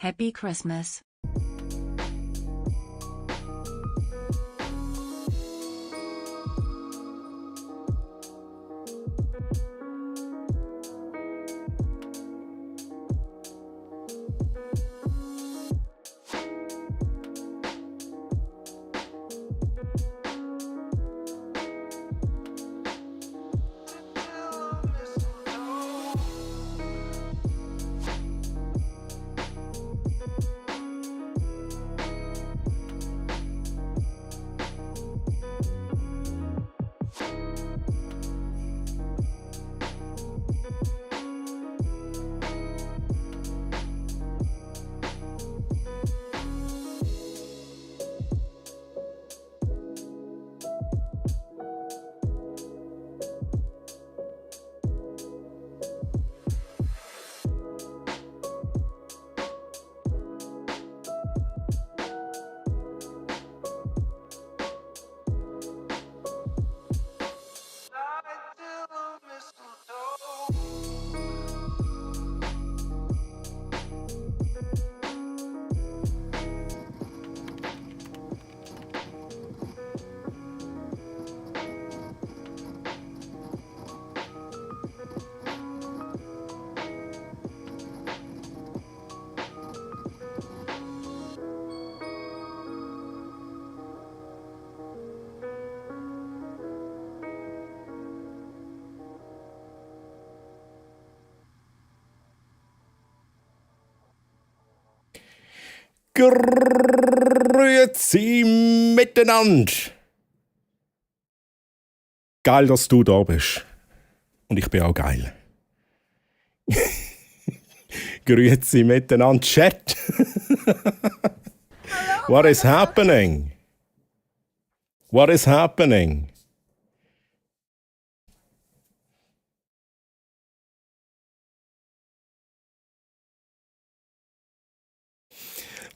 Happy Christmas. Grüezi miteinander. Geil, dass du da bist. Und ich bin auch geil. Grüezi miteinander, Chat. What is happening? What is happening?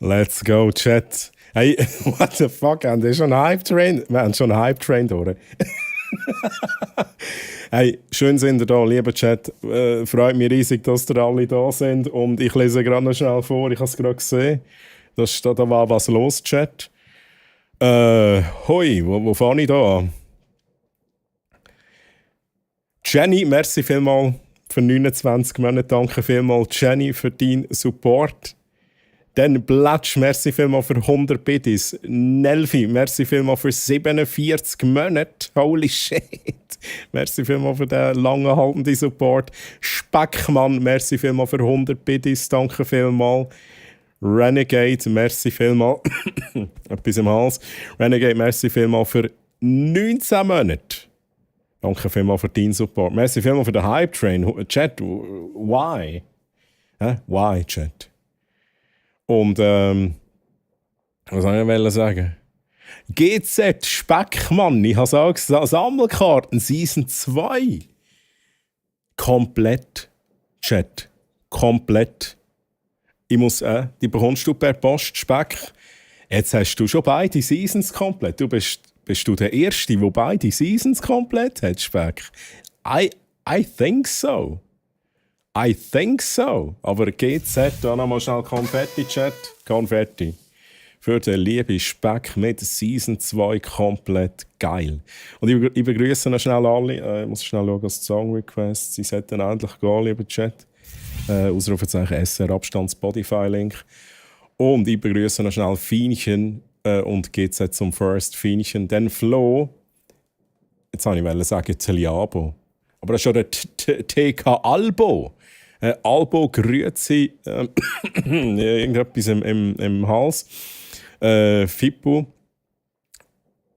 Let's go, Chat. Hey, what the fuck? Haben wir schon einen Hype-Train? Wir haben schon einen Hype-Train durch. Hey, schön sind ihr da, lieber Chat. Freut mich riesig, dass ihr alle da sind. Und ich lese gerade noch schnell vor, ich habe es gerade gesehen. Da war was los, Chat. Hoi, wo fange ich da an? Jenny, merci vielmals für 29 Monate. Danke vielmals, Jenny, für deinen Support. Dann Blatsch, merci vielmals für 100 Biddies. Nelfi, merci vielmals für 47 Monate. Holy shit. Merci vielmals für den langanhaltenden Support. Speckmann, merci vielmals für 100 Biddies. Danke vielmals. Renegade, merci vielmals. Etwas im Hals. Renegade, merci vielmals für 19 Monate. Danke vielmals für deinen Support. Merci vielmals für den Hype-Train. Chat, why? Why, Chat? Und, was soll ich sagen? GZ Speckmann, ich habe es auch gesagt, Sammelkarten, Season 2. Komplett, Chat. Komplett. Ich muss, die bekommst du per Post, Speck. Jetzt hast du schon beide Seasons komplett. Bist du der Erste, der beide Seasons komplett hat, Speck? I think so. I think so. Aber GZ, da nochmal schnell Konfetti-Chat. Konfetti. Für den lieben Speck mit Season 2 komplett geil. Und ich begrüße noch schnell alle. Ich muss schnell schauen, dass die Song Requests. Sie sollten endlich gehen, lieber Chat. Ausrufezeichen SR Abstand Spotify-Link. Und ich begrüße noch schnell Fienchen und GZ zum First Fienchen. Dann Flo. Jetzt wollte ich sagen Teliabo. Aber das ist schon der TK Albo. Albo, Grüezi, irgendetwas im Hals. Fippo,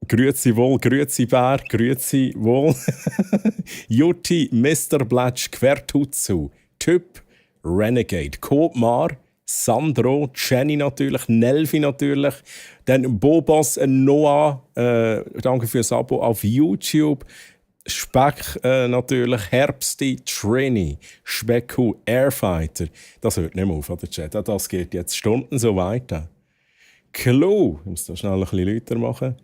Grüezi wohl, Grüezi Bär, Grüezi wohl. Jutti, Mr. Blatsch, Quertutzu, Typ, Renegade, Kotmar, Sandro, Jenny natürlich, Nelvi natürlich, dann Bobos, Noah, danke fürs Abo auf YouTube. Speck natürlich, Herbsti, Trini, Specku, Airfighter. Das hört nicht mehr auf, oder Chat? Das geht jetzt Stunden so weiter. Klu, ich muss da schnell ein bisschen lauter machen.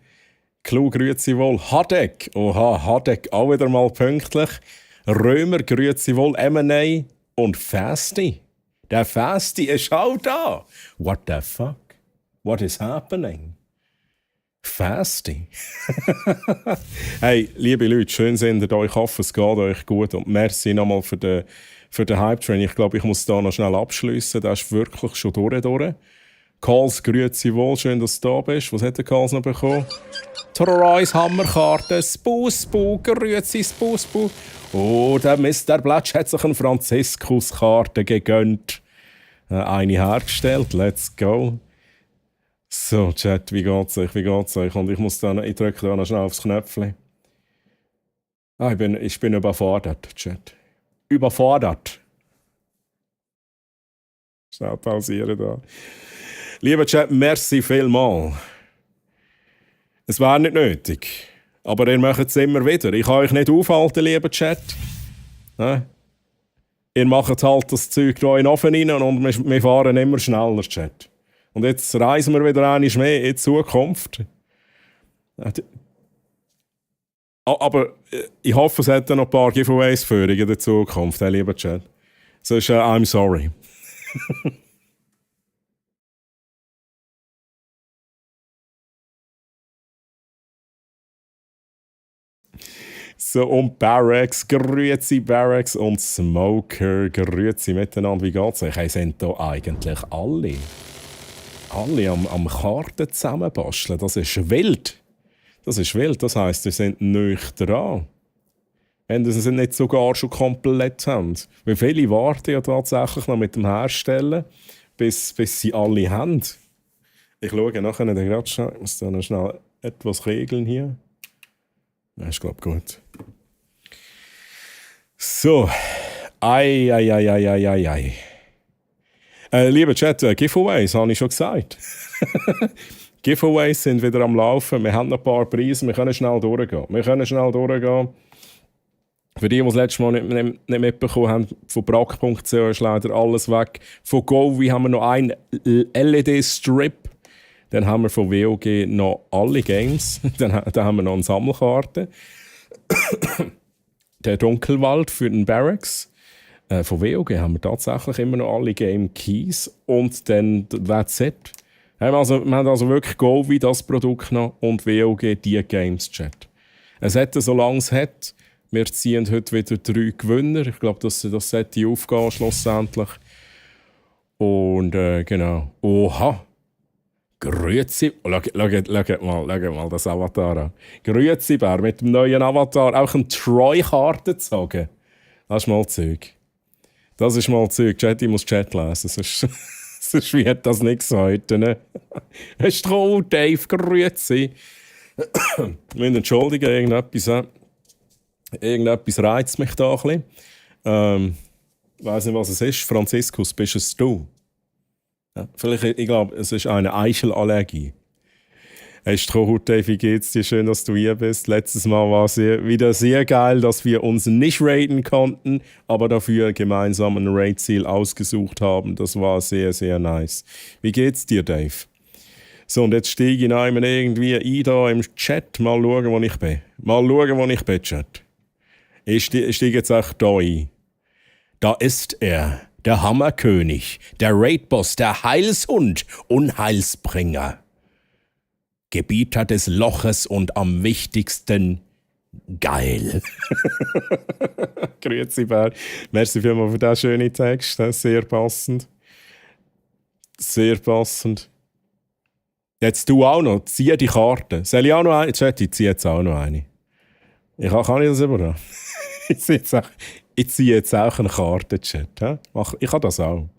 Klu, grüezi wohl. Hadek, oha, Hadek, auch wieder mal pünktlich. Römer, grüezi wohl. M&A und Fasti. Der Fasti ist auch da. What the fuck? What is happening? Fasti. Hey, liebe Leute, schön seht ihr euch. Ich hoffe, es geht euch gut. Und merci nochmal für den Hype-Train. Ich glaube, ich muss da noch schnell abschliessen. Der ist wirklich schon durch. Karls, grüezi wohl. Schön, dass du da bist. Was hat der Karls noch bekommen? Troyes Hammerkarte. Spusbu, grüezi Spusbu. Oh, der Mr. Blatsch hat sich eine Franziskuskarte gegönnt. Eine hergestellt. Let's go. So, Chat, wie geht's euch? Und ich drücke da noch schnell aufs Knöpfchen. Ich bin überfordert, Chat. Überfordert. Schnell pausieren da. Lieber Chat, merci vielmals. Es wäre nicht nötig. Aber ihr macht es immer wieder. Ich kann euch nicht aufhalten, lieber Chat. Ihr macht halt das Zeug hier in den Ofen rein und wir fahren immer schneller, Chat. Und jetzt reisen wir wieder einmal mehr in die Zukunft. Aber ich hoffe, es hat noch ein paar Giveaways für in der Zukunft, lieber Chat. Sonst I'm sorry. So, und Barracks, grüezi Barracks und Smoker, grüezi miteinander. Wie geht's euch? Hey, sind da eigentlich alle am Karten zusammenbasteln? Das ist wild. Das heisst, wir sind nicht dran. Wenn das nicht sogar schon komplett haben. Wie viele warten ja tatsächlich noch mit dem Herstellen, bis sie alle haben. Ich schaue nachher gerade schnell. Ich muss da noch schnell etwas regeln hier. Das ist, glaube ich, gut. So. Ei. Lieber Chat, Giveaways, habe ich schon gesagt. Giveaways sind wieder am Laufen. Wir haben noch ein paar Preise. Wir können schnell durchgehen. Für die das letzte Mal nicht mitbekommen haben, von brack.ch ist leider alles weg. Von Govi haben wir noch einen LED-Strip. Dann haben wir von WOG noch alle Games. Dann haben wir noch eine Sammelkarte. Der Dunkelwald für den Barracks. Von WOG haben wir tatsächlich immer noch alle Game Keys. Und dann that's it. Wir haben also wirklich Govi, das Produkt noch, und WOG, die Games, Chat. Es hat, solange es hat, wir ziehen heute wieder 3 Gewinner. Ich glaube, das sollte aufgehen schlussendlich. Und genau. Oha! Grüezi, schaut mal das Avatar an. Grüezi, Bär, mit dem neuen Avatar auch eine Troy-Karte gezogen. Das ist mal Zeug. Chat, ich muss Chat lesen. Sonst wird das nichts heute. Ne? Stroh, Dave, grüezi. Ich muss entschuldigen, irgendetwas reizt mich da ein bisschen. Ich weiss nicht, was es ist. Franziskus, bist es du? Ja, vielleicht, ich glaube, es ist eine Eichelallergie. Hey Strohhut, Dave, wie geht's dir? Schön, dass du hier bist. Letztes Mal war es wieder sehr geil, dass wir uns nicht raiden konnten, aber dafür gemeinsam ein Raid-Ziel ausgesucht haben. Das war sehr, sehr nice. Wie geht's dir, Dave? So, und jetzt steige ich einmal irgendwie ein da im Chat. Mal schauen, wo ich bin. Chat. Ich steige jetzt auch da ein. Da ist er. Der Hammerkönig, der Raidboss, der Heilshund, Unheilsbringer. Gebieter des Loches und am wichtigsten geil. Grüezi, Bär. Merci vielmals für diesen schönen Text. Sehr passend. Jetzt du auch noch. Zieh die Karte. Soll ich auch noch eine? Chat, ich ziehe jetzt auch noch eine. Kann ich das übernehmen? Ich ziehe jetzt auch eine Karte, Chat. Ich kann das auch.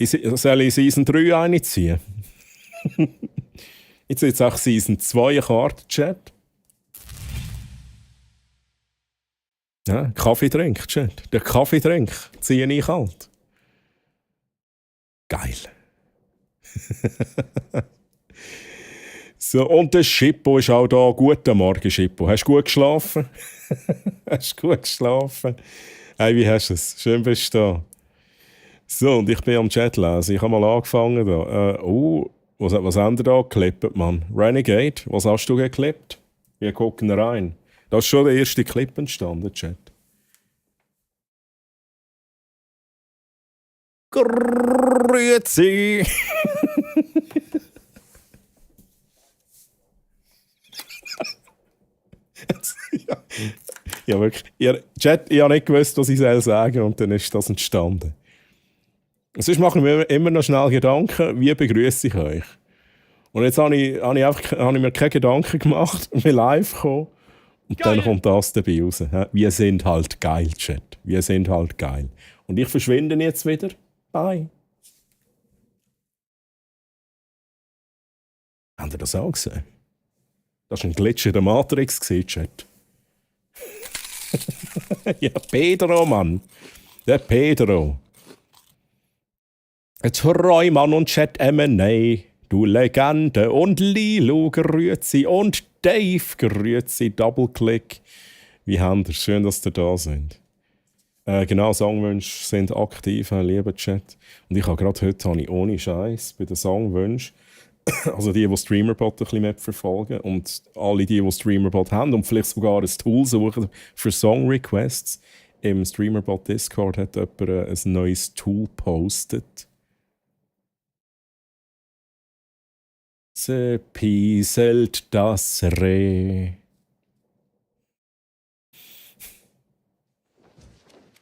Soll ich Season 3 eine ziehen? Ich ziehe jetzt auch Season 2 eine Karte, Chat. Ja, Kaffeetrink, Chat. Der Kaffeetrink ziehe ich halt. Geil. So, und der Schippo ist auch da. Guten Morgen, Schippo. Hast du gut geschlafen? Hey, wie hast du es? Schön bist du da. So, und ich bin am Chat lesen. Ich habe mal angefangen da. Was haben wir da geklippt, Mann? Renegade, was hast du geklippt? Wir gucken rein. Da ist schon der erste Clip entstanden, Chat. Grüezi! ja, ja, wirklich. Chat, ich habe nicht gewusst, was ich sagen soll, und dann ist das entstanden. Sonst mache ich mir immer noch schnell Gedanken, wie begrüße ich euch. Und jetzt habe ich mir keine Gedanken gemacht, bin live gekommen und geil. Dann kommt das dabei raus. Wir sind halt geil, Chat. Wir sind halt geil. Und ich verschwinde jetzt wieder. Bye. Habt ihr das auch gesehen? Das war ein Glitch in der Matrix, Chat. Ja, Pedro, Mann. Der Pedro. Jetzt Reumann und Chat M&A. Du Legende und Lilo, grüezi und Dave, grüezi, Double-Click. Wie habt ihr? Schön, dass ihr da sind. Genau, Songwünsche sind aktiv, lieber Chat. Und ich habe gerade heute ohne Scheiß bei den Songwünschen, also die Streamerbot ein bisschen mitverfolgen und alle die Streamerbot haben und vielleicht sogar ein Tool suchen für Song-Requests. Im Streamerbot Discord hat jemand ein neues Tool gepostet. Se pieselt das Reh.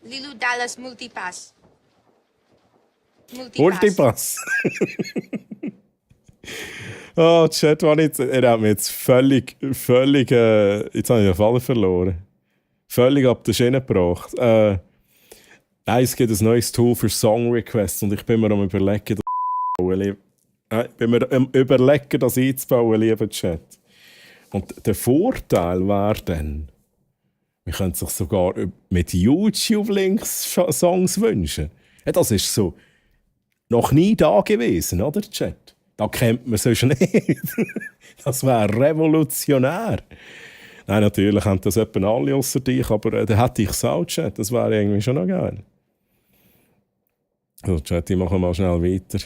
Lilu Dallas Multipass. Multipass. Oh, Chat, er hat mich jetzt völlig, jetzt habe ich den Fall verloren. Völlig ab der Schiene gebracht. Es gibt ein neues Tool für Song Requests und ich bin mir am Überlegen, das einzubauen, lieber Chat. Und der Vorteil wäre dann, wir können sich sogar mit YouTube-Links Songs wünschen. Ja, das ist so noch nie da gewesen, oder, Chat? Da kennt man sonst nicht. Das wäre revolutionär. Nein, natürlich haben das etwa alle außer dich, aber dann hätte ich es auch, Chat. Das wäre irgendwie schon noch geil. So, Chat, ich mache mal schnell weiter.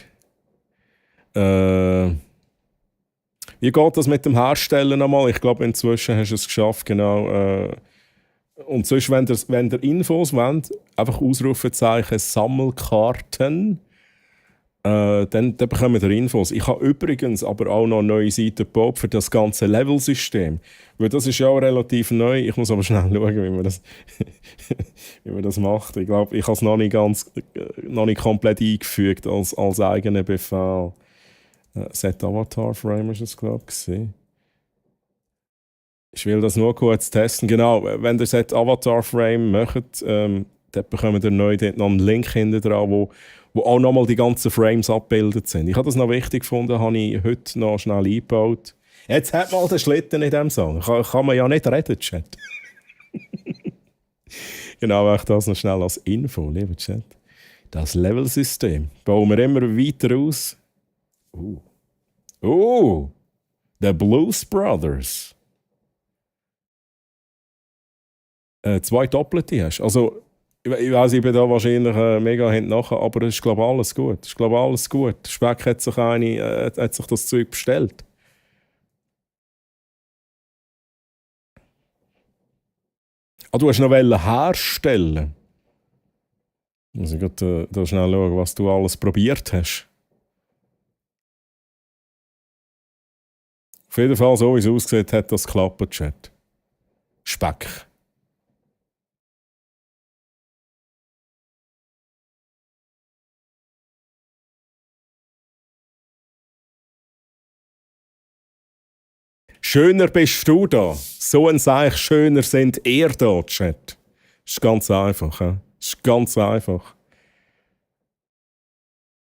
Wie geht das mit dem Herstellen nochmal? Ich glaube, inzwischen hast du es geschafft, genau. Und sonst, wenn ihr Infos wollt, einfach Ausrufezeichen Sammelkarten, dann bekommen wir Infos. Ich habe übrigens aber auch noch eine neue Seite gebaut für das ganze Level-System. Weil das ist ja auch relativ neu. Ich muss aber schnell schauen, wie man das macht. Ich glaube, ich habe es noch nicht komplett eingefügt als eigenen Befehl. Set Avatar Frame ist es, glaube ich. Ich will das nur kurz testen. Genau, wenn ihr Set Avatar Frame macht, dann bekommt ihr neu noch einen Link hinten dran, wo auch nochmal die ganzen Frames abgebildet sind. Ich habe das noch wichtig gefunden, habe ich heute noch schnell eingebaut. Jetzt hat man den Schlitten in diesem Song. Kann man ja nicht reden, Chat. Genau, ich das noch schnell als Info, lieber Chat. Das Level-System bauen wir immer weiter aus. The Blues Brothers. 2 Doppelte hast. Also, ich weiss, ich bin da wahrscheinlich mega hinten nachher, aber es ist, glaube ich, alles gut. Speck hat sich das Zeug bestellt. Du hast noch herstellen. Muss ich gerade da schnell schauen, was du alles probiert hast. Auf jeden Fall, so wie es aussieht, hat das geklappt, Chat. Speck. Schöner bist du da. So ein Seich, schöner sind ihr da, Chat. Ist ganz einfach. Ist ganz einfach.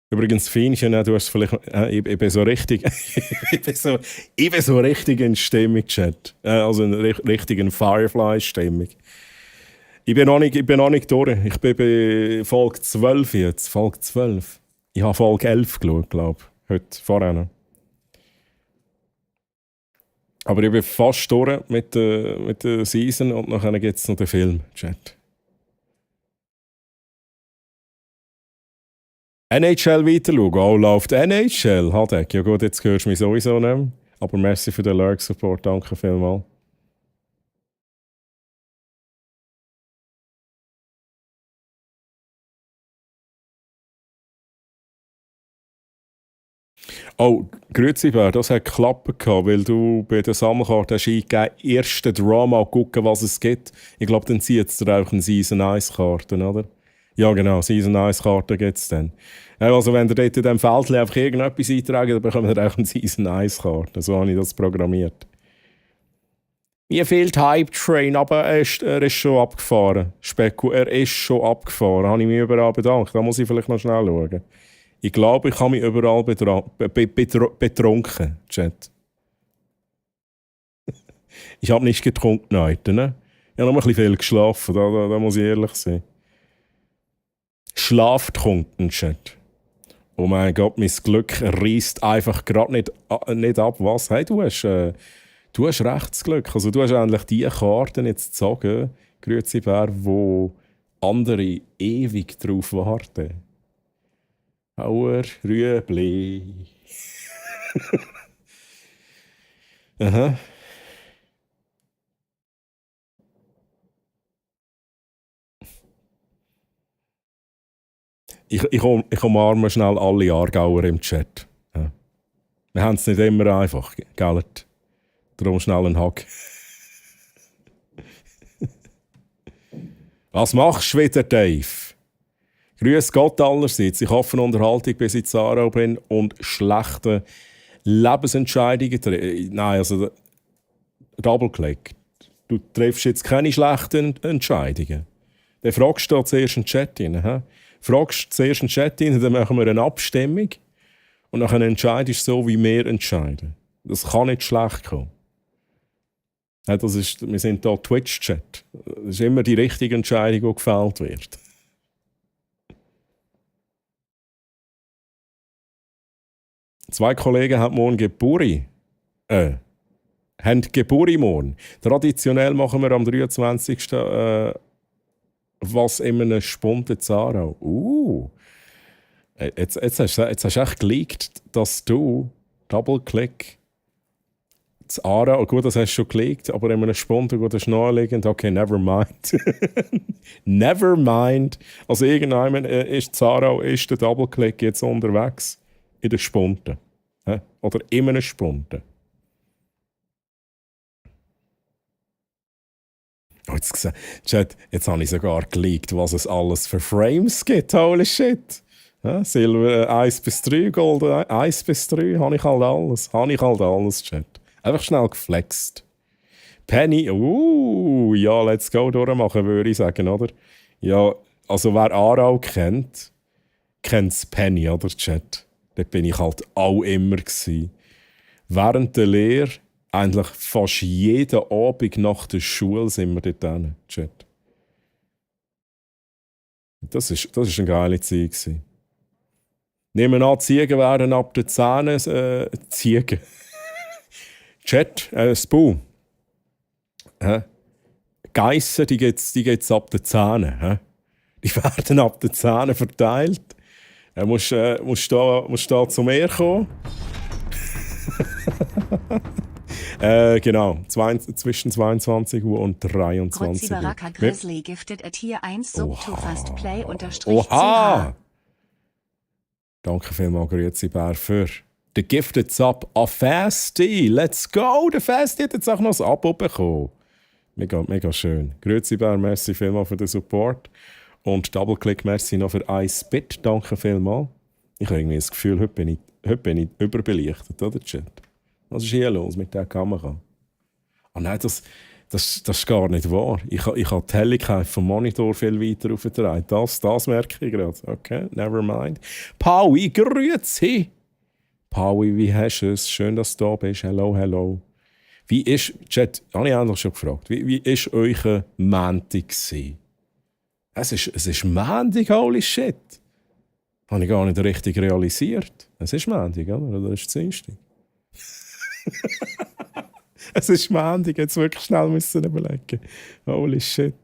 Übrigens, Fienchen, du hast vielleicht. Ich bin so richtig. ich bin so richtig in Stimmung, Chat. Also in richtigen Firefly-Stimmung. Ich bin noch nicht durch. Ich bin bei Folge 12 jetzt. Folge 12. Ich habe Folge 11 geschaut, glaube ich. Heute, vorher. Aber ich bin fast durch mit der Season und nachher gibt es noch den Film, Chat. NHL weiter schauen. Oh, läuft NHL? Hadek. Ja gut, jetzt hörst du mich sowieso nicht mehr. Aber merci für den Lurk-Support. Danke vielmals. Oh, grüezi Bär, das hat geklappt, weil du bei der Sammelkarte hast eingegeben, erste Drama, gucken, was es gibt. Ich glaube, dann zieht es dir auch eine Season 1 Karten, oder? Ja, genau, Season 1 Karten gibt es dann. Also wenn ihr dort in diesem Feld einfach irgendetwas eintragen, dann bekommt ihr auch eine Season 1 Karte. So habe ich das programmiert. Mir fehlt Hype Train, aber er ist schon abgefahren. Speku, er ist schon abgefahren. Habe ich mich überall bedankt. Da muss ich vielleicht noch schnell schauen. Ich glaube, ich habe mich überall betrunken, Chat. Ich habe nicht getrunken heute, ne? Ich habe noch ein bisschen viel geschlafen, da muss ich ehrlich sein. Schlaftrunken, Chat. Oh mein Gott, mein Glück reißt einfach gerade nicht ab. Was? Hey, du hast Rechtsglück. Also du hast eigentlich die Karten jetzt gezogen, grüezi Bär, wo andere ewig drauf warten. Auer Rüebli. Aha. Ich umarme schnell alle Aargauer im Chat. Ja. Wir haben es nicht immer einfach, gell? Darum schnell einen Hack. Was machst du wieder, Dave? Grüß Gott allerseits. Ich hoffe, Unterhaltung, bis ich in Aarau bin und schlechte Lebensentscheidungen treffe. Nein, also Doppelklick. Du triffst jetzt keine schlechten Entscheidungen. Dann fragst du zuerst einen Chat rein. He? Fragst zuerst einen Chat rein, dann machen wir eine Abstimmung und dann entscheidest du so, wie wir entscheiden. Das kann nicht schlecht kommen. Ja, wir sind hier Twitch-Chat. Das ist immer die richtige Entscheidung, die gefällt wird. Zwei Kollegen haben morgen Geburi. Haben Geburi morgen. Traditionell machen wir am 23. Was in einem Spunde Zarau. Jetzt hast du echt geleakt, dass du Double-Click das Aarau, gut, das hast du schon gelegt, aber in einem Spunde, gut, das ist naheliegend. Okay, never mind. Never mind. Also irgendwann ist Zarau, ist der Double-Click jetzt unterwegs in der Spunde. Oder in einem Spunde. Oh, jetzt habe ich sogar geleakt, was es alles für Frames gibt. Holy shit. Ja, Silber 1 bis 3, Gold 1 bis 3, habe ich halt alles, Chat. Einfach schnell geflext. Penny, ja, let's go durchmachen, würde ich sagen, oder? Ja, also wer Aarau kennt es Penny, oder, Chat? Dort bin ich halt auch immer gewesen. Während der Lehre, eigentlich fast jeden Abend nach der Schule sind wir dort hin, Chat. Das ist eine geile Zeit gewesen. Nehmen an, Ziegen werden ab den Zähnen Ziegen. Chat, Spu. Geissen, die geht's ab den Zähnen. Die werden ab den Zähnen verteilt. Musst da zu mir kommen. Genau, zwischen 22 Uhr und 23 Uhr. Baraka Grizzly gifted at Tier 1 sub to fast play Oha! Danke vielmals, grüezi Bär, für den Gifted Sub an Fasti. Let's go! Der Fasti hat jetzt auch noch ein Abo bekommen. Mega, mega schön. Grüezi Bär, merci vielmals für den Support. Und Double-Click, merci noch für iSpit. Danke vielmals. Ich habe irgendwie das Gefühl, heute bin ich überbelichtet, oder Chat? Was ist hier los mit dieser Kamera? Ah nein, das ist gar nicht wahr. Ich habe die Helligkeit vom Monitor viel weiter aufgetragen. Das merke ich gerade. Okay, never mind. Paui, grüezi! Paui, wie hast du es? Schön, dass du da bist. Hello, hello. Wie ist, Chat, habe ich eigentlich schon gefragt, wie ist euer Montag gewesen? Es ist Montag, holy shit. Habe ich gar nicht richtig realisiert. Es ist Montag, oder ist es Dienstag? Es ist Montag, jetzt wirklich schnell müssen überlegen. Holy shit.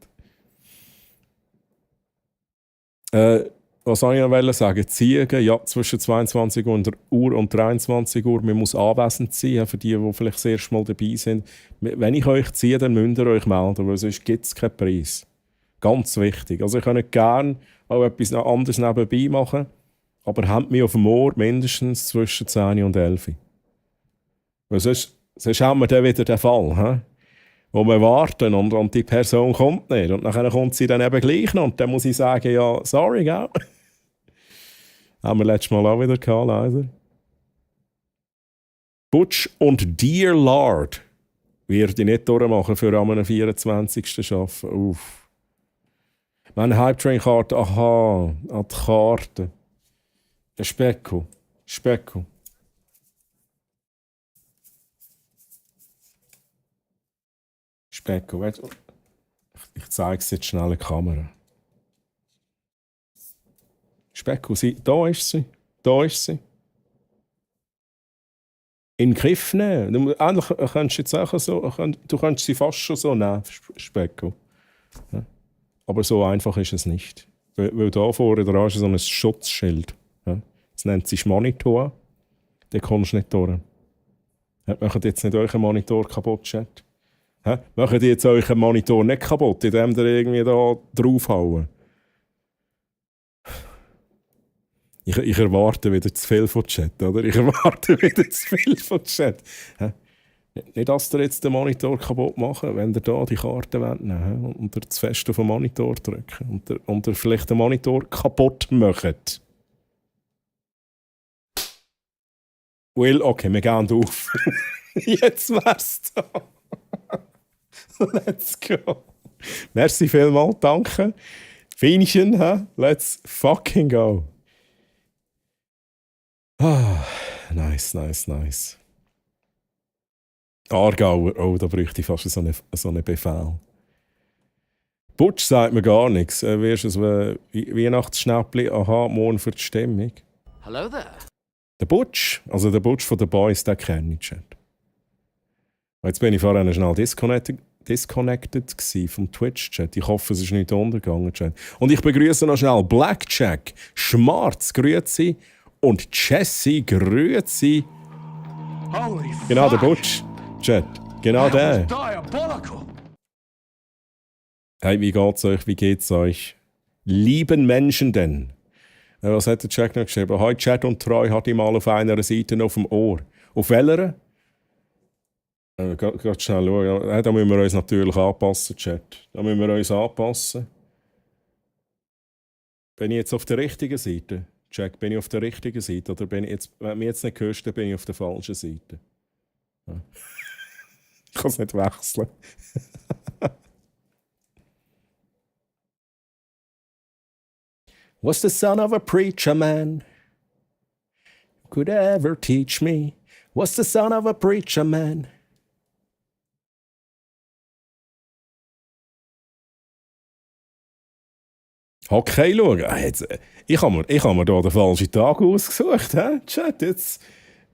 Was soll ich noch sagen? Ziegen, ja, zwischen 22 Uhr und 23 Uhr. Man muss anwesend sein, für die vielleicht das erste Mal dabei sind. Wenn ich euch ziehe, dann müsst ihr euch melden, weil sonst gibt es keinen Preis. Ganz wichtig. Also ich könnte gerne auch etwas anderes nebenbei machen, aber habt mich auf dem Ohr mindestens zwischen 10 und 11. Weil sonst haben wir dann wieder den Fall, wo wir warten und die Person kommt nicht. Und dann kommt sie dann eben gleich noch. Und dann muss ich sagen, ja, sorry, gell? Haben wir letztes Mal auch wieder gehabt, leider. Butch und Dear Lord werde ich nicht durchmachen für am 24. arbeiten. Uff. Meine Hype-Train-Karte, aha, an die Karte. Der Specko. Specko. Specko, ich zeige es jetzt schnell in die Kamera. Specko, da ist sie. Da ist sie. In den Griff nehmen. Eigentlich könntest du jetzt auch so, du könntest sie fast schon so nehmen, Specko. Ja. Aber so einfach ist es nicht. Weil da vorne dran ist so ein Schutzschild. Ja. Das nennt sich Monitor. Den kommst du nicht durch. Ja, macht jetzt nicht euren Monitor kaputt, Chat. Ja, macht jetzt euren Monitor nicht kaputt, indem ihr irgendwie da draufhauen. Ich erwarte wieder zu viel von Chat, oder? Ich erwarte wieder zu viel von Chat. Ja. Nicht, dass ihr jetzt den Monitor kaputt machen, wenn ihr da die Karte nehmen wollt und ihr zu fest auf den Monitor drücken und ihr vielleicht den Monitor kaputt macht. Well, okay, wir gehen auf. Jetzt wär's da. Let's go. Merci vielmals, danke. Feinchen, let's fucking go. Ah, nice. Aargauer, oh, da bräuchte ich fast so einen Befehl. Butch sagt mir gar nichts. Wie ist es, Weihnachtsschnäppli, aha, morgen für die Stimmung. Hello there. Der Butch, also der Butch von den Boys, den kenne ich, Chat. Jetzt bin ich vorhin schnell disconnected vom Twitch-Chat. Ich hoffe, es ist nicht untergegangen, Chat. Und ich begrüße noch schnell Blackjack, Schmarz, grüezi, und Jesse, grüezi. Holy Genau, der fuck. Butch, Chat. Genau der. Diabolical. Hey, wie geht's euch? Wie geht's euch? Lieben Menschen denn? Was hat der Jack noch geschrieben? Heute Chat und Treu hatte ich mal auf einer Seite auf dem Ohr. Auf welcher? Gerade schnell schauen. Da müssen wir uns natürlich anpassen, Chat. Da müssen wir uns anpassen. Bin ich jetzt auf der richtigen Seite? Jack, bin ich auf der richtigen Seite? Oder bin ich jetzt, wenn du mich jetzt nicht hörst, dann bin ich auf der falschen Seite. Ja. Ich kann es nicht wechseln. Was the son of a preacher man could ever teach me? Was the son of a preacher man? Okay, schauen. Ich habe mir hier den falschen Tag ausgesucht. Chat,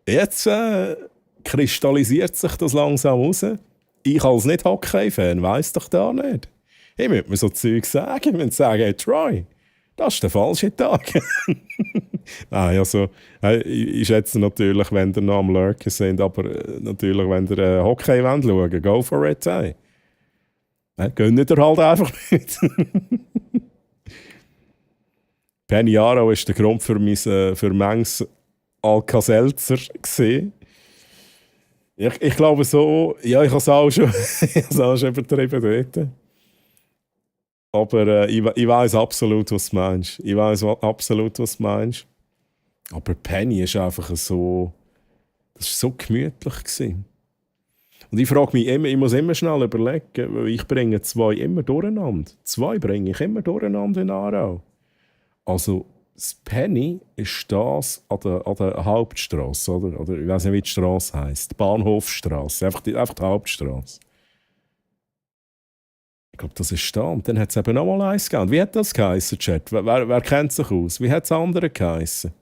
jetzt kristallisiert sich das langsam raus. Ich als Nicht-Hockey-Fan weiss doch da nicht. Ich müsste mir so Zeug sagen. Ich müsste sagen, hey, Troy, das ist der falsche Tag. Nein, also, ich schätze natürlich, wenn ihr noch am Lurken sind, aber natürlich, wenn ihr Hockey wollt schauen, go for it. Hey. Gönnt ihr halt einfach nicht. Penny Yarrow war der Grund für manches Alka-Seltzer. Ich glaube so, ja, ich habe es auch schon übertrieben dort. Aber ich weiss absolut, was du meinst. Aber Penny ist einfach so, das war so gemütlich gewesen. Und ich frage mich immer, ich muss immer schnell überlegen, weil ich bringe zwei immer durcheinander. Zwei bringe ich immer durcheinander in Aarau. Also, das Penny ist das an der Hauptstrasse, oder ich weiß nicht, wie die Straße heisst. Die Bahnhofstrasse, einfach die Hauptstrasse. Ich glaube, das ist da. Und dann hat es eben noch mal eins gegeben. Wie hat das geheissen, Chat? Wer kennt sich aus? Wie hat das andere geheissen?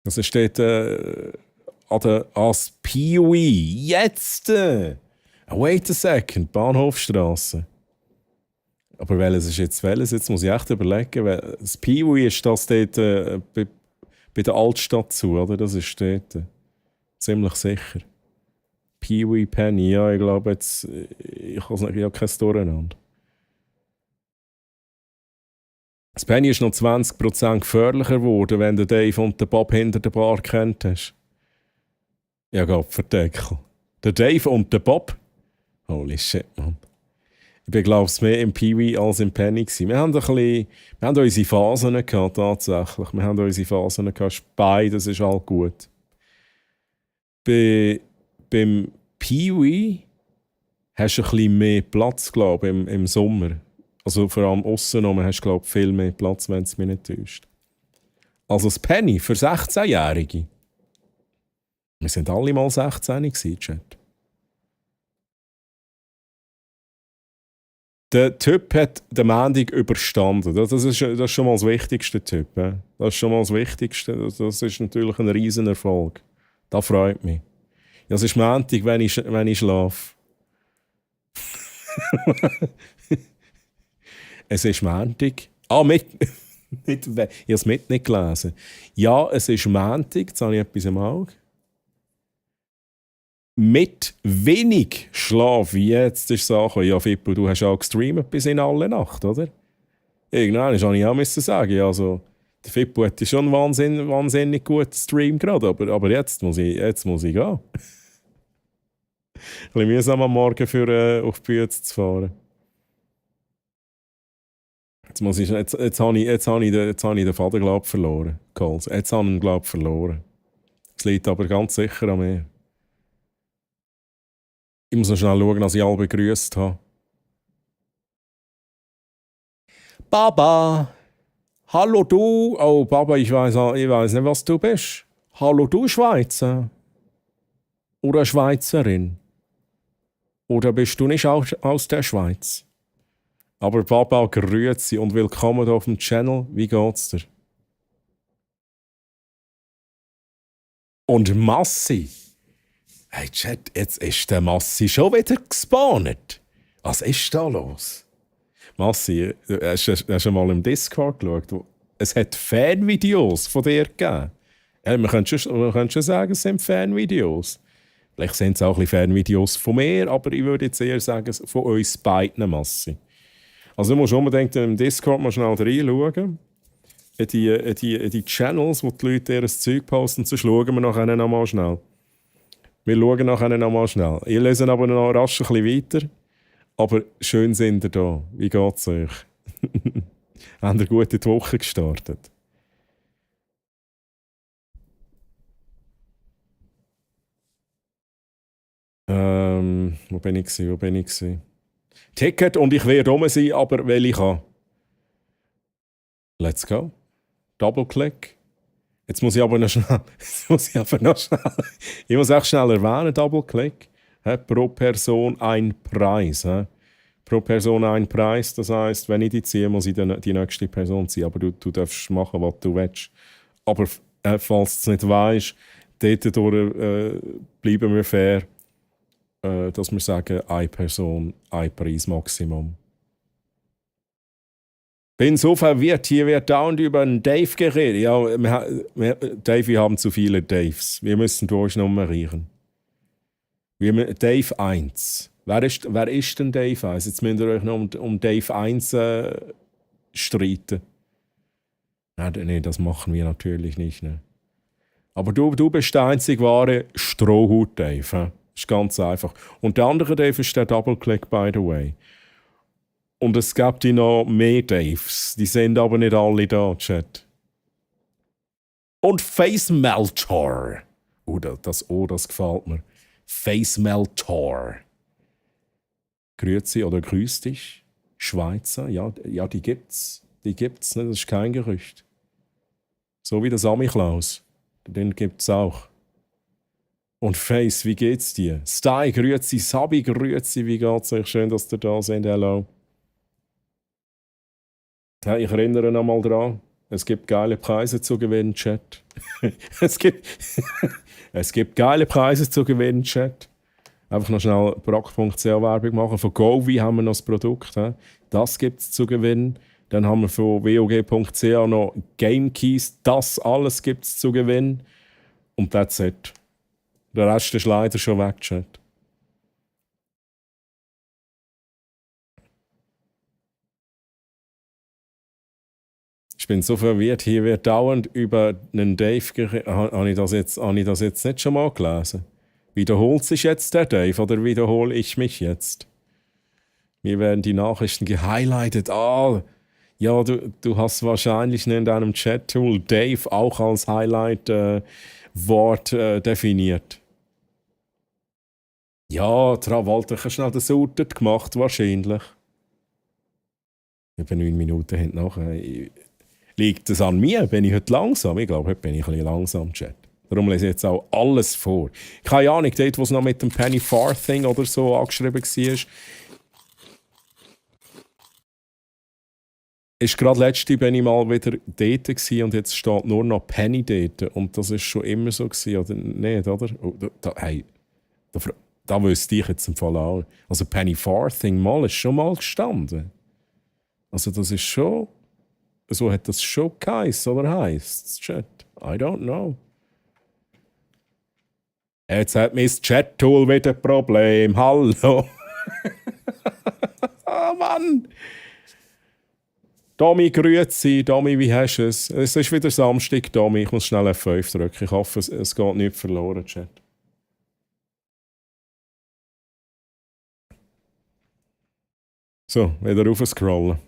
Das steht als Pee-Wee. Jetzt! Wait a second, Bahnhofstrasse. Aber welches ist jetzt welches? Jetzt muss ich echt überlegen. Das Pee-Wee ist das dort bei der Altstadt zu, oder? Das ist dort. Ziemlich sicher. Pee-Wee Penny, ja, ich glaube jetzt, ich habe kein Durcheinander. Das Penny ist noch 20% gefährlicher geworden, wenn du Dave und den Bob hinter der Bar kennt hast. Ja, Gott, verdeckel. Der Dave und der Bob? Holy shit, man. Ich bin, glaube ich, mehr im Pee-Wee als im Penny gewesen. Wir haben unsere Phasen gehabt, tatsächlich. Wir haben unsere Phasen gehabt. Beides ist halt gut. Beim Pee-Wee hast du ein bisschen mehr Platz, glaube ich, im Sommer. Also vor allem aussen hast du, glaube ich, viel mehr Platz, wenn es mich nicht täuscht. Also das Penny für 16-Jährige. Wir sind alle mal 16 gewesen, Chat. Der Typ hat den Montag überstanden. Das ist schon mal das wichtigste Typ. Das ist schon mal das Wichtigste. Das ist natürlich ein Riesenerfolg. Das freut mich. Ja, es ist Montag, wenn ich schlafe. Es ist Montag. Ich habe es nicht gelesen. Ja, es ist Montag. Jetzt habe ich etwas im Auge. Mit wenig Schlaf wie jetzt ist es angekommen. Ja, Fippo, du hast auch gestreamt bis in alle Nacht, oder? Irgendwann musste ich auch sagen. Ja, also, der Fippo hatte schon einen wahnsinnig guten Stream gerade, aber jetzt muss ich gehen. Ein bisschen mühsam am Morgen für auf die Bühne zu fahren. Jetzt habe ich den Faden, glaube ich, verloren. Jetzt habe ich ihn, glaube ich, verloren. Es liegt aber ganz sicher an mir. Ich muss noch schnell schauen, dass ich alle begrüßt habe. Baba! Hallo du! Oh, Baba, ich weiß nicht, was du bist. Hallo du, Schweizer? Oder Schweizerin? Oder bist du nicht aus der Schweiz? Aber Baba, grüezi und willkommen hier auf dem Channel. Wie geht's dir? Und Massi! Hey Chat, jetzt ist der Massi schon wieder gespawnt. Was ist da los? Massi, hast du schon mal im Discord geschaut? Es hat Fanvideos von dir gegeben. Ja, man könnte schon sagen, es sind Fanvideos. Vielleicht sind es auch ein bisschen Fanvideos von mir, aber ich würde jetzt eher sagen, von uns beiden, Massi. Also du musst unbedingt im Discord mal schnell reinschauen. In die Channels, wo die Leute ihr Zeug posten, sonst schauen wir nachher noch mal schnell. Wir schauen nachher noch mal schnell. Ich lese aber noch rasch ein bisschen weiter. Aber schön sind ihr da. Wie geht's euch? Habt ihr gut in die Woche gestartet? Wo bin ich? Ticket und ich werde rum sein, aber weil ich kann. Let's go. Double-Click. Jetzt muss ich aber noch schnell. Ich muss auch schnell erwähnen, Double-Click. Pro Person ein Preis. Pro Person ein Preis, das heisst, wenn ich die ziehe, muss ich die nächste Person ziehen. Aber du darfst machen, was du willst. Aber falls du es nicht weißt, dort bleiben wir fair, dass wir sagen, eine Person, ein Preis Maximum. Bin so verwirrt, hier wird dauernd über einen Dave geredet. Ja, Dave, wir haben zu viele Daves. Wir müssen durchnummerieren. Dave 1. Wer ist denn Dave 1? Jetzt müsst ihr euch noch um Dave 1 streiten. Nein, das machen wir natürlich nicht. Ne? Aber du bist der einzig wahre Strohhut, Dave. Ist ganz einfach. Und der andere Dave ist der Double-Click, by the way. Und es gibt noch mehr Daves. Die sind aber nicht alle da, Chat. Und Face Meltor. Das gefällt mir. Face Meltor. Grüezi oder grüß dich. Schweizer, ja, die gibt's. Die gibt's, ne? Das ist kein Gerücht. So wie der Samichlaus. Den gibt's auch. Und Face, wie geht's dir? Sty, grüezi. Sabi, grüezi. Wie geht's euch? Schön, dass ihr da seid. Hello. Ja, ich erinnere noch mal dran. Es gibt geile Preise zu gewinnen, Chat. es gibt geile Preise zu gewinnen, Chat. Einfach noch schnell brock.ch Werbung machen. Von Govi haben wir noch das Produkt. Das gibt es zu gewinnen. Dann haben wir von wog.ch noch Game Keys. Das alles gibt es zu gewinnen. Und that's it. Der Rest ist leider schon weg, Chat. bin so verwirrt. Hier wird dauernd über einen Dave geredet. Habe ich das jetzt nicht schon mal gelesen? Wiederholt sich jetzt der Dave oder wiederhole ich mich jetzt? Mir werden die Nachrichten gehighlightet. Ah, ja, du hast wahrscheinlich in deinem Chat-Tool Dave auch als Highlight-Wort definiert. Ja, Travolta hat schnell den Sorted gemacht, wahrscheinlich. Über 9 Minuten hinten nachher. Liegt das an mir? Bin ich heute langsam? Ich glaube, heute bin ich ein bisschen langsam, Chat. Darum lese ich jetzt auch alles vor. Keine Ahnung, dort, wo es noch mit dem Penny Farthing oder so angeschrieben war, ist gerade letzte bin ich mal wieder dort gewesen und jetzt steht nur noch Penny dort. Und das ist schon immer so gewesen, oder nicht, oder? Da wüsste ich jetzt im Fall auch. Also Penny Farthing mal ist schon mal gestanden. Also das ist schon... So hat das schon geheißen, oder heisst es, Chat? I don't know. Jetzt hat mein Chat-Tool wieder ein Problem. Hallo. Oh Mann. Domi, grüezi. Domi, wie hast du es? Es ist wieder Samstag, Domi. Ich muss schnell F5 drücken. Ich hoffe, es geht nicht verloren, Chat. So, wieder raufscrollen.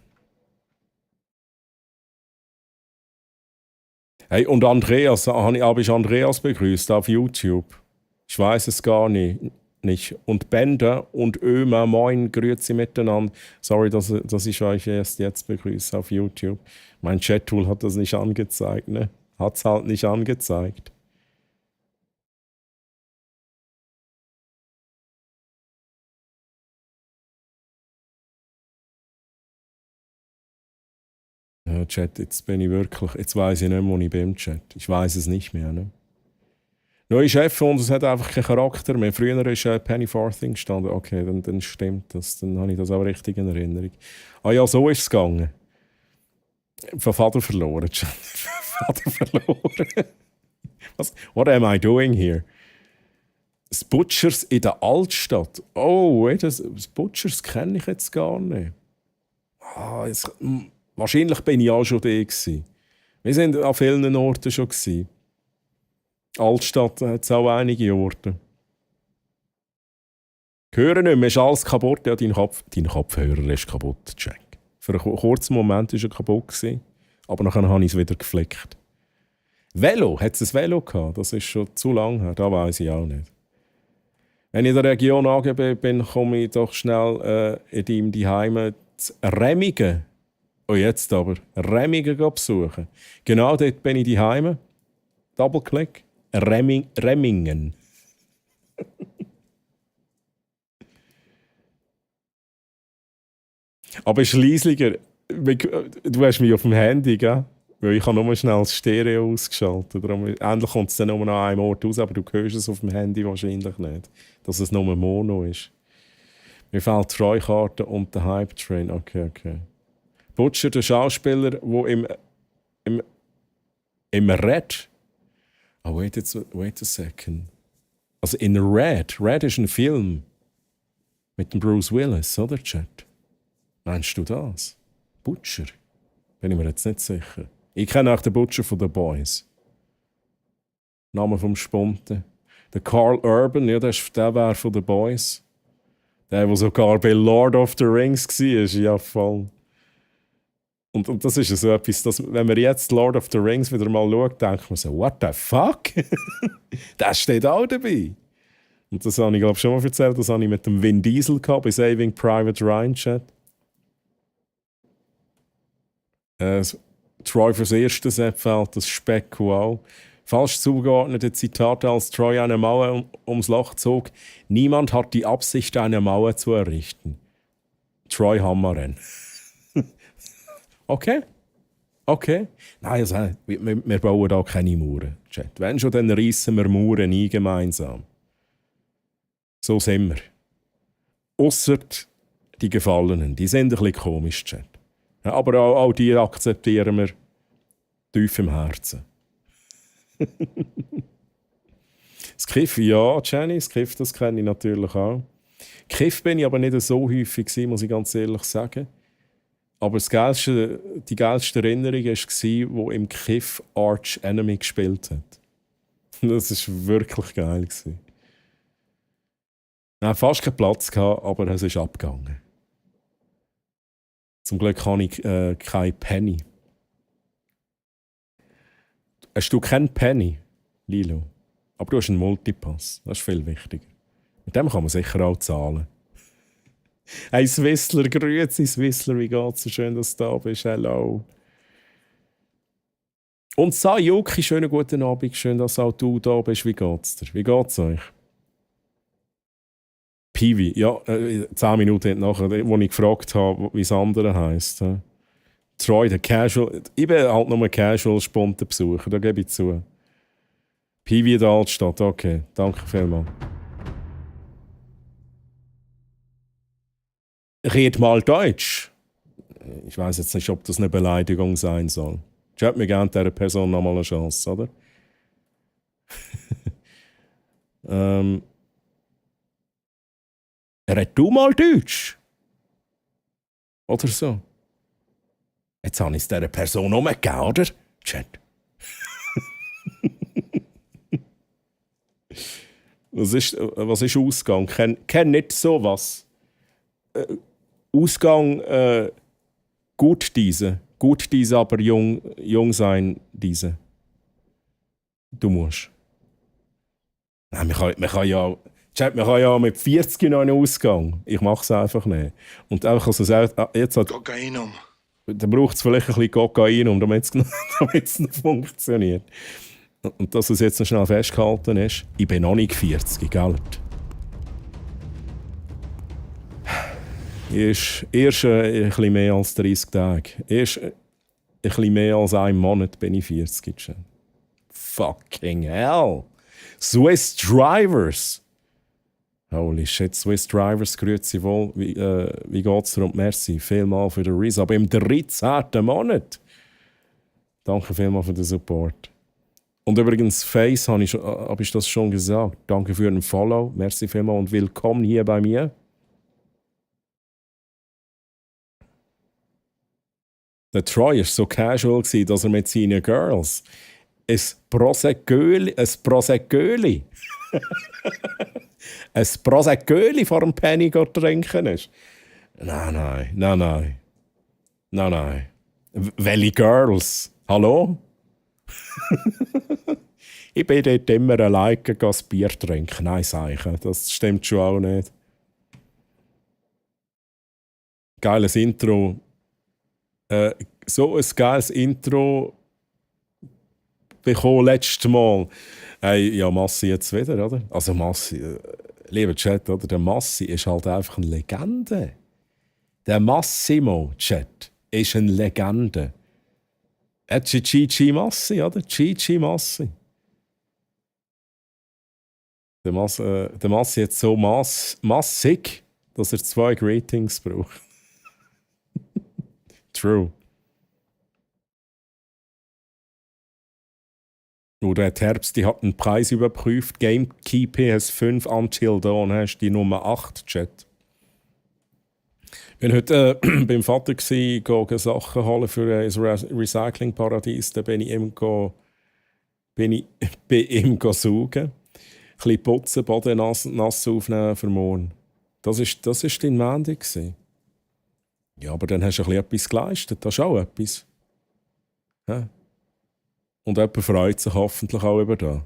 Hey, und Andreas, habe ich Andreas begrüßt auf YouTube? Ich weiß es gar nicht. Und Bender und Ömer, moin, grüezi miteinander. Sorry, dass ich euch erst jetzt begrüße auf YouTube. Mein Chat-Tool hat das nicht angezeigt, ne? Hat es halt nicht angezeigt. Ja, Chat, jetzt weiß ich nicht mehr, wo ich bin im Chat. Ich weiß es nicht mehr, ne? Neue Chef und es hat einfach keinen Charakter mehr. Früher ist Penny Farthing gestanden. Okay, dann stimmt das. Dann habe ich das auch richtig in Erinnerung. Ah ja, so ist es gegangen. Von Vater verloren. Vater verloren. What am I doing here? Das Butchers in der Altstadt. Oh, das Butchers kenne ich jetzt gar nicht. Wahrscheinlich bin ich auch schon da gewesen. Wir sind an vielen Orten schon gewesen. Altstadt hat es auch einige Orte. Hören nicht mehr, ist alles kaputt. Ja, dein Kopfhörer ist kaputt, Jack. Für einen kurzen Moment war er kaputt gewesen, aber nachher habe ich es wieder geflickt. Velo, hat es ein Velo gehabt? Das ist schon zu lang her, das weiss ich auch nicht. Wenn ich in der Region angegeben bin, komme ich doch schnell in deinem Zuhause zu Remmingen. Oh, jetzt aber. Remmingen besuchen. Genau dort bin ich daheim. Double-Click. Remmingen. Aber schliesslicher, du hast mich auf dem Handy, gell? Weil ich habe nur schnell das Stereo ausgeschaltet. Darum, endlich kommt es dann nur noch an einem Ort raus, aber du hörst es auf dem Handy wahrscheinlich nicht. Dass es nur Mono ist. Mir fehlt die Treukarte und der Hype Train. Okay. Butcher, der Schauspieler, der im Red... Oh, wait a second. Also in Red ist ein Film mit dem Bruce Willis, oder, Chat? Meinst du das? Butcher? Bin ich mir jetzt nicht sicher. Ich kenne auch den Butcher von The Boys. Name vom Sponte. Der Carl Urban, ja, der war von The Boys. Der sogar bei Lord of the Rings war, ja voll. Und das ist ja so etwas, dass, wenn man jetzt Lord of the Rings wieder mal schaut, denkt man so, what the fuck? Das steht auch dabei. Und das habe ich, glaube ich, schon mal erzählt, das habe ich mit dem Vin Diesel gehabt, bei Saving Private Ryan Chat. Troy fürs erste Seppfeld, das Speck, wow. Falsch zugeordnete Zitate, als Troy eine Mauer ums Loch zog. Niemand hat die Absicht, eine Mauer zu errichten. Troy Hammaren. Okay. Nein, also, wir bauen da keine Mauern, Chat. Wenn schon, dann reissen wir Mauern nie gemeinsam. So sind wir. Ausser die Gefallenen. Die sind ein bisschen komisch, Chat. Ja, aber auch die akzeptieren wir tief im Herzen. Das Kiff, ja, Jenny, das Kiff, das kenne ich natürlich auch. Kiff bin ich aber nicht so häufig gewesen, muss ich ganz ehrlich sagen. Aber die geilste Erinnerung war, wo im Kiff Arch Enemy gespielt hat. Das war wirklich geil. Ich hatte fast keinen Platz, aber es ist abgegangen. Zum Glück habe ich keinen Penny. Hast du keinen Penny, Lilo? Aber du hast einen Multipass. Das ist viel wichtiger. Mit dem kann man sicher auch zahlen. Hey Swissler, grüezi Swissler, wie geht's? So schön, dass du da bist. Hello. Und Sayuki, schönen guten Abend. Schön, dass auch du da bist. Wie geht's dir? Wie geht's euch? Piwi, ja, 10 Minuten nachher, wo ich gefragt habe, wie das andere heisst. Troy, der Casual. Ich bin halt nur ein Casual-Spontenbesucher, da gebe ich zu. Piwi in der Altstadt, okay. Danke vielmals. Red mal Deutsch. Ich weiß jetzt nicht, ob das eine Beleidigung sein soll. Ich hätte mir gerne dieser Person noch mal eine Chance, oder? Red du mal Deutsch? Oder so. Jetzt habe ich es dieser Person umgegeben, oder? Chat. Was ist Ausgang? Kenn nicht sowas. Ausgang gut diese, aber jung sein diese. Du musst. Nein, man kann ja mit 40 noch einen Ausgang. Ich mache es einfach nicht. Und einfach also jetzt hat, Kokainum. dann braucht es vielleicht ein bisschen Kokain, damit es noch funktioniert. Und dass es jetzt noch schnell festgehalten ist, ich bin noch nicht 40, gell? Erst ein bisschen mehr als 30 Tage. Erst ein bisschen mehr als einen Monat bin ich 40 schon. Fucking hell! Swiss Drivers! Holy shit, Swiss Drivers, grüezi wohl. Wie geht's dir und merci vielmals für den Resub im 13. Monat. Danke vielmals für den Support. Und übrigens, Face, habe ich das schon gesagt. Danke für den Follow, merci vielmals und willkommen hier bei mir. Der Troy war so casual, dass er mit seinen Girls ein Proseccoli vor dem Penny trinken ist. Nein. Welche Girls? Hallo? Ich bin dort immer alleine das Bier trinken. Nein, Seichen, das stimmt schon auch nicht. Geiles Intro. So ein geiles Intro bekommen letztes Mal. Hey, ja, Massi jetzt wieder, oder? Also Massi, lieber Chat, oder? Der Massi ist halt einfach eine Legende. Der Massimo, Chat, ist eine Legende. Gigi Massi, oder? Gigi Massi. Der Massi hat so massig, dass er 2 Greetings braucht. True. Oder der Herbst, die hat einen Preis überprüft. GameKey PS5 Until Dawn hast die Nummer 8, Chat. Ich war heute beim Vater, gehe Sachen holen für ein Recyclingparadies. Da bin ich ihm saugen. Ein bisschen putzen, Boden nass aufnehmen für morgen. Das ist dein Wendung. Ja, aber dann hast du etwas geleistet. Das ist auch etwas. Ja. Und jemand freut sich hoffentlich auch über das. Ein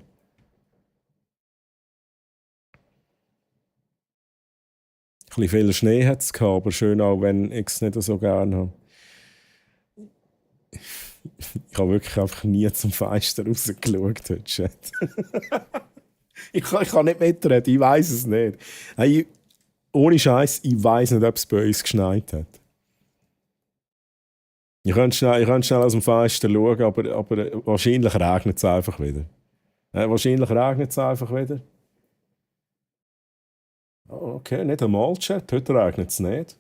bisschen viel Schnee hat es gehabt, aber schön auch, wenn ich es nicht so gerne habe. Ich habe wirklich einfach nie zum Fenster rausgeschaut heute, Chat. ich kann nicht mitreden, ich weiß es nicht. Hey, ohne Scheiß, ich weiß nicht, ob es bei uns geschneit hat. Ich könnte schnell aus dem Fenster schauen, aber wahrscheinlich regnet es einfach wieder. Okay, nicht einmal, Chat. Heute regnet es nicht.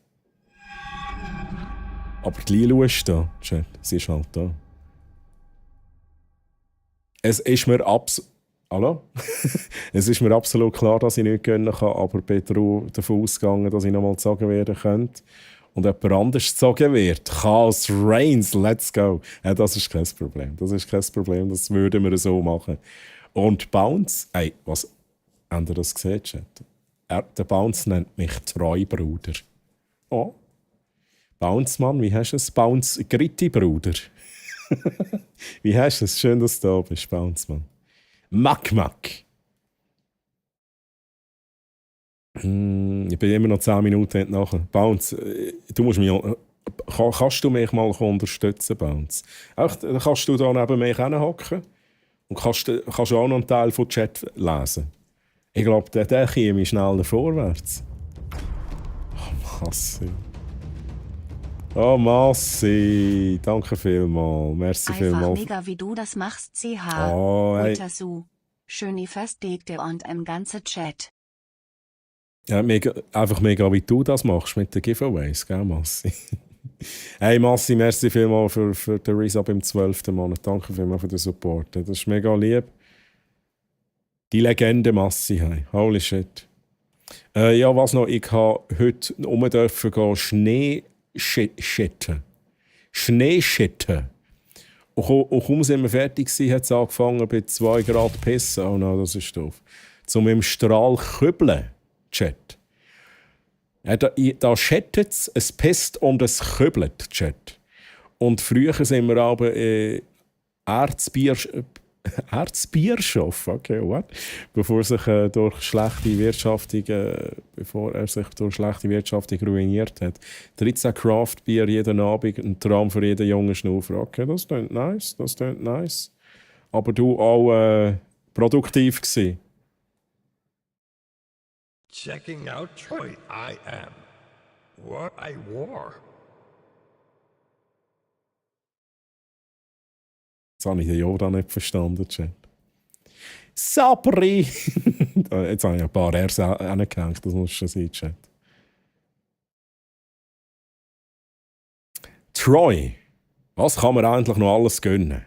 Aber die Lilu ist da, Chat. Sie ist halt da. Es ist mir Hallo? Es ist mir absolut klar, dass ich nicht gönnen kann, aber bin davon ausgegangen, dass ich noch mal sagen werden könnte. und jemand anders gezogen wird. Chaos reigns, let's go. Ja, das ist kein Problem. Das ist kein Problem, das würden wir so machen. Und Bounce, ey, was, habt ihr das gesehen, Chat? Der Bounce nennt mich Treubruder. Oh. Bounce, Mann, wie hast du es? Bounce, Gritti, Bruder. Wie hast du es? Schön, dass du da bist, Bounce, Mann. Mack. Ich bin immer noch 10 Minuten nachher. Bounce, du musst mich... Kannst du mich mal unterstützen, Bounce? Echt, kannst du da neben mir hinhocken und kannst auch noch einen Teil vom Chat lesen. Ich glaube, der käme schneller vorwärts. Oh, Massi. Oh, Massi. Danke vielmals. Merci Einfach vielmals. mega, wie du das machst, CH. Oh, ey. Ultrasu. Schön die Festlegte und im ganzen Chat. Ja, einfach mega, wie du das machst mit den Giveaways, gell, Massi? Hey, Massi, merci vielmals für den Resub im 12. Monat. Danke vielmals für den Support. Das ist mega lieb. Die Legende Massi, hey. Holy shit. Ja, was noch? Ich habe heute dürfen gehen Schneeschitten. Und kaum sind wir fertig gewesen, hat es angefangen bei 2 Grad pissen. Oh nein, das ist doof. Zum im Strahl kübeln, Chat. Ja, da schettet es, es pisst und es kübelt, Chat. Und früher sind wir aber Erzbierstoff, okay, what? Bevor er sich durch schlechte Wirtschaftung ruiniert hat. 13 Craft-Bier jeden Abend, ein Traum für jeden jungen Schnaufer. Okay, das klingt nice. Aber du auch produktiv gewesen. Checking out Troy, I am. What I wore. Jetzt habe ich den Yoda nicht verstanden, Chat. Sabri! Jetzt habe ich ein paar R's angehängt, das muss schon sein, Chat. Troy. Was kann man eigentlich noch alles gönnen?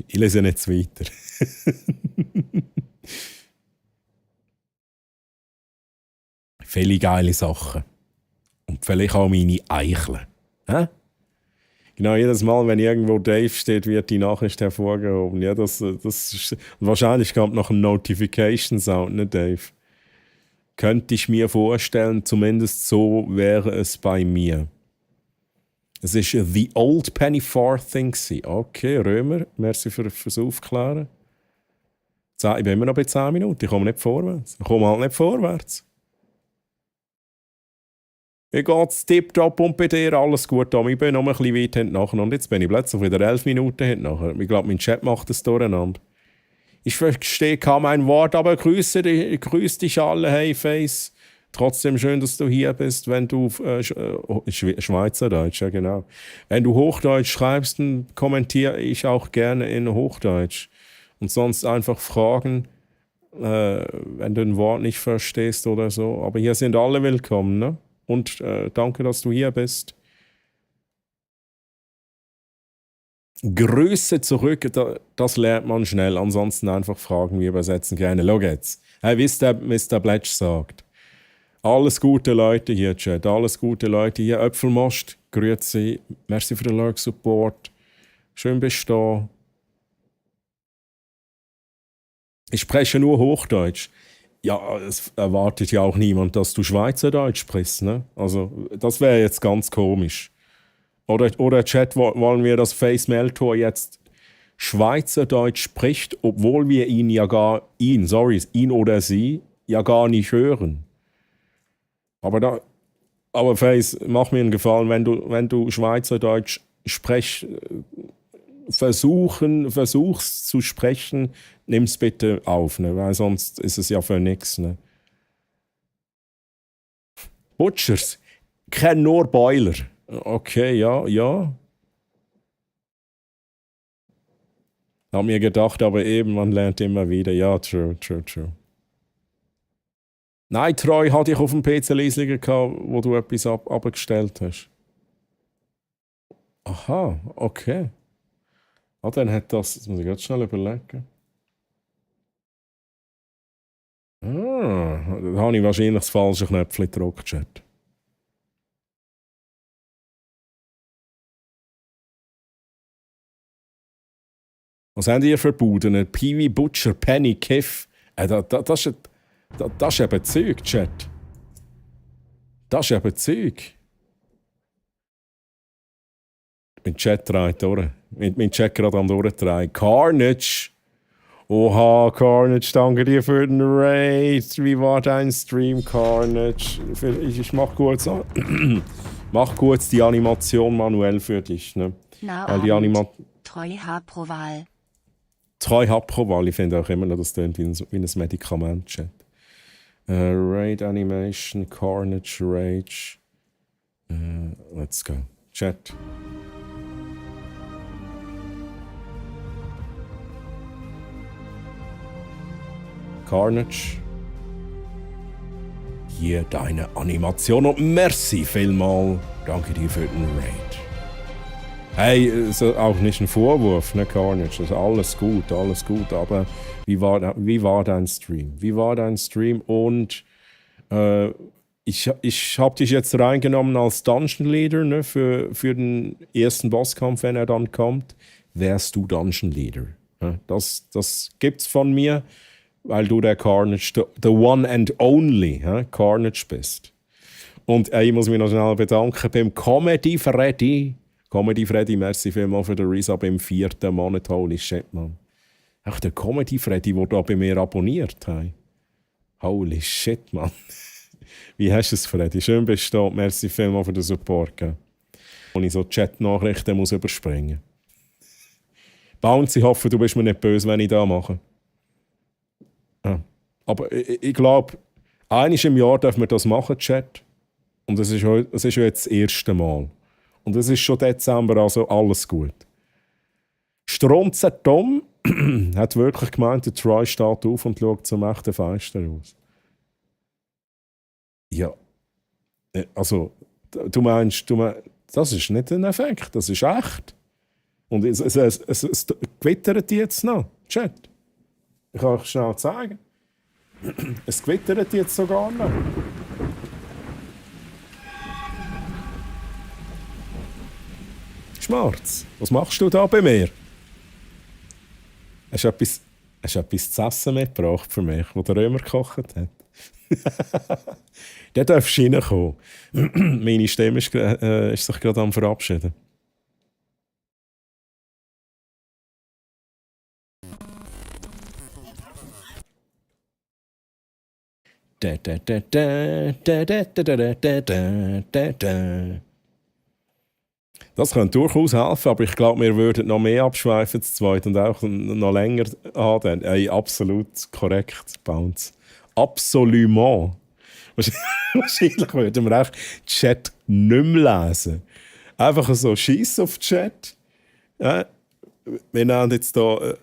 Ich lese nicht weiter. Viele geile Sachen. Und vielleicht auch meine Eicheln. Hä? Genau, jedes Mal, wenn irgendwo Dave steht, wird die Nachricht hervorgehoben. Ja, das ist, wahrscheinlich kommt noch ein Notification-Sound, ne, Dave? Könnte ich mir vorstellen, zumindest so wäre es bei mir. Es ist The Old Penny Farthing. Okay, Römer, merci fürs Aufklären. Ich bin immer noch bei 10 Minuten, ich komme nicht vorwärts. Wie geht's tipptopp und bei dir alles gut, Tom? Ich bin noch ein bisschen weit hinten nachher und jetzt bin ich plötzlich wieder 11 Minuten hinten nachher. Ich glaube, mein Chat macht es durcheinander. Ich verstehe kaum ein Wort, aber grüße dich alle, hey Face. Trotzdem schön, dass du hier bist, wenn du Schweizerdeutsch, ja genau. Wenn du Hochdeutsch schreibst, dann kommentiere ich auch gerne in Hochdeutsch. Und sonst einfach fragen, wenn du ein Wort nicht verstehst oder so. Aber hier sind alle willkommen, ne? Und danke, dass du hier bist. Grüße zurück, das lernt man schnell. Ansonsten einfach fragen, wir übersetzen gerne. Schau jetzt. Hey, wie es der Mr. Bletch sagt. Alles gute Leute hier, Chat. Alles gute Leute hier. Öpfelmost, grüezi. Merci für den Lurk-Support. Schön bist du da. Ich spreche nur Hochdeutsch. Ja, es erwartet ja auch niemand, dass du Schweizerdeutsch sprichst, ne? Also, das wäre jetzt ganz komisch. Oder Chat, wollen wir, dass Face Meltor jetzt Schweizerdeutsch spricht, obwohl wir ihn oder sie ja gar nicht hören. Aber Face, mach mir einen Gefallen, wenn du Schweizerdeutsch sprichst, versuchst zu sprechen, nimm's bitte auf, ne? Weil sonst ist es ja für nichts. Ne? Butchers, kenn nur Boiler. Okay, ja. Hab mir gedacht, aber eben, man lernt immer wieder. Ja, true. Nein, Troy hatte ich auf dem PC Leislinger gehabt, wo du etwas abgestellt hast. Aha, okay. Dann hat das muss ich ganz schnell überlegen. Da habe ich wahrscheinlich das falsche Knöpfchen gedrückt, Chat. Was habt ihr für Buden? Peewee, Butcher, Penny, Kiff. Das ist eben Zeug, Chat. Das ist eben Zeug. Mein Chat dreht durch. Mein Chat gerade am Durchdrehen. Carnage. Oha, Carnage, danke dir für den Raid. Wie war dein Stream, Carnage? Ich mach kurz, mach kurz die Animation manuell für dich. Ne? Na Weil die Animation. Treu Haproval. Treu Haproval, ich finde auch immer noch, das klingt wie ein Medikament, Chat. Raid Animation, Carnage, Rage. Let's go. Chat. Carnage. Hier deine Animation und merci vielmal. Danke dir für den Raid. Hey, ist auch nicht ein Vorwurf, ne, Carnage. Also alles gut, aber wie war dein Stream? Wie war dein Stream? Und ich habe dich jetzt reingenommen als Dungeon Leader, ne, für den ersten Bosskampf, wenn er dann kommt. Wärst du Dungeon Leader? Ne? Das gibt's von mir, weil du der Carnage, the one and only Carnage bist. Und ich muss mich noch schnell bedanken beim Comedy Freddy. Comedy Freddy, merci vielmals für den Resub im 4. Monat. Holy shit, man. Auch der Comedy Freddy, der da bei mir abonniert hat. Holy shit, man. Wie hast du es, Freddy? Schön bist du da. Merci vielmals für den Support. Gell? Und ich so Chat-Nachrichten muss überspringen. Bounce, ich hoffe, du bist mir nicht böse, wenn ich das mache. Ja. Aber ich glaube, einmal im Jahr dürfen wir das machen, Chat. Und es ist ja jetzt das erste Mal. Und es ist schon Dezember, also alles gut. Stronzer Tom hat wirklich gemeint, der Troy steht auf und schaut zum echten Fenster aus. Ja, also, du meinst, das ist nicht ein Effekt, das ist echt. Und es gewittert jetzt noch, Chat. Ich kann euch schnell zeigen. Es gewittert jetzt sogar noch. Schmarz, was machst du da bei mir? Hast du etwas zu essen mitgebracht für mich, das der Römer gekocht hat? Der darfst du reinkommen. Meine Stimme ist sich gerade am Verabschieden. Das könnte durchaus helfen, aber ich glaube, wir würden noch mehr abschweifen zu zweit und auch noch länger haben. Ey, absolut korrekt, Bounce. Absolument. Wahrscheinlich würden wir auch Chat nicht mehr lesen. Einfach so Scheiss auf Chat. Ja, wir nehmen jetzt hier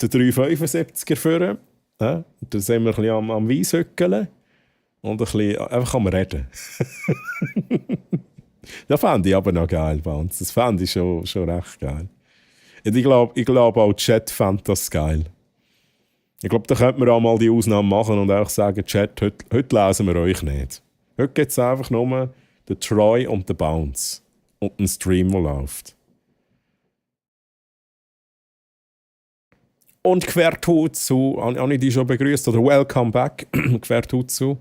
den 375er vor. Ja, da sind wir ein bisschen am Weishückeln und ein bisschen einfach am Reden. Das fände ich aber noch geil, Bounce. Das fände ich schon recht geil. Und ich glaube auch Chat fände das geil. Ich glaube, da könnte man auch mal die Ausnahme machen und auch sagen, Chat, heute lesen wir euch nicht. Heute gibt es einfach nur den Troy und den Bounce. Und einen Stream, der läuft. Und Quertutsu, habe ich dich schon begrüßt? Oder Welcome back, Quertutsu.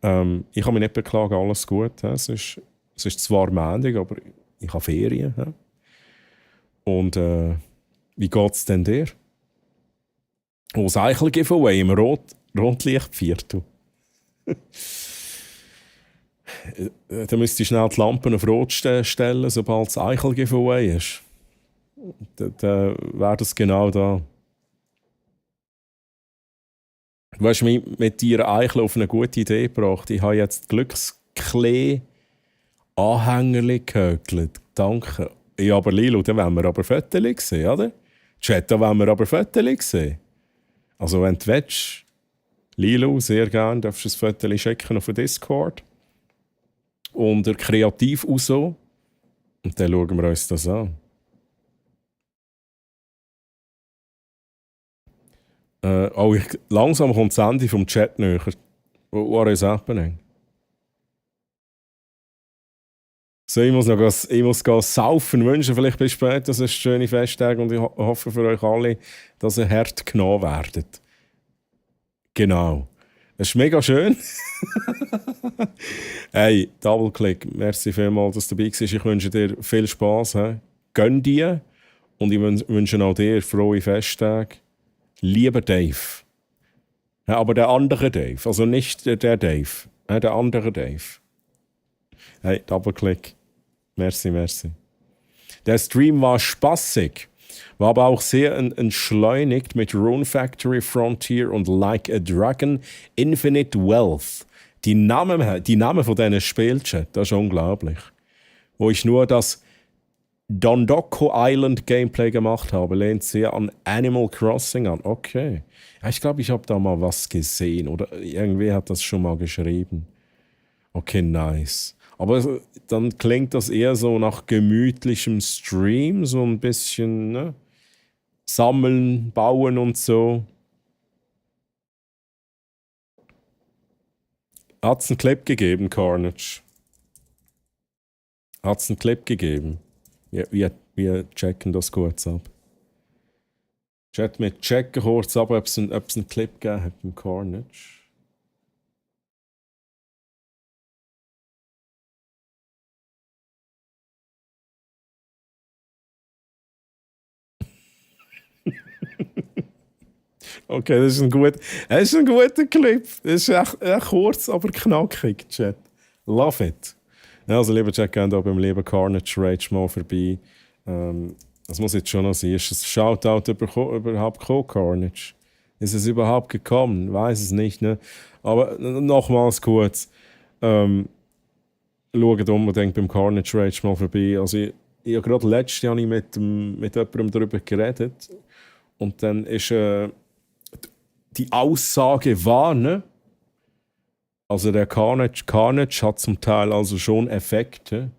Ich kann mich nicht beklagen, alles gut. Es ist zwar Montag, aber ich habe Ferien. Ja. Und wie geht es denn dir? Oh, das Eichel-Giveaway im Rotlichtviertel. Da müsst ihr schnell die Lampen auf Rot stellen, sobald das Eichel-Giveaway ist. Dann wäre das genau da. Du hast mich mit dir Eichel auf eine gute Idee gebracht. Ich habe jetzt Glücksklee-Anhängerli gehökelt. Danke. Ja, aber Lilo, dann wollen wir aber Fotos sehen, oder? Chat, da wollen wir aber Fotos sehen. Also wenn du willst, Lilo, sehr gerne, darfst du ein Foto schicken auf den Discord. Und der Kreativ auch so. Und dann schauen wir uns das an. Langsam kommt das Ende vom Chat näher. What is happening? So, ich muss gehen saufen, wünschen vielleicht bis später, dass es schöne Festtage und ich hoffe für euch alle, dass ihr hart genommen werdet. Genau. Das ist mega schön. Hey, Double-Click, merci vielmals, dass du dabei warst. Ich wünsche dir viel Spass. Gönn dir und ich wünsche auch dir frohe Festtage. Lieber Dave. Ja, aber der andere Dave, also nicht der Dave, der andere Dave. Hey, Double-Click. Merci. Der Stream war spaßig, war aber auch sehr entschleunigt mit Rune Factory, Frontier und Like a Dragon, Infinite Wealth. Die Namen von diesen Spielchen, das ist unglaublich. Wo ich nur das Dondoko Island Gameplay gemacht habe, lehnt sehr an Animal Crossing an. Okay. Ja, ich glaube, ich habe da mal was gesehen oder irgendwie hat das schon mal geschrieben. Okay, nice. Aber dann klingt das eher so nach gemütlichem Stream, so ein bisschen, ne? Sammeln, bauen und so. Hat's einen Clip gegeben, Carnage? Hat's einen Clip gegeben? Wir checken das kurz ab. Chat, wir checken kurz ab, ob es einen Clip gegeben hat beim Carnage. Okay, das ist ein guter Clip. Das ist echt kurz, aber knackig, Chat. Love it. Ja, also, lieber Chat, geht auch beim lieben Carnage Rage mal vorbei. Das muss jetzt schon noch sein. Ist das Shoutout überhaupt gekommen, Carnage? Ist es überhaupt gekommen? Weiß es nicht, ne? Aber nochmals kurz. Schaut unbedingt beim Carnage Rage mal vorbei. Also, ich habe gerade letztes Jahr mit jemandem darüber geredet. Und dann ist die Aussage wahr, ne? Also der Carnage hat zum Teil also schon Effekte.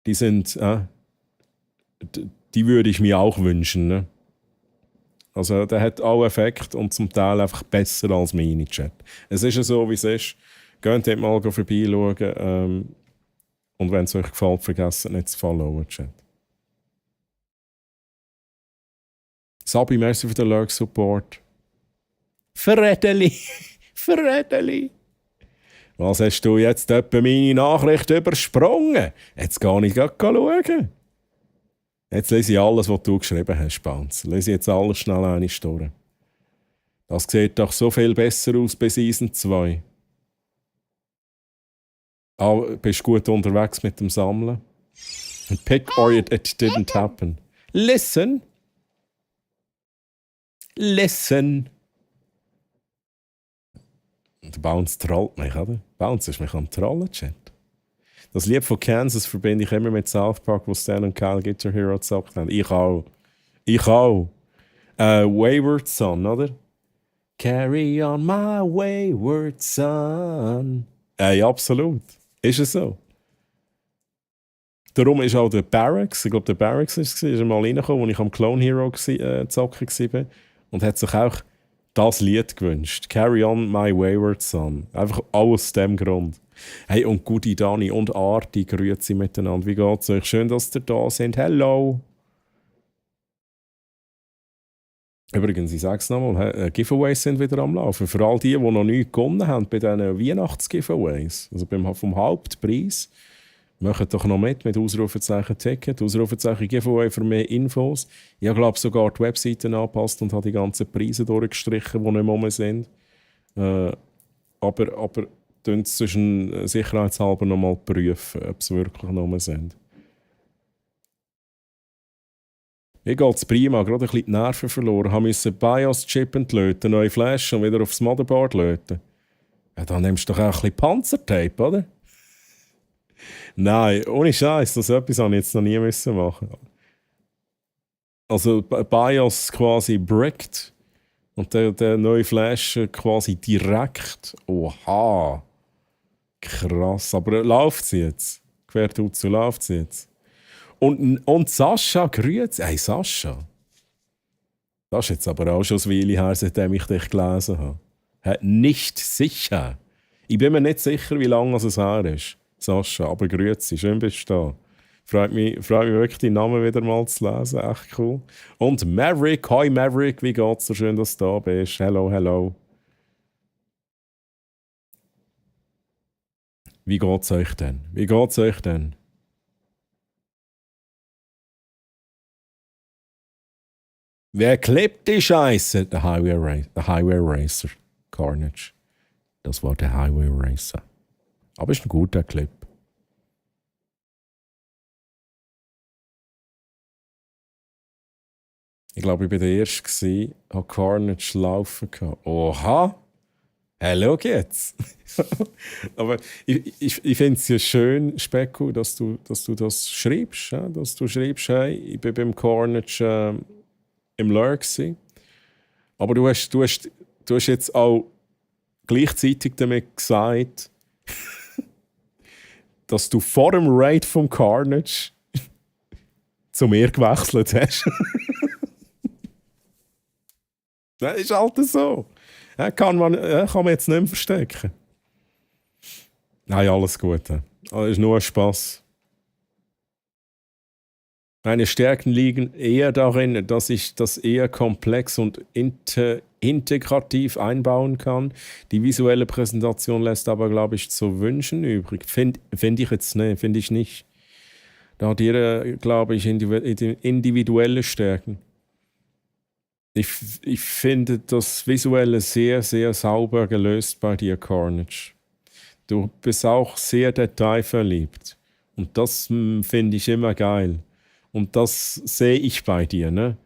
Die sind, die würde ich mir auch wünschen, ne? Also der hat auch Effekte und zum Teil einfach besser als meine, Chat. Es ist ja so, wie es ist. Geht dort mal vorbeischauen. Und wenn es euch gefällt, vergesst nicht zu followen, Chat. Sabi, merci für den Lurk-Support. Verräteli! Was hast du jetzt etwa meine Nachricht übersprungen? Jetzt gehe ich schauen. Jetzt lese ich alles, was du geschrieben hast, Bounce. Lese ich jetzt alles schnell eine durch. Das sieht doch so viel besser aus bei Season 2. Bist gut unterwegs mit dem Sammeln? Pick or it didn't happen. Listen. Der Bounce trollt mich, oder? Bounce ist mich am Trollen, Chat. Das Lied von Kansas verbinde ich immer mit South Park, wo Stan und Kyle Guitar Hero gezockt haben. Ich auch. Wayward Son, oder? Carry on my wayward son. Ey, absolut. Ist es so. Darum ist auch der Barracks, ich glaube, der Barracks ist mal reingekommen, als ich am Clone Hero zocken war. Und hat sich auch das Lied gewünscht. Carry on my wayward son. Einfach aus dem Grund. Hey, und Gudi, Dani und Arti, grüezi miteinander. Wie geht's euch? Schön, dass ihr da sind. Hello! Übrigens, ich sage es nochmal, Giveaways sind wieder am Laufen. Für all die noch nichts gewonnen haben bei diesen Weihnachts-Giveaways, also vom Hauptpreis, macht doch noch mit Ausrufezeichen Ticket, Ausrufezeichen Giveaway für mehr Infos. Ich habe, glaube sogar die Webseiten angepasst und habe die ganzen Preise durchgestrichen, die nicht mehr sind. Aber tun es zwischen sicherheitshalber noch mal prüfen, ob es wirklich noch sind. Mir geht es prima, gerade ein bisschen die Nerven verloren. Ich musste BIOS-Chip entlöten, neue Flash und wieder aufs Motherboard löten. Ja, dann nimmst du doch auch ein bisschen Panzertape, oder? Nein, ohne Scheiß, das etwas habe ich jetzt noch nie müssen machen. Also BIOS quasi bricked und der neue Flash quasi direkt. Oha! Krass, aber läuft sie jetzt? Quer dazu läuft sie jetzt. Und Sascha, grüezi. Hey Sascha. Das ist jetzt aber auch schon eine Weile her, seitdem ich dich gelesen habe. Nicht sicher. Ich bin mir nicht sicher, wie lange es her ist, Sascha, aber grüezi, schön bist du da. Freut mich wirklich, deinen Namen wieder mal zu lesen, echt cool. Und Maverick, hi Maverick, wie geht's dir? Schön, dass du da bist. Hello, hello. Wie geht's euch denn? Wie geht's euch denn? Wer klebt die Scheiße? Der Highway Racer. Carnage. Das war der Highway Racer. Aber ist ein guter Clip. Ich glaube, ich war der Erste, der Carnage laufen kann. Oha! Hey, schau jetzt! Aber ich finde es ja schön, Specko, dass du das schreibst. Ja? Dass du schreibst, hey, ich bin beim Carnage im Lurk gewesen. Aber du hast jetzt auch gleichzeitig damit gesagt, dass du vor dem Raid vom Carnage zu mir gewechselt hast. Das ist halt so. Ja, kann man jetzt nicht mehr verstecken. Nein, alles gut. Das ist nur ein Spass. Meine Stärken liegen eher darin, dass ich das eher komplex und integrativ einbauen kann. Die visuelle Präsentation lässt aber, glaube ich, zu wünschen übrig. Finde ich jetzt nicht, finde ich nicht. Da hat jeder, glaube ich, individuelle Stärken. Ich finde das Visuelle sehr, sehr sauber gelöst bei dir, Carnage. Du bist auch sehr detailverliebt. Und das finde ich immer geil. Und das sehe ich bei dir, ne?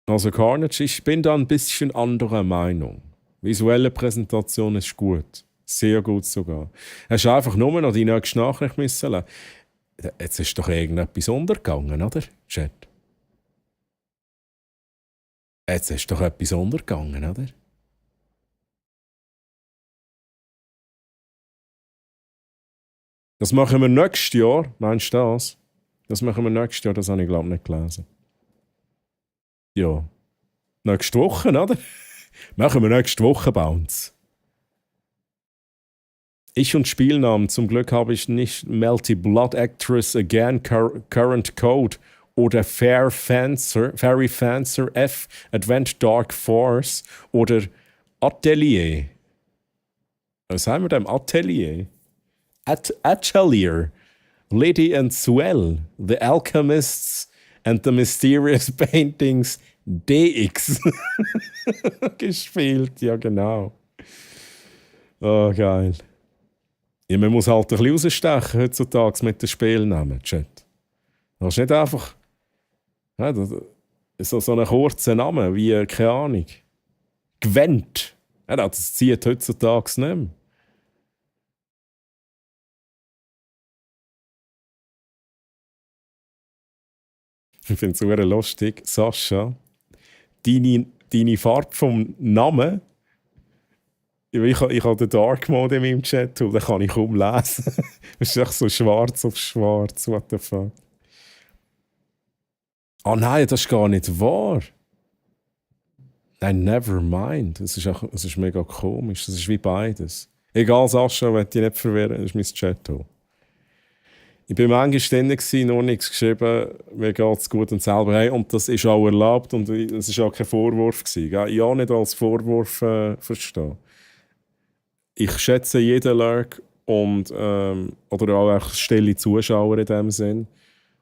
Also Carnage, ich bin da ein bisschen anderer Meinung. Visuelle Präsentation ist gut. Sehr gut sogar. Hast du einfach nur noch die nächste Nachricht müssen lassen. Jetzt ist doch irgendetwas untergegangen, oder? Chat. Jetzt ist doch etwas untergegangen, oder? Das machen wir nächstes Jahr. Meinst du das? Das machen wir nächstes Jahr, das habe ich glaube ich nicht gelesen. Ja. Nächste Woche, oder? Machen wir nächste Woche Bounce. Ich und Spielnamen. Zum Glück habe ich nicht Melty Blood Actress Again, Current Code oder Fairy Fancer F, Advent Dark Force oder Atelier. Was haben wir denn? Atelier? Atelier. Lady and Swell. The Alchemists and the Mysterious Paintings DX. Gespielt, ja genau. Oh, geil. Ja, man muss halt ein bisschen rausstechen heutzutage mit den Spielnamen, Chat. Das ist nicht einfach ja, so einen kurzen Namen wie, keine Ahnung, Gwent. Ja, das zieht heutzutage nicht mehr. Ich finde es sehr lustig. Sascha, deine Farbe vom Namen, ich habe den Dark Mode in meinem Chat, den kann ich kaum lesen. Es ist echt so schwarz auf schwarz. What the fuck? Ah nein, das ist gar nicht wahr. Nein, never mind. Es ist mega komisch. Das ist wie beides. Egal, Sascha, wenn dich nicht verwirren, das ist mein Chat hier. Ich war manchmal ständig, nur nichts geschrieben, mir geht es gut und selber hey, und das ist auch erlaubt und es war auch kein Vorwurf. Ich auch nicht als Vorwurf verstehen. Ich schätze jeden Lurk und, oder auch stille Zuschauer in dem Sinn.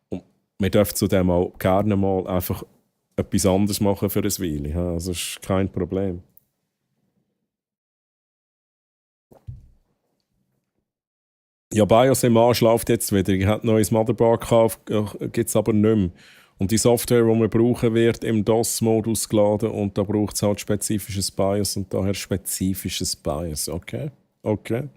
Und wir dürfen zudem auch gerne mal einfach etwas anderes machen für ein Weile. Also das ist kein Problem. Ja, BIOS im Arsch läuft jetzt wieder. Ich habe ein neues Motherboard gekauft, gibt es aber nicht mehr. Und die Software, die wir brauchen, wird im DOS-Modus geladen und da braucht es halt spezifisches BIOS und daher spezifisches BIOS. Okay? Okay.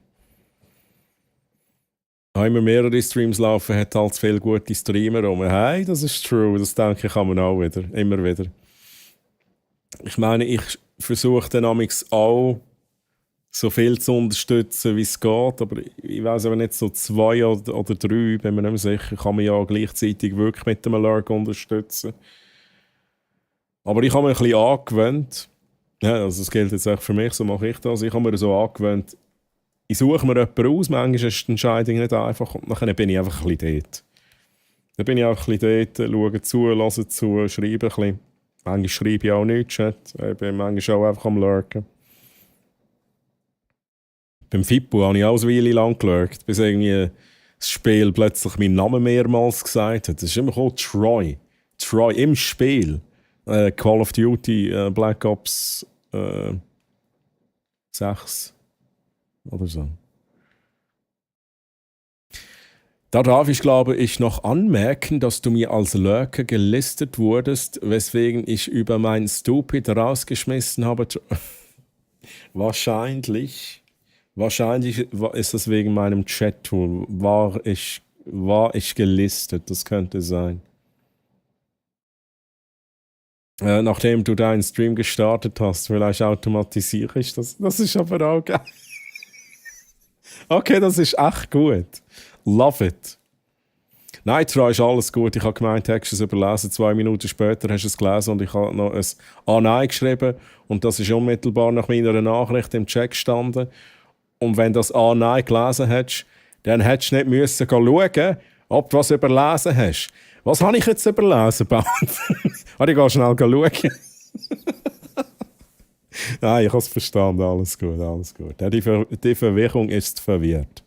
Haben wir mehrere Streams laufen, hat halt viele gute Streamer rum. Hey, das ist true, das denke ich kann man auch wieder. Immer wieder. Ich meine, ich versuche dann auch so viel zu unterstützen, wie es geht, aber ich weiß aber nicht, so 2 oder 3, bin mir nicht mehr sicher, kann man ja gleichzeitig wirklich mit dem Lurk unterstützen. Aber ich habe mich ein bisschen angewöhnt, Ja, also das gilt jetzt auch für mich, so mache ich das. Ich habe mir so angewöhnt, ich suche mir jemanden aus, manchmal ist die Entscheidung nicht einfach und dann bin ich einfach ein bisschen dort. Dann bin ich auch ein bisschen dort, schaue zu, höre zu, schreibe ein bisschen. Manchmal schreibe ich auch nichts, Chat. Ich bin manchmal auch einfach am Lurken. Beim Fippo habe ich auch eine Weile lang gelurkt, bis irgendwie das Spiel plötzlich meinen Namen mehrmals gesagt hat. Das ist immer gekommen, Troy. Troy im Spiel. Call of Duty, Black Ops 6 oder so. Da darf ich, glaube ich, noch anmerken, dass du mir als Lurker gelistet wurdest, weswegen ich über mein Stupid rausgeschmissen habe. Wahrscheinlich ist das wegen meinem Chat-Tool. War ich gelistet, das könnte sein. Nachdem du deinen Stream gestartet hast, vielleicht automatisiere ich das. Das ist aber auch geil. Okay, das ist echt gut. Love it. Nein, Troy, ist alles gut. Ich habe gemeint, du hättest es überlesen. 2 Minuten später hast du es gelesen und ich habe noch ein «Ah-Nein» geschrieben. Und das ist unmittelbar nach meiner Nachricht im Chat gestanden. Und wenn du das «Ah-Nein» gelesen hättest, dann hättest du nicht müssen schauen, ob du was überlesen hast. Was habe ich jetzt überlesen, Band? Ich gehe schnell schauen. Nein, ich habe es verstanden. Alles gut, alles gut. Die Verwirrung ist verwirrt.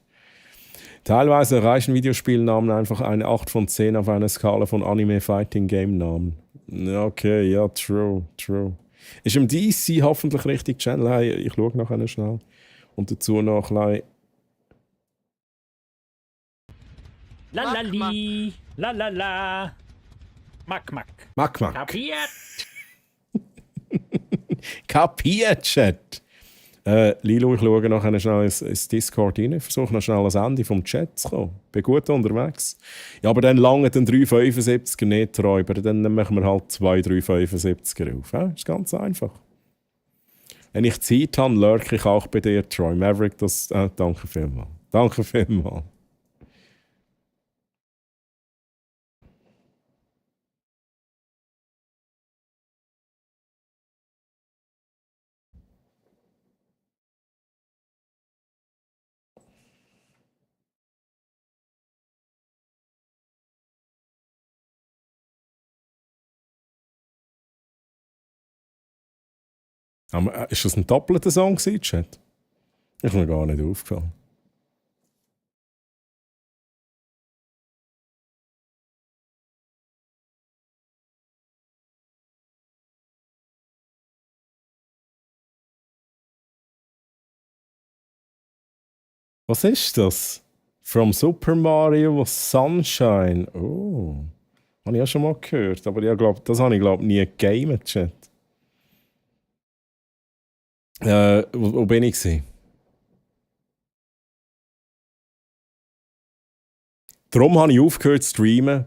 Teilweise erreichen Videospielnamen einfach eine 8 von 10 auf einer Skala von Anime-Fighting-Game-Namen. Okay, ja, true. Ist im DC hoffentlich richtig Channel. Hey, ich schaue nachher schnell. Und dazu noch ein Lalali, lalala. Mack. Mack. Kapiert? Kapiert, Chat. Lilo, ich schaue nachher schnell ins Discord rein. Ich versuche noch schnell ans Ende vom Chat zu kommen. Bin gut unterwegs. Ja, aber dann lange den 375er nicht Räuber. Dann machen wir halt 2 375er auf. Ja, ist ganz einfach. Wenn ich Zeit habe, lurke ich auch bei dir, Troy Maverick. Danke vielmals. Danke vielmals. Aber, ist das ein doppelter Song gewesen, Chat? Ist mir gar nicht aufgefallen. Was ist das? From Super Mario Sunshine. Oh. Habe ich ja schon mal gehört. Aber ich glaub, das habe ich nie gegamet, Chat. Wo bin ich gewesen? Darum habe ich aufgehört zu streamen.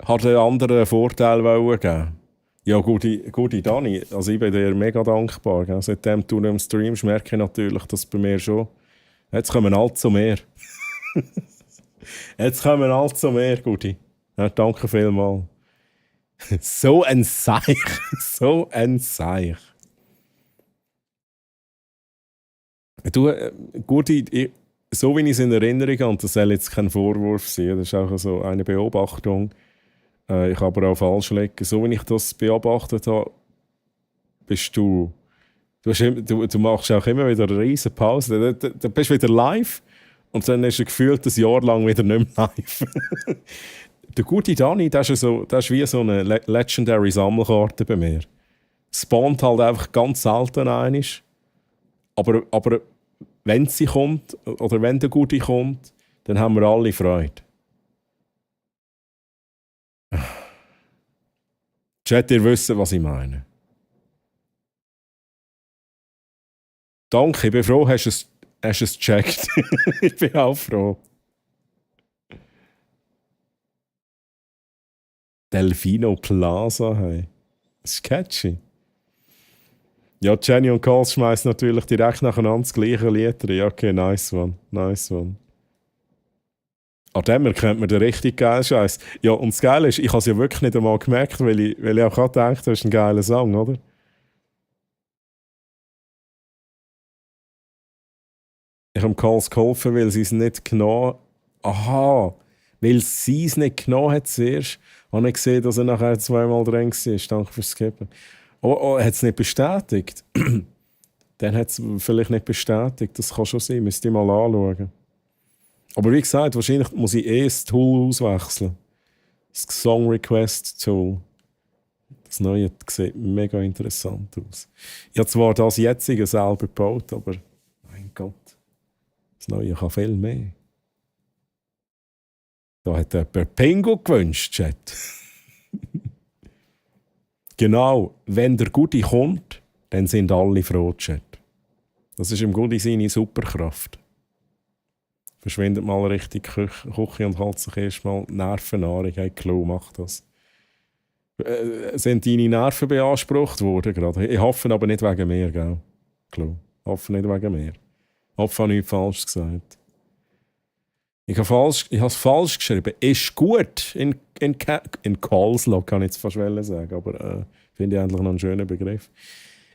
Hat den anderen einen Vorteil geben. Ja, gute Dani. Also ich bin dir mega dankbar. Gell? Seitdem du nicht mehr streamst, merke ich natürlich, dass bei mir schon... Jetzt kommen allzu mehr. Jetzt kommen allzu mehr, Guti. Ja, danke vielmals. So ein Seich. So ein Seich. Du, Guti, so wie ich es in Erinnerung habe, und das soll jetzt kein Vorwurf sein, das ist auch so eine Beobachtung, ich kann aber auch falsch liegen. So wie ich das beobachtet habe, bist du machst auch immer wieder eine riesen Pause. Dann bist du wieder live und dann ist er gefühlt ein Jahr lang wieder nicht mehr live. Der gute Dani, der ist wie so eine Legendary Sammelkarte bei mir. Spawnt halt einfach ganz selten einmal. Aber wenn sie kommt, oder wenn der Gute kommt, dann haben wir alle Freude. Chat, ihr wisst, was ich meine. Danke, ich bin froh, hast du es gecheckt. Ich bin auch froh. Delfino Plaza, hey. Das ist catchy. Ja, Jenny und Carl schmeißen natürlich direkt nacheinander das gleiche Lied rein. Ja, okay, nice one. An dem erkennt man den richtig geilen Scheiß. Ja, und das Geile ist, ich habe es ja wirklich nicht einmal gemerkt, weil ich auch gerade gedacht, das ist ein geiler Song, oder? Ich habe Calls geholfen, weil sie es nicht genommen. Aha, weil sie es nicht genommen hat zuerst. Habe ich gesehen, dass er nachher zweimal dran war. Danke fürs Skippen. Oh, er hat es nicht bestätigt. Dann hat es vielleicht nicht bestätigt. Das kann schon sein. Müsst ihr mal anschauen. Aber wie gesagt, wahrscheinlich muss ich das Tool auswechseln. Das Song Request Tool. Das Neue sieht mega interessant aus. Ich habe zwar das jetzige selber gebaut, aber mein Gott, das Neue kann viel mehr. Da hat jemand Pingo gewünscht, Chat. Genau, wenn der Gudi kommt, dann sind alle froh, Chat. Das ist im Gudi seine Superkraft. Verschwindet mal richtig Küche und holt sich erstmal Nervennahrung. Hey, Klo macht das. Sind deine Nerven beansprucht worden gerade? Ich hoffe aber nicht wegen mir, gell? Klo. Ich hoffe nicht wegen mir. Ich hoffe, ich habe nichts falsch gesagt. Ich habe es falsch geschrieben. Ist gut. In Callslog kann ich jetzt fast sagen, aber finde ich endlich noch einen schönen Begriff.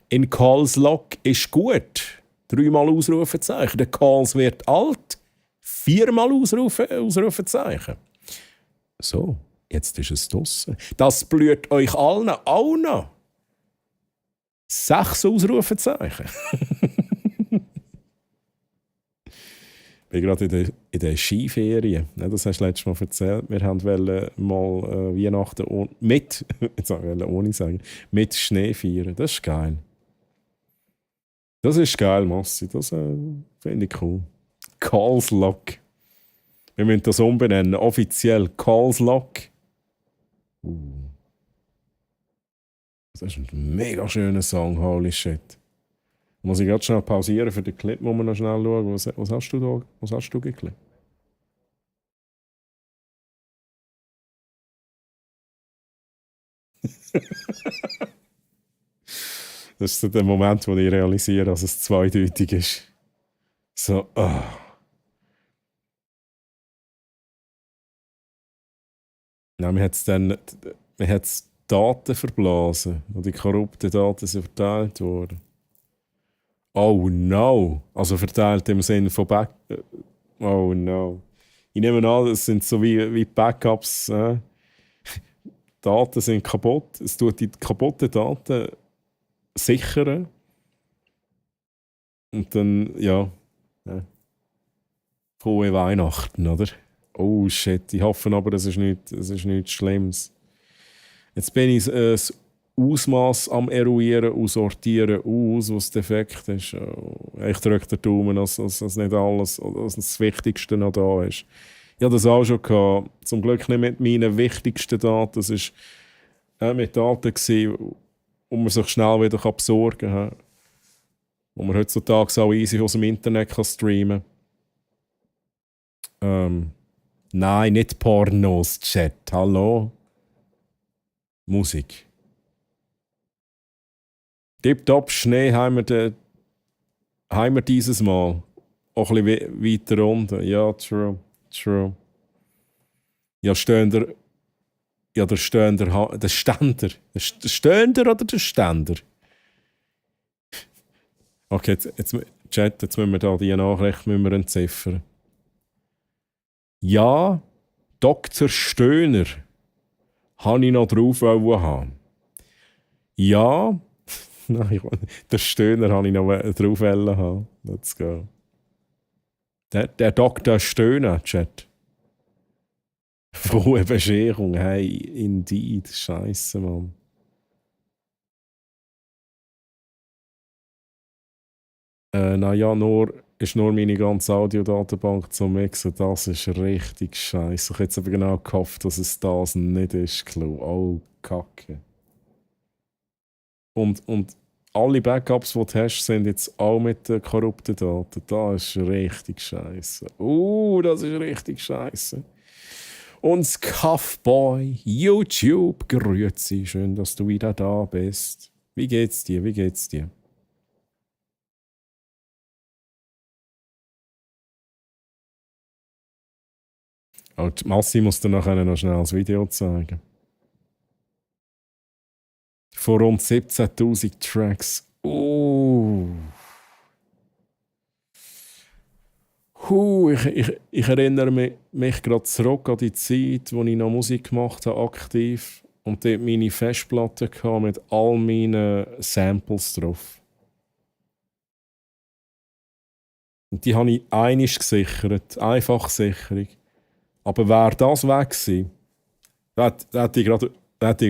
In Callslog ist gut. 3-mal Ausrufezeichen. Der Calls wird alt. 4-mal Ausrufezeichen. So, jetzt ist es draussen. Das blüht euch allen auch noch. 6 Ausrufezeichen. Ich bin gerade in den Skiferien. Ja, das hast du letztes Mal erzählt. Wir wollten mal Weihnachten mit Schnee feiern. Das ist geil. Das ist geil, Massi. Das finde ich cool. Callslog. Wir müssen das umbenennen. Offiziell Callslog. Das ist ein mega schöner Song. Holy shit. Muss ich gerade schnell pausieren für den Clip, wo wir noch schnell schauen. Was hast du da? Was hast du geklickt? Das ist so der Moment, wo ich realisiere, dass es zweideutig ist. So, Nein, wir haben Daten verblasen. Und die korrupten Daten sind verteilt worden. Oh no! Also verteilt im Sinne von Oh no. Ich nehme an, das sind so wie Backups. Daten sind kaputt. Es tut die kaputten Daten sichern. Und dann, ja. Frohe Weihnachten, oder? Oh shit, ich hoffe aber, das ist nichts Schlimmes. Jetzt bin ich das Ausmaß am Eruieren und sortieren aus, was defekt ist. Ich drücke den Daumen, dass nicht alles, dass das Wichtigste noch da ist. Ich hatte das auch schon gehabt. Zum Glück nicht mit meinen wichtigsten Daten. Das war mit Daten, die man sich schnell wieder besorgen kann. Wo man heutzutage auch easy aus dem Internet streamen kann. Nein, nicht Pornos, Chat. Hallo? Musik. Tipptopp Schnee haben wir dieses Mal. Auch ein bisschen weiter unten. Ja, true. Ja, der Ständer. Der Ständer. Der Ständer oder der Ständer? Okay, jetzt müssen wir da die Nachricht entziffern. Ja, Dr. Stöhner habe ich noch drauf haben. Ja, nein, der Stöhner habe ich noch drauf haben. Let's go. Der Dr. Stöhner, Chat. Frohe Bescherung, hey, indeed. Scheisse, Mann. Naja, ist nur meine ganze Audiodatenbank zum Mixen. Das ist richtig scheiße. Ich hätte jetzt aber genau gehofft, dass es das nicht ist. Oh, Kacke. Und alle Backups, die du hast, sind jetzt auch mit den korrupten Daten. Das ist richtig scheiße. Das ist richtig scheiße. Und Scuffboy, YouTube, grüezi. Schön, dass du wieder da bist. Wie geht's dir? Oh, Massi muss dir nachher noch schnell das Video zeigen. Von rund 17.000 Tracks. Ich erinnere mich gerade zurück an die Zeit, wo ich noch Musik gemacht habe, aktiv. Und dort meine Festplatte hatte mit all meinen Samples drauf. Und die habe ich einmal gesichert, Einfachsicherung. Aber wäre das weg gewesen, dann hätte ich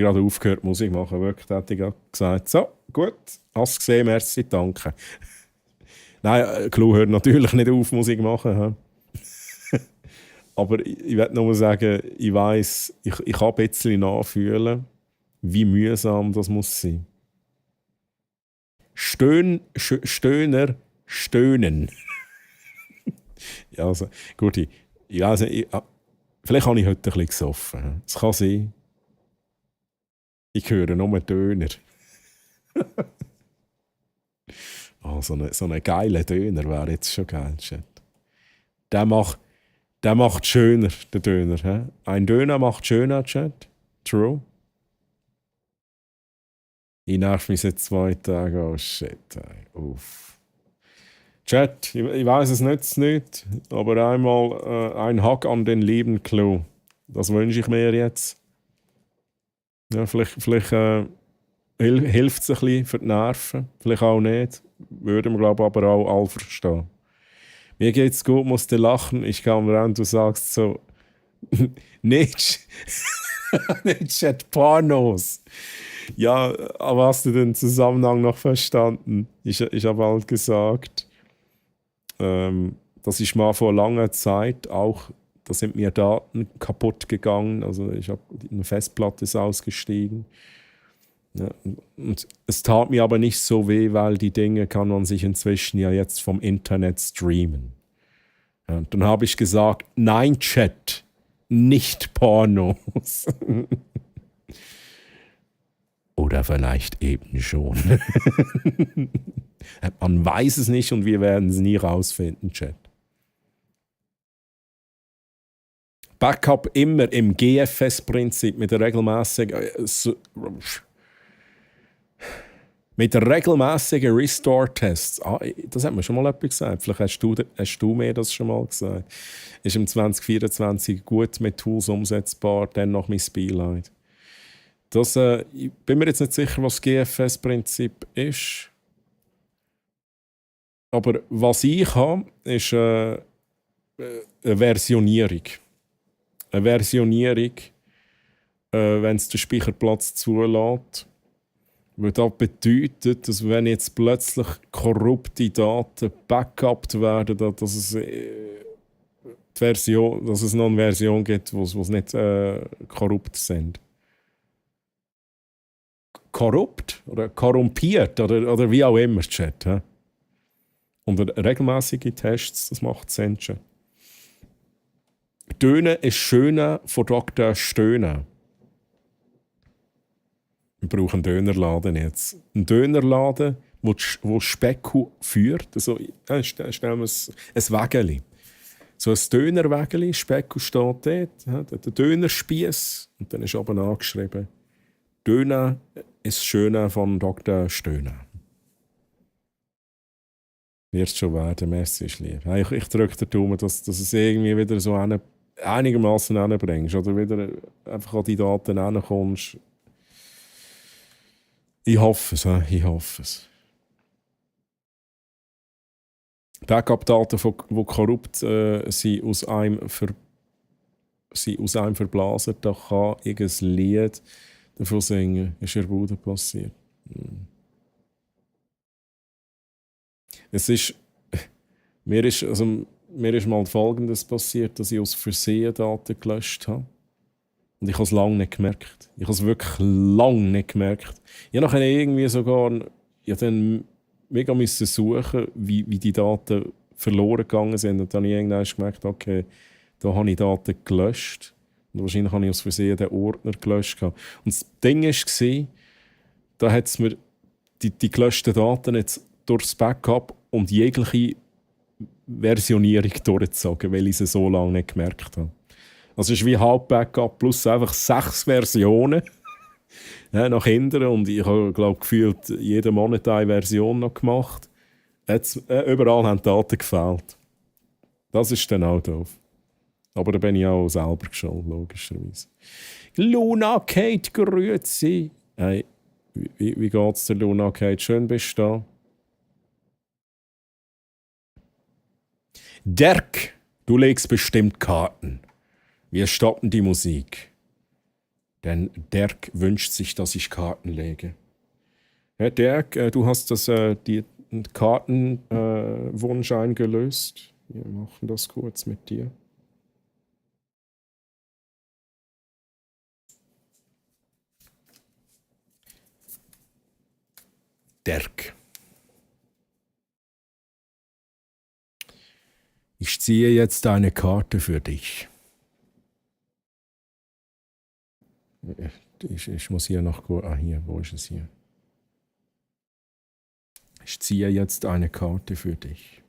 gerade aufgehört, Musik zu machen. Wirklich, dann hätte ich gerade gesagt, so, gut, hast du gesehen, merci, danke. Nein, Clou hört natürlich nicht auf, Musik zu machen. Aber ich will nur sagen, ich weiss, ich kann ein bisschen nachfühlen, wie mühsam das muss sein. Stöhner stöhnen. Ja, also, gut, vielleicht habe ich heute ein bisschen gesoffen. Es kann sein. Ich höre nur Döner. So ein geiler Döner wäre jetzt schon geil. Chat. Der macht schöner, der Döner. He? Ein Döner macht schöner, Chat. True. Ich nerv mich seit 2 Tagen. Oh shit. Ey. Uff. Chat, ich weiß es nicht, aber einmal ein Hack an den lieben Clou. Das wünsche ich mir jetzt. Ja, vielleicht hilft es ein bisschen für die Nerven. Vielleicht auch nicht. Würden wir, glaube ich, aber auch alle verstehen. Mir geht's gut, musste lachen. Ich kam rein, du sagst so, nicht Chat Pornos. Ja, aber hast du den Zusammenhang noch verstanden? Ich habe halt gesagt, das ist mal vor langer Zeit auch, da sind mir Daten kaputt gegangen. Also eine Festplatte ist ausgestiegen. Ja, und es tat mir aber nicht so weh, weil die Dinge kann man sich inzwischen ja jetzt vom Internet streamen. Ja, dann habe ich gesagt, nein, Chat, nicht Pornos. Oder vielleicht eben schon. Man weiß es nicht und wir werden es nie rausfinden, Chat. Backup immer im GFS-Prinzip mit der regelmäßigen Restore-Tests. Das hat mir schon mal jemand gesagt. Vielleicht hast du mir das schon mal gesagt. Ist im 2024 gut mit Tools umsetzbar, dann noch mein Speedlight. Ich bin mir jetzt nicht sicher, was das GFS-Prinzip ist. Aber was ich habe, ist eine Versionierung. Eine Versionierung, wenn es den Speicherplatz zulässt. Weil das bedeutet, dass wenn jetzt plötzlich korrupte Daten backupt werden, dass es noch eine Version gibt, wo es nicht korrupt sind. Korrupt oder korrumpiert oder wie auch immer, Chat. He? Und regelmäßige Tests, das macht Sinn. Dönen ist schöner von Dr. Stöhnen. Wir brauchen einen Dönerladen jetzt. Ein Dönerladen, wo Specku führt. Also, stellen wir ein Wägeli. So ein Dönerwägeli, Specku steht dort, der Dönerspieß und dann ist oben angeschrieben: Döner ist schöner von Dr. Stöhner. Wird schon werden, merci ist lieb. Ich drücke den Daumen, dass es irgendwie wieder so einigermaßen hinbringst oder wieder einfach an die Daten hinkommst. Ich hoffe es. Backup-Daten, die korrupt sind, aus einem verblasen, da kann ich ein Lied davon singen. Ist in der Bude passiert. Mir ist mal Folgendes passiert, dass ich aus Versehen Daten gelöscht habe. Und ich habe es lange nicht gemerkt. Ich habe es wirklich lange nicht gemerkt. Ich habe irgendwie sogar dann mega müssen suchen, wie die Daten verloren gegangen sind. Und dann habe ich irgendwann gemerkt, okay, da habe ich Daten gelöscht. Und wahrscheinlich habe ich aus Versehen den Ordner gelöscht. Und das Ding war, da hat es mir die gelöschten Daten jetzt durchs Backup und jegliche Versionierung durchgezogen, weil ich sie so lange nicht gemerkt habe. Also es ist wie Halb-Backup plus einfach 6 Versionen nach hinten. Und ich habe, glaube gefühlt jeden Monat eine Version noch gemacht. Überall haben die Daten gefehlt. Das ist dann auch doof. Aber da bin ich auch selber schuld, logischerweise. Luna Kate, grüezi. Hey, wie geht's dir, Luna Kate? Schön bist du da. Dirk, du legst bestimmt Karten. Wir stoppen die Musik. Denn Dirk wünscht sich, dass ich Karten lege. Ja, Dirk, du hast die Kartenwunsch eingelöst. Wir machen das kurz mit dir. Dirk. Ich ziehe jetzt eine Karte für dich. Ich muss hier noch kurz. Ah, hier, wo ist es hier? Ich ziehe jetzt eine Karte für dich.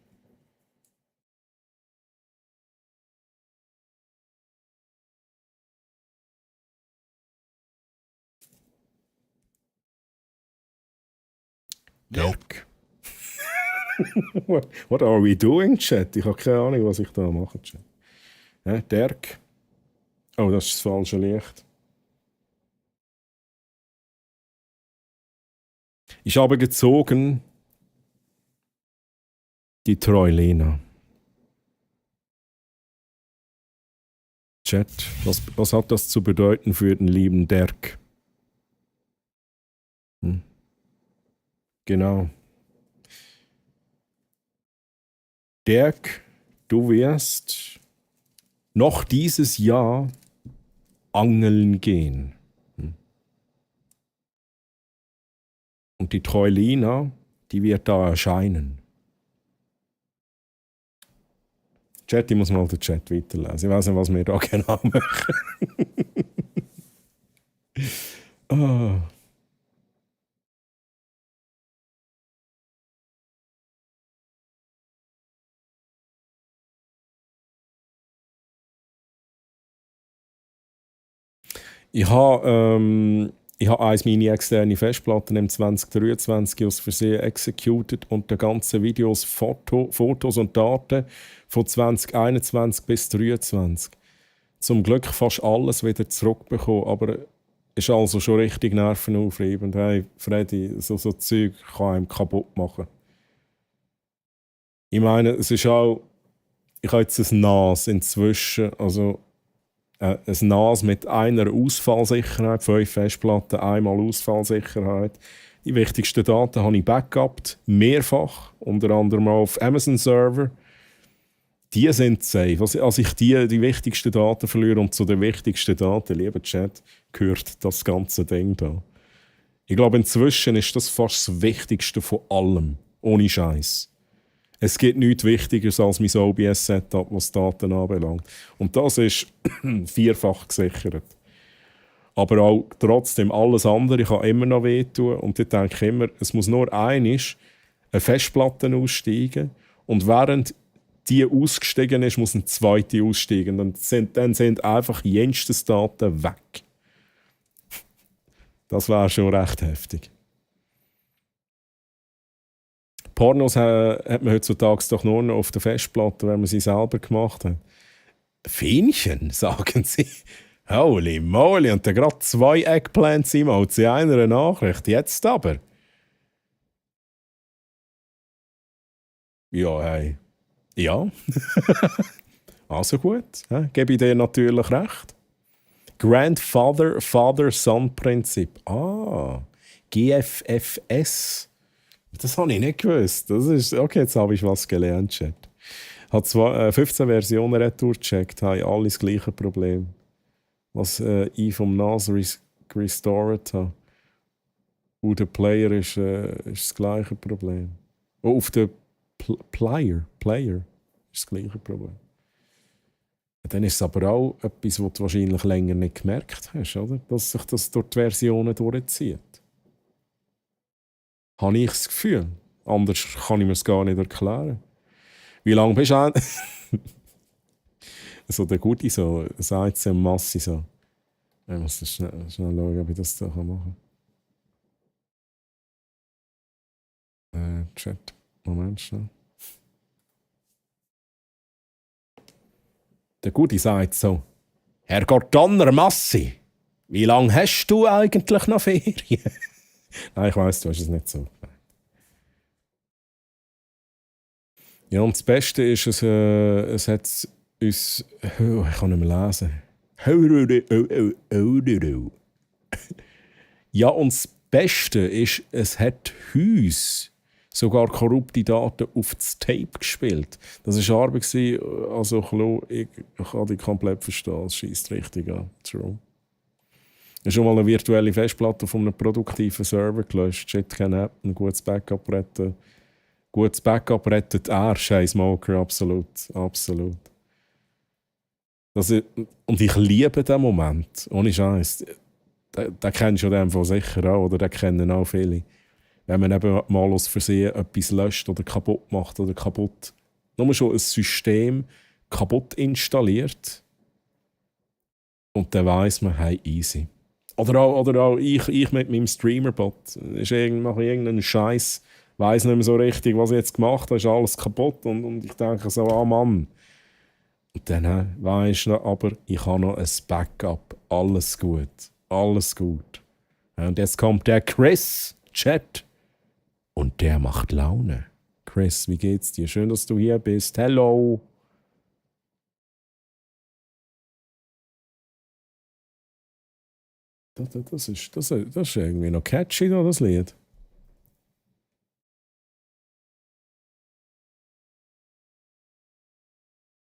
Dirk. What are we doing, Chat? Ich habe keine Ahnung, was ich da mache, Chat. Dirk. Oh, das ist das falsche Licht. Ich habe gezogen die Treulena. Chat, was hat das zu bedeuten für den lieben Dirk? Genau. Dirk, du wirst noch dieses Jahr angeln gehen. Und die Treulina, die wird da erscheinen. Chat, ich muss mal den Chat weiterlesen. Ich weiß nicht, was wir da genau machen. Oh. Ich habe eins meine externe Festplatten im 2023 aus Versehen executed und die ganzen Videos, Fotos und Daten von 2021 bis 2023. Zum Glück fast alles wieder zurückbekommen, aber ist also schon richtig nervenaufreibend. Hey, Freddy, so Zeug kann einem kaputt machen. Ich meine, es ist auch, ich habe jetzt ein NAS inzwischen, also ein NAS mit einer Ausfallsicherheit, 5 Festplatten, einmal Ausfallsicherheit. Die wichtigsten Daten habe ich backupt, mehrfach, unter anderem auf Amazon-Server. Die sind safe. Als ich die wichtigsten Daten verliere und zu den wichtigsten Daten, lieber Chat, gehört das ganze Ding da. Ich glaube, inzwischen ist das fast das Wichtigste von allem. Ohne Scheiß. Es gibt nichts Wichtigeres als mein OBS-Setup, was Daten anbelangt. Und das ist vierfach gesichert. Aber auch trotzdem alles andere kann immer noch wehtun. Und ich denke immer, es muss nur eine Festplatte aussteigen. Und während die ausgestiegen ist, muss eine zweite aussteigen. Dann sind einfach jenstes Daten weg. Das wäre schon recht heftig. Pornos hat man heutzutage doch nur noch auf der Festplatte, wenn man sie selber gemacht hat. Fähnchen, sagen sie. Holy moly, und dann gerade 2 Eggplants-Emotes in einer Nachricht. Jetzt aber. Ja, hey. Ja. Also gut, gebe ich dir natürlich recht. Grandfather-Father-Son-Prinzip. Ah, GFFS. Das habe ich nicht gewusst. Das ist, okay, jetzt habe ich was gelernt, Chat. Hat 15 Versionen retour gecheckt, haben alle das gleiche Problem. Was ich vom NAS restored habe. Und der Player ist das gleiche Problem. Oh, auf der Player ist das gleiche Problem. Dann ist es aber auch etwas, was du wahrscheinlich länger nicht gemerkt hast, oder? Dass sich das durch die Versionen durchzieht. Habe ich das Gefühl. Anders kann ich mir es gar nicht erklären. Wie lange bist du so der Gute, so sagt es Massi so. Ich muss schnell schauen, ob ich das da machen kann. Chat. Moment schnell. Der Gudi sagt so, Herrgott Donnermassi, wie lange hast du eigentlich noch Ferien? Nein, ich weiss, du hast es nicht so. Ja, und das Beste ist, es hat uns... Oh, ich kann nicht mehr lesen. Ja, und das Beste ist, es hat uns sogar korrupte Daten auf das Tape gespielt. Das war Arbeit, also ich kann die komplett verstehen, es scheisst richtig an. True. Ich habe schon mal eine virtuelle Festplatte von einem produktiven Server gelöscht. Shit, keine App, ein gutes Backup retten. Gutes Backup rettet scheiß Smoker, absolut. Absolut. Und ich liebe den Moment, ohne Scheiß. Den kennst du dem von sicher auch, oder den kennen auch viele. Wenn man eben mal aus Versehen etwas löscht oder kaputt macht oder kaputt. Nur schon ein System kaputt installiert. Und dann weiss man, hey, easy. Oder auch ich mit meinem Streamer-Bot. Mache ich irgendeinen Scheiß, weiss nicht mehr so richtig, was ich jetzt gemacht habe, ist alles kaputt. Und ich denke so, Mann. Und dann weisst du, aber ich habe noch ein Backup. Alles gut. Alles gut. Und jetzt kommt der Chris, Chat. Und der macht Laune. Chris, wie geht's dir? Schön, dass du hier bist. Hello. Das ist irgendwie noch catchy, das Lied.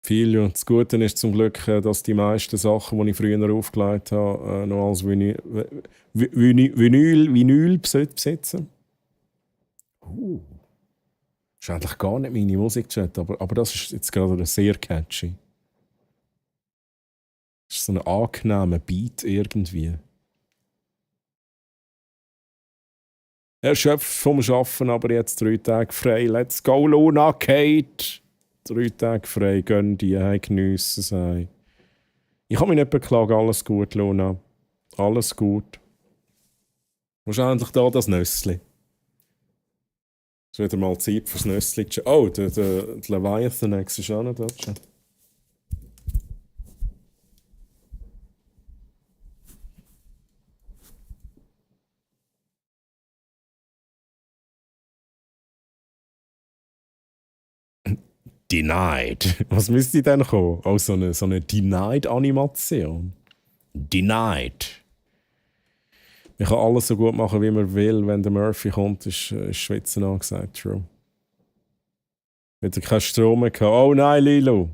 Das Gute ist zum Glück, dass die meisten Sachen, die ich früher aufgelegt habe, noch als Vinyl besitzen. Das ist eigentlich gar nicht meine Musikchat, aber das ist jetzt gerade sehr catchy. Das ist so ein angenehmer Beat irgendwie. Erschöpft vom Arbeiten, aber jetzt 3 Tage frei. Let's go, Luna Kate! 3 Tage frei, gönn die, geniessen sei. Ich kann mich nicht beklagen, alles gut, Luna. Alles gut. Wahrscheinlich da das Nüssli. Es ist wieder mal Zeit fürs Nüssli. Oh, der Leviathan X ist auch noch dort. Denied. Was müsste denn kommen? Oh, so eine Denied-Animation. Denied. Man kann alles so gut machen, wie man will. Wenn der Murphy kommt, ist Schwitzen angesagt. True. Wieder kein Strom mehr gehabt. Oh nein, Lilo.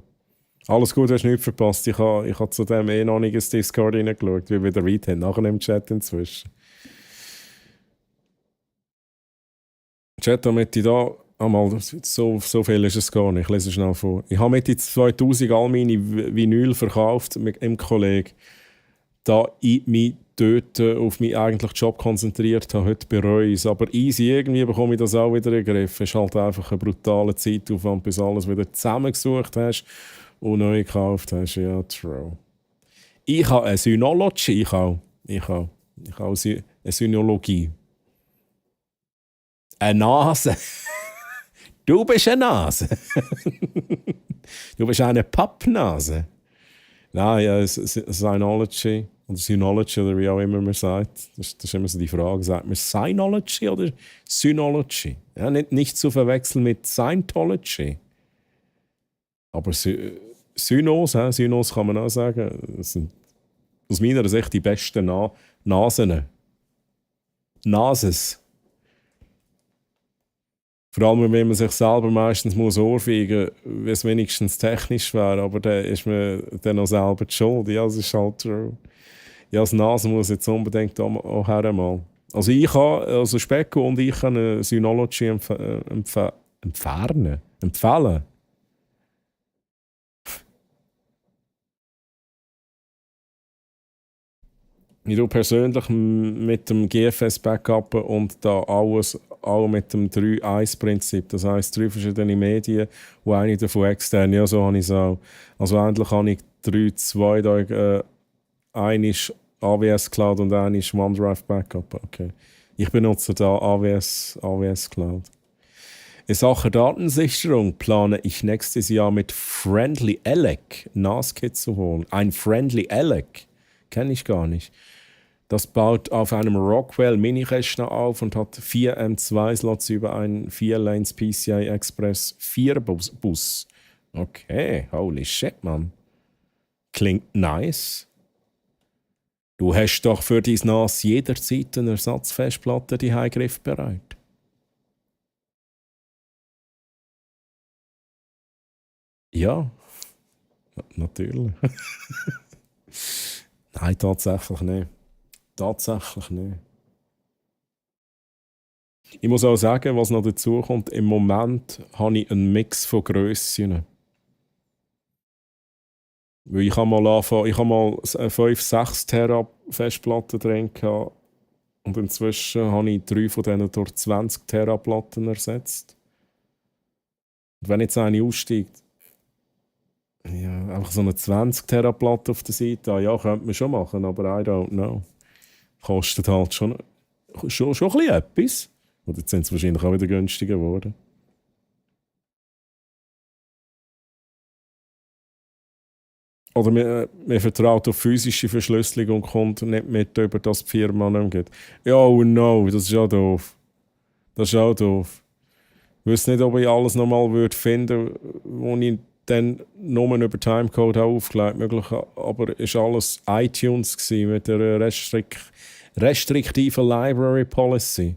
Alles gut, hast du nichts verpasst. Ich habe zu dem noch nicht ins Discord reingeschaut, wie wir den Read haben. Nachher im Chat inzwischen. Chat, damit ich da... so viel ist es gar nicht. Ich lese schnell vor. Ich habe Mitte 2000 all meine Vinyl verkauft mit einem Kollegen, da ich mich dort auf meinen eigentlichen Job konzentriert habe. Heute bereue ich es. Aber easy, irgendwie bekomme ich das auch wieder in den Griff. Es ist halt einfach ein brutaler Zeitaufwand, bis alles wieder zusammengesucht hast und neu gekauft hast. Ja, true. Ich habe eine Synology. Ich habe eine Synologie. Eine Nase. Du bist eine Nase. Du bist eine Pappnase. Nein, ja, Synology oder Synology oder wie auch immer man sagt. Das ist immer so die Frage. Sagt man Synology oder Synology? Ja, nicht zu verwechseln mit Scientology. Aber Synos kann man auch sagen. Das sind aus meiner Sicht die besten Nasen. Nases. Vor allem, wenn man sich selber meistens ohrfeigen muss, wie es wenigstens technisch wäre, aber dann ist man dann auch selber die Schuld. Ja, das ist halt true. Ja, das Nase muss jetzt unbedingt auch hermal. Also Specko und ich können eine Synology empfehlen. Ich tue persönlich mit dem GFS Backup und da alles auch mit dem 3-1-Prinzip. Das heisst, 3 verschiedene Medien und eine davon extern. Ja, so habe ich es auch. Also endlich habe ich 3-2 da. Eine ist AWS Cloud und eine ist OneDrive Backup. Okay. Ich benutze da AWS Cloud. In Sachen Datensicherung plane ich nächstes Jahr mit Friendly Elec NAS-Kit zu holen. Ein Friendly Elec? Kenne ich gar nicht. Das baut auf einem Rockwell Mini-Rechner auf und hat 4 M2-Slots über einen 4-Lanes PCI Express 4-Bus. Okay, holy shit, Mann. Klingt nice. Du hast doch für dein NAS jederzeit eine Ersatzfestplatte die griffbereit. Ja, natürlich. Nein, tatsächlich nicht. Tatsächlich nicht. Ich muss auch sagen, was noch dazu kommt, im Moment habe ich einen Mix von Grössen. Weil ich habe mal 5, 6 Terra Festplatten drin gehabt und inzwischen habe ich 3 von denen durch 20 Terra Platten ersetzt. Und wenn jetzt eine aussteigt, ja, einfach so eine 20 Terra Platte auf der Seite, ja, könnte man schon machen, aber I don't know. Kostet halt schon ein bisschen etwas. Und jetzt sind sie wahrscheinlich auch wieder günstiger geworden. Oder man vertraut auf physische Verschlüsselung und kommt nicht mit, über das die Firma nicht geht. Ja, oh no, das ist auch doof. Das ist auch doof. Ich wüsste nicht, ob ich alles nochmal finden würde, wo ich dann nur über Timecode aufgelegt habe. Aber es war alles iTunes mit der restriktiven Library Policy.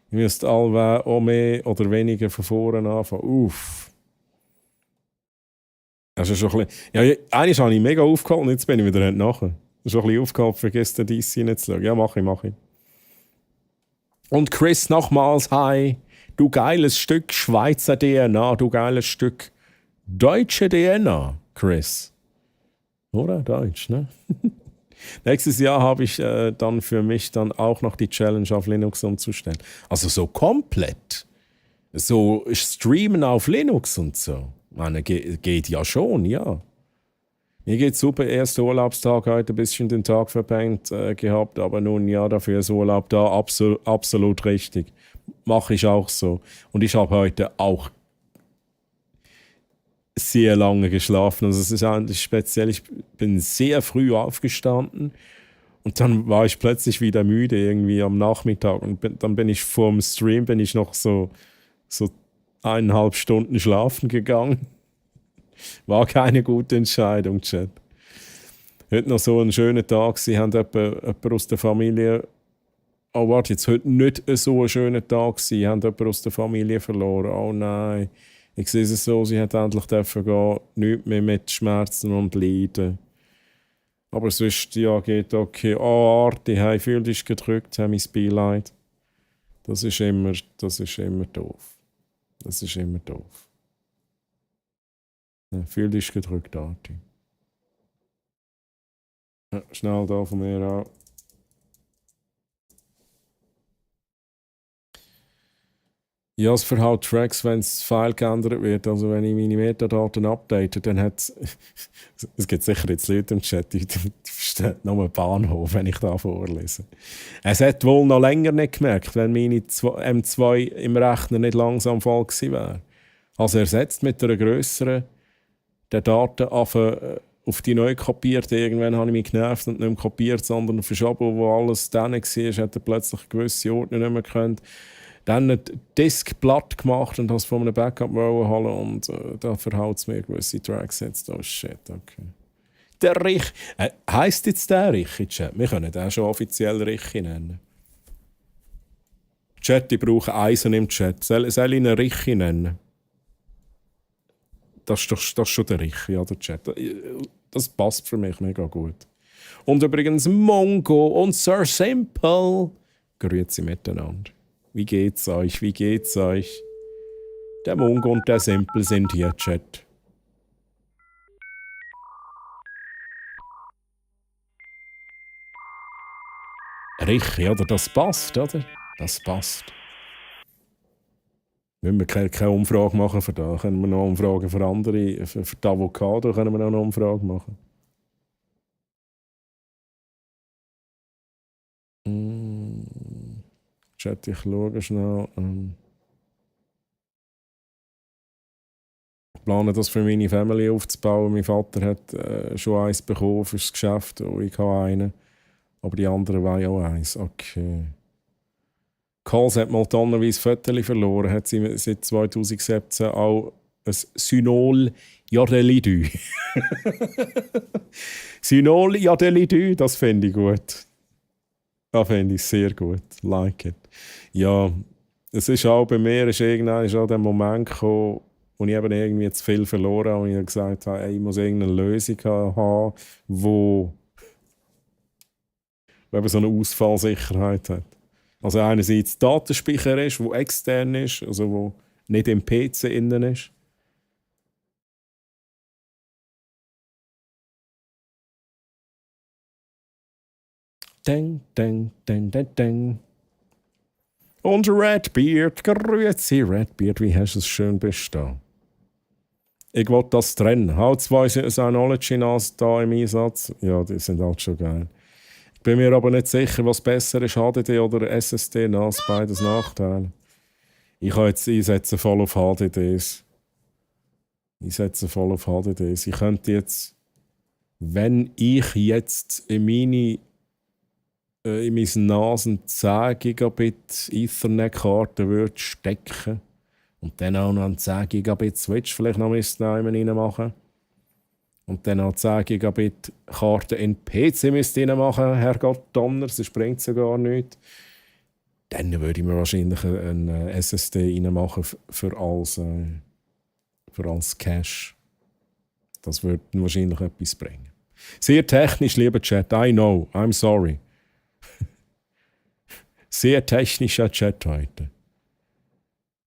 Ich müsste alle auch mehr oder weniger von vorne anfangen. Uff. Das ist schon ein bisschen... Ja, eigentlich habe ich mega aufgehalten, jetzt bin ich wieder nachher. Das ist schon ein bisschen aufgehalten, vergiss den DC nicht zu schauen. Ja, mach ich. Und Chris, nochmals, hi. Du geiles Stück Schweizer DNA, du geiles Stück deutsche DNA, Chris. Oder? Deutsch, ne? Nächstes Jahr habe ich dann für mich dann auch noch die Challenge auf Linux umzustellen. Also so komplett. So streamen auf Linux und so. Ich meine, geht ja schon, ja. Mir geht's super. Erster Urlaubstag heute ein bisschen den Tag verpennt gehabt, aber nun ja, dafür ist Urlaub da. Absolut richtig. Mache ich auch so. Und ich habe heute auch sehr lange geschlafen. Also es ist eigentlich speziell. Ich bin sehr früh aufgestanden und dann war ich plötzlich wieder müde irgendwie am Nachmittag und dann bin ich vorm Stream noch so 1,5 Stunden schlafen gegangen. War keine gute Entscheidung, Chat. Heute noch so ein schöner Tag. Sie haben jemanden aus der Familie. Oh, warte, jetzt heute nicht so ein schöner Tag. Sie haben jemanden aus der Familie verloren. Oh nein. Ich sehe es so, sie hat endlich dürfen gehen. Nichts mehr mit Schmerzen und Leiden. Aber sonst, ja, geht okay. Oh, Arti, hey, fühl dich gedrückt, hey, mein Beileid. Das ist immer doof. Das ist immer doof. Ja, fühl dich gedrückt, Arti. Ja, schnell da von mir an. Ja, es verhaut Tracks, wenn das File geändert wird. Also wenn ich meine Metadaten update, dann hat es gibt sicher jetzt Leute im Chat, die verstehen nur einen Bahnhof, wenn ich da vorlese. Es hat wohl noch länger nicht gemerkt, wenn meine M2 im Rechner nicht langsam voll gewesen wäre. Also ersetzt mit einer grösseren der Daten auf die neu kopierte. Irgendwann habe ich mich genervt und nicht mehr kopiert, sondern verschoben, wo alles dann war, hat er plötzlich gewisse Ordner nicht mehr gekannt. Dann ein Disk platt gemacht und das von einem Backup holen und da verhaut es mir gewisse Tracks jetzt. Oh shit, okay. Der Rich. Heisst jetzt der Richi, Chat? Wir können den schon offiziell Richi nennen. Chat, ich brauche Eisen im Chat. Soll ich ihn Richi nennen? Das ist schon der Richi, oder Chat? Das passt für mich mega gut. Und übrigens Mongo und Sir Simple. Grüezi miteinander. Wie geht's euch? Wie geht's euch? Der Mongo und der Simple sind hier, Chat. Richi, oder? Das passt, oder? Das passt. Wenn wir keine Umfrage machen für da, können wir noch Umfragen für andere, für die Avocado können wir noch eine Umfrage machen. Chat, ich schaue schnell. plane das für meine Family aufzubauen. Mein Vater hat schon eins bekommen fürs Geschäft und ich habe einen. Aber die anderen wollen auch eins. Okay. Coles hat mal tonnenweise Fotos verloren. Hat sie seit 2017 auch ein Synol Jadeli-Dü. Synol Jadeli-Dü, das finde ich gut. Das finde ich sehr gut. Like it. Ja, es ist auch bei mir irgendwann auch der Moment gekommen, wo ich eben irgendwie zu viel verloren habe und ich gesagt habe, ey, ich muss irgendeine Lösung haben, wo eben so eine Ausfallsicherheit hat. Also einerseits Datenspeicher ist, der extern ist, also wo nicht im PC innen ist. Ding, ding, ding, ding, ding. Und Redbeard, grüezi Redbeard, wie hast du es schön bestanden? Ich will das trennen. Halt zwei Synology-NAS da im Einsatz. Ja, die sind halt schon geil. Ich bin mir aber nicht sicher, was besser ist, HDD oder SSD, NAS, beides Nachteile. Ich setze voll auf HDDs. Ich könnte jetzt, wenn ich jetzt in mein NAS eine 10 Gigabit Ethernet-Karte würde stecken und dann auch noch einen 10 Gigabit Switch vielleicht noch reinmachen und dann noch 10 Gigabit Karte in den PC reinmachen, Herrgott Donner, sonst bringt es ja gar nichts. Dann würde ich mir wahrscheinlich eine SSD reinmachen für alles Cache. Das würde wahrscheinlich etwas bringen. Sehr technisch, lieber Chat. I know, I'm sorry. Sehr technischer Chat heute.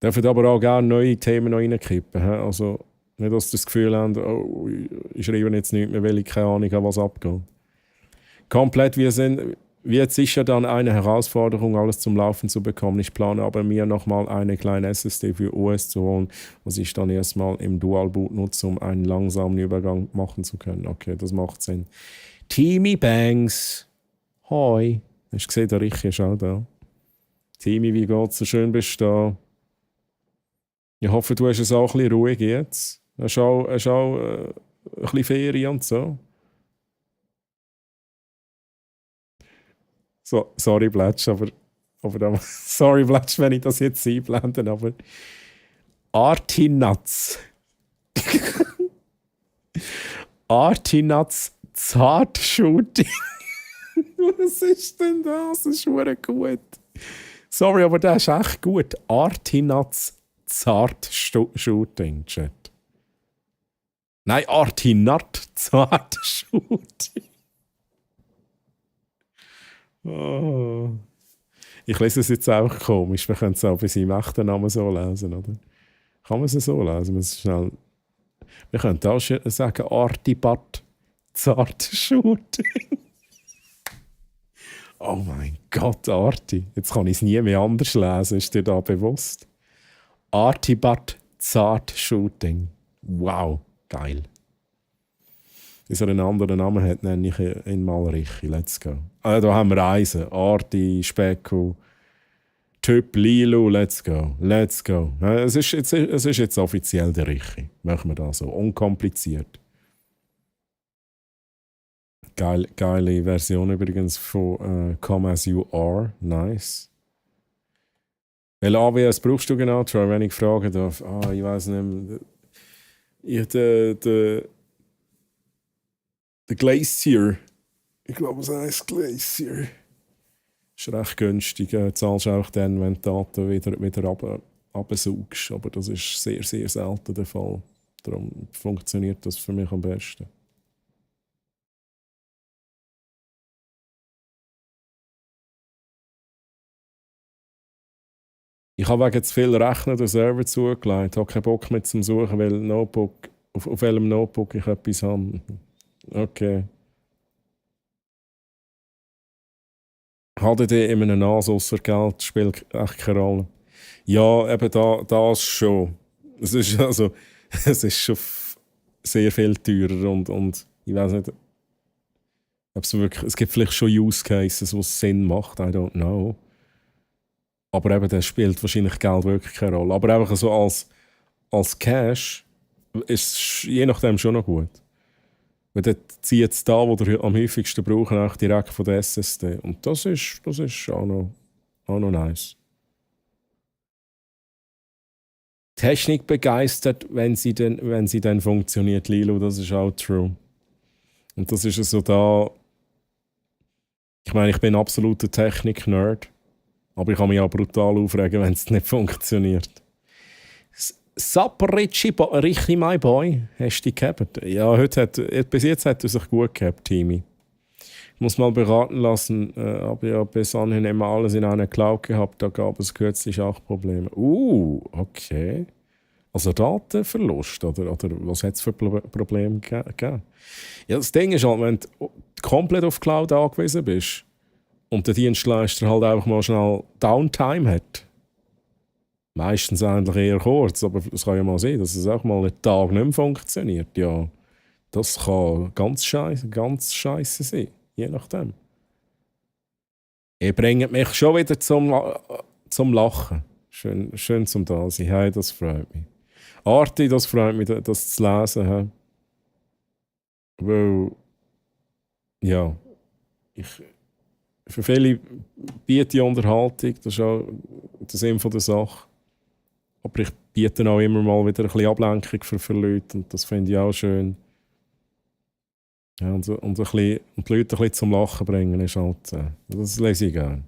Dürfen aber auch gerne neue Themen noch reinkippen. Also nicht, dass Sie das Gefühl haben, oh, ich schreibe jetzt nicht mehr, weil ich keine Ahnung habe, was abgeht. Komplett, jetzt ist ja dann eine Herausforderung, alles zum Laufen zu bekommen. Ich plane aber mir nochmal eine kleine SSD für OS zu holen, was ich dann erstmal im Dual-Boot nutze, um einen langsamen Übergang machen zu können. Okay, das macht Sinn. Teamy Banks. Hoi. Hast du gesehen, der Richi ist auch da. Teamy, wie geht's? So schön bist du da. Ich hoffe, du hast es auch ein bisschen ruhig jetzt. Hast auch ein bisschen Ferien und so. So, sorry, Bletsch, aber sorry, Bletsch, wenn ich das jetzt einblende, aber Artinuts. Artinuts Zartshooting. Was ist denn das? Das ist schon gut. Sorry, aber das ist echt gut. Artinuts Zartshooting, Chat. Nein, Artinut Zartshooting. Oh. Ich lese es jetzt auch komisch. Wir können es auch bei seinem echten Namen so lesen, oder? Kann man es so lesen? Wir können auch sagen Artibat Zartshooting. Oh mein Gott, Arti. Jetzt kann ich es nie mehr anders lesen. Ist dir da bewusst? Artibat Zartshooting. Wow, geil. Dass er einen anderen Namen hat, nenne ich ihn mal Richi. Let's go. Da haben wir Eisen. Arti, Specko, Typ, Lilu. Let's go. Let's go. Es ist jetzt offiziell der Richi. Machen wir das so. Unkompliziert. Geile Version übrigens von Come As You Are. Nice. Welche AWS brauchst du genau, Troy, wenn ich fragen darf? Ich weiß nicht mehr. Der Glacier. Ich glaube, es heißt Glacier. Ist recht günstig. Zahlst auch dann, wenn du die Daten wieder runtersaugst. Aber das ist sehr, sehr selten der Fall. Darum funktioniert das für mich am besten. Ich habe wegen zu viel Rechner den Server zugelegt. Ich habe keinen Bock mehr zum Suchen, weil Notebook, auf welchem Notebook ich etwas habe. Okay. HDD in einem NAS ausser Geld spielt echt keine Rolle. Ja, eben das schon. Es ist schon sehr viel teurer und ich weiß nicht, es gibt vielleicht schon Use Cases, wo es Sinn macht, I don't know. Aber eben, das spielt wahrscheinlich Geld wirklich keine Rolle. Aber einfach so als Cash ist je nachdem schon noch gut. Weil dann zieht es da, wo ihr am häufigsten braucht, auch direkt von der SSD. Und das ist auch noch nice. Technik begeistert, wenn sie dann funktioniert, Lilo, das ist auch true. Und das ist so da. Ich meine, ich bin ein absoluter Technik-Nerd, aber ich kann mich auch brutal aufregen, wenn es nicht funktioniert. Richie my boy, hast du dich gehabt? Ja, bis jetzt hat er sich gut gehabt, Timmy. Ich muss mal beraten lassen, aber ja bis anhin immer alles in einer Cloud gehabt, da gab es kürzlich auch Probleme. Okay. Also Datenverlust, oder was hat es für Probleme gegeben? Ja, das Ding ist halt, wenn du komplett auf Cloud angewiesen bist und der Dienstleister halt einfach mal schnell Downtime hat, meistens eigentlich eher kurz, aber es kann ja mal sein, dass es auch mal einen Tag nicht mehr funktioniert. Ja, das kann ganz scheisse sein, je nachdem. Ihr bringt mich schon wieder zum Lachen. Schön zum da sein. Hey, das freut mich. Arti, das freut mich, das zu lesen. He? Weil, ja, für viele biete ich Unterhaltung, das ist auch der Sinn der Sache. Aber ich biete auch immer mal wieder ein bisschen Ablenkung für Leute und das finde ich auch schön. Ja, und die Leute ein bisschen zum Lachen bringen ist halt, das lese ich gerne.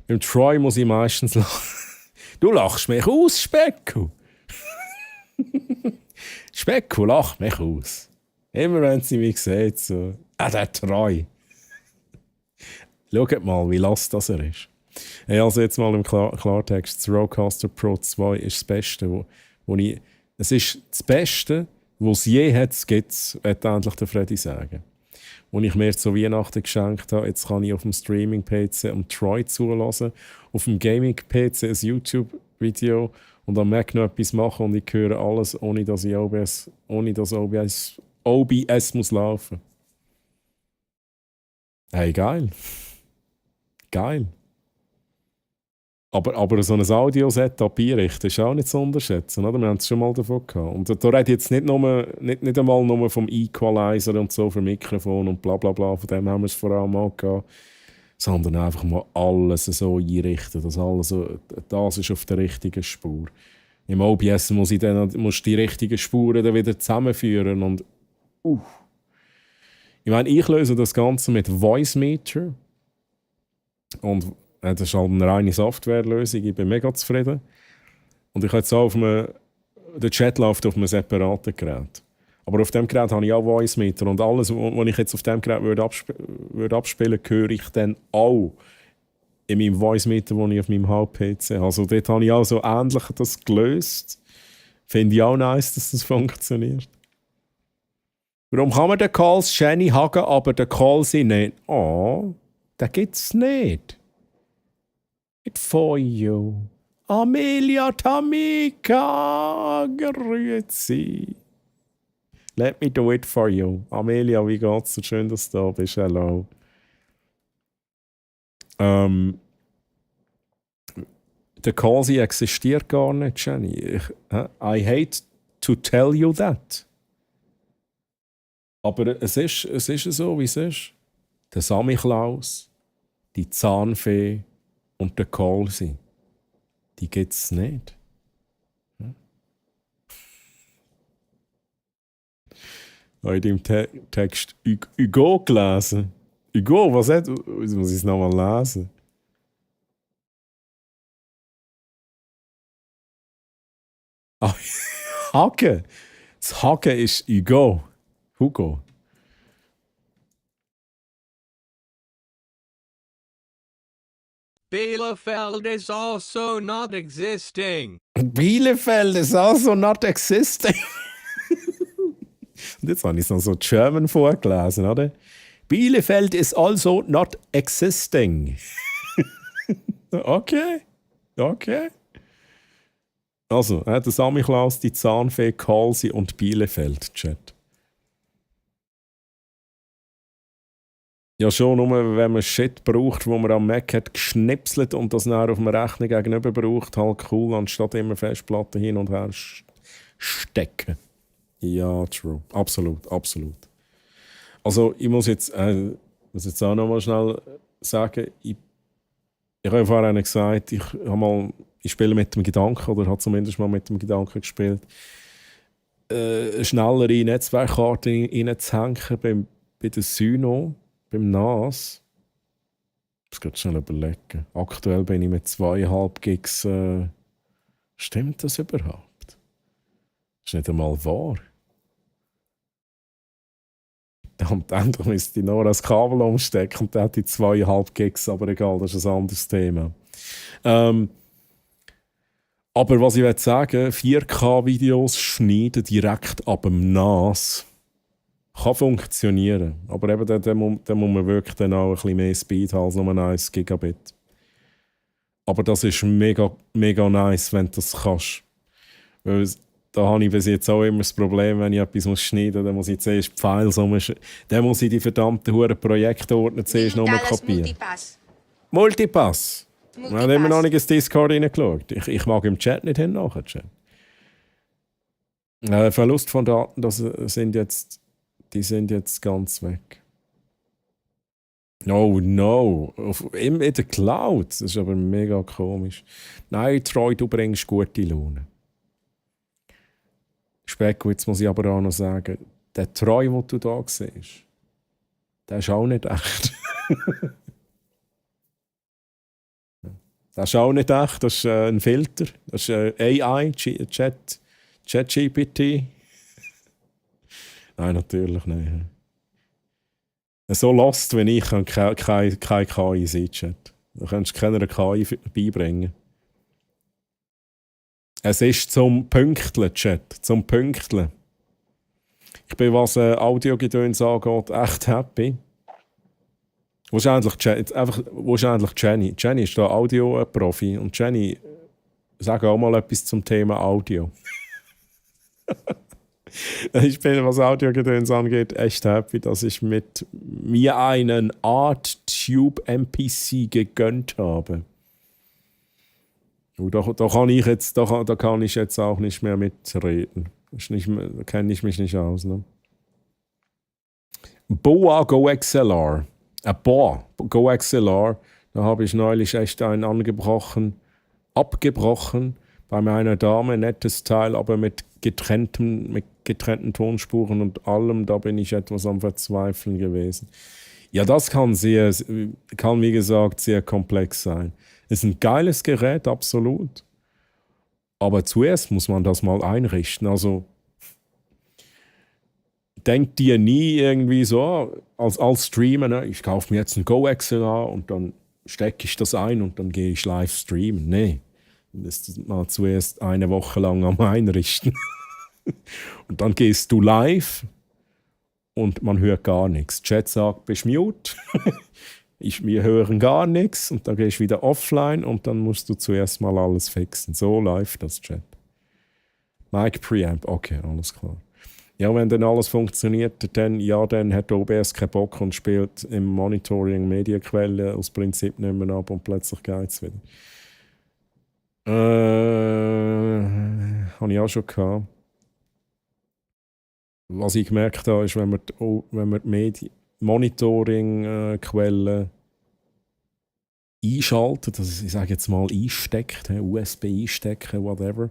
Im Troy muss ich meistens lachen. Du lachst mich aus, Specko! Specko lacht mich aus. Immer wenn sie mich sieht, so, der Troy. Schaut mal, wie lass das er ist. Hey, also jetzt mal im Klartext, das Rodecaster Pro 2 ist das Beste, es ist das Beste, was es je hat, gibt es, wird endlich der Freddy sagen. Als ich mir zu Weihnachten geschenkt habe, jetzt kann ich auf dem Streaming-PC am Troy zulassen, auf dem Gaming-PC ein YouTube-Video und am Mac noch etwas machen und ich höre alles, ohne dass OBS muss laufen. Hey, geil. Geil. Aber so ein Audio-Setup einrichten ist auch nicht zu unterschätzen, oder? Wir haben es schon mal davon gehabt. Und da rede ich jetzt nicht einmal nur vom Equalizer und so, für Mikrofon und bla bla bla, von dem haben wir es vor allem auch gehabt. Sondern einfach mal alles so einrichten, dass das ist auf der richtigen Spur. Im OBS musst du die richtigen Spuren dann wieder zusammenführen und Ich meine, ich löse das Ganze mit Voicemeeter und das ist halt eine reine Softwarelösung. Ich bin mega zufrieden. Und ich habe jetzt auch der Chat läuft auf einem separaten Gerät. Aber auf dem Gerät habe ich auch Voicemeter. Und alles, was ich jetzt auf dem Gerät würde abspielen, höre ich dann auch in meinem Voicemeter, den ich auf meinem Haupt-PC habe. Also dort habe ich auch so ähnlich das gelöst. Finde ich auch nice, dass das funktioniert. Warum kann man den Calls Jenny hagen, aber den Calls nicht? Oh, den gibt es nicht. For you. Amelia Tamika, grüezi. Let me do it for you. Amelia, wie geht's dir? Schön, dass du da bist. Hello. Der Kasi existiert gar nicht, Jenny. I hate to tell you that. Aber es ist so, wie es ist. Der Samichlaus, die Zahnfee und der Kalsi, die gibt es nicht. Ich habe in deinem Text Hugo gelesen. Hugo, was hat... Jetzt muss ich es nochmal lesen. Hagen. Das Hagen ist Hugo. Hugo. Bielefeld is also not existing. Bielefeld is also not existing. Und jetzt habe ich es noch so German vorgelesen, oder? Bielefeld is also not existing. Okay. Also, der Samichlaus, die Zahnfee, Kalsi und Bielefeld, Chat. Ja, schon nur, wenn man Shit braucht, wo man am Mac hat geschnipselt und das dann auf dem Rechner gegenüber braucht, halt cool, anstatt immer Festplatten hin und her stecken. Ja, true. Absolut, absolut. Also ich muss jetzt auch noch mal schnell sagen, ich habe vorhin gesagt, ich spiele mit dem Gedanken, oder habe zumindest mal mit dem Gedanken gespielt, eine schnellere Netzwerkkarte reinzuhängen bei der Syno, beim NAS. Ich muss schnell überlegen. Aktuell bin ich mit 2,5 Gigs. Stimmt das überhaupt? Das ist nicht einmal wahr. Und endlich müsste ich noch das Kabel umstecken und dann hätte ich 2,5 Gigs, aber egal, das ist ein anderes Thema. Aber was ich sagen will, 4K-Videos schneiden direkt ab dem NAS kann funktionieren. Aber eben dann muss man wirklich dann auch ein bisschen mehr Speed haben als nur 1 Gigabit. Aber das ist mega, mega nice, wenn du das kannst. Weil da habe ich bis jetzt auch immer das Problem, wenn ich etwas schneiden muss, dann muss ich zuerst die Files dann muss ich die verdammten Huren Projektordner zuerst Lilo nochmal Dallas kopieren. Multipass. Multipass? Multipass. Wir haben immer noch nicht ins Discord reingeschaut. Ich mag im Chat nicht hin nachher. Verlust von Daten, die sind jetzt ganz weg. Oh no, in der Cloud. Das ist aber mega komisch. Nein, Troy, du bringst gute Laune. Specko, jetzt muss ich aber auch noch sagen, der Troy, den du da siehst, der ist auch nicht echt. Das ist auch nicht echt, das ist ein Filter. Das ist AI, ChatGPT. Nein, natürlich nicht. So lost wie ich kann keine KI sein, Chat. Du kannst keiner KI beibringen. Es ist zum Pünktlen, Chat. Zum Pünktlen. Ich bin, was Audiogedöns angeht, echt happy. Wo ist eigentlich Jenny? Jenny ist da Audio-Profi. Und Jenny, sag auch mal etwas zum Thema Audio. Ich bin, was Audiogedöns angeht, echt happy, dass ich mit mir einen Art Tube MPC gegönnt habe. Und da kann ich jetzt auch nicht mehr mitreden. Da kenne ich mich nicht aus. Ne? Boa Go XLR. Boa Go XLR. Da habe ich neulich echt einen abgebrochen bei meiner Dame. Nettes Teil, aber mit getrennten Tonspuren und allem. Da bin ich etwas am Verzweifeln gewesen. Ja, das kann wie gesagt sehr komplex sein. Es ist ein geiles Gerät, absolut. Aber zuerst muss man das mal einrichten. Also denkt dir nie irgendwie so, als Streamer, ne, ich kaufe mir jetzt einen Go XLR und dann stecke ich das ein und dann gehe ich live streamen. Nee, das ist mal zuerst eine Woche lang am Einrichten. Und dann gehst du live und man hört gar nichts. Chat sagt, bist mute. Wir hören gar nichts und dann gehst du wieder offline und dann musst du zuerst mal alles fixen. So läuft das, Chat. Mic Preamp, okay, alles klar. Ja, wenn dann alles funktioniert, dann hat OBS keinen Bock und spielt im Monitoring Medienquellen aus Prinzip nicht mehr ab und plötzlich geht es wieder. Habe ich auch schon gehabt. Was ich gemerkt habe, ist, wenn man die Monitoring-Quellen einschaltet, also ich sage jetzt mal einsteckt, USB einstecken, whatever,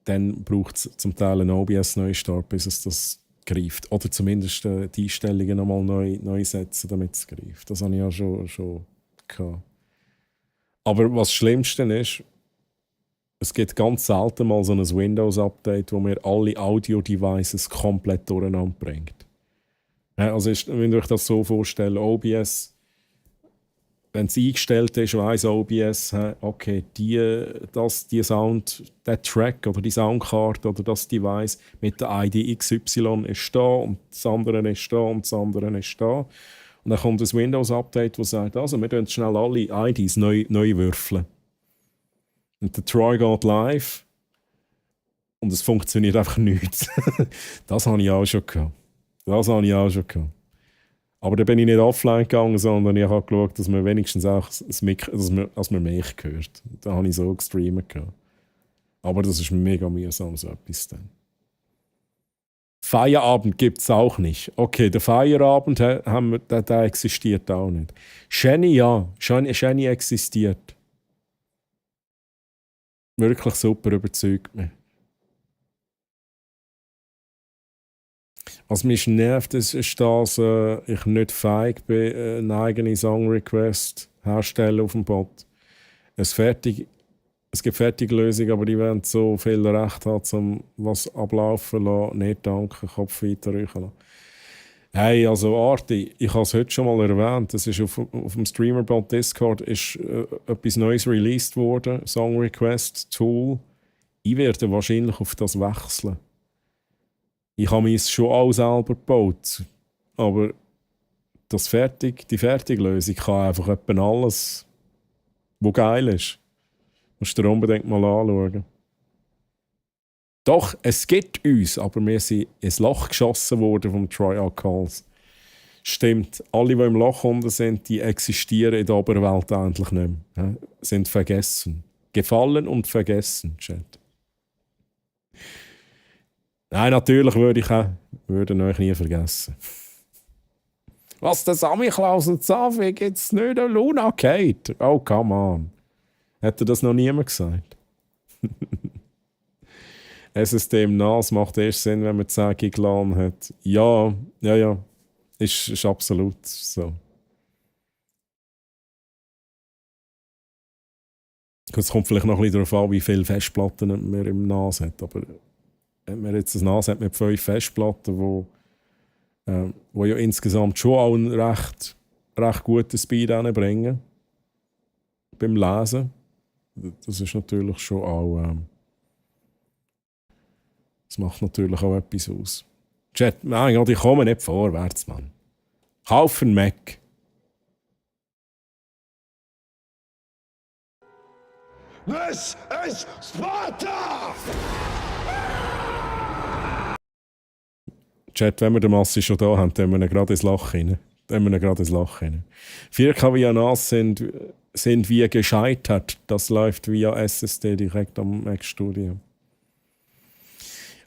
dann braucht es zum Teil einen OBS-Neustart, bis es das greift. Oder zumindest die Einstellungen nochmal neu setzen, damit es greift. Das habe ich ja schon gehabt. Aber was das Schlimmste ist, es gibt ganz selten mal so ein Windows-Update, wo mir alle Audio-Devices komplett durcheinander bringt. Ja, also wenn ihr euch das so vorstellt, OBS, wenn es eingestellt ist, weiss OBS, okay, die Sound, der Track oder die Soundkarte oder das Device mit der ID XY ist da und das andere ist da und das andere ist da. Und dann kommt das Windows-Update, das sagt, also wir schnell alle IDs neu würfeln. Und der Troy geht live und es funktioniert einfach nichts. Das habe ich auch schon gehabt. Aber da bin ich nicht offline gegangen, sondern ich habe geschaut, dass man wenigstens auch dass man mich hört. Da habe ich so gestreamt. Aber das ist mega mühsam, so etwas dann. Feierabend gibt es auch nicht. Okay, der Feierabend der existiert auch nicht. Jenny, ja. Jenny existiert. Wirklich super, überzeugt mich. Was mich nervt, ist, dass ich nicht fähig bin, eine eigene Song-Request herzustellen auf dem Bot. Es gibt fertige Lösungen, aber die wollen so viel Recht haben, um was ablaufen zu lassen. Nicht danke, Kopf weiterrücken lassen. Hey, also Arti, ich habe es heute schon mal erwähnt, das ist auf dem Streamerbot Discord ist etwas Neues released worden, Song Request Tool. Ich werde wahrscheinlich auf das wechseln. Ich habe es schon auch selber gebaut, aber die fertige Lösung kann einfach etwa alles, was geil ist. Musst du dir unbedingt mal anschauen. Doch, es gibt uns, aber wir sind ins Loch geschossen worden vom Trial Calls. Stimmt, alle, die im Loch unten sind, die existieren in der Oberwelt eigentlich nicht mehr. Sind vergessen. Gefallen und vergessen, Chat. Nein, natürlich würde euch nie vergessen. Was, der Sammy Klaus und Safi gibt's nicht an Luna Kate? Oh, come on. Hätte das noch niemand gesagt? SSD im NAS macht erst Sinn, wenn man 10 GB LAN hat. Ja. Ist absolut so. Es kommt vielleicht noch ein bisschen darauf an, wie viele Festplatten man im NAS hat. Aber wenn man jetzt ein NAS hat mit 5 Festplatten, wo ja insgesamt schon auch einen recht guten Speed bringen beim Lesen. Das ist natürlich schon auch. Das macht natürlich auch etwas aus. Chat, mein Gott, ich komme nicht vorwärts, Mann. Kauf einen Mac. This is Sparta! Chat, wenn wir den Massi schon da haben, dann wir ihn gerade ins Loch rein. 4K via NAS sind wie gescheitert. Das läuft via SSD direkt am Mac Studio.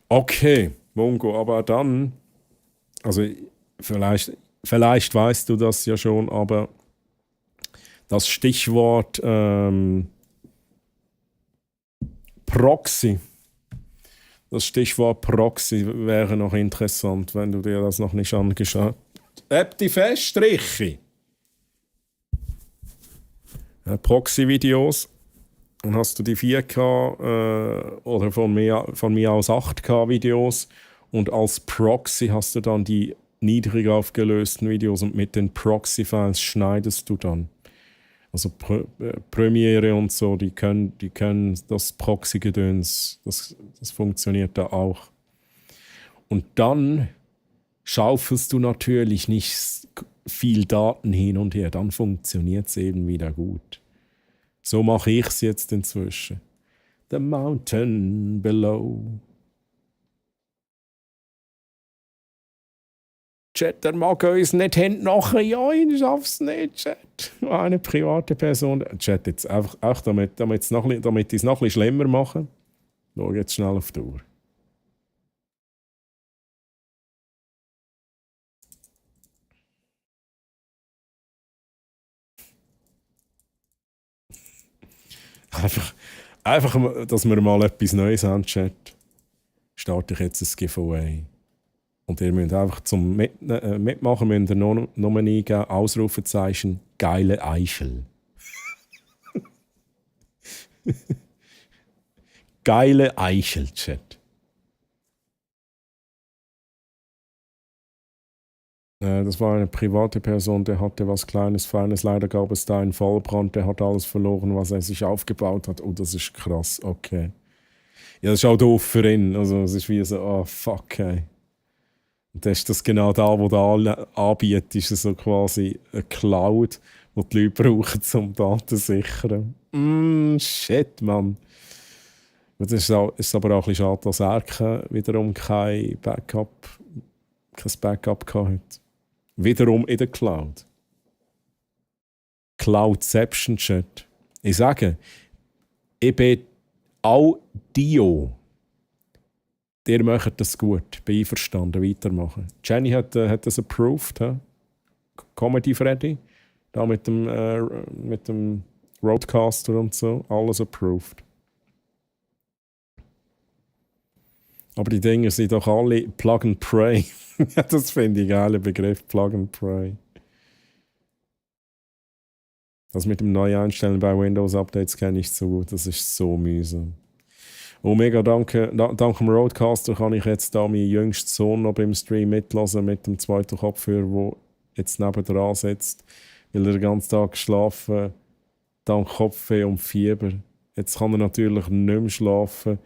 Okay, Mongo, aber dann, also vielleicht weißt du das ja schon, aber das Stichwort Proxy. Das Stichwort Proxy wäre noch interessant, wenn du dir das noch nicht angeschaut hast. Die Feststriche. Proxy-Videos. Dann hast du die 4K oder von mir aus 8K-Videos. Und als Proxy hast du dann die niedrig aufgelösten Videos und mit den Proxy-Files schneidest du dann. Also Premiere und so, die können das Proxy-Gedöns, das funktioniert da auch. Und dann schaufelst du natürlich nicht viel Daten hin und her, dann funktioniert es eben wieder gut. So mache ich es jetzt inzwischen. The mountain below. Chat, der mag uns nicht nachher. Ja, ich schaff's nicht, Chat. Eine private Person. Chat, jetzt einfach auch damit ich es noch ein bisschen schlimmer mache. Schau jetzt schnell auf die Uhr. Einfach, dass wir mal etwas Neues haben, Chat. Starte ich jetzt ein Giveaway. Und ihr müsst einfach zum Mitmachen müsst ihr nur eingeben, Ausrufezeichen, geile Eichel. Geile Eichel, Chat. Das war eine private Person, der hatte was Kleines, Feines. Leider gab es da einen Vollbrand, der hat alles verloren, was er sich aufgebaut hat. Oh, das ist krass, okay. Ja, das ist auch doof für ihn. Also, es ist wie so, oh, fuck, ey. Und das ist das genau da, wo der anbietet, ist so quasi eine Cloud, die die Leute brauchen, um Daten zu sichern. Shit, Mann. Das ist aber auch ein bisschen schade, dass er wiederum kein Backup hatte. Wiederum in der Cloud. Cloudception, Chat. Ich sage, ich bin Audio. Ihr macht das gut. Bin einverstanden. Weitermachen. Jenny hat das approved. He? Comedy Freddy. Da mit dem Roadcaster und so. Alles approved. Aber die Dinger sind doch alle Plug and Pray. Ja, das finde ich ein geiler Begriff. Plug and Pray. Das mit dem Neueinstellen bei Windows-Updates kenne ich so gut. Das ist so mühsam. Oh, mega danke. Dank dem Roadcaster kann ich jetzt da meinen jüngsten Sohn noch beim Stream mitlassen mit dem zweiten Kopfhörer, der jetzt nebendran sitzt, weil er den ganzen Tag geschlafen dank Kopfweh und Fieber. Jetzt kann er natürlich nicht mehr schlafen,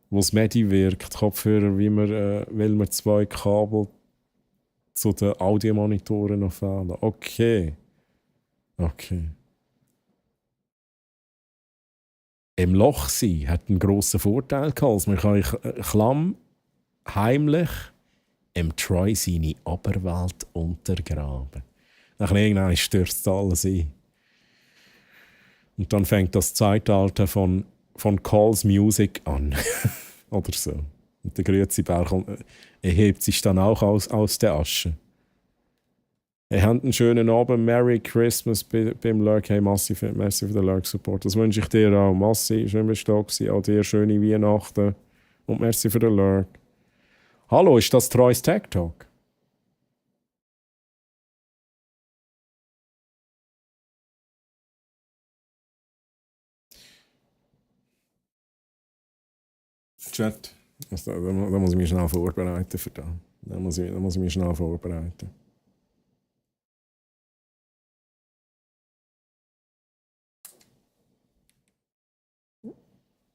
wo das Medi wirkt. Kopfhörer, weil wir 2 Kabel zu den Audiomonitoren noch fehlen. Okay. Im Loch sein hat einen grossen Vorteil gehabt. Man kann klamm, heimlich im Troy seine Oberwelt untergraben. Dann irgendwann stürzt alles ein. Und dann fängt das Zeitalter von Calls Music an. Oder so. Und der Grüezi-Bär erhebt sich dann auch aus der Asche. Ihr habt einen schönen Abend. Merry Christmas beim Lurk. Hey, merci für den Lurk-Support. Das wünsche ich dir auch. Massi, schön bist du da gewesen. Auch dir schöne Weihnachten. Und merci für den Lurk. Hallo, ist das Troy's Tech Talk? Chat. Da muss ich mich schnell vorbereiten für das. Da muss ich mich schnell vorbereiten.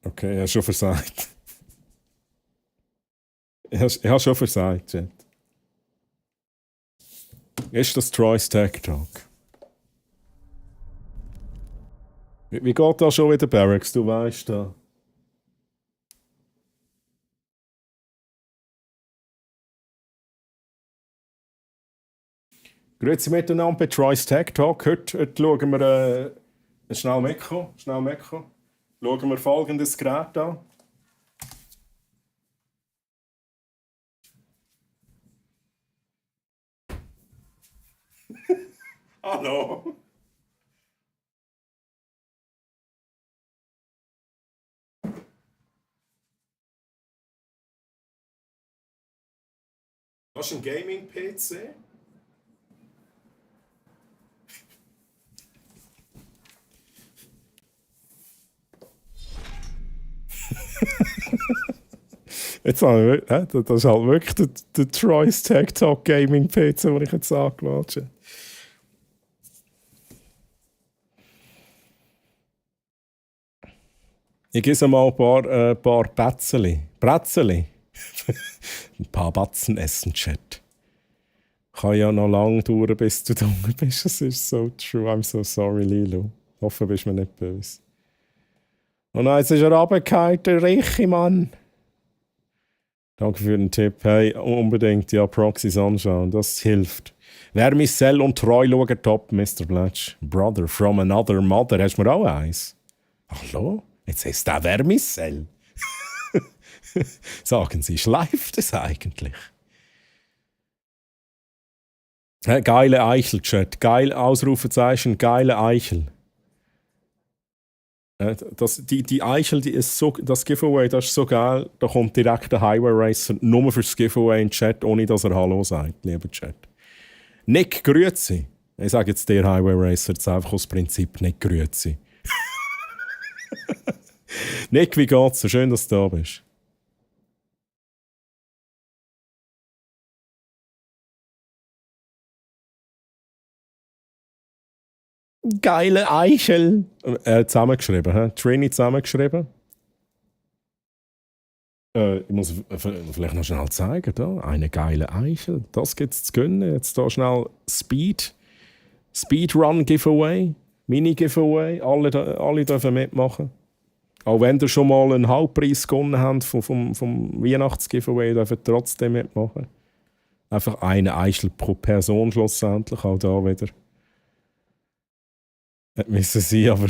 Okay, ich habe schon versagt. Ich habe schon versagt, Chat. Ist das Troy's Tech Talk? Wie geht das schon wieder, Barracks? Du weißt da. Grüezi miteinander bei Troy's Tech Talk. Heute schauen wir schnell Mekko. Schauen wir folgendes Gerät an. Hallo. Das ist ein Gaming-PC. Jetzt habe ich, das ist halt wirklich der Troy's Tech Talk Gaming PC, den ich jetzt angelassen habe. Ich gebe mal ein paar Bätzeli. Ein paar Batzen essen, Chat. Kann ja noch lange dauern, bis du da bist. Das ist so true. I'm so sorry, Lilo. Hoffe, bist mir nicht böse. Oh nein, jetzt ist er runtergefallen, der Richi, Mann. Danke für den Tipp. Hey, unbedingt ja Proxys anschauen, das hilft. Vermicell und Treu schauen top, Mr. Blatch. Brother from another mother. Hast du mir auch eins? Hallo? Jetzt ist der Vermicell. Sagen Sie, schleift es eigentlich? Hey, geile Eichel, Chat. Geil, Ausrufezeichen, geile Eichel. Die Eichel, die ist so, das Giveaway, das ist so geil. Da kommt direkt der Highway Racer nur fürs Giveaway in den Chat, ohne dass er Hallo sagt, lieber Chat. Nick, grüezi. Ich sage jetzt der Highway Racer jetzt einfach aus Prinzip Nick, grüezi. Nick, wie geht's dir? Schön, dass du da bist. Geile Eichel. Zusammengeschrieben, hä? Trini zusammengeschrieben. Ich muss vielleicht noch schnell zeigen. Da. Eine geile Eichel. Das gibt es zu gönnen. Jetzt hier schnell Speedrun-Giveaway. Mini-Giveaway. Alle dürfen mitmachen. Auch wenn ihr schon mal einen Hauptpreis gewonnen habt vom Weihnachts-Giveaway, dürft ihr trotzdem mitmachen. Einfach eine Eichel pro Person schlussendlich. Auch da wieder. Müssen sie, aber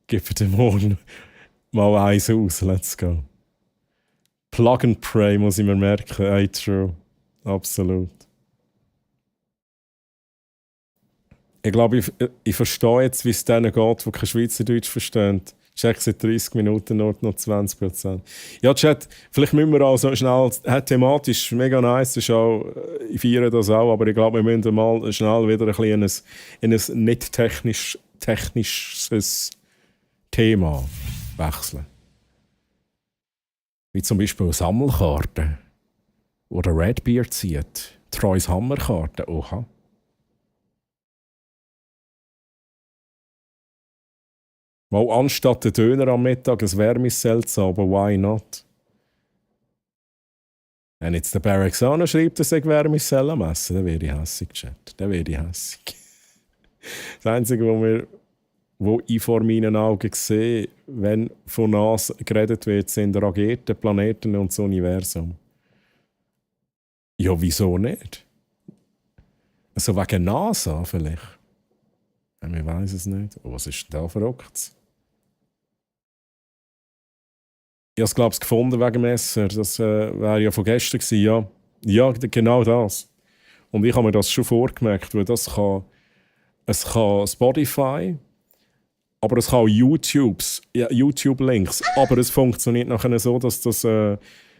gebt dem Mal eins aus, let's go. Plug and Pray muss ich mir merken. Hey, true. Absolut. Ich glaube, ich verstehe jetzt, wie es denen geht, die kein Schweizerdeutsch verstehen. Check seit 30 Minuten noch 20%. Ja, Chat, vielleicht müssen wir auch so schnell, thematisch mega nice, ist auch, ich feiere das auch, aber ich glaube, wir müssen mal schnell wieder ein bisschen in ein nicht technisches Thema wechseln. Wie zum Beispiel Sammelkarten. Oder Redbeard zieht. Treus Hammerkarten. Oha. Mal anstatt den Döner am Mittag ein Wärmissel zu haben, aber why not? Wenn jetzt der Barraxano schreibt, dass er Wärmissel am Essen, dann wäre ich hässig, Chat. Dann wäre ich hässig. Das Einzige, wo ich vor meinen Augen sehe, wenn von NASA geredet wird, sind Raketen, Planeten und das Universum. Ja, wieso nicht? Also wegen NASA vielleicht. Ich weiß es nicht. Oh, was ist denn da verrückt? Ich habe es, glaube ich, gefunden wegen dem Messer. Das wäre ja von gestern gewesen, ja. Ja, genau das. Und ich habe mir das schon vorgemerkt, weil es kann Spotify, aber es kann auch YouTube-Links. Aber es funktioniert nachher so, dass das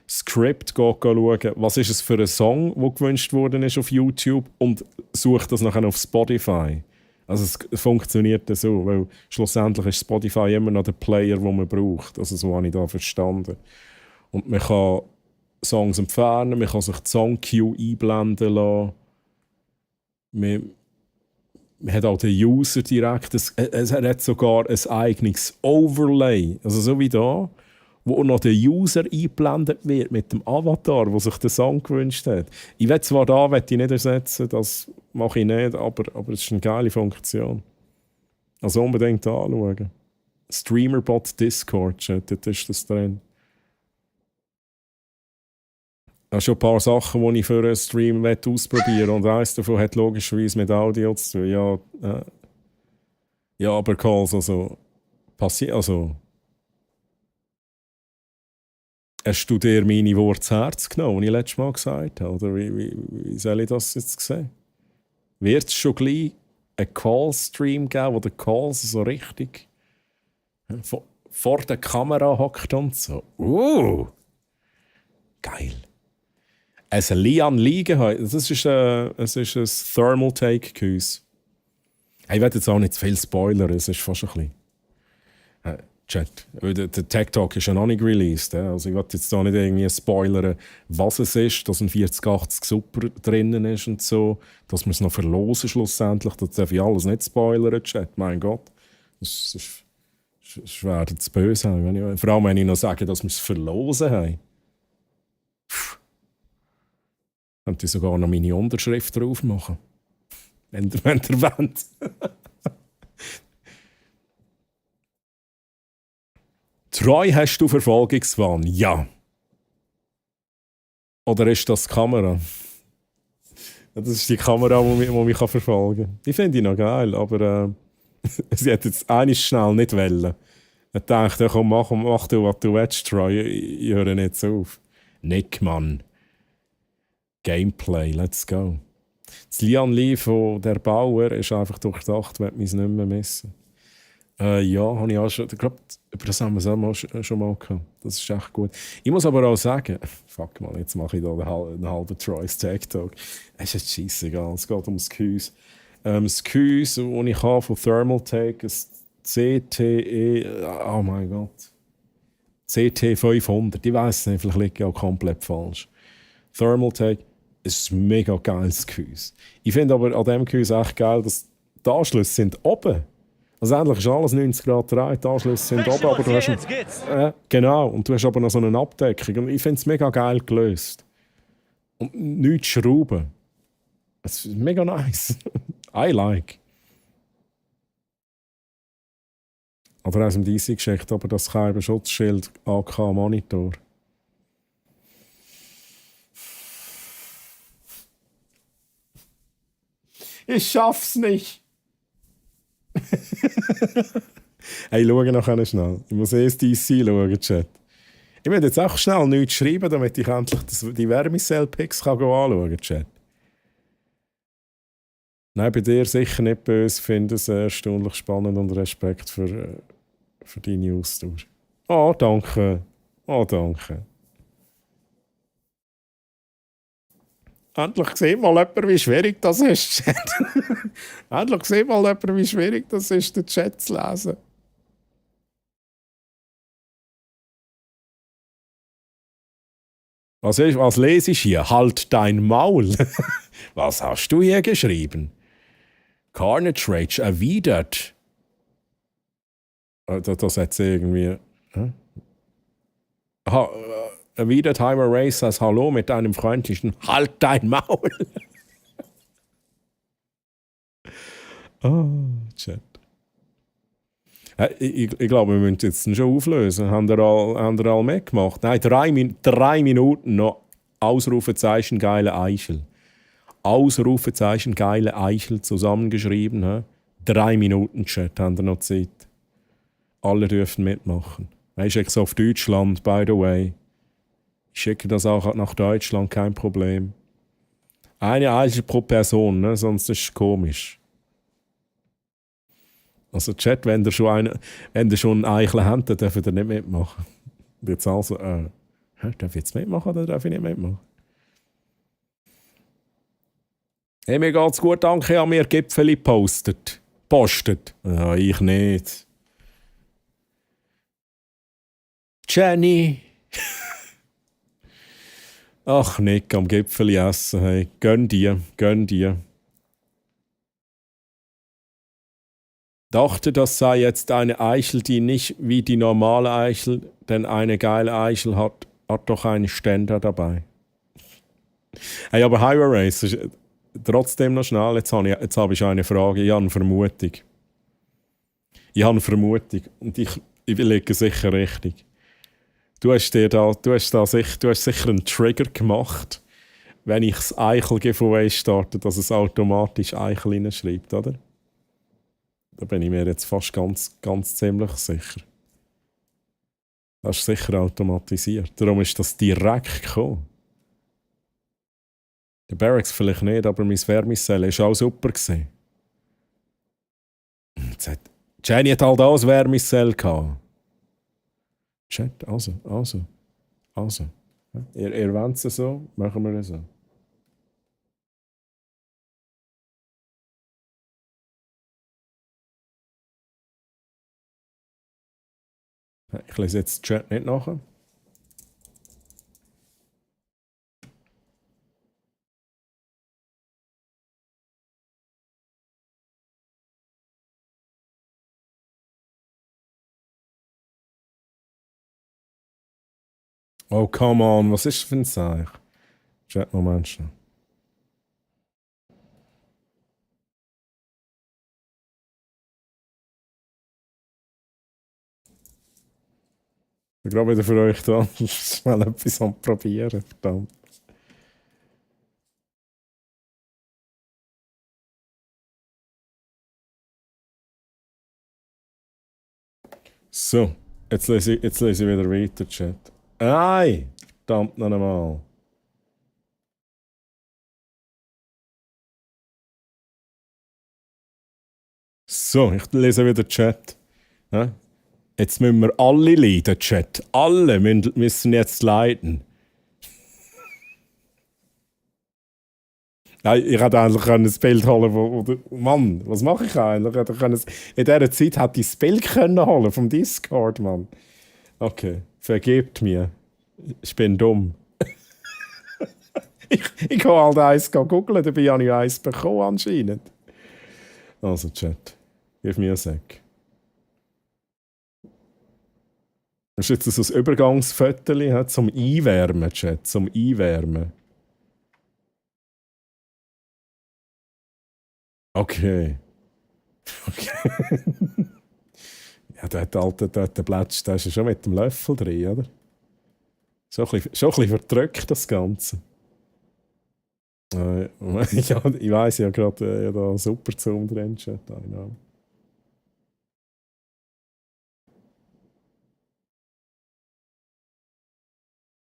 Skript schauen, was ist es für ein Song, der gewünscht worden ist auf YouTube und sucht das nachher auf Spotify. Also es funktioniert so, weil schlussendlich ist Spotify immer noch der Player, den man braucht. Also so habe ich da verstanden. Und man kann Songs entfernen, man kann sich die Song-Queue einblenden lassen. Man hat auch den User direkt, es hat sogar ein eigenes Overlay, also so wie da, wo noch der User eingeblendet wird mit dem Avatar, der sich den Song gewünscht hat. Ich will zwar da nicht ersetzen, das mache ich nicht, aber es ist eine geile Funktion. Also unbedingt anschauen. Streamerbot Discord, dort ist das drin. Ich habe schon ein paar Sachen, die ich für einen Stream ausprobieren will. Und eines davon hat logischerweise mit Audio zu tun. Ja, aber Calls, also passiert, also hast du dir meine Worte zu Herz genommen, die ich letztes Mal gesagt habe? Oder wie soll ich das jetzt sehen? Wird es schon gleich einen Call-Stream geben, wo der Calls so richtig vor der Kamera hockt und so? Geil. Also Lian liegen heute, es ist ein Thermal Take Quiz. Ich werde jetzt auch nicht zu viel spoilern, es ist fast ein bisschen. Chat. Der Tech Talk ist ja noch nicht released. Also ich will jetzt da nicht irgendwie spoilern, was es ist, dass ein 4080 Super drinnen ist und so, dass wir es noch verlosen schlussendlich. Das darf ich alles nicht spoilern, Chat. Mein Gott. Das wäre zu böse sein. Vor allem, wenn ich noch sage, dass wir es verlosen haben. Könnte ich sogar noch meine Unterschrift drauf machen. Wenn ihr wollt. Treu, hast du Verfolgungswahn? Ja. Oder ist das die Kamera? Das ist die Kamera, die mich verfolgen kann. Die finde ich noch geil, aber sie hat jetzt eines schnell nicht wollen. Ich dachte, komm, mach du, was du willst, Treu. Ich höre nicht auf. Nick, Mann. Gameplay, let's go. Das Lian Lee von der Bauer ist einfach durchdacht, wird mich nicht mehr missen. Ja, habe ich auch schon. Ich glaube, über das haben wir es schon mal gehabt. Das ist echt gut. Ich muss aber auch sagen, fuck mal, jetzt mache ich da einen halben Troy's Tag Talk. Es ist jetzt scheissegal, es geht um das Gehäuse. Das Gehäuse, das ich habe von Thermaltake, ein CTE, oh mein Gott. CT500, ich weiß nicht, vielleicht liege ich auch komplett falsch. Thermaltake ist ein mega geiles Gehäuse. Ich finde aber an diesem Gehäuse echt geil, dass die Anschlüsse sind oben. Also endlich ist alles 90 Grad drei, die Anschlüsse sind oben, aber du hast genau, und du hast aber noch so eine Abdeckung. Und ich finde es mega geil gelöst. Und nichts schrauben. Es ist mega nice. I like. Oder aus dem DC geschickt, aber das kein Schutzschild AK Monitor. Ich schaff's nicht. Hey, schau noch schnell. Ich muss erst DC schauen, Chat. Ich will jetzt auch schnell nichts schreiben, damit ich endlich die Wärmecell-Pics anschauen kann, Chat. Nein, bei dir sicher nicht böse. Ich finde es erstaunlich spannend und Respekt für deine Ausdauer. Oh, danke. Oh, danke. Endlich sieht mal jemand, wie schwierig das ist, Chat. Endlich sieht mal jemand, wie schwierig das ist, den Chat zu lesen. Was lese ich hier? Halt dein Maul. Was hast du hier geschrieben? Carnage Rage erwidert. Das hat irgendwie. Aha, erwidert Heimer Race als Hallo mit einem freundlichen Halt dein Maul. Chat. Ich glaube, wir müssen jetzt schon auflösen. Haben wir all mitgemacht? Nein, 3 Minuten noch. Ausrufezeichen geile Eichel. Ausrufezeichen geile Eichel zusammengeschrieben. He? 3 Minuten Chat, haben wir noch Zeit. Alle dürfen mitmachen. Ich schicke es auf Deutschland, by the way. Ich schicke das auch nach Deutschland, kein Problem. Eine Eichel pro Person, ne? Sonst ist es komisch. Also Chat, wenn ihr schon eine Eichel habt, dann dürft ihr nicht mitmachen. Und jetzt also, darf ich jetzt mitmachen oder darf ich nicht mitmachen? Hey, mir geht's gut, danke, ich habe mir Gipfeli postet. Ja, ich nicht. Jenny. Ach, Nick, am Gipfeli essen, hey. Gönn dir. Dachte, das sei jetzt eine Eichel, die nicht wie die normale Eichel, denn eine geile Eichel hat doch einen Ständer dabei. Hey, aber Highway Race ist trotzdem noch schnell. Jetzt habe ich eine Frage. Ich habe eine Vermutung. Und ich liege sicher richtig. Du hast sicher einen Trigger gemacht, wenn ich das Eichel-Giveaway starte, dass es automatisch Eichel hineinschreibt, oder? Da bin ich mir jetzt fast ganz ziemlich sicher. Das ist sicher automatisiert. Darum ist das direkt gekommen. Der Barracks vielleicht nicht, aber mein Wärmecell war auch super. Jenny hat halt auch ein Wärmecell gehabt. Chat, also. Ihr wollt es so, machen wir es so. Ich lese jetzt den Chat nicht nach. Oh, come on, was ist das für ein Zeichen? Chat, Moment schon. Ich bin gerade wieder für euch da. Schnell etwas am Probieren, verdammt. So, jetzt lese ich wieder weiter, Chat. Nein! Verdammt noch einmal. So, ich lese wieder Chat. Ja? Jetzt müssen wir alle leiden, Chat. Alle müssen jetzt leiden. Nein, ich hätte eigentlich ein Bild holen können. Mann, was mache ich eigentlich? In dieser Zeit hätte ich das Bild können holen vom Discord, Mann. Okay, vergebt mir. Ich bin dumm. ich kann halt eins googeln, dabei habe ich eins bekommen anscheinend. Also, Chat, gib mir einen Sek. Das ist jetzt so ein Übergangsfoto zum Einwärmen, Chat, zum Einwärmen. Okay. Ja, der Blätsch, der ist ja schon mit dem Löffel drin, oder? Schon ein bisschen verdrückt, das Ganze. Ja, ich weiss ja gerade, da super Zoom drin, Chat.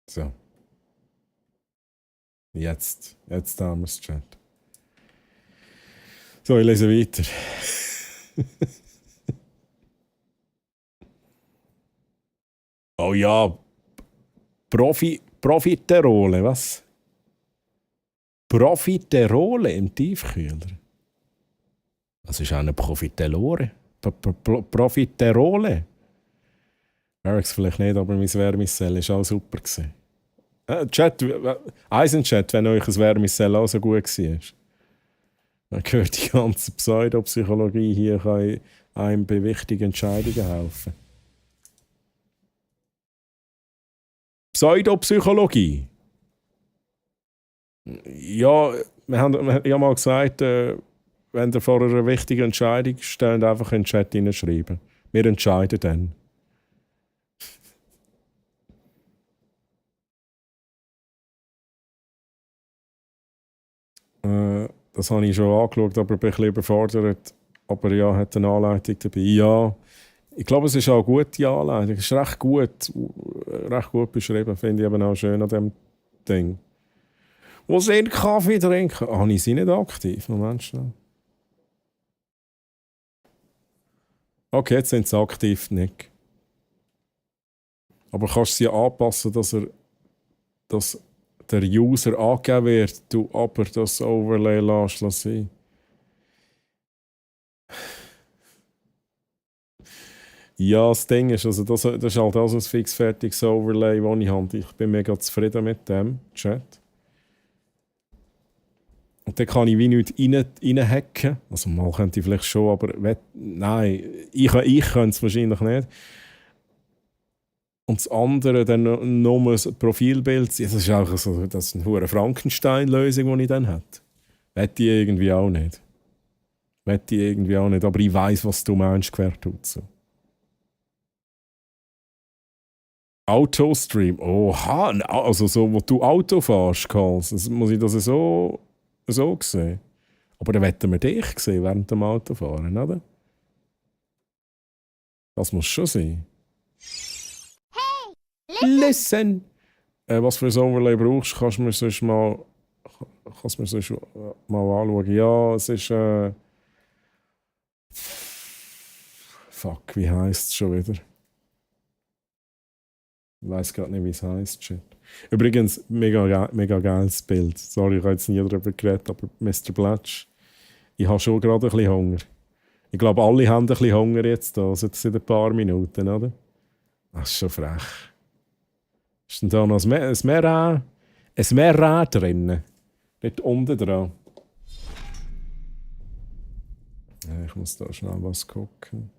So. Jetzt haben wir es, Chat. So, ich lese weiter. Oh ja, Profiterole, was? Profiterole im Tiefkühler? Was ist eine Profiterole? Profiterole? Merk's vielleicht nicht, aber mein Wärmissell war auch super. Chat, Eisenchat, wenn euch ein Wärmissell auch so gut war. Man hört die ganze Pseudopsychologie hier kann einem bei wichtigen Entscheidungen helfen. Pseudopsychologie? Ja, wir haben ja mal gesagt, wenn ihr vor einer wichtigen Entscheidung steht, einfach in den Chat hineinschreiben. Wir entscheiden dann. Das habe ich schon angeschaut, aber bin ein bisschen überfordert. Aber ja, hat eine Anleitung dabei. Ja, ich glaube, es ist auch eine gute Anleitung. Es ist recht gut beschrieben. Finde ich eben auch schön an diesem Ding. Wo sind Kaffee trinken? Habe ich sie nicht aktiv? Moment schnell. Okay, jetzt sind sie aktiv nicht. Aber kannst du sie anpassen, dass der User angegeben wird, du aber das Overlay lässt sein. Ja, das Ding ist, also das ist halt auch so ein fixfertiges Overlay, das ich habe. Ich bin mega zufrieden mit dem Chat. Und dann kann ich wie nichts reinhacken. Also mal könnte ich vielleicht schon, aber nein, ich könnte es wahrscheinlich nicht. Und das andere dann nur ein Profilbild. Das ist auch so, das ist eine Frankenstein-Lösung, die ich dann hätte. Wette ich irgendwie auch nicht. Aber ich weiss, was du meinst, quertut. Autostream. Oha, also so, wo du Auto fährst, Karls. Muss ich das so sehen? Aber dann wetten wir dich sehen während dem Autofahren, oder? Das muss schon sein. Listen! Was für ein Overlay brauchst du, kannst du mir sonst mal anschauen. Ja, es ist... Fuck, wie heisst es schon wieder? Ich weiss gerade nicht, wie es heisst. Shit. Übrigens, mega geiles Bild. Sorry, ich habe jetzt nie darüber geredet, aber Mr. Blatsch, ich habe schon gerade ein bisschen Hunger. Ich glaube, alle haben ein bisschen Hunger jetzt da, also jetzt in ein paar Minuten, oder? Das ist schon frech. Ist denn da noch ein Meer drin? Nicht unten dran. Ja, ich muss da schnell was gucken.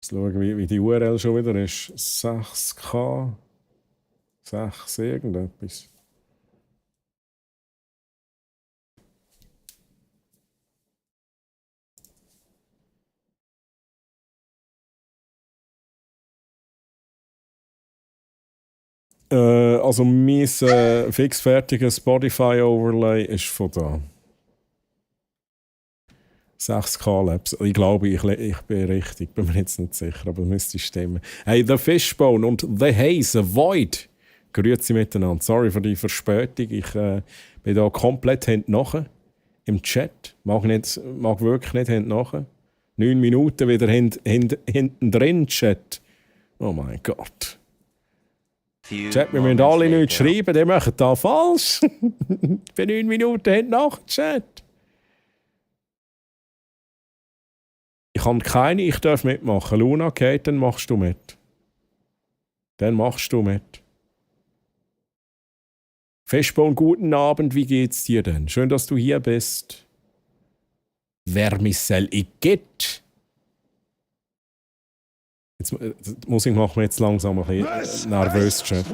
Jetzt schauen, wie die URL schon wieder ist. 6K. 6 irgendetwas. Also mein fixfertiges Spotify-Overlay ist von da. 6K Labs. Ich glaube, ich bin richtig. Bin mir jetzt nicht sicher, aber müsste stimmen. Hey, The Fishbone und The Haze, Void. Grüezi miteinander. Sorry für die Verspätung. Ich bin da komplett hinten nachher im Chat. Mag wirklich nicht hinten nachher. 9 Minuten wieder hinten drin, Chat. Oh mein Gott. Chat, wir müssen alle nichts schreiben, die machen da falsch. Ich bin 9 Minuten hinten nach, Chat. Ich habe keine, ich darf mitmachen. Luna, Kate, dann machst du mit. Fishbone, guten Abend, wie geht's dir denn? Schön, dass du hier bist. Vermicell Igitt. Jetzt die Musik macht mir jetzt langsam ein bisschen nervös, Chat.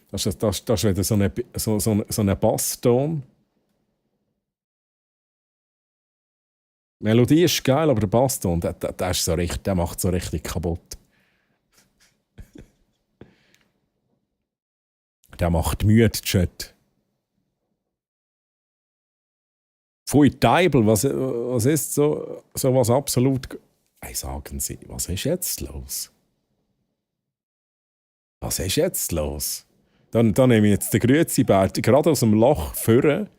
Das ist wieder so ein Basston. Die Melodie ist geil, aber der Basston, der macht so richtig kaputt. Der macht müde, Chat. Pfui Teibel, was ist so was absolut... Hey, sagen Sie, was ist jetzt los? Was ist jetzt los? Dann nehme ich jetzt den Grüezi-Bär gerade aus dem Loch führen.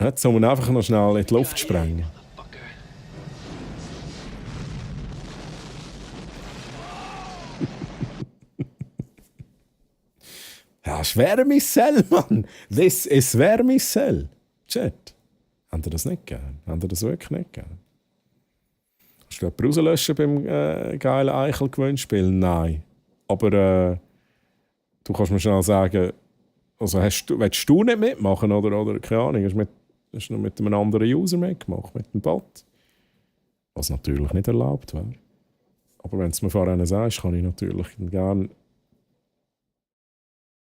Jetzt soll man einfach noch schnell in die Luft sprengen. Ja, Schwärmissel, Mann! This is Schwärmissel! Chat. Habt ihr das nicht gern? Habt ihr das wirklich nicht gern? Hast du jemanden rauslöschen beim geilen Eichel-Gewinnspiel? Nein. Aber du kannst mir schnell sagen, also willst du nicht mitmachen? Oder keine Ahnung, hast du noch mit einem anderen User mitgemacht, mit dem Bot? Was natürlich nicht erlaubt wäre. Aber wenn du es mir vorher sagst, kann ich natürlich gerne...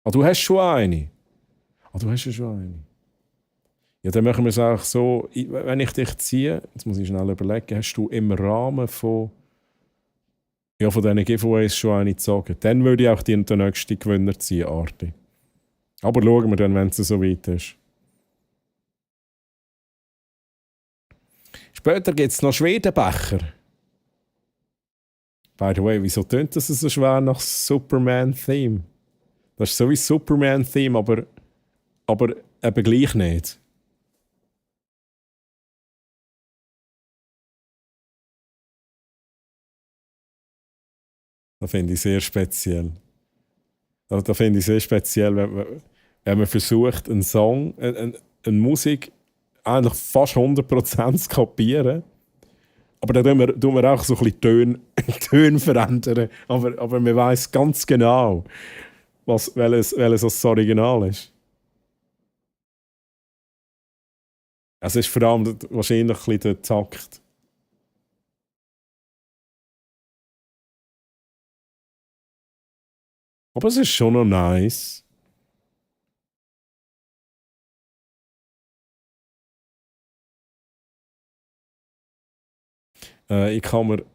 Ah, du hast schon eine? Ah, du hast ja schon eine. Ja, dann machen wir es auch so, wenn ich dich ziehe, jetzt muss ich schnell überlegen, hast du im Rahmen von diesen Giveaways schon eine gezogen? Dann würde ich auch den nächsten Gewinner ziehen, Arti. Aber schauen wir dann, wenn es so weit ist. Später gibt es noch Schwedenbecher. By the way, wieso tönt das so schwer nach Superman-Theme? Das ist so wie Superman-Theme, aber eben gleich nicht. Das finde ich sehr speziell. Da finde ich sehr speziell, wenn man versucht, einen Song, eine Musik eigentlich fast 100% zu kapieren. Aber dann tun wir auch so ein bisschen Töne verändern. Aber man weiss ganz genau, welches das Original ist. Es ist vor allem wahrscheinlich ein bisschen der Takt. Aber es ist schon noch nice. Ich kann mir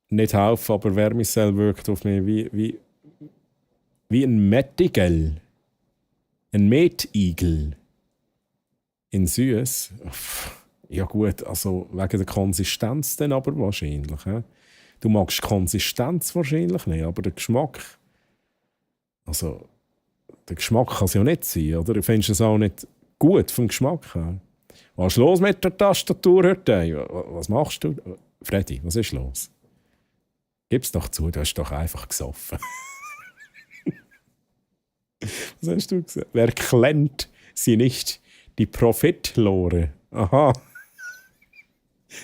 nicht helfen, aber Wärmissel wirkt auf mich wie ein Mettigel. Ein Metigel. In Süß. Ja gut, also wegen der Konsistenz dann aber wahrscheinlich. He? Du magst Konsistenz wahrscheinlich nicht, aber der Geschmack... Also, der Geschmack kann es ja nicht sein, oder? Du findest es auch nicht gut vom Geschmack her. Was ist los mit der Tastatur heute? Was machst du? Freddy, was ist los? Gib's doch zu, du hast doch einfach gesoffen. Was hast du gesagt? Wer klemmt sie nicht? Die Prophet-Lore. Aha.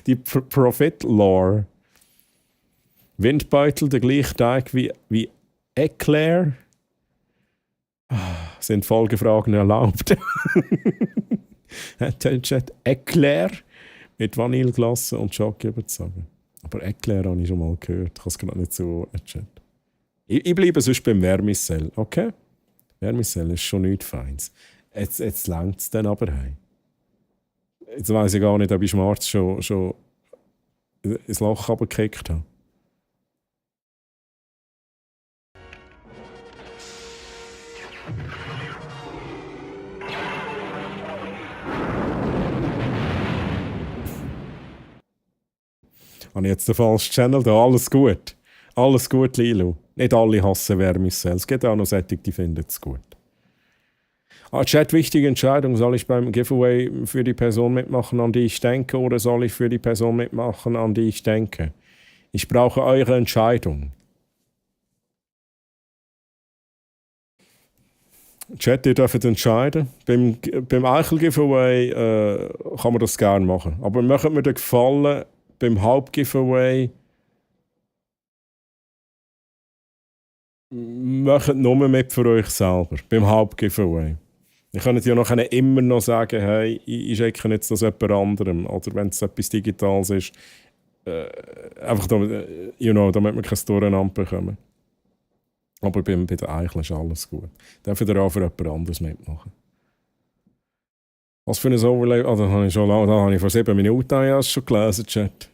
Die Prophet-Lore. Windbeutel, der gleiche Teig wie Eclair. Sind Folgefragen erlaubt? Eclair mit Vanilleglasse und Schoki überzogen. Aber Eclair habe ich schon mal gehört. Ich kann es gerade nicht so Chat. Ich bleibe sonst beim Wärmissel, okay? Wärmissel ist schon nichts Feins. Jetzt längt es dann aber heim. Jetzt weiss ich gar nicht, ob ich Schmarz schon ins Loch runtergekickt habe. Habe ich jetzt den falschen Channel da? Alles gut. Alles gut, Lilo. Nicht alle hassen Wärmissel. Es gibt auch noch solche, die finden es gut. Chat, wichtige Entscheidung. Soll ich beim Giveaway für die Person mitmachen, an die ich denke, oder soll ich für die Person mitmachen, an die ich denke? Ich brauche eure Entscheidung. Chat, ihr dürft entscheiden. Beim Eichel-Giveaway kann man das gerne machen. Aber macht mir den Gefallen, beim Haupt-Giveaway macht nur mit für euch selber. Beim Haupt-Giveaway. Ihr könnt ja noch immer noch sagen, hey, ich schicke jetzt das jemand anderem. Oder wenn es etwas Digitales ist, einfach damit, damit wir kein Durcheinander bekommen. Aber bei der Eichel ist alles gut. Darf ich auch für jemand anderes mitmachen. Was für ein Overlay? Ah, das habe ich schon lange, da habe ich vor 7 Minuten schon gelesen, Chat.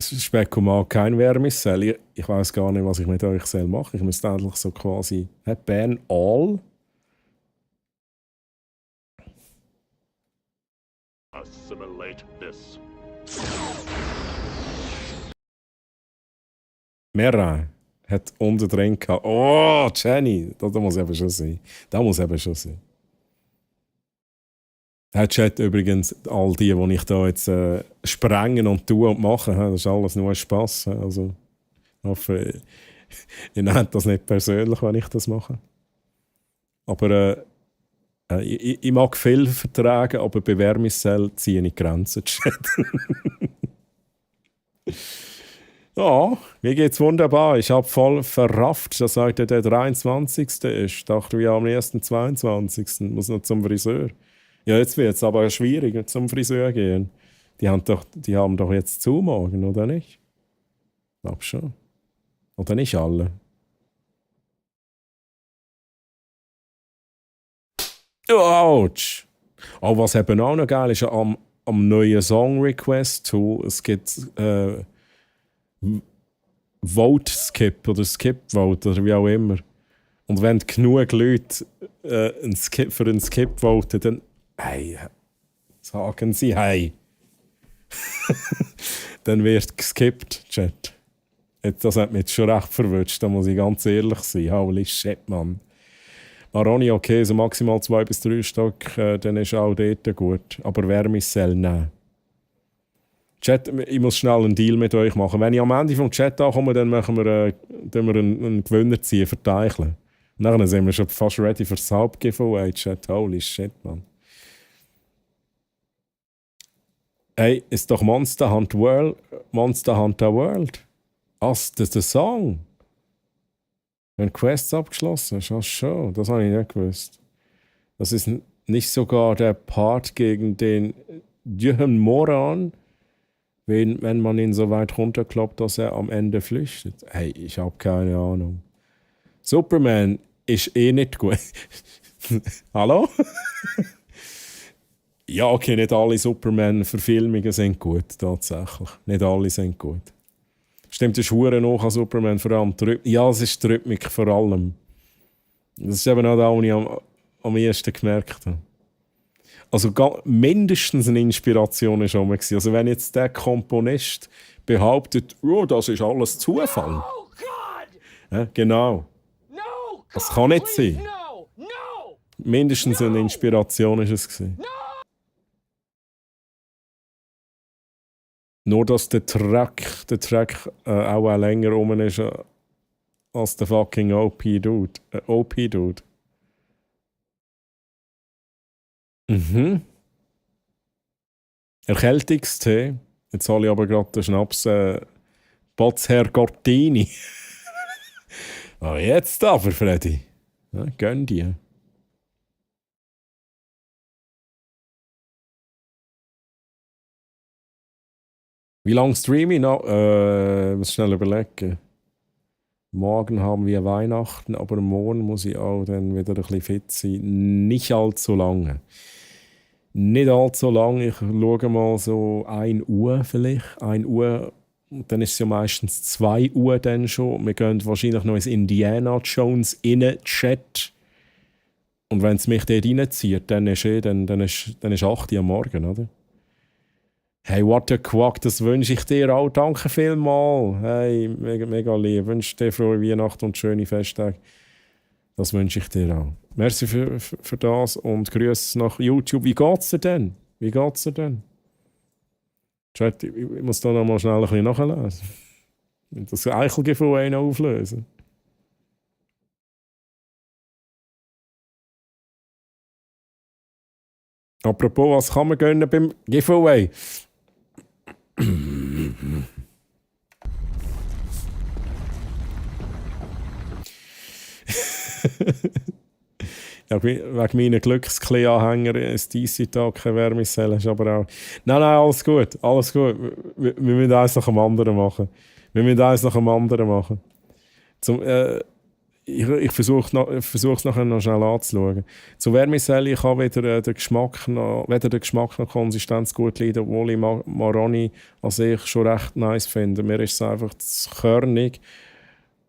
Spekumal kein Wärmissel. Ich weiß gar nicht, was ich mit euch machen. Ich müsste endlich so quasi ban all. Assimilate this. Mera hat unten drin gehabt. Oh, Jenny, das muss eben schon sein. Das muss eben schon sein. Der Chat übrigens, all die ich da jetzt sprengen und tun und machen, das ist alles nur Spass. Also, ich hoffe, ihr nehmt das nicht persönlich, wenn ich das mache. Aber ich mag viel vertragen, aber bei Wärmesell ziehe ich Grenzen. Chat. Ja, mir geht's wunderbar. Ich habe voll verrafft, dass heute der 23. ist. Ich dachte, wir haben am 1. 22. Muss noch zum Friseur. Ja, jetzt wird es aber schwierig, zum Friseur gehen. Die haben doch jetzt zu morgen, oder nicht? Ich glaube schon. Oder nicht alle. Autsch! Aber was eben auch noch geil ist, am neuen Song Request Tool, es gibt Vote Skip oder Skip Vote oder wie auch immer. Und wenn genug Leute für einen Skip voten, dann hey, sagen sie hey. Dann wird geskippt, Chat. Das hat mich jetzt schon recht verwünscht, da muss ich ganz ehrlich sein. Holy shit, Mann. Maroni, okay, so maximal 2 bis 3 Stück, dann ist auch dort gut. Aber Wärmesell, nein. Chat, ich muss schnell einen Deal mit euch machen. Wenn ich am Ende vom Chat ankomme, dann machen wir, einen Gewinner ziehen, verteilen. Und dann sind wir schon fast ready für das Hauptgiveaway, Chat. Holy shit, Mann. Hey, ist doch Monster Hunter World. Das ist der Song. Wenn Quests abgeschlossen ist, ach schon, das habe ich nicht gewusst. Das ist nicht sogar der Part gegen den Jürgen Moran, wenn man ihn so weit runterkloppt, dass er am Ende flüchtet. Hey, ich habe keine Ahnung. Superman ist eh nicht gut. Hallo? Ja, okay, nicht alle Superman-Verfilmungen sind gut, tatsächlich. Nicht alle sind gut. Stimmt, das ist verdammt noch an Superman, vor allem ja, es ist die Rhythmik vor allem. Das ist eben auch das, was ich am ehesten gemerkt habe. Also mindestens eine Inspiration war schon mal. Also wenn jetzt der Komponist behauptet, oh, das ist alles Zufall. No, God! Ja, genau. No, God, Das kann nicht please, sein. No, no! Mindestens eine Inspiration war es gewesen. Nur, dass der Track auch länger rum ist als der fucking OP-Dude. Mhm. Erkältungstee. Jetzt hole ich aber gerade den Schnaps Botzherr Gortini. Ah, jetzt aber, Freddy. Ja, gönn dir. Wie lange streame ich noch? Muss schnell überlegen. Morgen haben wir Weihnachten, aber morgen muss ich auch dann wieder ein bisschen fit sein. Nicht allzu lange. Nicht allzu lange. Ich schaue mal so 1 Uhr vielleicht. 1 Uhr. Und dann ist es ja meistens 2 Uhr dann schon. Wir gehen wahrscheinlich noch ins Indiana Jones Chat. Und wenn es mich dort reinzieht, dann ist 8 Uhr am Morgen, oder? Hey, what a quack, das wünsche ich dir auch. Danke vielmals. Hey, mega lieb. Ich wünsche dir frohe Weihnachten und schöne Festtage. Das wünsche ich dir auch. Merci für das und Grüße nach YouTube. Wie geht's dir denn? Chat, ich muss da noch mal schnell ein bisschen nachlesen. Das Eichelgefühl noch auflösen. Apropos, was kann man gönnen beim Giveaway? Ja, wegen meinen Glücksklee-Anhänger ist DC-Tag keine Wärmeselle, ist aber auch... Nein, alles gut. Wir müssen eins nach dem anderen machen. Ich versuche es nachher noch schnell anzuschauen. Zu Wärmeselle, ich habe weder den Geschmack noch Konsistenz gut leiden, obwohl ich Maroni an sich schon recht nice finde. Mir ist es einfach zu körnig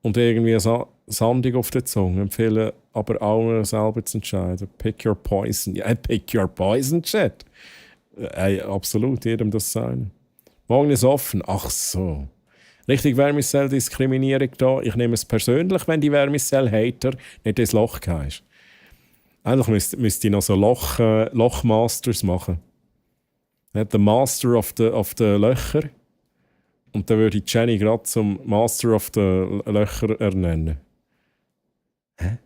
und irgendwie sandig auf der Zunge. Empfehle aber auch selber zu entscheiden. Pick your poison. Ja, pick your poison, Chat. Absolut, jedem das sein. Morgen ist offen. Ach so. Richtig Wärmezell-Diskriminierung da. Ich nehme es persönlich, wenn die Wärmezell-Hater nicht ins Loch gehen. Eigentlich müsste ich noch so Lochmasters machen. Der Master of the Löcher. Und dann würde ich Jenny gerade zum Master of the Löcher ernennen. Hä?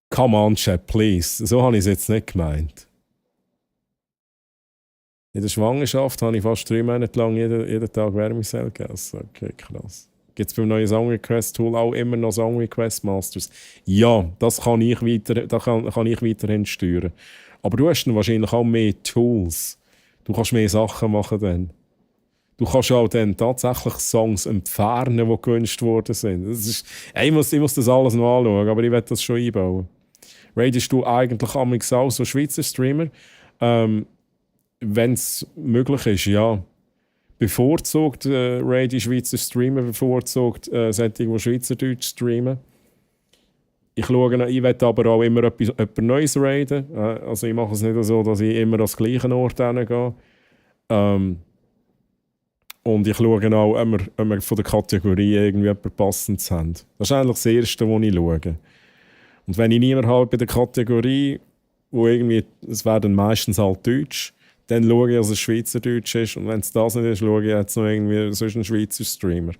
Come on, Chat, please. So habe ich es jetzt nicht gemeint. In der Schwangerschaft habe ich fast 3 Monate lang jeden Tag Wärmezell gegessen. Okay, krass. Gibt es beim neuen Song Request Tool auch immer noch Song Request Masters? Ja, das kann ich weiterhin steuern. Aber du hast dann wahrscheinlich auch mehr Tools. Du kannst mehr Sachen machen dann. Du kannst auch dann tatsächlich Songs entfernen, die gewünscht worden sind. Ich muss das alles noch anschauen, aber ich werde das schon einbauen. Raidest du eigentlich auch so Schweizer Streamer? Wenn es möglich ist, ja. Bevorzugt Raid Schweizer Streamer, bevorzugt solche, die Schweizerdeutsch streamen. Ich will aber auch immer etwas Neues raiden. Also ich mache es nicht so, dass ich immer an den gleichen Ort hingehe. Und ich schaue auch immer, ob wir von der Kategorie irgendwie etwas Passendes haben. Das ist eigentlich das Erste, was ich schaue. Und wenn ich niemanden habe bei der Kategorie, wo irgendwie, es wäre dann meistens halt Deutsch, dann schaue ich, dass es Schweizerdeutsch ist. Und wenn es das nicht ist, schaue ich jetzt noch irgendwie sonst einen Schweizer Streamer.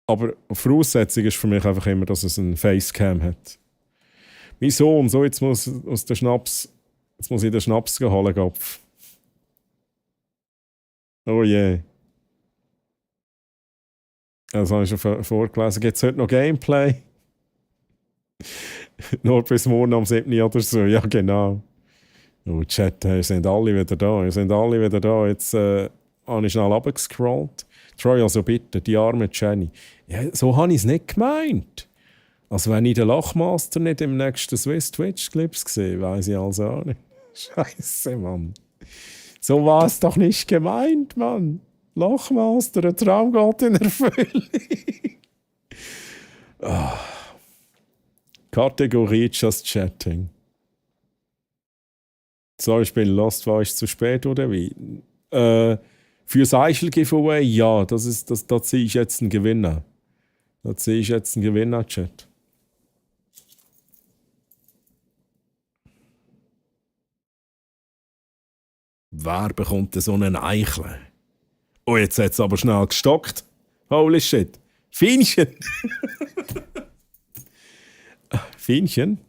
Aber Voraussetzung ist für mich einfach immer, dass es ein Facecam hat. Mein Sohn, so jetzt muss ich den Schnaps holen, Kopf. Oh je. Yeah. Das habe ich schon vorgelesen. Gibt es heute noch Gameplay? Nur bis morgen am 7. oder so. Ja, genau. Oh, Chat, ihr sind alle wieder da. Jetzt habe ich schnell runtergescrollt. Troy, also bitte, die arme Jenny. Ja, so habe ich es nicht gemeint. Also wenn ich den Lachmaster nicht im nächsten Swiss Twitch-Clips sehe, weiss ich also auch nicht. Scheiße, Mann. So war es doch nicht gemeint, Mann. Lachmaster, ein Traum geht in Erfüllung. Kategorie Just Chatting. Zum Beispiel Lost, war ich zu spät oder wie? Für das Eichel-Giveaway, ja, da ziehe ich jetzt einen Gewinner. Chat. Wer bekommt denn so einen Eichel? Oh, jetzt hat es aber schnell gestockt. Holy shit. Fienchen. Fienchen?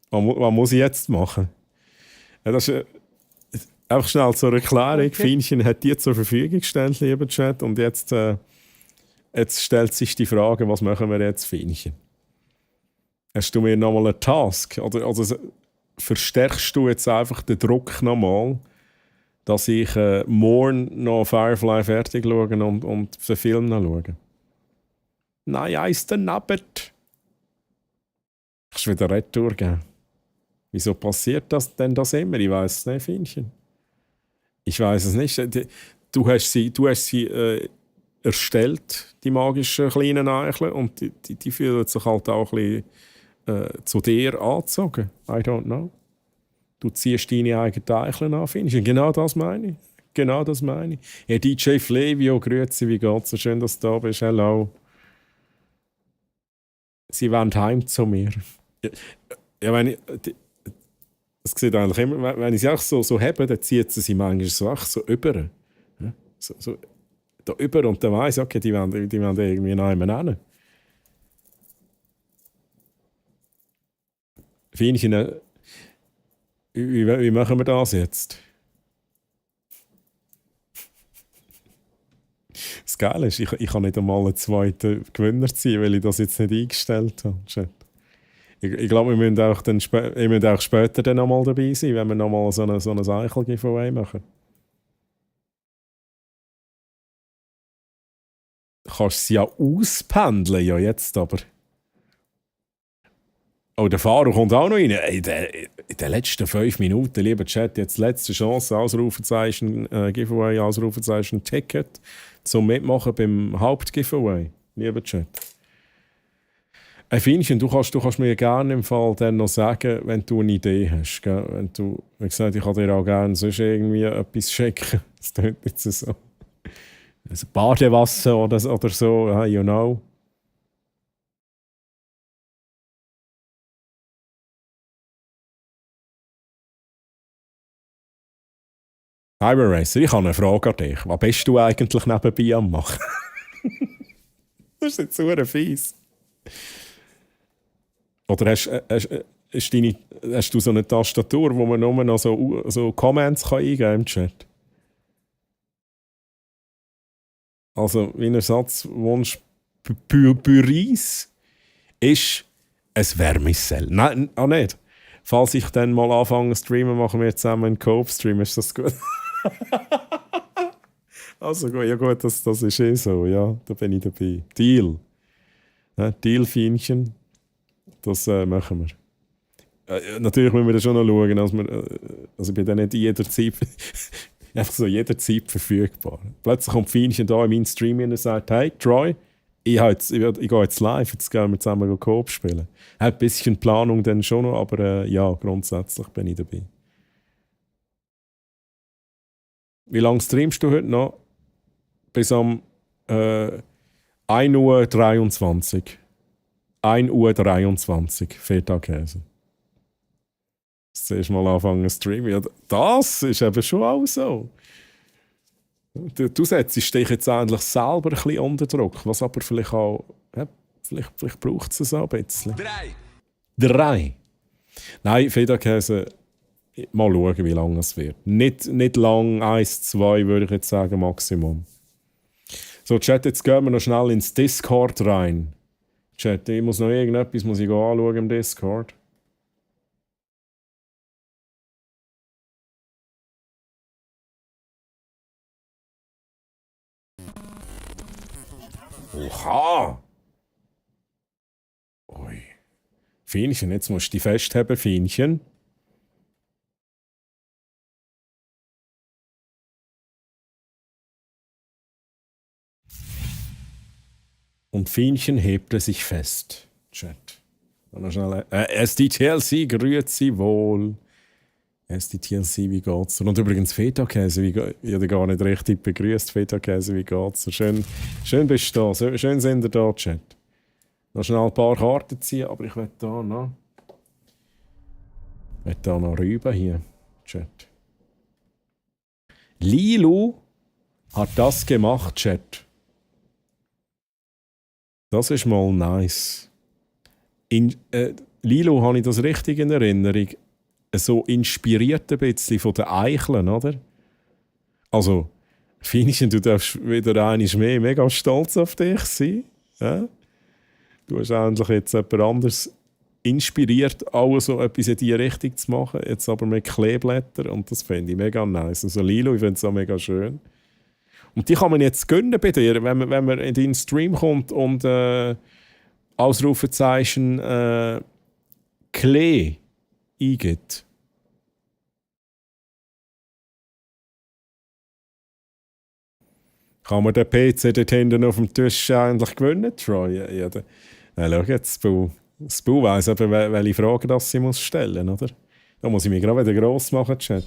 Was muss ich jetzt machen? Ja, das ist einfach schnell zur Erklärung. Okay. Fienchen hat dir zur Verfügung gestellt, lieber Chat. Und jetzt stellt sich die Frage, was machen wir jetzt, Fienchen? Hast du mir nochmal einen Task? Also verstärkst du jetzt einfach den Druck nochmal, dass ich morgen noch Firefly fertig schaue und den Film noch schaue? Nein, eins daneben. Kannst du wieder Retour geben? Wieso passiert das denn das immer? Ich weiß es nicht, Fienchen. Ich weiß es nicht. Du hast sie erstellt, die magischen kleinen Eichel, und die fühlen sich halt auch ein bisschen zu dir angezogen. I don't know. Du ziehst deine eigenen Eichel an, Fienchen. Genau das meine ich. Ja, DJ Flavio, grüezi, wie geht's? So schön, dass du da bist. Hello. Sie wollen heim zu mir. Ja, es sieht eigentlich immer, wenn ich sie auch so habe, dann zieht sie manchmal so über. Ja? So da über, und dann weiss ich, okay, die wollen irgendwie noch einmal hin. Fienchen, wie machen wir das jetzt? Das Geile ist, ich kann nicht einmal einen zweiten Gewinner ziehen, weil ich das jetzt nicht eingestellt habe. Ich glaube, wir müssen auch später dann nochmal dabei sein, wenn wir nochmal so eine Eichel-Giveaway machen. Du kannst sie ja auspendeln, ja jetzt aber. Oh, der Fahrer kommt auch noch rein. In den letzten 5 Minuten, lieber Chat, jetzt letzte Chance, Ausrufezeichen Giveaway, Ausrufezeichen Ticket zum Mitmachen beim Hauptgiveaway, lieber Chat. Fienchen, du kannst mir gerne im Fall dann noch sagen, wenn du eine Idee hast. Gell? Wenn du, wie gesagt, ich kann dir auch gerne sonst irgendwie etwas schicken. Das klingt nicht so. Also Badewasser oder so, you know. Cyber Racer, ich habe eine Frage an dich. Was bist du eigentlich nebenbei am machen? Das ist jetzt super fies. Oder hast du so eine Tastatur, wo man nur noch so Comments eingeben kann im Chat? Also, wie ein Satzwunsch, Büris ist ein Wärmesell. Nein, auch nicht. Falls ich dann mal anfange zu streamen, machen wir zusammen einen Coop-Stream. Ist das gut? Also gut, ja gut, das ist eh so, ja, da bin ich dabei. Deal. Ja, Deal, Fienchen. Das machen wir. Natürlich müssen wir da schon noch schauen, also ich bin dann nicht jederzeit, einfach so jederzeit verfügbar. Plötzlich kommt Fienchen da in meinen Stream und sagt, hey Troy, ich gehe jetzt live, jetzt gehen wir zusammen Coop spielen. Ein bisschen Planung dann schon noch, aber ja, grundsätzlich bin ich dabei. Wie lange streamst du heute noch? Bis am 1:23 Uhr. 1:23 Uhr, Feta-Käse. Zuerst mal anfangen zu streamen. Ja, das ist eben schon auch so. Du setzt dich jetzt eigentlich selber ein bisschen unter Druck, was aber vielleicht auch... Ja, vielleicht braucht es es auch ein bisschen. 3. Nein, Feta-Käse... Mal schauen, wie lange es wird. Nicht lang, 1, 2 würde ich jetzt sagen, Maximum. So, Chat, jetzt gehen wir noch schnell ins Discord rein. Chat, ich muss noch irgendetwas anschauen im Discord. Oha! Ui. Fienchen, jetzt musst du dich festhalten, Fienchen. Und Fienchen hebte sich fest. Chat. Dann schnell. SDTLC, grüezi wohl. SDTLC, wie geht's dir? Und übrigens Feta-Käse, ich habe gar nicht richtig begrüßt. Feta-Käse, wie geht's dir? Schön bist du da. Schön sind ihr da, Chat. Noch schnell ein paar Karten ziehen, aber ich will da noch rüber hier, Chat. Lilu hat das gemacht, Chat. Das ist mal nice. Lilo, habe ich das richtig in Erinnerung? So inspiriert ein bisschen von den Eicheln, oder? Also, Fienchen, du darfst wieder einmal mehr mega stolz auf dich sein. Ja? Du hast endlich jetzt jemand anderes inspiriert, auch so etwas in diese Richtung zu machen. Jetzt aber mit Kleeblättern und das finde ich mega nice. Also Lilo, ich finde es auch mega schön. Und die kann man jetzt gönnen bei dir, wenn man in deinen Stream kommt und Ausrufezeichen Klee eingibt. Kann man den PC dort hinten auf dem Tisch eigentlich gewinnen, Troy? Ja, schau jetzt, Spu weiss aber, welche Fragen das sie muss stellen, oder? Da muss ich mich gerade wieder gross machen, Chat.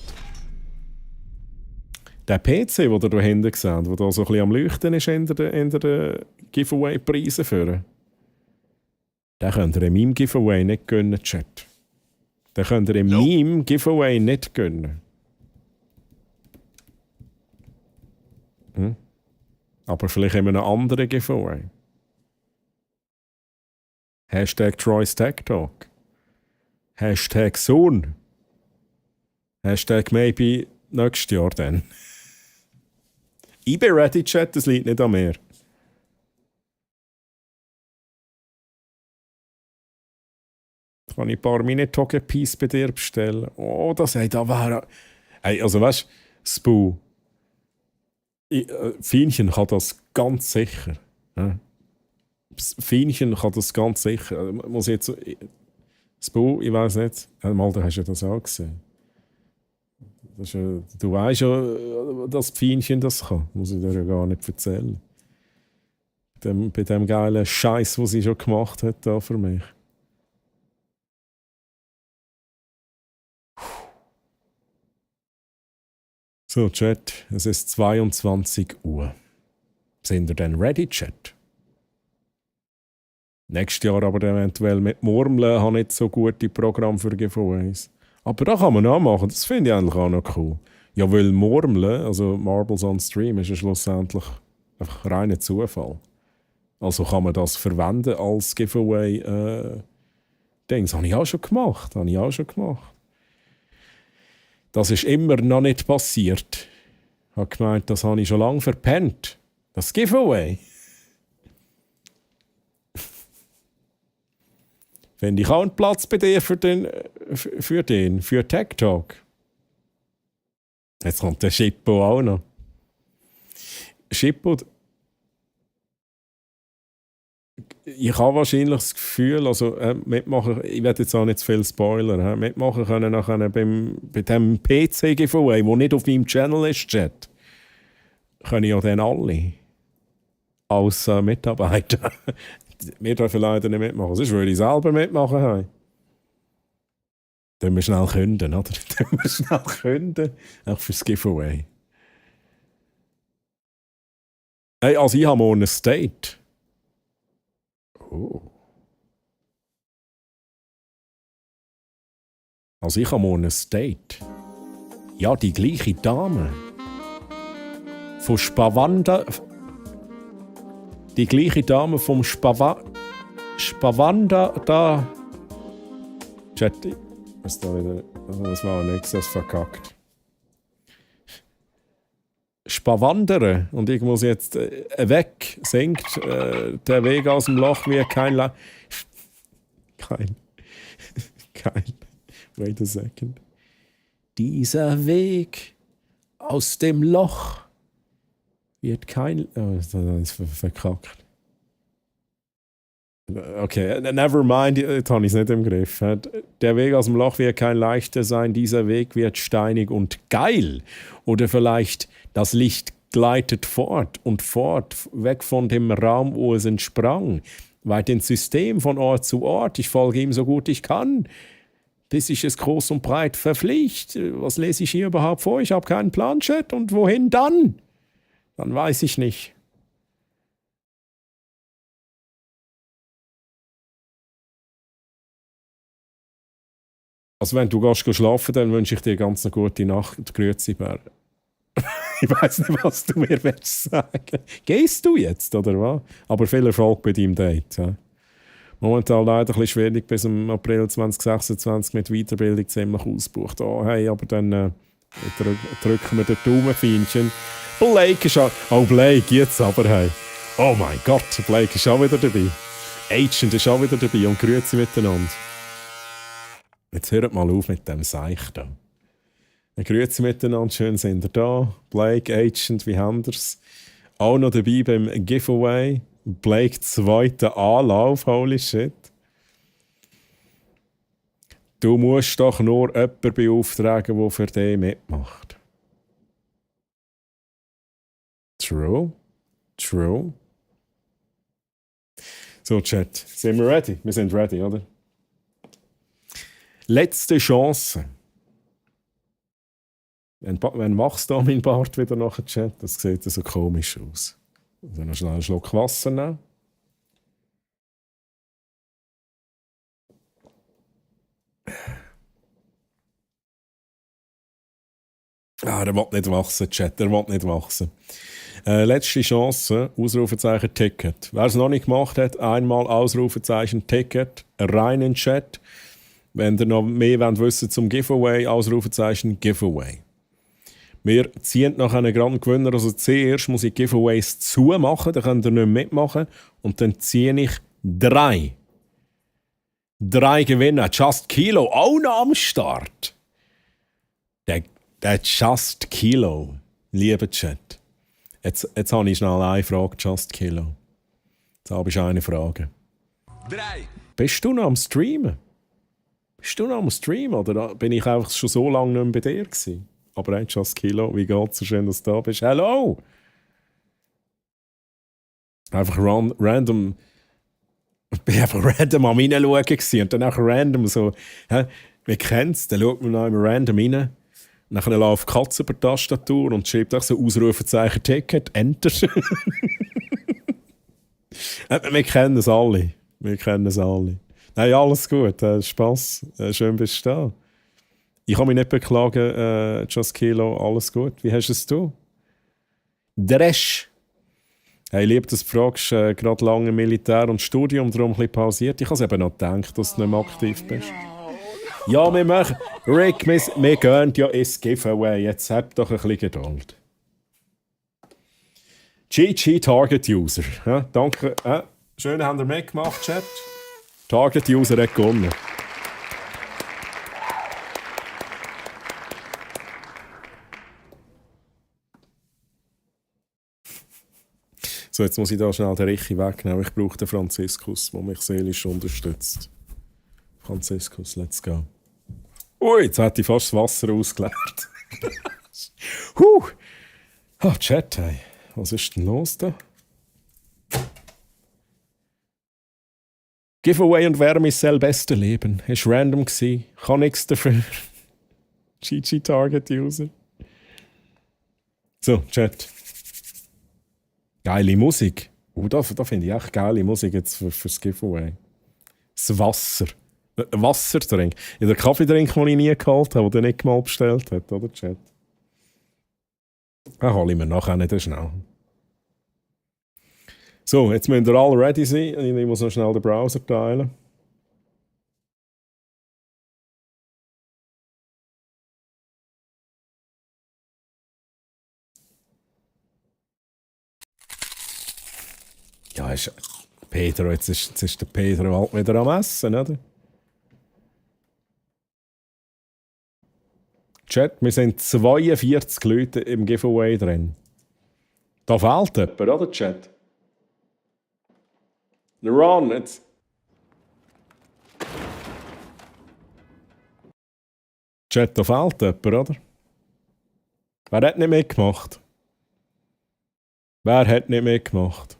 Der PC, den ihr da hinten seht, der da so ein bisschen am Leuchten ist in den Giveaway-Preisen führen, den könnt ihr in meinem Giveaway nicht gönnen, Chat. Den könnt ihr in meinem Giveaway nicht gönnen. Aber vielleicht in einem anderen Giveaway. Hashtag Troy's Tech Talk. Hashtag Sohn. Hashtag maybe nächstes Jahr dann. Ich bin ready, Chat, das liegt nicht an mir. Kann ich ein paar Mini-Togepiece bei dir bestellen? Oh, das da wäre... Hey, also weißt du, Spu... Fienchen kann das ganz sicher. Ja? Fienchen kann das ganz sicher. Muss jetzt... Spu, ich weiß nicht. Mal, da hast du das auch gesehen. Du weißt ja, dass Fienchen das kann. Muss ich dir ja gar nicht erzählen. Bei dem geilen Scheiß, den sie schon gemacht hat da für mich. So, Chat, es ist 22 Uhr. Sind ihr denn ready, Chat? Nächstes Jahr aber eventuell mit Murmeln habe ich nicht so gute Programme für Giveaways. Aber da kann man auch machen, das finde ich eigentlich auch noch cool. Ja, weil Murmeln, also Marbles on Stream, ist ja schlussendlich einfach reiner Zufall. Also kann man das verwenden als Giveaway. Das habe ich auch schon gemacht. Das ist immer noch nicht passiert. Ich habe gemeint, das habe ich schon lange verpennt. Das Giveaway. Finde ich auch einen Platz bei dir für Tech Talk. Jetzt kommt der Schippo auch noch. Schippo, ich habe wahrscheinlich das Gefühl, also mitmachen, ich werde jetzt auch nicht zu viel spoilern, mitmachen können nachher bei dem PC-Giveaway, der nicht auf meinem Channel ist, Chat, können ja dann alle als Mitarbeiter. Wir dürfen leider nicht mitmachen, sonst würde ich selber mitmachen. Hey. Dann müssen wir schnell künden, oder? Auch fürs Giveaway. Hey, also ich habe morgen ein Date. Oh. Also ich habe morgen ein Date. Ja, die gleiche Dame. Von Spavanda. Die gleiche Dame vom Spavanda da. Chatty. Was da wieder? Das war nichts, das verkackt. Spavandere. Und ich muss jetzt weg. Singt der Weg aus dem Loch wie kein Wait a second. Dieser Weg aus dem Loch wird kein... Oh, das ist verkackt. Okay, never mind, jetzt habe ich es nicht im Griff. Der Weg aus dem Loch wird kein leichter sein, dieser Weg wird steinig und geil. Oder vielleicht das Licht gleitet fort und fort, weg von dem Raum, wo es entsprang. Weit ins System von Ort zu Ort, ich folge ihm so gut ich kann, bis ich es groß und breit verpflicht. Was lese ich hier überhaupt vor? Ich habe keinen Planchet und wohin dann? Dann weiß ich nicht. Also wenn du gehst schlafen, dann wünsche ich dir ganz eine gute Nacht, Grüezi Bär. Ich weiß nicht, was du mir willst sagen. Gehst du jetzt, oder was? Aber viel Erfolg bei deinem Date. Ja? Momentan leider ein bisschen schwierig, bis im April 2026 mit Weiterbildung ziemlich ausgebucht. Oh, hey, aber dann drücken wir den Daumen, Feinchen. Blake ist auch... Oh, Blake, jetzt aber, hey. Oh mein Gott, Blake ist auch wieder dabei. Agent ist auch wieder dabei und grüezi miteinander. Jetzt hört mal auf mit dem Seich da. Grüezi miteinander, schön sind ihr da. Blake, Agent, wie habt ihr's? Auch noch dabei beim Giveaway. Blake, zweiter Anlauf, holy shit. Du musst doch nur jemanden beauftragen, der für dich mitmacht. True. So, Chat, sind wir ready? Wir sind ready, oder? Letzte Chance. Wenn machst du mein Bart wieder nach dem Chat? Das sieht so komisch aus. Also noch schnell einen Schluck Wasser nehmen. Der will nicht wachsen, Chat. Der will nicht wachsen. Letzte Chance, Ausrufezeichen Ticket. Wer es noch nicht gemacht hat, einmal Ausrufezeichen Ticket, rein in den Chat. Wenn ihr noch mehr wissen wollt zum Giveaway, Ausrufezeichen Giveaway. Wir ziehen nach einem granden Gewinner. Also zuerst muss ich Giveaways zumachen, dann könnt ihr nicht mitmachen. Und dann ziehe ich 3. 3 Gewinner. Just Kilo, auch noch am Start. Der Just Kilo, lieber Chat. Jetzt habe ich schnell eine Frage, Just Kilo. Jetzt habe ich eine Frage. 3. Bist du noch am Streamen? Oder bin ich einfach schon so lange nicht mehr bei dir gewesen? Aber hey, Just Kilo, wie geht's? So schön, dass du da bist. Hallo! Einfach random. Ich bin einfach random am Reinschauen gewesen und dann auch random so. Wir kennen es, dann schaut man noch immer random rein. Dann läuft die Katze über die Tastatur und schreibt auch so Ausrufezeichen Ticket, Enter. Wir kennen es alle. Wir kennen es alle. Nein, alles gut. Spass. Schön bist du da. Ich kann mich nicht beklagen, Just Kilo. Alles gut. Wie hast es du? Dresch. Hey, ich liebe, dass du fragst, gerade lange Militär und Studium, darum ein bisschen pausiert. Ich habe eben noch gedacht, dass du nicht mehr aktiv bist. Ja, wir machen. Rick, wir gehen ja ins Giveaway. Jetzt habt doch ein bisschen Geduld. GG Target User. Ja, danke. Schön, habt ihr mitgemacht, Chat. Target User hat gewonnen. So, jetzt muss ich da schnell den Richi wegnehmen. Ich brauche den Franziskus, der mich seelisch unterstützt. Franziskus, let's go. Ui, jetzt hat ich fast das Wasser ausgeleert. Chat, hey. Was ist denn los da? Giveaway und wer mein beste Leben. Ist random gsi. Kann nichts dafür. GG Target User. So, Chat. Geile Musik. Da finde ich echt geile Musik jetzt fürs Giveaway. Das Wasser. Wassertrink. Ja, der Kaffeetrink, den ich nie geholt habe, den er nicht mal bestellt hat, oder Chat? Den hole ich mir nachher nicht schnell. So, jetzt müssen wir alle ready sein. Ich muss noch schnell den Browser teilen. Ja, ist Pedro, jetzt ist der Pedro halt wieder am Essen, oder? Chat, wir sind 42 Leute im Giveaway drin. Da fehlt jemand, oder Chat? Ron, jetzt. Chat, da fehlt jemand, oder? Wer hat nicht mitgemacht? Wer hat nicht mitgemacht?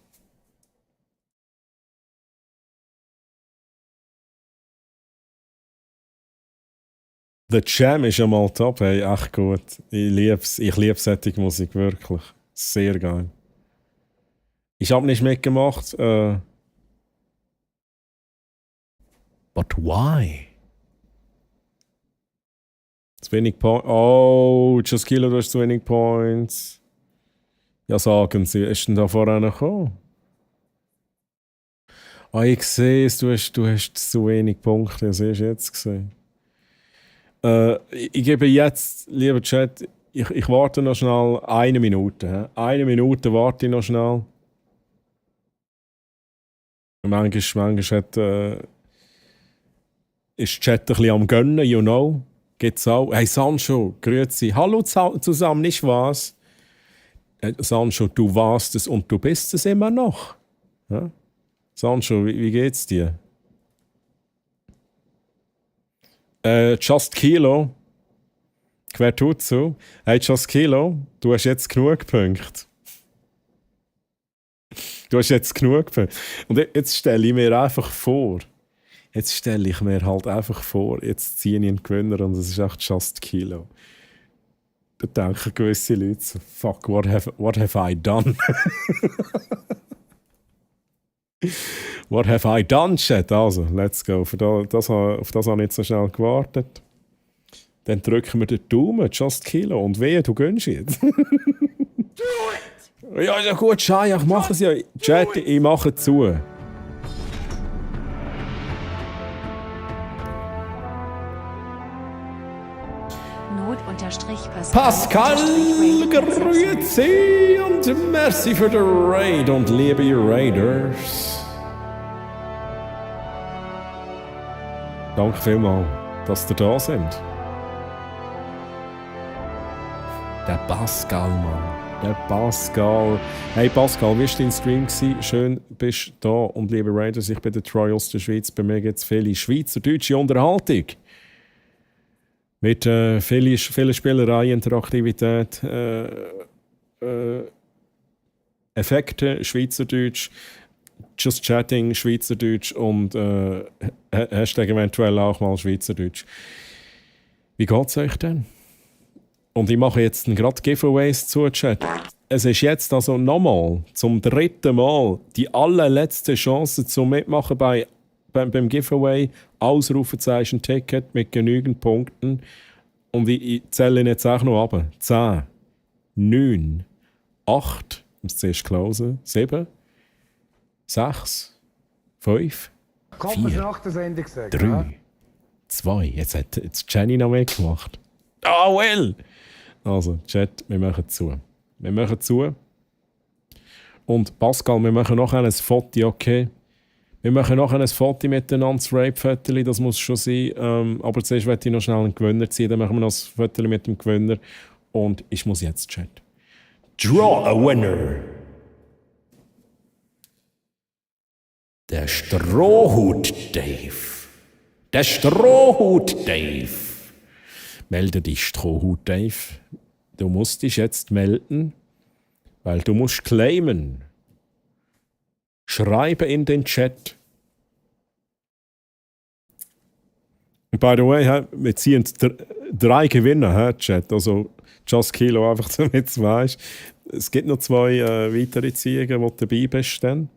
Der Jam ist ja mal top, hey, echt gut. Ich liebe solche Musik, wirklich. Sehr geil. Ich habe nicht mitgemacht. But why? Zu wenig Points. Oh, Just Kilo, du hast zu wenig Points. Ja, sagen Sie, ist denn da vorher noch gekommen? Ich sehe es, du hast zu wenig Punkte, das hast du jetzt gesehen. Ich gebe jetzt, lieber Chat, ich warte noch schnell 1 Minute. 1 Minute warte ich noch schnell. Manchmal ist Chat ein bisschen am Gönnen, you know. Geht's auch. Hey Sancho, grüezi. Hallo zusammen, nicht was? Sancho, du warst es und du bist es immer noch. Ja? Sancho, wie geht's dir? Just Kilo. Quer tut so. Hey, Just Kilo, du hast jetzt genug Punkte. Du hast jetzt genug Punkte. Und jetzt stelle ich mir einfach vor, jetzt ziehe ich einen Gewinner und es ist echt Just Kilo. Da denken gewisse Leute so, fuck, what have I done? What have I done, Chat? Also, let's go. Auf das habe ich jetzt so schnell gewartet. Dann drücken wir den Daumen, Just Kilo. Und wehe, du gönnst jetzt. Ja, gut, Schei, ich mache es ja. Chat, ich mache zu. Pascal, grüezi und merci für den Raid und liebe Raiders. Danke vielmals, dass ihr da sind. Der Pascal, Mann. Der Pascal. Hey Pascal, wie war dein Stream? Schön, bist du da. Und liebe Raiders, ich bin der Troy aus der Schweiz. Bei mir gibt es viele schweizerdeutsche Unterhaltung. Mit vielen Spielerei, Interaktivität, Effekte, Schweizerdeutsch, Just Chatting, Schweizerdeutsch und Hashtag eventuell auch mal Schweizerdeutsch. Wie geht's euch denn? Und ich mache jetzt gerade Giveaways zu Chat. Es ist jetzt also nochmal, zum 3. Mal, die allerletzte Chance zum Mitmachen beim Giveaway. Ausrufezeichen Ticket mit genügend Punkten. Und ich zähle jetzt auch noch ab. 10, 9, 8, ich muss zuerst closen, 7, 6, 5, Kommt man 4, nach der Sendung gesagt. 3, 2. Jetzt hat Jenny noch mitgemacht. Ah, well! Also, Chat, wir machen zu. Wir machen zu. Und Pascal, wir machen noch ein Foto, okay? Wir machen noch ein Foto miteinander, das Rape-Foto, das muss schon sein. Aber zuerst möchte ich noch schnell einen Gewinner ziehen, dann machen wir noch das Foto mit dem Gewinner. Und ich muss jetzt Chat. Draw a winner! Der Strohhut Dave. Der Strohhut Dave. Melde dich, Strohhut Dave. Du musst dich jetzt melden, weil du musst claimen. Schreibe in den Chat. Und by the way, wir ziehen 3 Gewinner, Chat. Also Just Kilo, einfach damit du weißt. Es gibt noch 2 weitere Ziehungen, die dabei bist. Dann.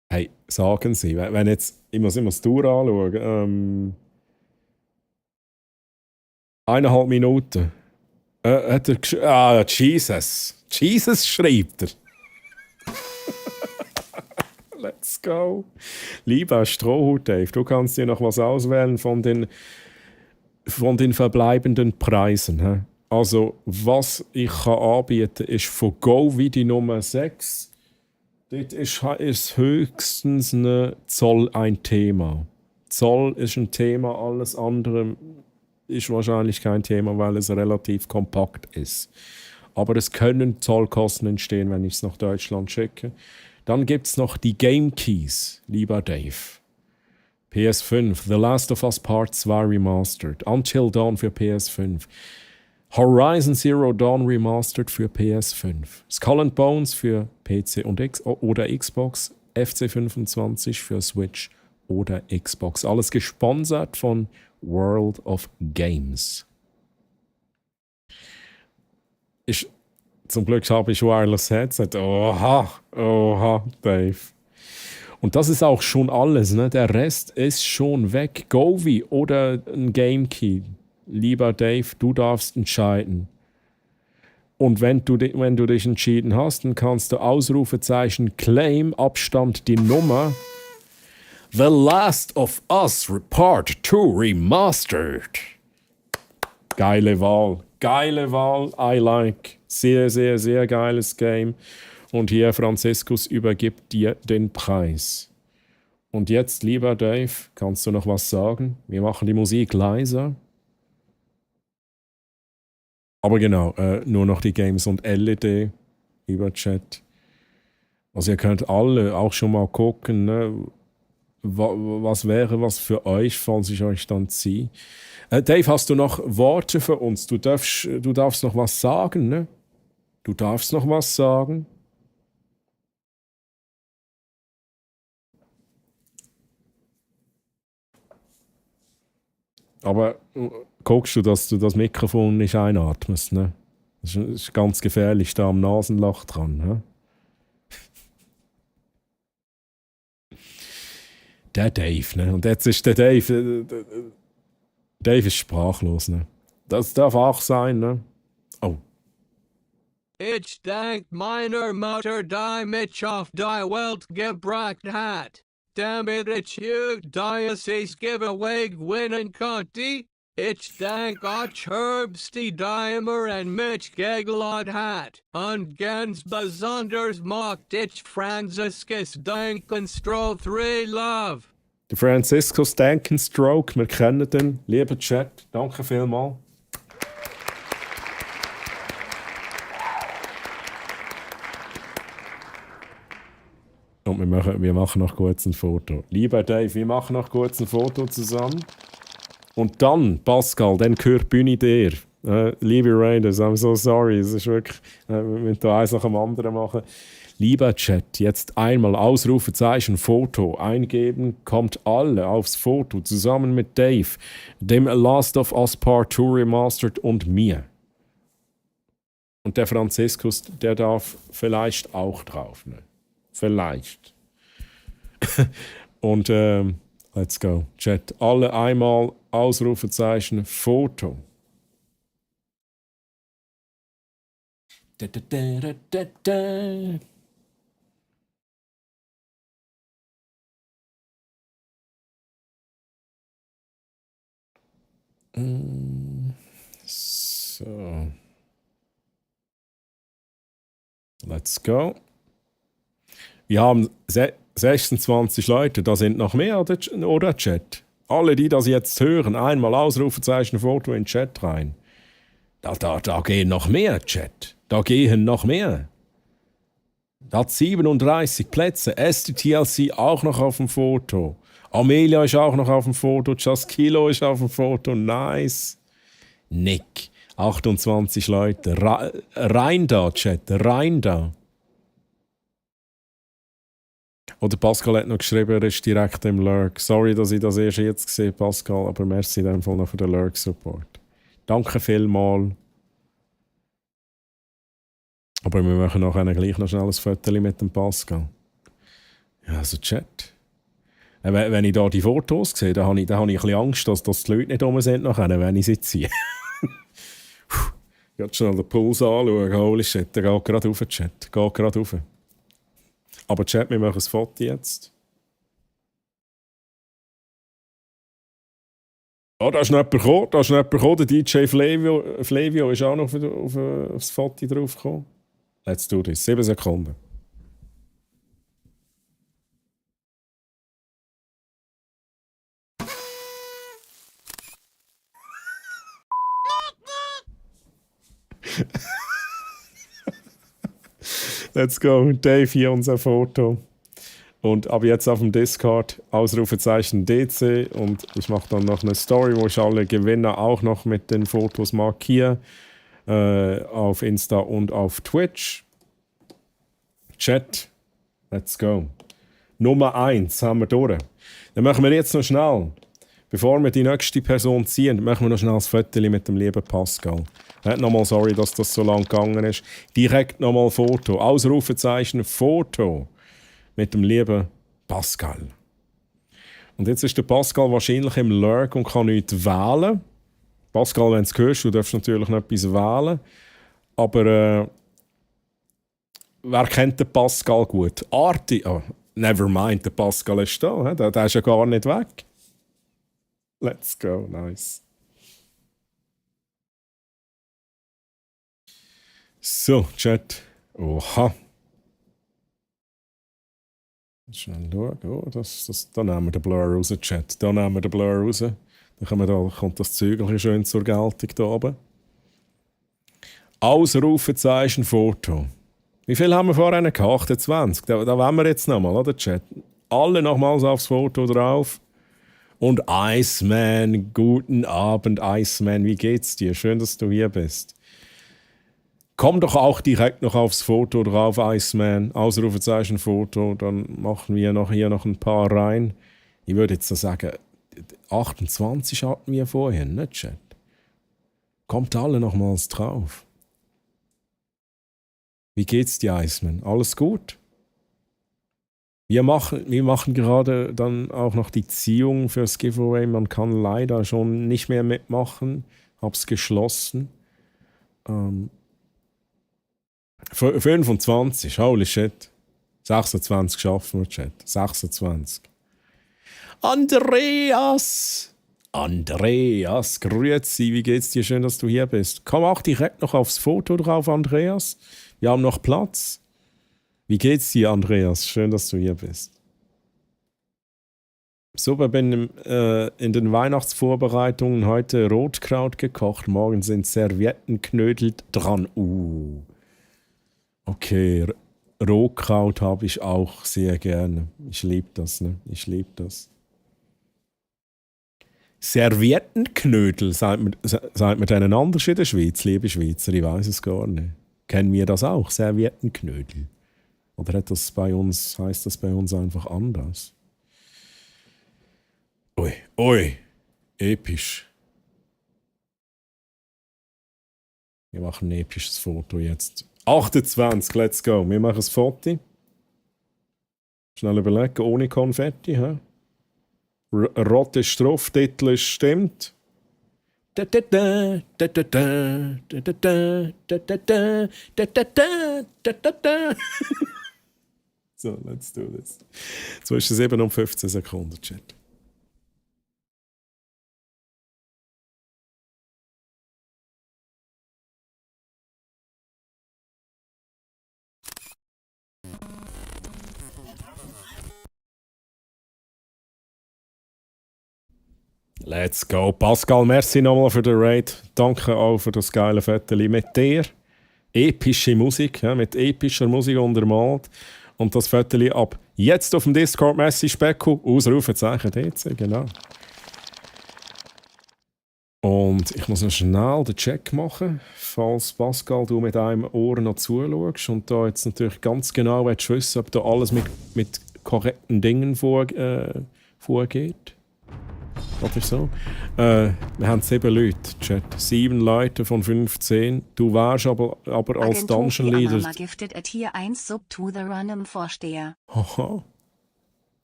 Hey, sagen Sie, wenn jetzt, ich muss immer das Tour anschauen, 1,5 Minuten. Hat er Jesus. Jesus schreibt er. Let's go. Lieber Strohhut Dave, du kannst dir noch was auswählen von den verbleibenden Preisen. He? Also, was ich kann anbieten kann, ist von Govi die Nummer 6. Dort ist höchstens Zoll ein Thema. Zoll ist ein Thema, alles andere ist wahrscheinlich kein Thema, weil es relativ kompakt ist. Aber es können Zollkosten entstehen, wenn ich es nach Deutschland schicke. Dann gibt es noch die Game Keys, lieber Dave. PS5, The Last of Us Part 2 Remastered, Until Dawn für PS5, Horizon Zero Dawn Remastered für PS5, Skull and Bones für PC und oder Xbox, FC25 für Switch oder Xbox. Alles gesponsert von World of Games. Zum Glück habe ich Wireless Headset. Oha, Dave. Und das ist auch schon alles, ne? Der Rest ist schon weg. Govi oder ein Game Key. Lieber Dave, du darfst entscheiden. Und wenn du dich entschieden hast, dann kannst du Ausrufezeichen Claim, Abstand, die Nummer The Last of Us Part 2 Remastered. Geile Wahl. Geile Wahl. I like. Sehr, sehr, sehr geiles Game. Und hier, Franziskus übergibt dir den Preis. Und jetzt, lieber Dave, kannst du noch was sagen? Wir machen die Musik leiser. Aber genau, nur noch die Games und LED über Chat. Also ihr könnt alle auch schon mal gucken, ne? Was wäre was für euch, falls ich euch dann ziehe. Dave, hast du noch Worte für uns? Du darfst noch was sagen, ne? Du darfst noch was sagen. Aber guckst du, dass du das Mikrofon nicht einatmest, ne? Das ist ganz gefährlich, da am Nasenloch dran, ne? Der Dave, ne? Und jetzt ist der Dave. Dave ist sprachlos, ne? Das darf auch sein, ne? Oh. Ich dank meiner Mutter, die mich auf die Welt gebracht hat, damit ich hier Diocese Giveaway gewinnen konnte. Ich dank euch Herbst, die immer an mich gegeladen hat. Und ganz besonders mocht ich Franziskus Dankenstroh 3 Love. Der Franziskus Dankenstroke, wir kennen den. Lieber Chat, danke vielmals. Und wir machen noch kurz ein Foto. Lieber Dave, wir machen noch kurz ein Foto zusammen. Und dann, Pascal, dann gehört die Bühne dir. Liebe Raiders, I'm so sorry. Es ist wirklich, wir müssen da eins nach dem anderen machen. Lieber Chat, jetzt einmal Ausrufezeichen Foto eingeben, kommt alle aufs Foto zusammen mit Dave, dem Last of Us Part 2 Remastered und mir. Und der Franziskus, der darf vielleicht auch drauf. Ne? Vielleicht. Und let's go. Chat, alle einmal Ausrufezeichen Foto. Da, da, da, da, da, da. So. Let's go. Wir haben 26 Leute, da sind noch mehr, oder Chat? Alle, die das jetzt hören, einmal Ausrufezeichen Foto in den Chat rein. Da gehen noch mehr, Chat. Da gehen noch mehr. Da hat 37 Plätze. STTLC auch noch auf dem Foto. Amelia ist auch noch auf dem Foto. Just Kilo ist auf dem Foto. Nice. Nick. 28 Leute. Rein da, Chat. Rein da. Oder Pascal hat noch geschrieben, er ist direkt im Lurk. Sorry, dass ich das erst jetzt sehe, Pascal, aber merci in dem Fall noch für den Lurk-Support. Danke vielmals. Aber wir machen nachher gleich noch schnell ein Foto mit dem Pascal. Ja, also Chat. Wenn ich da die Fotos sehe, dann habe ich ein bisschen Angst, dass die Leute nicht rum sind, nachher, wenn ich sie ziehe. Ich werde schnell den Puls anschauen. Holy shit, der geht gerade rauf, Chat. Geht gerade rauf. Aber Chat, wir machen ein Foto jetzt. Oh, da ist noch jemand gekommen. Der DJ Flavio ist auch noch auf das Foto drauf gekommen. Let's do this. 7 Sekunden. Let's go. Dave, hier unser Foto. Und ab jetzt auf dem Discord Ausrufezeichen DC und ich mache dann noch eine Story, wo ich alle Gewinner auch noch mit den Fotos markiere. Auf Insta und auf Twitch. Chat. Let's go. Nummer 1 haben wir durch. Dann machen wir jetzt noch schnell, bevor wir die nächste Person ziehen, machen wir noch schnell ein Foto mit dem lieben Pascal. Nochmal sorry, dass das so lang gegangen ist. Direkt nochmal Foto. Ausrufezeichen Foto mit dem lieben Pascal. Und jetzt ist der Pascal wahrscheinlich im Lurk und kann nichts wählen. Pascal, wenn du es hörst, du darfst natürlich noch etwas wählen. Aber wer kennt den Pascal gut? Arti. Oh, never mind, der Pascal ist da. Der ist ja gar nicht weg. Let's go, nice. So, Chat. Oha. Schnell schauen. Oh, da nehmen wir den Blur raus, Chat. Da nehmen wir den Blur raus. Dann kommt das Zeug schön zur Geltung hier oben. Ausrufezeichen Foto. Wie viel haben wir vorhin gehabt? 28. Da wollen wir jetzt nochmal, oder Chat? Alle nochmals aufs Foto drauf. Und Iceman, guten Abend, Iceman. Wie geht's dir? Schön, dass du hier bist. Komm doch auch direkt noch aufs Foto drauf, Iceman. Ausrufezeichen Foto. Dann machen wir hier noch ein paar rein. Ich würde jetzt so sagen, 28 hatten wir vorhin, ne, Chat? Kommt alle nochmals drauf. Wie geht's dir, Iceman? Alles gut? Wir machen gerade dann auch noch die Ziehung fürs Giveaway. Man kann leider schon nicht mehr mitmachen. Hab's geschlossen. 25, holy shit. 26 schaffen wir, Chat. 26. Andreas, grüezi, wie geht's dir? Schön, dass du hier bist. Komm auch direkt noch aufs Foto drauf, Andreas. Wir haben noch Platz. Wie geht's dir, Andreas? Schön, dass du hier bist. Super, bin in den Weihnachtsvorbereitungen heute Rotkraut gekocht. Morgen sind Servietten knödelt dran. Okay, Rohkraut habe ich auch sehr gerne. Ich liebe das, ne? Ich liebe das. Serviettenknödel, sagt man denen anders in der Schweiz, liebe Schweizer? Ich weiß es gar nicht. Kennen wir das auch, Serviettenknödel? Oder heisst das bei uns einfach anders? Ui, episch. Wir machen ein episches Foto jetzt. 28, let's go. Wir machen ein Foto. Schnell überlegen, ohne Konfetti. He? Rot ist drauf, Titel ist stimmt. So, let's do this. Zwischen 7 und 15 Sekunden, Chat. Let's go. Pascal, merci nochmal für den Raid. Danke auch für das geile Foto mit dir. Epische Musik, ja, mit epischer Musik untermalt. Und das Foto ab jetzt auf dem Discord Messi Specko, Ausrufezeichen DC, genau. Und ich muss noch schnell den Check machen, falls Pascal, du mit einem Ohr noch zuschaust und da jetzt natürlich ganz genau willst wissen, ob da alles mit korrekten Dingen vorgeht. Oder so. Wir haben 7 Leute, Chat. 7 Leute von 15. Du wärst aber als Dungeon Leader. Gifted at Tier 1 Sub to the Random Vorsteher. Aha.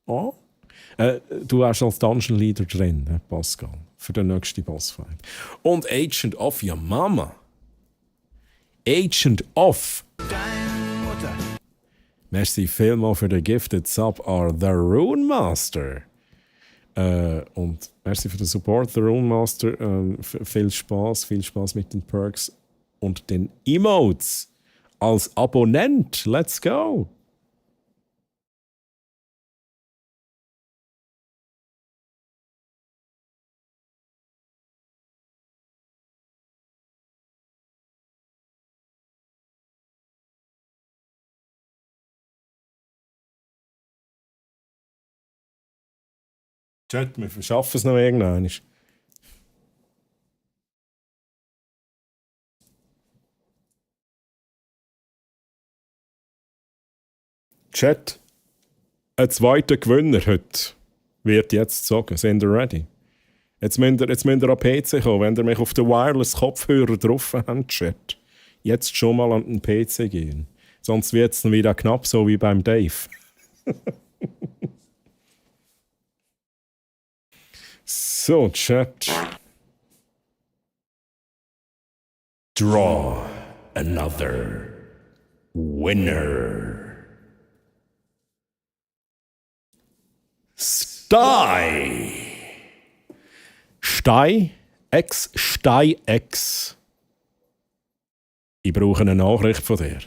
Oh. Du wärst als Dungeon Leader drin, Pascal. Für den nächsten Bossfight. Und Agent of your Mama. Agent of. Merci vielmals für den Gifted Sub are the Rune Master. Und merci für den Support, The Rune Master. Viel Spaß mit den Perks und den Emotes. Als Abonnent, let's go! Chat, wir verschaffen es noch irgendwann. Chat, ein zweiter Gewinner heute wird jetzt sagen. Sind ihr ready? Jetzt müsst ihr an PC kommen, wenn ihr mich auf den Wireless-Kopfhörer drauf habt, Chat. Jetzt schon mal an den PC gehen. Sonst wird es dann wieder knapp, so wie beim Dave. So, Chat. Draw another winner. Stei. Stei X. Ich brauche eine Nachricht von dir.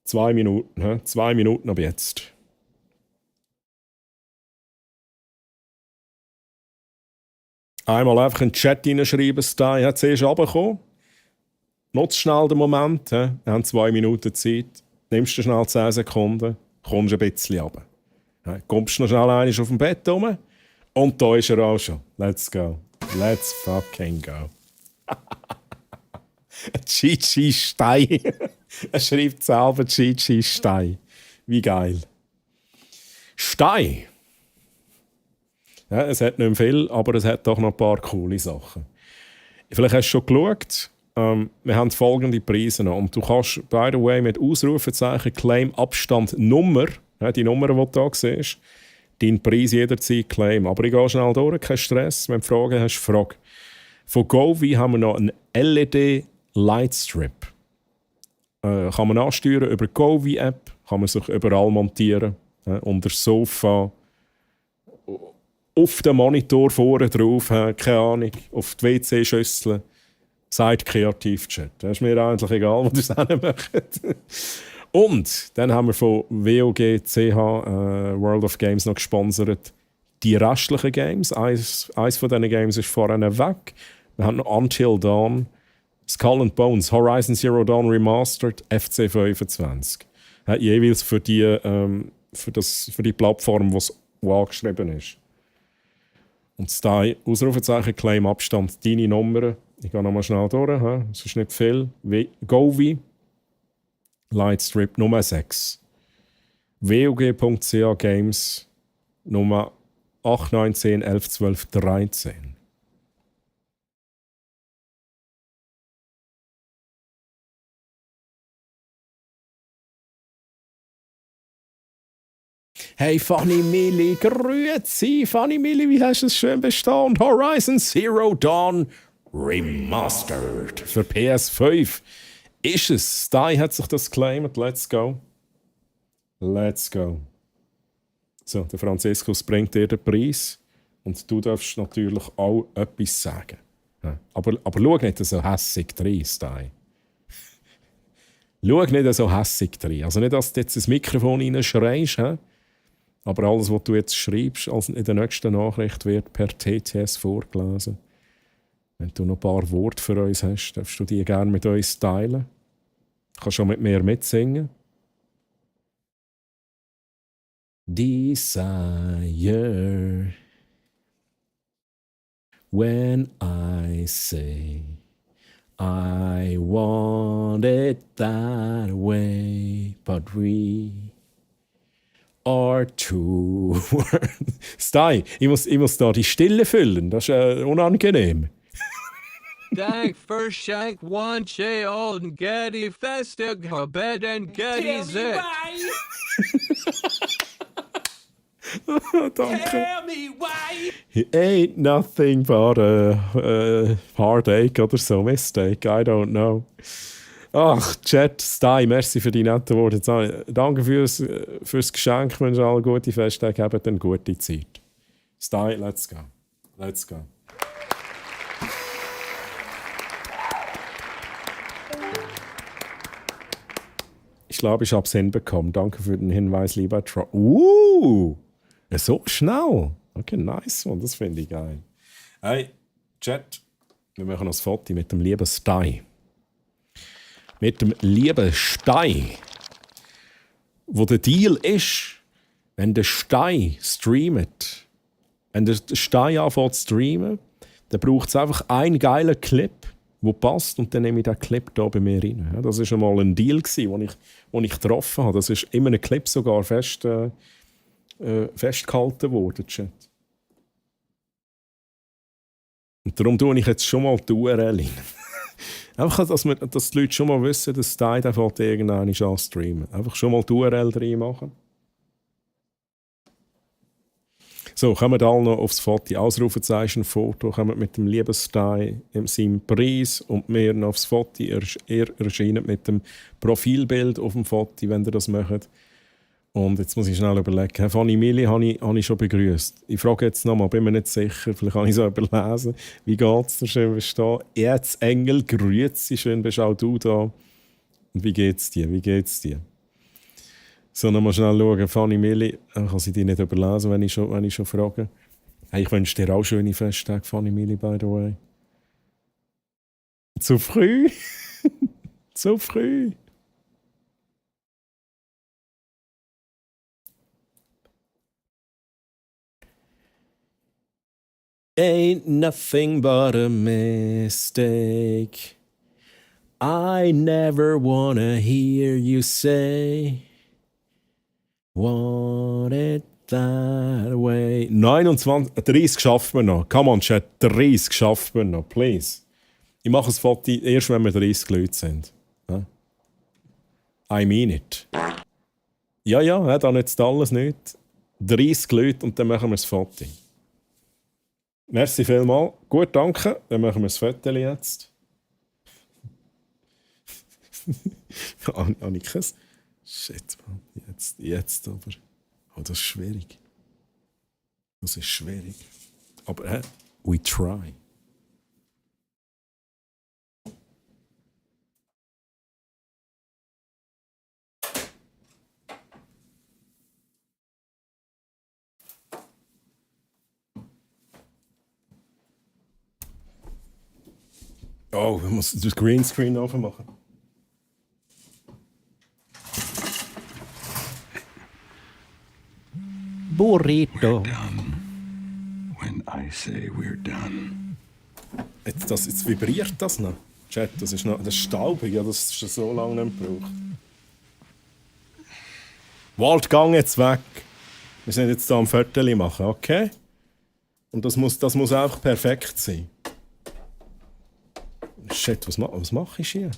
2 Minuten. 2 Minuten ab jetzt. Einmal einfach in den Chat hineinschreiben, Stei. Ja, zuerst runterkommen. Nutzt schnell den Moment. Wir haben 2 Minuten Zeit. Nimmst du schnell 10 Sekunden. Kommst ein bisschen runter. Kommst noch schnell einmal auf dem Bett rum. Und da ist er auch schon. Let's go. Let's fucking go. Gigi Stei. Er schreibt selber Gigi Stei. Wie geil. Stei. Ja, es hat nicht viel, aber es hat doch noch ein paar coole Sachen. Vielleicht hast du schon geschaut. Wir haben folgende Preise noch. Und du kannst, by the way, mit Ausrufezeichen Claim Abstand Nummer, die Nummer, die du hier siehst, deinen Preis jederzeit claim. Aber ich gehe schnell durch, kein Stress. Wenn du Fragen hast, frag. Von Govi haben wir noch einen LED Lightstrip. Kann man ansteuern über die Govi-App, kann man sich überall montieren. Unter das Sofa, auf dem Monitor vorne drauf, keine Ahnung, auf die WC-Schüssel. Seid kreativ, Chat. Das ist mir eigentlich egal, wo ihr es macht. Und dann haben wir von WOG-CH World of Games noch gesponsert die restlichen Games. Eins von diesen Games ist vorne weg. Wir haben noch Until Dawn, Skull and Bones, Horizon Zero Dawn Remastered, FC25. Jeweils für die Plattform, die es wo angeschrieben ist. Und Style, Ausrufezeichen, Claim, Abstand, deine Nummer. Ich gehe nochmal schnell durch, es ist nicht viel. Govi, Lightstrip Nummer 6. WOG.ca Games Nummer 8, 9, 10, 11, 12, 13. Hey Fanny Milli, grüezi Fanny Milli, wie hast du es schön bestanden? Horizon Zero Dawn Remastered für PS5. Ist es? Sty hat sich das geclaimed. Let's go. Let's go. So, der Franziskus bringt dir den Preis und du darfst natürlich auch etwas sagen. Ja. Aber schau nicht so hässig rein, Sty. Schau nicht so hässig rein. Also nicht, dass du jetzt ins Mikrofon reinschreist, aber alles, was du jetzt schreibst, also in der nächsten Nachricht wird per TTS vorgelesen. Wenn du noch ein paar Worte für uns hast, darfst du die gerne mit uns teilen. Du kannst schon mit mir mitsingen. Desire, when I say I want it that way, but we are two. Sty, ich muss da die Stille füllen, das ist unangenehm. Dank für Shank one Shay old Getty Festig Bed and Getty Zit. Danke. Tell me why. It ain't nothing but a heartache oder so, mistake, I don't know. Ach, Chat, Sty, merci für die netten Worte. Danke fürs Geschenk, wenn ihr alle gute Festtage habt, dann gute Zeit. Sty, let's go. Let's go. Ich glaube, ich habe es hinbekommen. Danke für den Hinweis, lieber Troy. So schnell. Okay, nice one. Das finde ich geil. Hey, Chat, wir machen noch ein Foto mit dem lieben Sty. Mit dem lieben Sty. Wo der Deal ist, wenn der Sty streamt, wenn der Sty anfängt zu streamen, dann braucht es einfach einen geilen Clip, der passt, und dann nehme ich diesen Clip hier bei mir rein. Ja, das war einmal ein Deal, den ich getroffen habe. Das ist in einem Clip sogar festgehalten worden. Chat. Und darum tue ich jetzt schon mal die URL rein. Einfach, dass die Leute schon mal wissen, dass Sty irgendwann an streamen. Einfach schon mal die URL rein machen. So, kommen wir alle noch aufs Foto. Ausrufezeichen, Foto, kommen mit dem lieben Sty in seinem Preis und wir noch aufs Foto. Er erscheint mit dem Profilbild auf dem Foto, wenn ihr das macht. Und jetzt muss ich schnell überlegen. Fanny Milli habe ich schon begrüßt. Ich frage jetzt nochmal, bin mir nicht sicher, vielleicht kann ich so überlesen. Wie geht es dir? Schön bist du da. Jetzt Engel, grüezi, schön bist auch du da. Und wie geht's dir? So, nochmal schnell schauen. Fanny Milli, kann sie dich nicht überlesen, wenn ich schon frage. Hey, ich wünsche dir auch schöne Festtage, Fanny Milli, by the way. Zu früh? Zu früh? Ain't nothing but a mistake. I never wanna hear you say want it that way. 30 schafft man noch. Come on, Chat, 30 schafft man noch, please. Ich mache ein Foto erst, wenn wir 30 Leute sind. I mean it. Ja, dann nützt alles nicht. 30 Leute und dann machen wir das Foto. Merci vielmals. Gut, danke. Dann machen wir das Foto jetzt. Annikes. Shit, man. Jetzt aber. Oh, das ist schwierig. Aber we try. Oh, wir müssen das Greenscreen aufmachen. Burrito. When I say we're done. Jetzt vibriert das noch. Chat, das ist staubig, ja, das ist schon so lange nicht gebraucht. Walt, gang jetzt weg. Wir sind jetzt hier am Viertel machen, okay? Und das muss auch perfekt sein. Shit, was mache ich hier?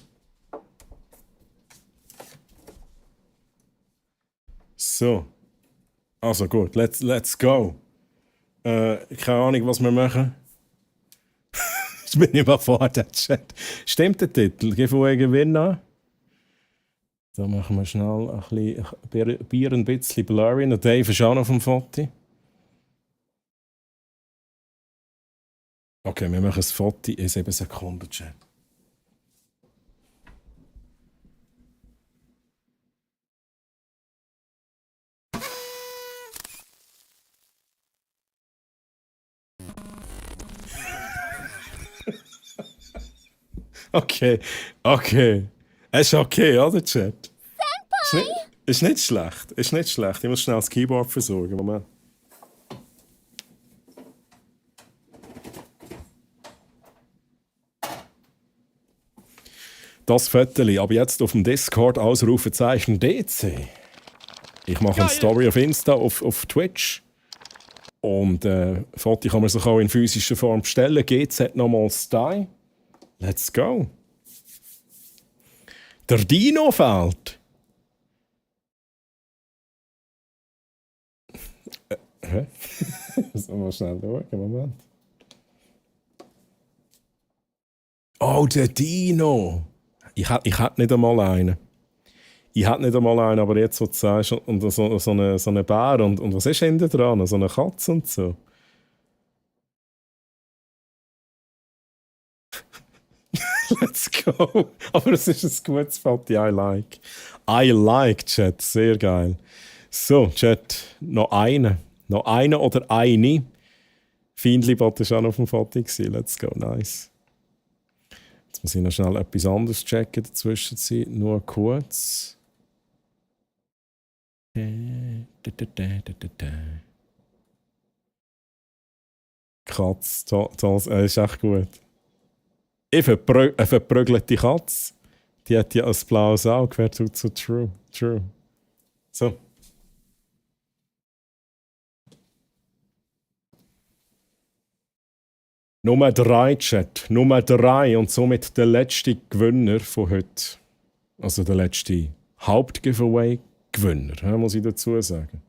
So. Also gut, let's go. Keine Ahnung, was wir machen. Ich bin überfordert, Chat. Stimmt der Titel? Giveaway Gewinn an? Da machen wir schnell ein Bier ein bisschen blurry. Und Dave ist auch noch auf dem Foto. Okay, wir machen das Foto in 7 Sekunden, Chat. Okay. Es ist okay, oder, Chat? Ist nicht schlecht. Ich muss schnell das Keyboard versorgen. Moment. Das Viertel, aber jetzt auf dem Discord Ausrufezeichen DC. Ich mache eine Story auf Insta, auf Twitch. Und Foto kann man sich auch in physischer Form bestellen. GZ nochmal Style. Let's go. Der Dino fehlt. Hä? Sollen wir schnell schauen? Moment. Oh, der Dino. Ich hätte nicht einmal einen. Aber jetzt, wo du sagst, und so eine Bär und was ist hinten dran? So eine Katze und so. Let's go. Aber es ist ein gutes Foto. I like, Chat. Sehr geil. So, Chat, noch eine oder eine. Feindli-Bot war auch noch auf dem Foto. Let's go, nice. Jetzt muss ich noch schnell etwas anderes checken dazwischen. Nur kurz. Katz, ist echt gut. Eine verprügelte Katze, die hat ja ein blaues Auge. Wer tut so true? So. Nummer 3, Chat. Nummer 3 und somit der letzte Gewinner von heute. Also der letzte Hauptgiveaway-Gewinner, muss ich dazu sagen.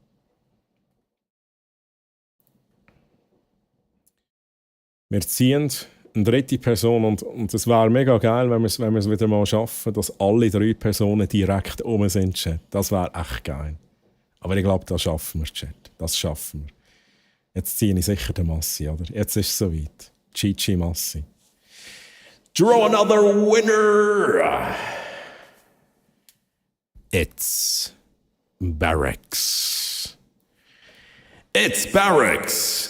Wir ziehen eine dritte Person und es wäre mega geil, wenn wir es wieder mal schaffen, dass alle 3 Personen direkt oben sind, Chat. Das wäre echt geil. Aber ich glaube, das schaffen wir, Chat. Das schaffen wir. Jetzt ziehe ich sicher den Massi, oder? Jetzt ist es soweit. Chichi Massi. Draw another winner! It's Barracks.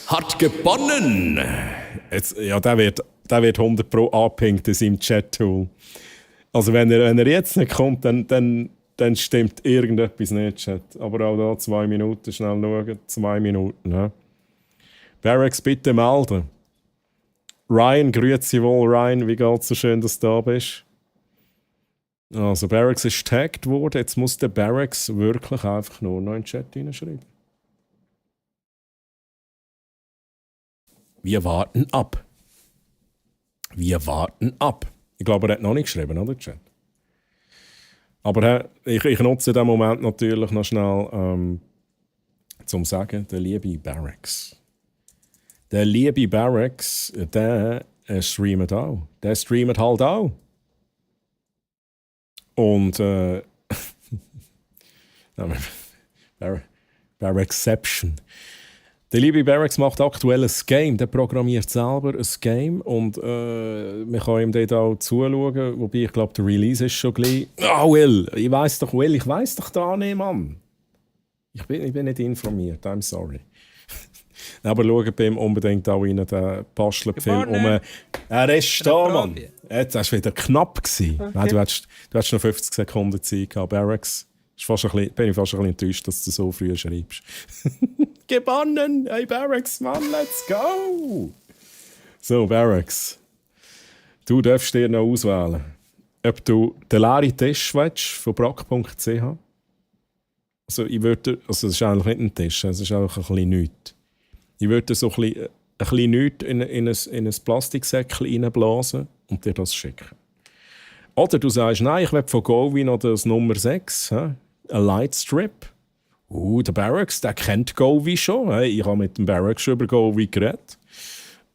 Hat gewonnen! Jetzt, ja, der wird 100 Pro angepinkt in seinem Chat-Tool. Also wenn er jetzt nicht kommt, dann stimmt irgendetwas nicht, Chat. Aber auch da 2 Minuten, schnell schauen. 2 Minuten, ja. Barracks, bitte melden. Ryan, grüezi wohl, Ryan. Wie geht's? So schön, dass du da bist. Also, Barracks ist tagged worden. Jetzt muss der Barracks wirklich einfach nur noch in den Chat hineinschreiben. Wir warten ab. Ich glaube, er hat noch nicht geschrieben, oder, Chat? Aber ich nutze den Moment natürlich noch schnell, zum sagen, der liebe Barracks. Der liebe Barracks, der streamt auch. Der streamt halt auch. Und Barracksception. Der liebe Barracks macht aktuell ein Game. Der programmiert selber ein Game und man kann ihm dort auch zuschauen. Wobei ich glaube, der Release ist schon gleich. Will, ich weiss doch da nicht, Mann. Ich bin nicht informiert, I'm sorry. Aber schaut bei ihm unbedingt auch rein, den Bastler-Film. Er ist da, Mann. Jetzt war es wieder knapp. Okay. Nein, du hattest noch 50 Sekunden Zeit gehabt, Barracks. Bin ich fast ein bisschen enttäuscht, dass du so früh schreibst. Gewonnen! Hey Barracks, Mann, let's go! So, Barracks. Du darfst dir noch auswählen, ob du den leeren Tisch willst von brack.ch. Also, es ist eigentlich nicht ein Tisch, es ist einfach ein bisschen nichts. Ich würde so ein bisschen nichts in ein Plastiksäckchen reinblasen und dir das schicken. Oder du sagst, nein, ich will von Govi noch das Nummer 6, ein Lightstrip. Der Barracks, der kennt Govi schon. Ich habe mit dem Barracks schon über Govi geredet.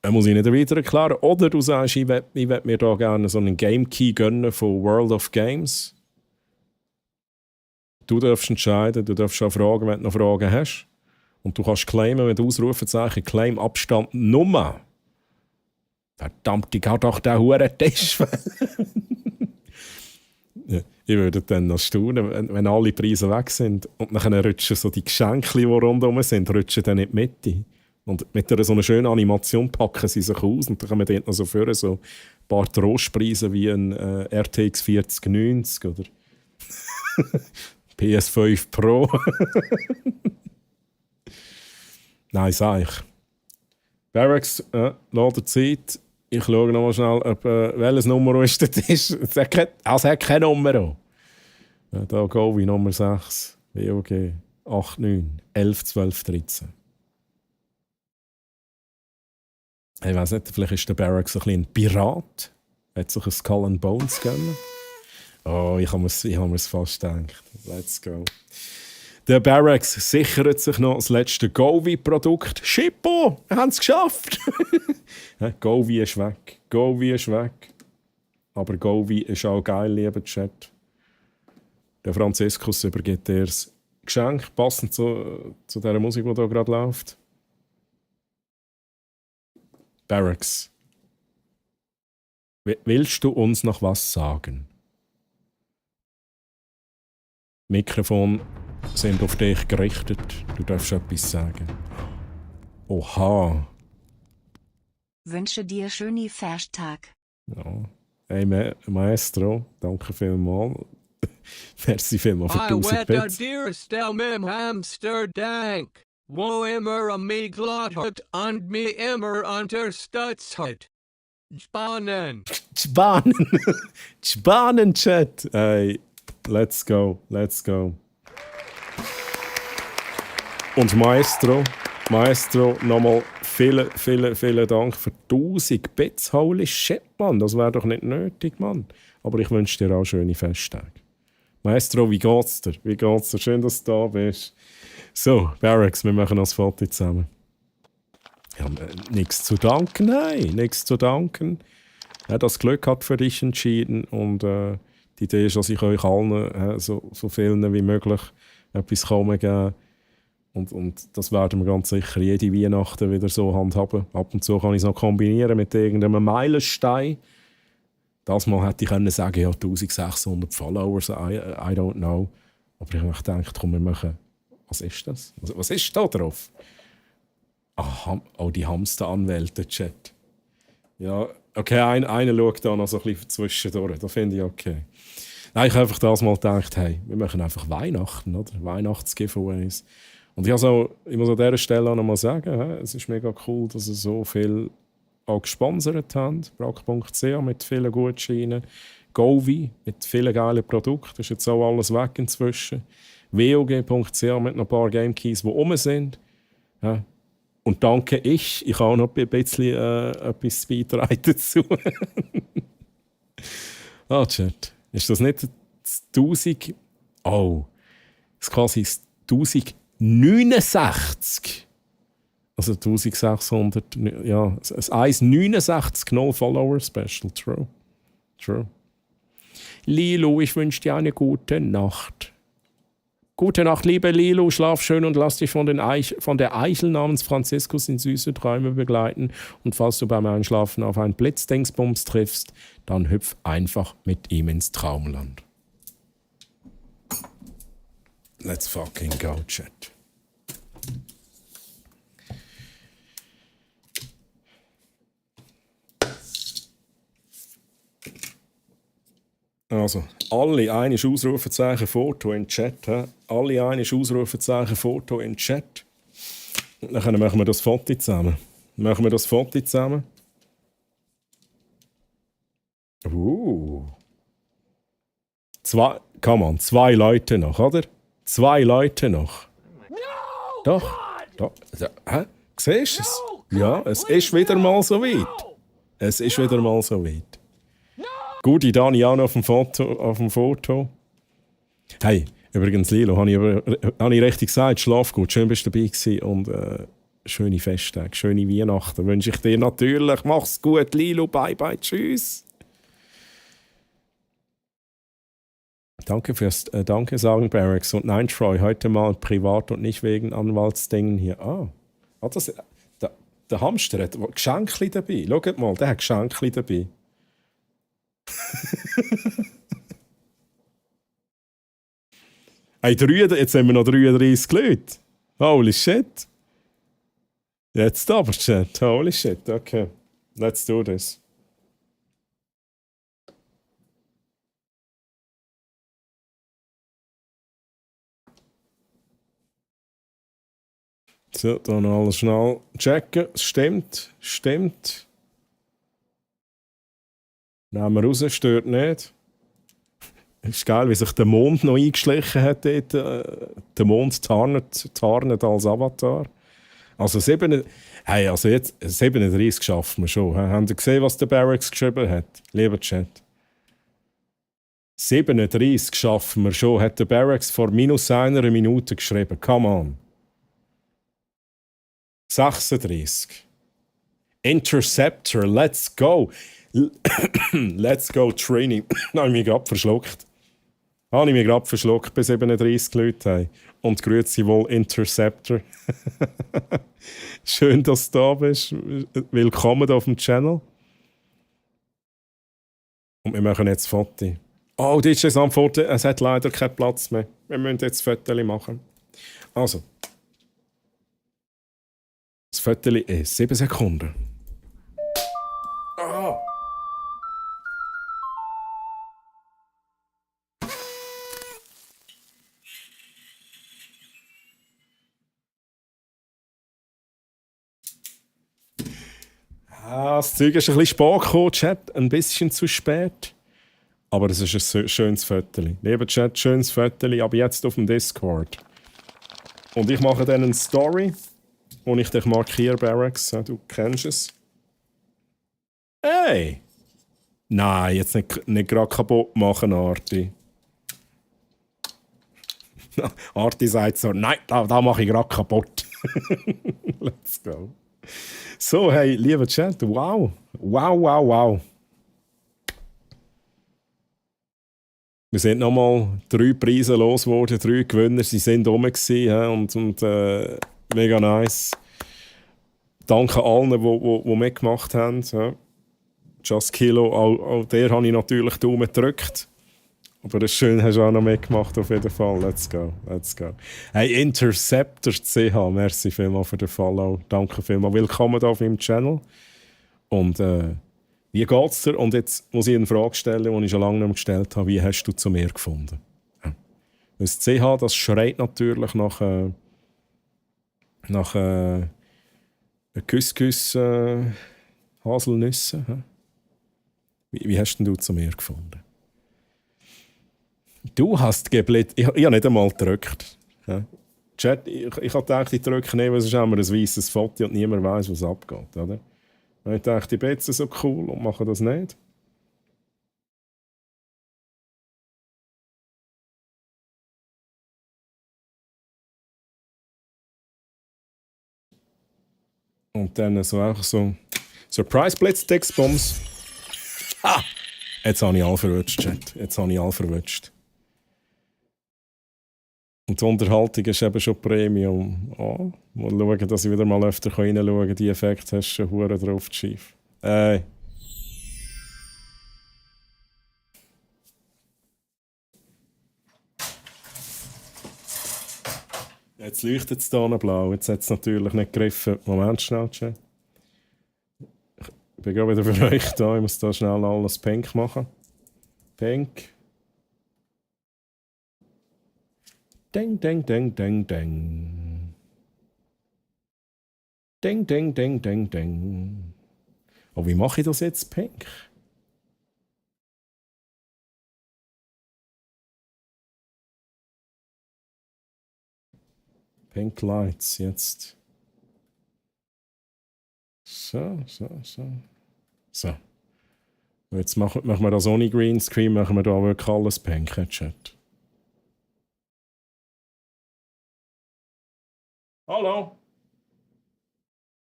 Muss ich nicht weiter erklären. Oder du sagst, ich will mir da gerne so einen Game Key gönnen von World of Games. Du darfst entscheiden, du darfst auch fragen, wenn du noch Fragen hast. Und du kannst claimen mit Ausrufezeichen, Claim Abstand Nummer. Verdammt, ich habe doch den huren Tisch. Ja, ich würde dann noch staunen, wenn alle Preise weg sind und dann rutschen so die Geschenke, die rundherum sind, rutschen dann in die Mitte. Und mit so einer schönen Animation packen sie sich aus und dann kommen dort noch so für so ein paar Trostpreise wie ein RTX 4090 oder PS5 Pro. Nein, sag ich. Barracks, ladet Zeit. Ich schaue noch mal schnell, ob, welches Nummer ist das ist. Es hat keine Nummer. Ja, da gehe ich Nummer 6. WOG 8, 9, 11, 12, 13. Ich weiss nicht, vielleicht ist der Barracks ein bisschen ein Pirat. Hat sich ein Skull and Bones gönnen. Oh, ich habe mir's fast gedacht. Let's go. Der Barracks sichert sich noch das letzte Govi-Produkt. Schippo, wir haben es geschafft. Govi ist weg. Govi ist weg. Aber Govi ist auch geil, lieber Chat. Der Franziskus übergibt dir das Geschenk, passend zu der Musik, die hier gerade läuft. Barracks, willst du uns noch was sagen? Mikrofon sind auf dich gerichtet. Du darfst etwas sagen. Oha. Wünsche dir schönen Festtag. Ja. Hey Maestro, danke vielmals. Merci vielmals für I 1000 wet a Bits. deer stel mim hamster dank. Wo immer a me glot hut und me immer unter Stutz hut. Spannen. Spanen, Chat. Hey, let's go, let's go. Und Maestro, nochmal vielen Dank für 1000 Bits. Holy shit, Mann, das wäre doch nicht nötig, Mann. Aber ich wünsche dir auch schöne Festtage. Maestro, wie geht's dir? Wie geht's dir? Schön, dass du da bist. So, Barracks, wir machen noch das Foto zusammen. Ja, nichts zu danken, nein, nichts zu danken. Ja, das Glück hat für dich entschieden und die Idee ist, dass ich euch allen, so vielen wie möglich, etwas geben. Und das werden wir ganz sicher jede Weihnachten wieder so handhaben. Ab und zu kann ich es noch kombinieren mit irgendeinem Meilenstein. Das Mal hätte ich können sagen, ja, 1600 Followers, I don't know. Aber ich habe gedacht, komm, wir machen... Was ist das? Was ist da drauf? Die Hamsteranwälte-Chat. Ja, okay, einer schaut da noch so ein bisschen zwischendurch. Das finde ich okay. Nein, ich habe einfach das mal gedacht, hey, wir machen einfach Weihnachten, oder? Weihnachts-Giveaways. Und ich muss an dieser Stelle auch noch mal sagen, es ist mega cool, dass ihr so viel auch gesponsert habt. Brack.ch mit vielen Gutscheinen. Govi mit vielen geilen Produkten. Das ist jetzt auch alles weg inzwischen. WOG.ch mit noch ein paar Game Keys, die rum sind. Ja. Und danke ich habe auch noch ein bisschen etwas beitragen dazu. Chat. Ist das nicht das 1000? Oh, das ist quasi das 1069. Also 1600, ja, das 169 No-Follower-Special. True. Lilo, ich wünsche dir eine gute Nacht. Gute Nacht, liebe Lilo, schlaf schön und lass dich von der Eichel namens Franziskus in süße Träume begleiten. Und falls du beim Einschlafen auf einen Blitzdingsbums triffst, dann hüpf einfach mit ihm ins Traumland. Let's fucking go, Chat. Also, alle eines Ausrufezeichen Foto in den Chat. Alle eines Ausrufezeichen Foto in den Chat. Dann machen wir das Foto zusammen. Machen wir das Foto zusammen. Zwei Leute noch, oder? 2 Leute noch. No! Doch. Doch. Hä? Siehst du es? Ja, es ist wieder mal so weit. Es ist wieder mal so weit. Gut, die Dani auch noch auf dem Foto. Hey, übrigens, Lilo, habe ich richtig gesagt, schlaf gut, schön bist du dabei gewesen und schöne Festtage, schöne Weihnachten wünsche ich dir natürlich. Mach's gut, Lilo, bye bye, tschüss. Danke fürs Danke sagen, Barracks. Und nein, Troy, heute mal privat und nicht wegen Anwaltsdingen hier. Der Hamster hat Geschenke dabei. Schaut mal, der hat Geschenke dabei. Hey, jetzt haben wir noch 33 Leute. Holy shit. Jetzt aber, Chat. Holy shit. Okay. Let's do this. So, dann alles schnell checken. Es stimmt. Stimmt. Nehmen wir raus, stört nicht. Es ist geil, wie sich der Mond noch eingeschlichen hat dort. Der Mond tarnet als Avatar. Also, jetzt 37 schaffen wir schon. Habt ihr gesehen, was der Barracks geschrieben hat? Lieber Chat. 37 schaffen wir schon, hat der Barracks vor -1 Minute geschrieben. Come on. 36. Interceptor, let's go. Let's go Training. Habe ich mich gerade verschluckt. Bis 37 Leute haben. Und grüezi wohl Interceptor. Schön, dass du da bist. Willkommen auf dem Channel. Und wir machen jetzt Foto. Oh, DJ Samford, es hat leider keinen Platz mehr. Wir müssen jetzt Fotos machen. Also. Das Foto ist 7 Sekunden. Das Zeug ist ein bisschen spät gekommen, Chat. Ein bisschen zu spät. Aber es ist ein schönes Foto. Lieber Chat, schönes Foto, aber jetzt auf dem Discord. Und ich mache dann eine Story, wo ich dich markiere, Barracks. Du kennst es. Hey! Nein, jetzt nicht gerade kaputt machen, Arti. Arti sagt so, nein, da mache ich gerade kaputt. Let's go. So, hey, lieber Chat, wow. Wow. Wir sind nochmal 3 Preise losgeworden, 3 Gewinner, sie sind rum gewesen, und mega nice. Danke allen, die mitgemacht haben. Ja. Just Kilo, auch der habe ich natürlich Daumen gedrückt. Aber das ist schön, hast du auch noch mitgemacht, auf jeden Fall. Let's go. Hey, Interceptor CH, merci vielmals für den Follow. Danke vielmals. Willkommen hier auf meinem Channel. Und wie geht's dir? Und jetzt muss ich eine Frage stellen, die ich schon lange nicht mehr gestellt habe. Wie hast du zu mir gefunden? Ja. Das CH, das schreit natürlich nach Küss Haselnüsse. Ja. Wie hast denn du zu mir gefunden? Du hast geblättert. Ich habe nicht einmal gedrückt. Ja. Chat, ich habe gedacht, ich drücke nicht, weil sonst haben wir ein weißes Foto und niemand weiß, was abgeht. Oder? Und ich dachte, ich bin jetzt so cool und mache das nicht. Und dann so einfach so Surprise Blitz Textbombs. Ah! Jetzt habe ich alle verwünscht, Chat. Und die Unterhaltung ist eben schon Premium. Oh, mal schauen, dass ich wieder mal öfter reinschauen kann. Die Effekte hast du schon hure drauf, Chief. Jetzt leuchtet es hier blau. Jetzt hat es natürlich nicht gegriffen. Moment schnell, Chat. Ich bin gerade wieder für euch da. Ich muss da schnell alles pink machen. Pink. Ding. Ding, ding, ding, ding, ding. Oh, wie mache ich das jetzt pink? Pink Lights, jetzt. So. So. Jetzt machen wir das ohne Greenscreen, machen wir da wirklich alles pink, Chat. Hallo?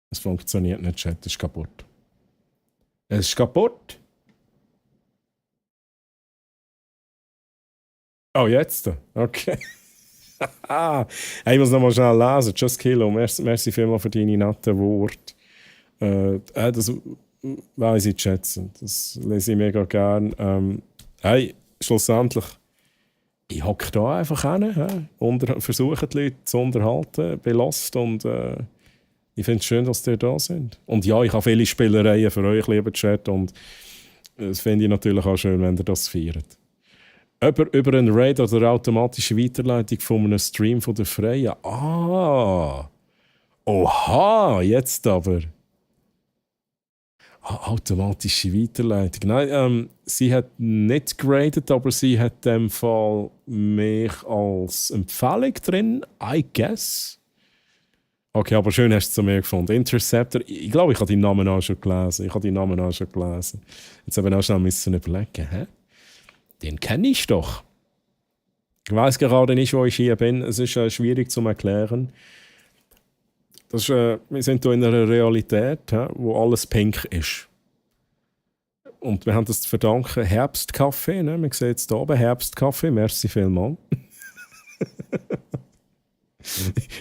Es funktioniert nicht, Chat, es ist kaputt. Es ist kaputt? Oh, jetzt? Okay. Ich muss noch mal schnell lesen. Just Kilo, merci vielmals für deine netten Worte. Das weiss ich zu schätzen. Das lese ich mega gern. Hey, schlussendlich, ich hocke da einfach hin, versuche die Leute zu unterhalten, belasst und ich finde es schön, dass ihr da sind. Und ja, ich habe viele Spielereien für euch, lieber Chat, und das finde ich natürlich auch schön, wenn ihr das feiert. Über einen Raid oder eine automatische Weiterleitung von einem Stream von der Freya. Ah! Oha! Jetzt aber. Automatische Weiterleitung. Nein, sie hat nicht geradet, aber sie hat in dem Fall mich als Empfehlung drin, I guess. Okay, aber schön hast du zu mir gefunden. Interceptor, ich glaube, ich habe deinen Namen auch schon gelesen. Jetzt habe ich auch schnell überlegen, hä? Den kenne ich doch. Ich weiß gerade nicht, wo ich hier bin. Es ist schwierig zu erklären. Wir sind hier in einer Realität, wo alles pink ist. Und wir haben das zu verdanken. Herbstkaffee, ne? Man sieht es hier oben, Herbstkaffee. Merci vielmals.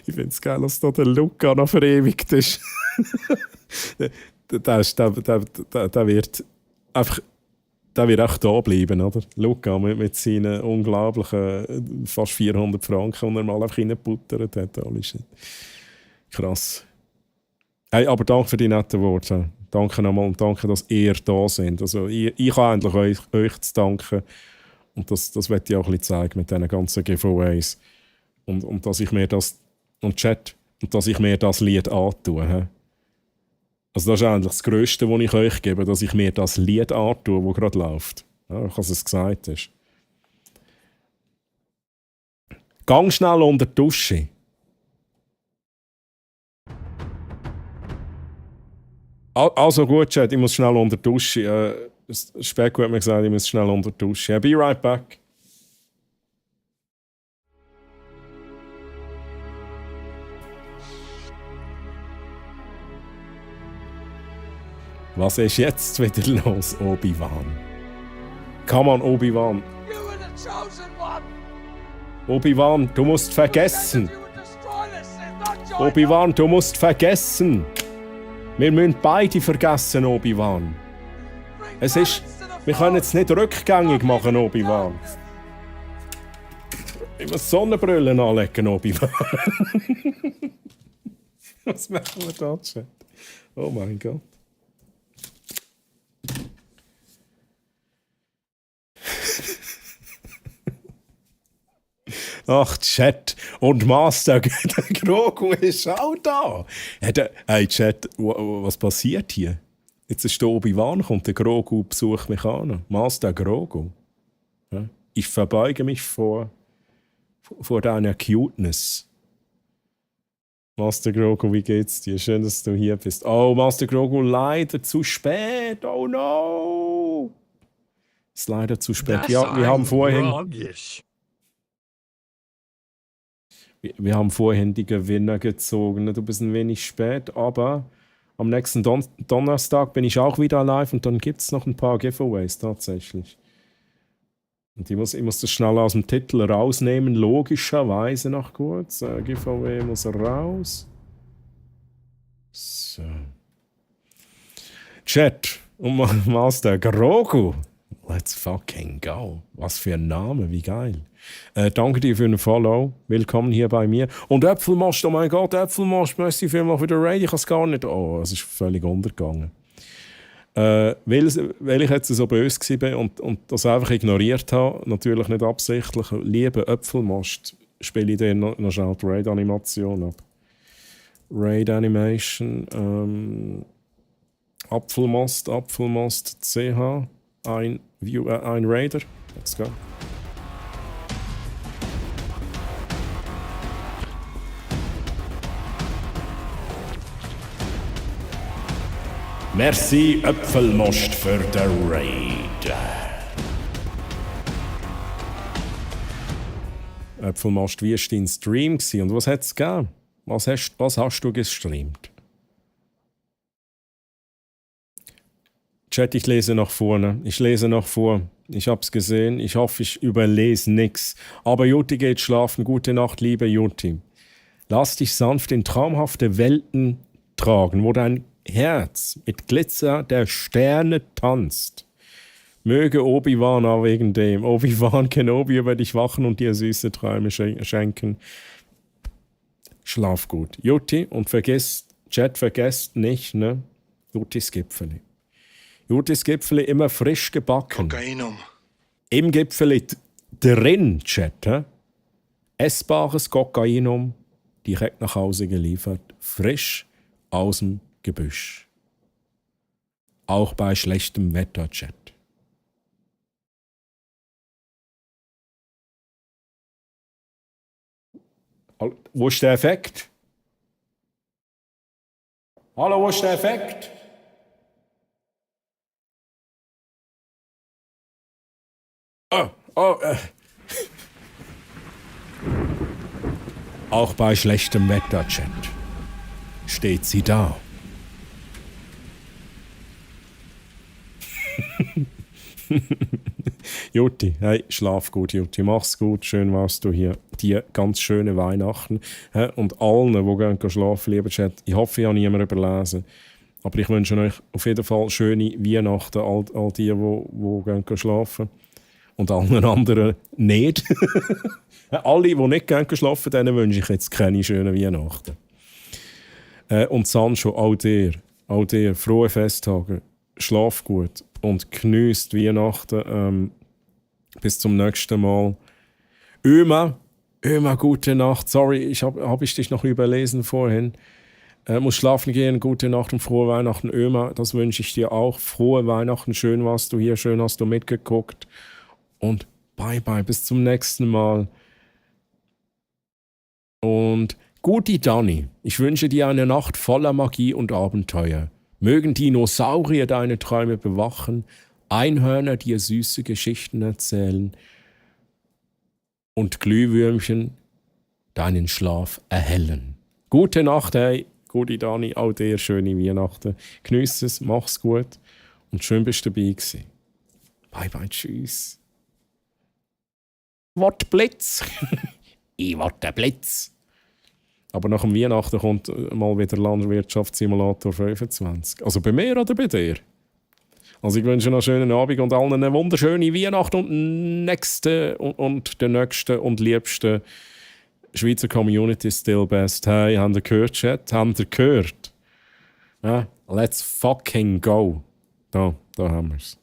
Ich finde es geil, dass da der Luca noch verewigt ist. Der wird einfach... Der wird auch da bleiben, oder? Luca mit seinen unglaublichen fast 400 Franken, die er mal einfach reingebuttert hat. Krass. Hey, aber danke für die netten Worte. Danke nochmal und danke, dass ihr da seid. Also, ich habe endlich euch zu danken. Und das möchte ich auch ein bisschen zeigen mit diesen ganzen Giveaways. Und dass ich mir das... Und Chat. Und dass ich mir das Lied antue. He? Also das ist eigentlich das Grösste, was ich euch gebe, dass ich mir das Lied antue, das gerade läuft. Ja, dass es gesagt ist. Gang schnell unter die Dusche. Also gut, Chat, ich muss schnell unter die Dusche. Specko hat mir gesagt, ich muss schnell unter die Dusche. Be right back. Was ist jetzt wieder los, Obi-Wan? Come on, Obi-Wan. You were the chosen one! Obi-Wan, du musst vergessen. You would destroy this Sith, not join Obi-Wan, du musst vergessen. Wir müssen beide vergessen, Obi-Wan. Es ist... Wir können es nicht rückgängig machen, Obi-Wan. Ich muss Sonnenbrillen anlegen, Obi-Wan. Was machen wir da, Chat? Oh mein Gott. Ach, Chat. Und Master, der Grogu ist auch da. Hey, Chat, was passiert hier? Jetzt ist der Obi-Wan, kommt der Grogu, besucht mich an. Master Grogu. Ja? Ich verbeuge mich vor deiner Cuteness. Master Grogu, wie geht's dir? Schön, dass du hier bist. Oh, Master Grogu, leider zu spät. Oh no! Ist leider zu spät. Ja, wir haben vorhin... Wir haben vorhin die Gewinner gezogen. Du bist ein wenig spät, aber am nächsten Donnerstag bin ich auch wieder live und dann gibt es noch ein paar Giveaways tatsächlich. Und ich muss das schnell aus dem Titel rausnehmen, logischerweise noch kurz. Giveaway muss raus. So. Chat und Master Grogu. Let's fucking go. Was für ein Name, wie geil. Danke dir für den Follow. Willkommen hier bei mir. Und Äpfelmast, oh mein Gott, Äpfelmast, merci vielmals für den Raid. Ich habe es gar nicht... Oh, es ist völlig untergegangen. Weil ich jetzt so böse war und das einfach ignoriert habe, natürlich nicht absichtlich, lieber Äpfelmast, spiele ich dir noch schnell die Raid-Animation ab. Raid Animation. Apfelmost CH. Ein Raider. Let's go. Merci Apfelmost für den Raid. Apfelmost, wie war dein Stream gewesen? Und was hat es gegeben? Was hast du gestreamt? Chat, ich lese nach vorne. Ich lese nach vor. Ich hab's gesehen. Ich hoffe, ich überlese nichts. Aber Juti geht schlafen. Gute Nacht, liebe Juti. Lass dich sanft in traumhafte Welten tragen, wo dein Herz mit Glitzer der Sterne tanzt. Möge Obi-Wan auch wegen dem, Obi-Wan Kenobi über dich wachen und dir süße Träume schenken. Schlaf gut. Juti, und Chat, vergesst nicht, ne? Jutis Gipfeli. Jutis Gipfeli immer frisch gebacken. Kokainum. Im Gipfeli drin, Chat, essbares Kokainum, direkt nach Hause geliefert. Frisch aus dem Gebüsch. Auch bei schlechtem Wetter, Chat. Wo ist der Effekt? Hallo, wo ist der Effekt? Auch bei schlechtem Wetter, Chat, steht sie da. Juti, hey, schlaf gut, Juti, mach's gut, schön warst du hier. Die ganz schöne Weihnachten. Und allen, die gehen schlafen, lieber Chat, ich hoffe, ich habe niemanden überlesen. Aber ich wünsche euch auf jeden Fall schöne Weihnachten, all die gehen schlafen. Und allen anderen nicht. Alle, die nicht gehen schlafen, denen wünsche ich jetzt keine schönen Weihnachten. Und Sancho, all dir, frohe Festtage, schlaf gut und geniesst Weihnachten. Bis zum nächsten Mal. Öma, gute Nacht. Sorry, hab ich dich noch überlesen vorhin. Muss schlafen gehen, gute Nacht und frohe Weihnachten, Öma. Das wünsche ich dir auch. Frohe Weihnachten, schön warst du hier, schön hast du mitgeguckt. Und bye bye, bis zum nächsten Mal. Und Guti Dani, ich wünsche dir eine Nacht voller Magie und Abenteuer. Mögen Dinosaurier deine Träume bewachen, Einhörner dir süße Geschichten erzählen und Glühwürmchen deinen Schlaf erhellen. Gute Nacht, hey, Guti Dani, auch dir schöne Weihnachten. Geniess es, mach's gut und schön bist du dabei gewesen. Bye bye, tschüss. Wort Blitz. Ich warte Blitz. Aber nach dem Weihnachten kommt mal wieder Landwirtschaftssimulator 25. Also bei mir oder bei dir? Also ich wünsche noch einen schönen Abend und allen eine wunderschöne Weihnacht und den nächsten und liebsten Schweizer Community still best. Hey, habt ihr gehört, Chat? Habt ihr gehört? Ja, let's fucking go. Da haben wir es.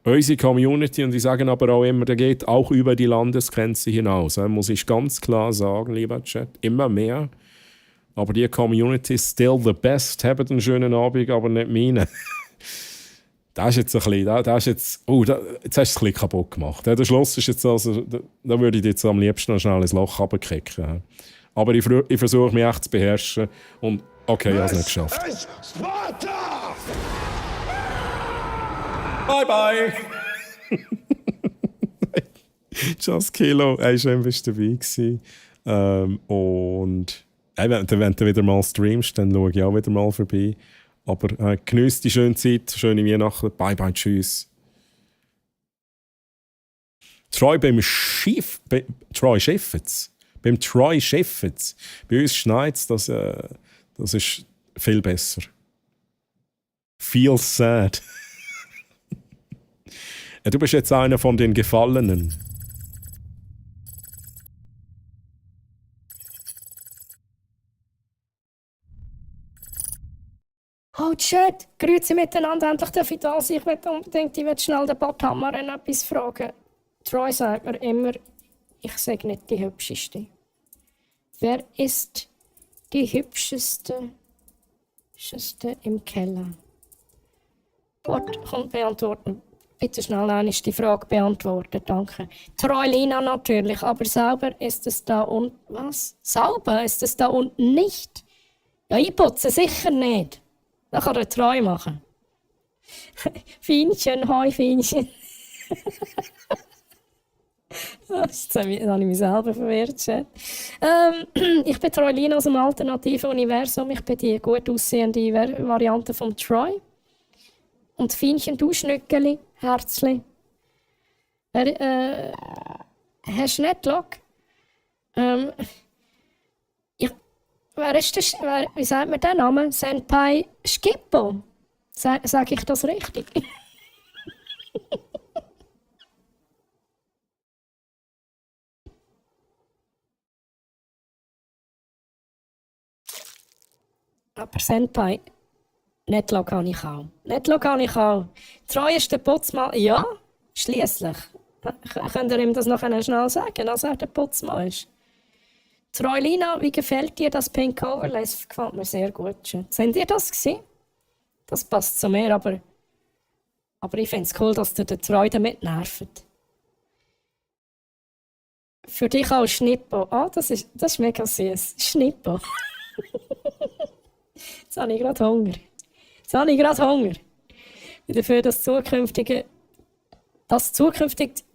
Unsere Community, und ich sage aber auch immer, der geht auch über die Landesgrenze hinaus. Muss ich ganz klar sagen, lieber Chat. Immer mehr. Aber die Community ist still the best. Habt einen schönen Abend, aber nicht meine. Das ist jetzt ein bisschen, jetzt hast du es ein bisschen kaputt gemacht. Der Schluss ist jetzt also, da würde ich jetzt am liebsten noch schnell ins Loch runterkicken. Aber ich versuche mich echt zu beherrschen. Und okay, ich habe es nicht geschafft. Sparta! Bye bye! Just Kilo, schön bist du dabei gewesen. Und wenn du wieder mal streamst, dann schaue ich auch wieder mal vorbei. Aber geniesst die schöne Zeit, schöne Weihnachten. Bye bye, tschüss. Troy Schiffitz. Beim Troy Schiffitz. Bei uns schneit es, das ist viel besser. Feel sad. Du bist jetzt einer von den Gefallenen. Oh, Chat, grüezi miteinander, endlich darf ich da sein. Ich will unbedingt schnell den Badhammer etwas fragen. Troy sagt mir immer, ich sage nicht die Hübscheste. Wer ist die hübscheste im Keller? Gut, kommt beantworten. Bitte schnell einmal die Frage beantworten, danke. Troilina natürlich, aber sauber ist es da unten. Was? Sauber ist es da unten nicht? Ja, einputzen sicher nicht. Da kann er treu machen. Fienchen, hoi Fienchen. Jetzt habe ich mich selber verwirrt. Ich bin Troilina aus dem alternativen Universum. Ich bin die gut aussehende Variante von Troy. Und Fienchen, du Schnückeli, Herzli. Hast du nicht Lock? Wie sagt man den Namen? Senpai Skippo. Sag ich das richtig? Aber Senpai, Netlog kann ich auch. Netlog kann ich auch. Treueste Putzmann, ja, schliesslich. Könnt ihr ihm das noch schnell sagen, als er der Putzmann ist? Troilina, wie gefällt dir das Pink Overlay? Das gefällt mir sehr gut. Seht ihr das gesehen? Das passt zu mir, aber ich finde es cool, dass ihr den Treu damit nervt. Für dich auch Schnippo. Ah, das ist mega süß. Schnippo. Jetzt habe ich gerade Hunger. Dafür, dass zukünftig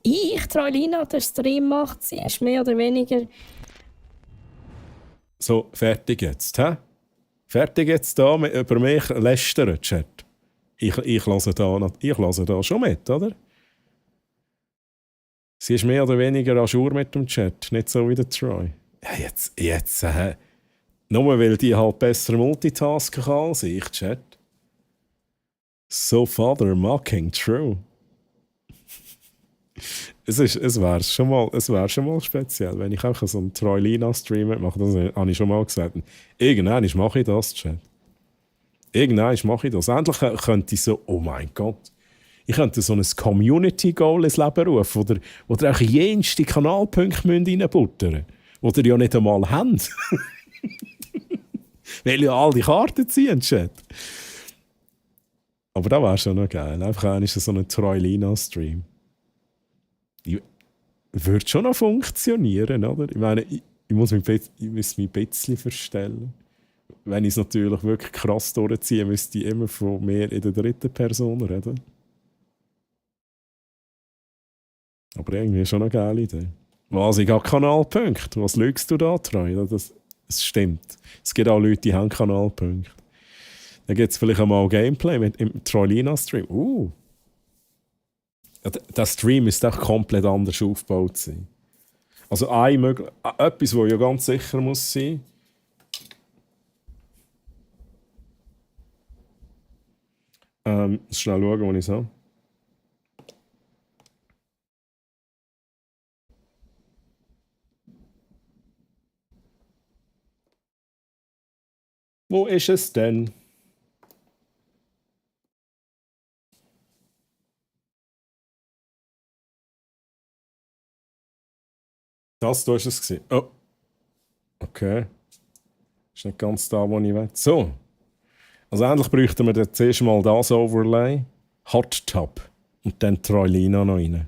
ich, Troilina, den Stream macht, sie ist mehr oder weniger... So, fertig jetzt, hä? Fertig jetzt da mit über mich lästern, Chat. Ich höre da schon mit, oder? Sie ist mehr oder weniger à jour mit dem Chat, nicht so wie der Troy. Ja, jetzt, nur weil die halt besser multitasken kann als ich, Chat. So father mocking true. Es wäre schon mal speziell, wenn ich auch so einen Troilina-Streamer mache. Das habe ich schon mal gesagt. Irgendwann mache ich das, Chat. Endlich könnte ich so, oh mein Gott, ich könnte so ein Community-Goal ins Leben rufen, wo ihr auch jenste Kanalpunkte reinbuttern müsst, die ihr ja nicht einmal habt. Weil ja all die Karten ziehen, Chat. Aber das wäre schon noch geil. Einfach so ein Troilina-Stream. Würde schon noch funktionieren, oder? Ich meine, ich muss mich ein bisschen verstellen. Wenn ich es natürlich wirklich krass durchziehe, müsste ich immer von mir in der dritten Person reden. Aber irgendwie schon eine geile Idee. Was, ich habe Kanalpunkte. Was lügst du da, Troy? Das stimmt. Es gibt auch Leute, die haben Kanalpunkte. Dann gibt es vielleicht einmal Gameplay im Troilina-Stream. Der Stream ist auch komplett anders aufgebaut sein. Also etwas, was ja ganz sicher muss sein. Schnell schauen, wo ich es habe. Wo ist es denn? Du hast es gesehen. Oh. Okay. Ist nicht ganz da, wo ich will. So. Also endlich bräuchten wir dann zuerst mal das Overlay. Hot Tub. Und dann Troilina noch rein.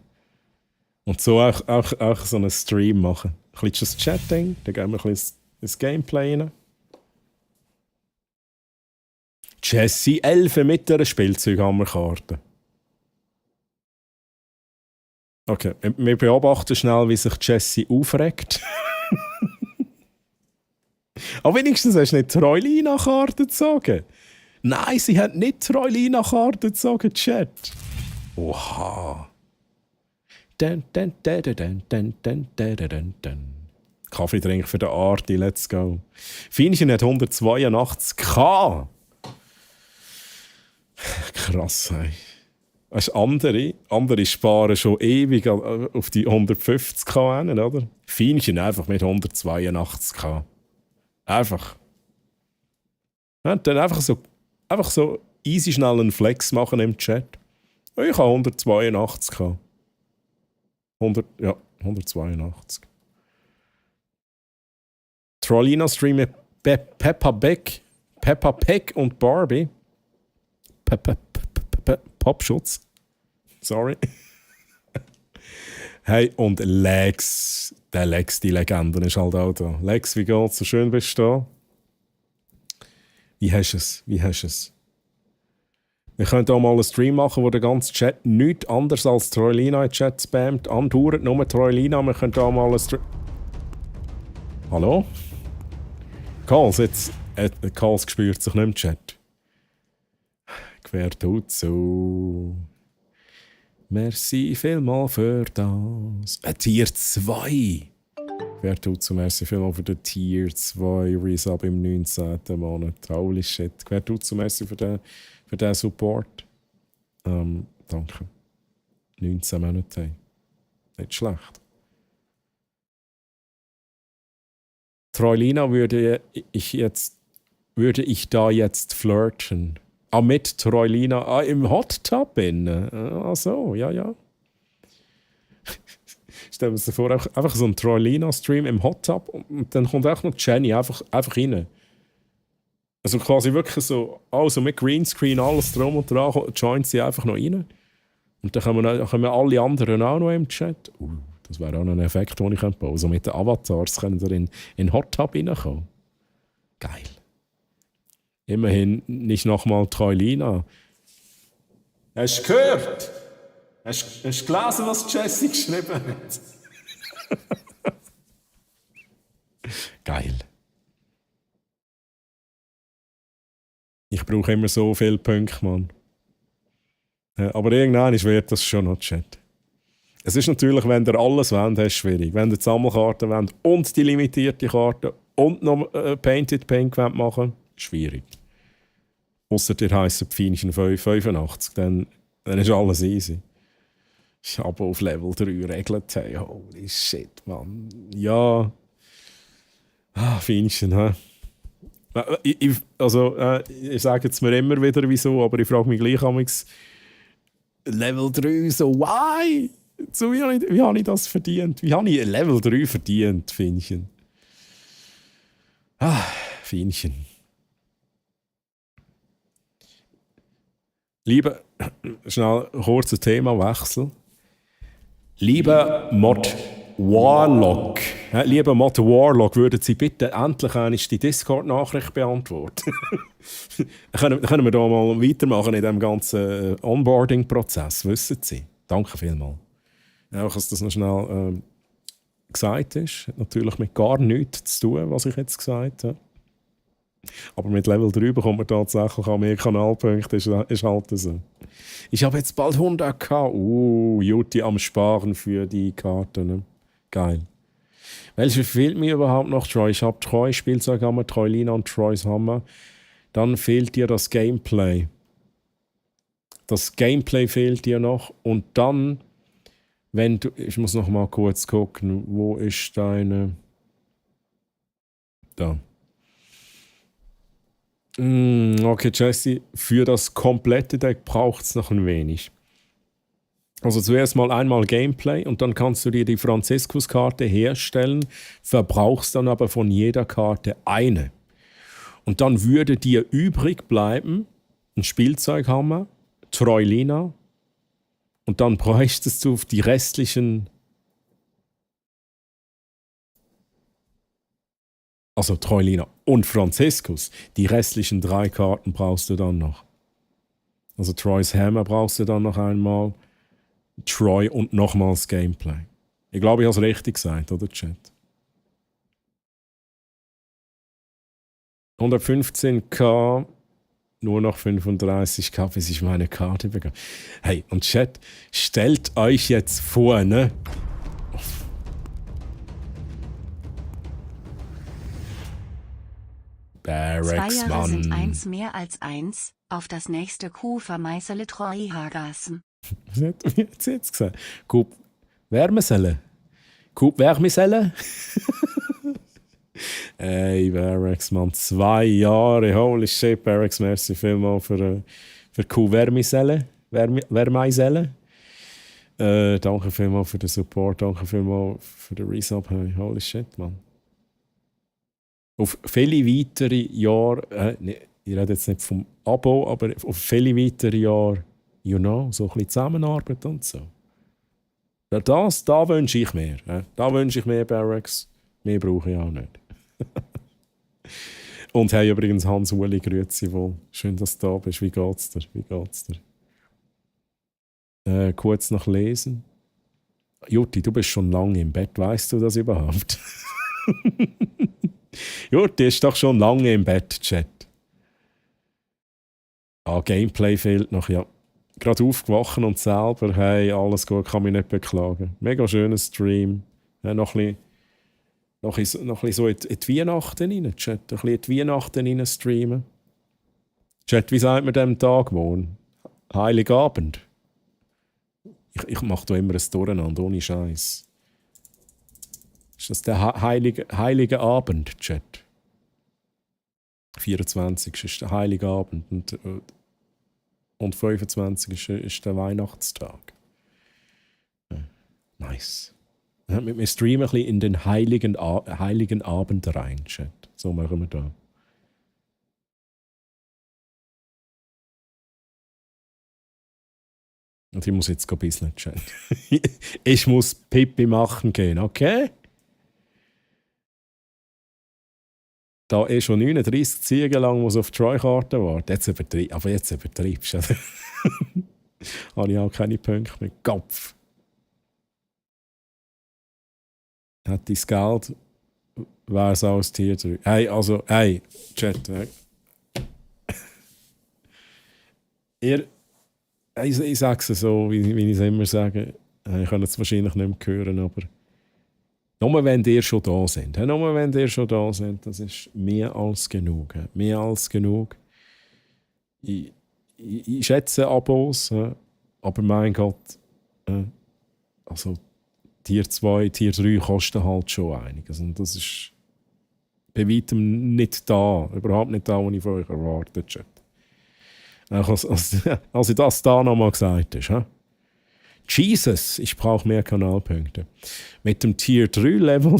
Und so auch so einen Stream machen. Ein bisschen das Chatting. Dann gehen wir ein bisschen ins Gameplay rein. Jesse 11 mit einer Spielzeughammerkarte. Okay, wir beobachten schnell, wie sich Jesse aufregt. Aber wenigstens hast du nicht Troilina-Karten gezogen. Nein, sie hat nicht Troilina-Karten gezogen, Chat. Oha. Kaffee trinken für den Arti, let's go. Fienchen hat 182k. Krass, ey. Weißt, andere sparen schon ewig auf die 150k hin, oder? Fienchen einfach mit 182k. Einfach. Ja, dann einfach so easy schnell einen Flex machen im Chat. Ich habe 182k. 182. Trollina Stream Peppa Pig und Barbie. Popschutz. Sorry. Hey, und Lex. Der Lex, die Legende, ist halt auch da. Lex, wie geht's? So schön bist du da. Wie hast du es? Wir können hier mal einen Stream machen, wo der ganze Chat nichts anderes als Troilina in den Chat spammt. Andauernd nur Troilina. Wir können hier mal einen Stream... Hallo? Calls, jetzt... Calls spürt sich nicht im Chat. Quer tut so. Merci vielmal für das. Ein Tier 2. Quer tut so. Merci vielmal für den Tier 2 Resub im 19. Monat. Holy shit. Quer tut so. Merci für den Support. Danke. 19 Monate. Nicht schlecht. Troilina würde ich da jetzt flirten. Mit Troilina im Hot Tub bin. Ach so, ja. Stellen wir uns vor, einfach so ein Troilina-Stream im Hot Tub und dann kommt auch noch Jenny einfach rein. Also quasi wirklich so, also mit Greenscreen, alles drum und dran, joint sie einfach noch rein. Und dann kommen alle anderen auch noch im Chat. Das wäre auch noch ein Effekt, den ich bauen könnte. Also mit den Avatars können wir in den Hot Tub reinkommen. Geil. Immerhin nicht nochmal Troilina. Hast du gehört? Hast du gelesen, was Jessie geschrieben hat? Geil. Ich brauche immer so viele Punkte, Mann. Ja, aber irgendwann wird das schon noch Chat. Es ist natürlich, wenn ihr alles wollt, ist schwierig. Wenn ihr die Sammelkarten wollt und die limitierte Karte und noch Painted Pink machen wollt, schwierig. Ausser ihr heisst Pfeinchen 585, dann ist alles easy. Ich habe auf Level 3 regelt. Hey, holy shit, Mann. Ja. Feinchen, hä? Ich sage jetzt mir immer wieder wieso, aber ich frage mich gleich amigs Level 3, so why? So, wie habe ich das verdient? Wie habe ich Level 3 verdient, Feinchen? Feinchen. Lieber, schnell kurzer Themawechsel. Lieber Mod Warlock, würden Sie bitte endlich einmal die Discord-Nachricht beantworten? Können wir da mal weitermachen in diesem ganzen Onboarding-Prozess, wissen Sie? Danke vielmals. Auch, dass das noch schnell gesagt ist. Hat natürlich mit gar nichts zu tun, was ich jetzt gesagt habe. Aber mit Level 3 bekommt man tatsächlich auch mehr Kanalpunkte, ist halt so. Ich habe jetzt bald 100.000. Jutti am Sparen für die Karten. Ne? Geil. Welche fehlt mir überhaupt noch, Troy? Ich habe Troy, Spielzeughammer, Troilina und Troys Hammer. Dann fehlt dir das Gameplay. Das Gameplay fehlt dir noch. Und dann, wenn du... Ich muss noch mal kurz gucken. Wo ist deine... Da. Okay, Jesse, für das komplette Deck braucht es noch ein wenig. Also zuerst mal einmal Gameplay und dann kannst du dir die Franziskus-Karte herstellen, verbrauchst dann aber von jeder Karte eine. Und dann würde dir übrig bleiben ein Spielzeughammer, Troilina und dann bräuchtest du die restlichen... Also Troilina und Franziskus. Die restlichen 3 Karten brauchst du dann noch. Also Troys Hammer brauchst du dann noch einmal. Troy und nochmals Gameplay. Ich glaube, ich habe es richtig gesagt, oder Chat? 115.000, nur noch 35.000, bis ich meine Karte bekomme. Hey, und Chat, stellt euch jetzt vor, ne? Barracks, 2 Jahre sind Mann. 1 mehr als 1, auf das nächste Kuh vermeißele Troy Hagassen. Was hat er jetzt gesagt? Coop Wärmeselle? Coop Wärmeselle? Ey, Barracks, Mann. 2 Jahre. Holy shit, Barracks. Merci vielmals für Coop Wärmeselle. Wärmeiselle. Danke vielmals für den Support. Danke vielmals für den Resub. Hey, holy shit, Mann. auf viele weitere Jahre, ich rede jetzt nicht vom Abo, aber auf viele weitere Jahre, so ein bisschen Zusammenarbeit und so. Ja, da wünsche ich mehr. Da wünsche ich mehr Barracks. Mehr brauche ich auch nicht. Und hey, übrigens Hans-Uli, grüezi wohl. Schön, dass du da bist. Wie geht's dir? Kurz noch lesen. Jutti, du bist schon lange im Bett. Weißt du das überhaupt? Jutti ist doch schon lange im Bett, Chat. Gameplay fehlt noch, ja. Gerade aufgewacht und selber, hey, alles gut, kann mich nicht beklagen. Mega schöner Stream. Noch ein bisschen so in die Weihnachten rein, Chat. Ein bisschen in die Weihnachten rein streamen. Chat, wie sagt man dem Tag morgen? Heiligabend. Ich mache da immer ein Durcheinander, ohne Scheiß. Ist das der heilige Abend, Chat? 24. ist der Heilige Abend und 25. ist der Weihnachtstag. Nice. Wir streamen ein bisschen in den heiligen Abend rein, Chat. So machen wir da. Und ich muss jetzt ein bisschen Chat. Ich muss Pipi machen gehen, okay? Da schon 39 Ziegen lang muss auf die Troy-Karte warten. Jetzt übertreibst du. Habe ich auch keine Punkte mehr. Kopf. Hat dein Geld, wäre es auch ein Tier 3. Hey, Chat. Ich sage es so, wie ich es immer sage. Ich kann es wahrscheinlich nicht mehr hören, aber nur wenn ihr schon da seid. Das ist mehr als genug. Mehr als genug. Ich schätze Abos, aber mein Gott, also Tier 2, Tier 3 kosten halt schon einiges. Und das ist bei weitem nicht da, überhaupt nicht da, was ich von euch erwartet habe. Als ich das da nochmal gesagt habe. Jesus, ich brauche mehr Kanalpunkte. Mit dem Tier 3 Level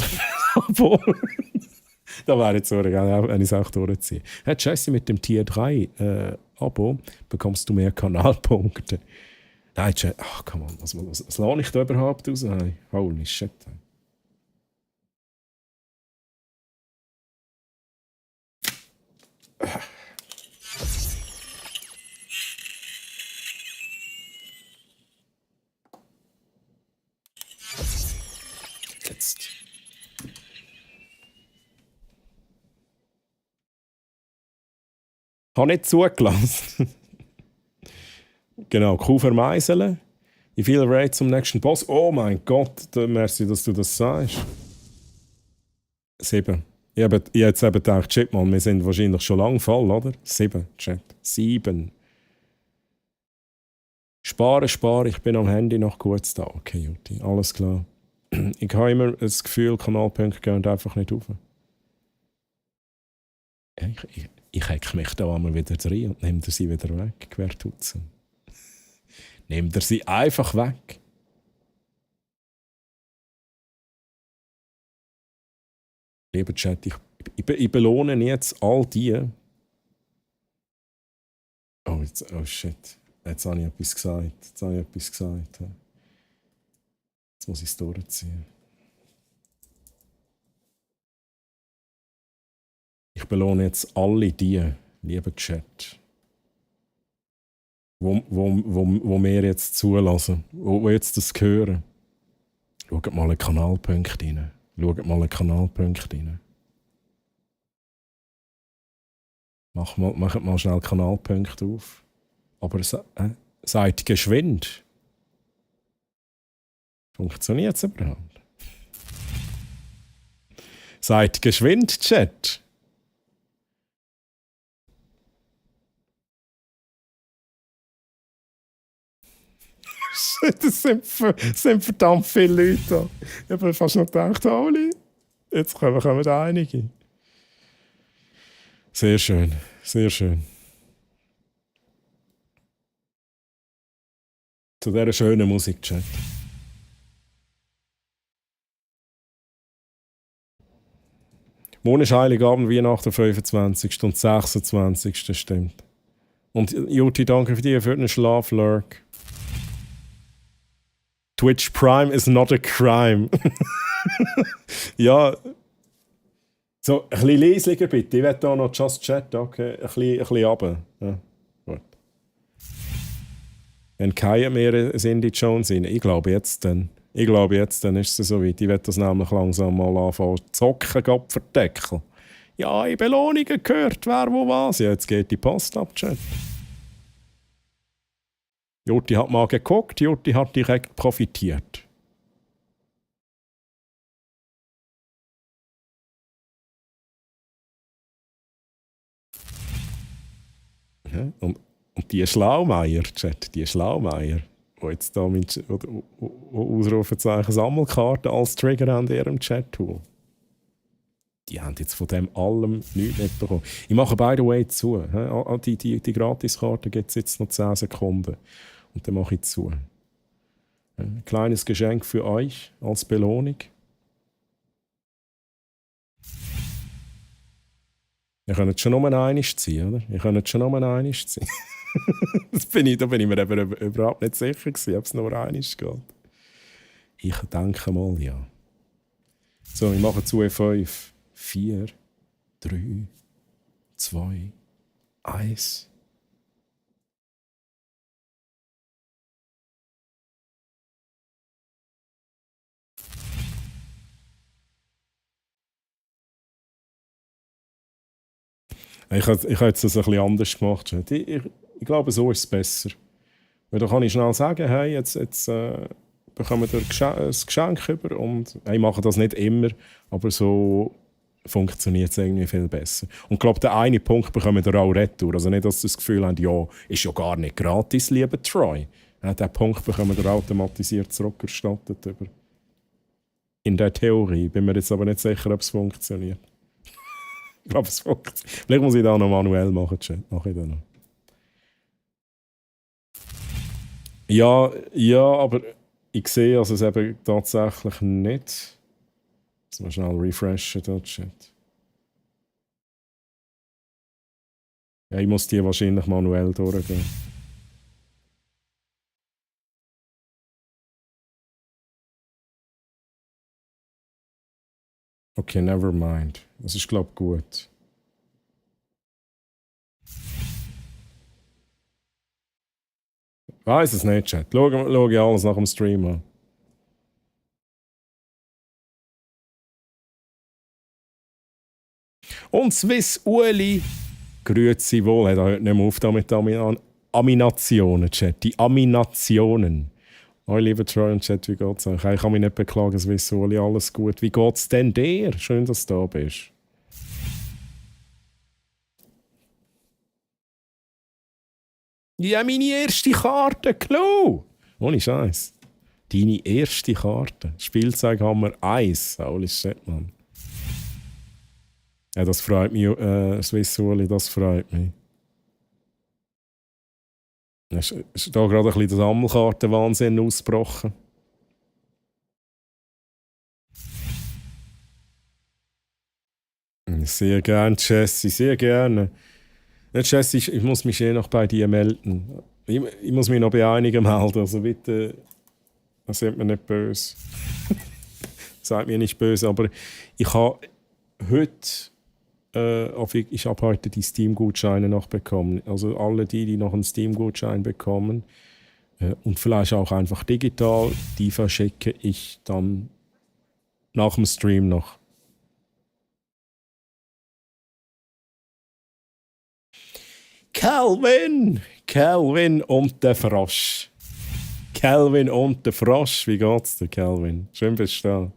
da wäre jetzt so egal, wenn ich es auch durchziehe. Scheiße, mit dem Tier 3 Abo bekommst du mehr Kanalpunkte. Nein, ach, come on, was lade ich da überhaupt raus? Holy shit. Jetzt. Ich habe nicht zugelassen. Genau, Kuh vermeiseln. Wie viel Raid zum nächsten Boss? Oh mein Gott, merci, dass du das sagst. 7. Ich habe jetzt eben gedacht, shit, man, wir sind wahrscheinlich schon lange voll, oder? 7, Chat. 7. Sparen, ich bin am Handy noch kurz da. Okay, Jutti, alles klar. Ich habe immer das Gefühl, Kanalpunkte gehen einfach nicht auf. Ich hack mich da einmal wieder rein und nehme sie wieder weg, Quertutzen. Nehmt ihr sie einfach weg. Lieber Chat, ich belohne jetzt all die. Oh shit. Jetzt habe ich etwas gesagt. Jetzt muss ich es durchziehen. Ich belohne jetzt alle die, liebe Chat, wo mir jetzt zulassen, wo jetzt das hören. Schaut mal einen Kanalpunkt rein. Macht mal schnell Kanalpunkt auf. Aber seid geschwind. Funktioniert es überhaupt? Seid geschwind, Chat. Das sind verdammt viele Leute da. Ich habe fast noch gedacht, Oli, jetzt kommen da einige. Sehr schön, sehr schön. Zu dieser schönen Musik, Chat. Morgen ist Heiligabend, Weihnachten, 25. und 26. stimmt. Und Juti, danke für die für den Schlaf, Lurk. Twitch Prime is not a crime. Ja. So, ein bisschen leislicher bitte. Ich will hier noch Just Chat, okay? Ein bisschen runter. Ja, gut. Wenn keine mehr Cindy Jones sind, ich glaube jetzt dann ist es so weit. Ich werde das nämlich langsam mal anfangen. Zocken, Gott verdecken. Ja, ich Belohnungen gehört, wer wo was. Ja, jetzt geht die Post ab, Chat. Jutti hat mal geguckt, Jutti hat direkt profitiert. Ja, und die Schlaumeier, Chat, die Schlaumeier, die jetzt da mit Ausrufezeichen Sammelkarten als Trigger haben in ihrem Chat-Tool. Die haben jetzt von dem allem nichts mitbekommen. Ich mache by the way zu. Die Gratiskarte gibt es jetzt noch 10 Sekunden. Und dann mache ich zu. Ein kleines Geschenk für euch als Belohnung. Ihr könnt schon nur einmal ziehen, oder? Ihr könnt schon nur einmal ziehen. Da bin ich mir eben überhaupt nicht sicher gewesen, ob es nur einmal geht. Ich denke mal, ja. So, ich mache zu E5. 4, 3, 2, 1. Ich habe jetzt das ein bisschen anders gemacht. Ich glaube, so ist es besser. Weil da kann ich schnell sagen, hey, jetzt bekommen wir ein Geschenk über. Und ich mache das nicht immer, aber so funktioniert es irgendwie viel besser. Und ich glaube, den einen Punkt bekommen wir auch retour. Also nicht, dass Sie das Gefühl haben, ja, ist ja gar nicht gratis, lieber Troy. Den Punkt bekommen wir automatisiert zurückerstattet. In der Theorie. Bin mir jetzt aber nicht sicher, ob es funktioniert. Ich glaube, es funktioniert. Vielleicht muss ich das noch manuell machen, Chat. Mache ich dann noch. Ja, aber ich sehe also es eben tatsächlich nicht. Jetzt mal schnell refreshen, da, Chat. Ja, ich muss die wahrscheinlich manuell durchgehen. Okay, never mind. Das ist, glaube ich, gut. Weiß es nicht, Chat. Schau ich alles nach dem Stream an. Und Swiss Ueli, grüezi wohl, hat heute nicht mehr auf mit Aminationen, Chat. Die Aminationen. Hallo, lieber Troy und Chat, wie geht's euch? Ich kann mich nicht beklagen, Swiss Ueli, alles gut. Wie geht's denn dir? Schön, dass du da bist. Ja, meine erste Karte, Klo! Ohne Scheiß. Deine erste Karte. Spielzeughammer 1. Holy shit, Mann. Ja, das freut mich, Swiss Ueli, das freut mich. Es ist da gerade ein bisschen der Sammelkartenwahnsinn ausgebrochen. Sehr gerne, Jessie, sehr gerne. Ja, Jessie, ich muss mich noch bei dir melden. Ich muss mich noch bei einigen melden, also bitte, seid mir nicht böse. Seid mir nicht böse, aber ich habe heute ich habe heute die Steam-Gutscheine noch bekommen. Also alle die noch einen Steam-Gutschein bekommen und vielleicht auch einfach digital, die verschicke ich dann nach dem Stream noch. Calvin und der Frosch. Calvin und der Frosch. Wie geht's dir, Calvin? Schön bist du da.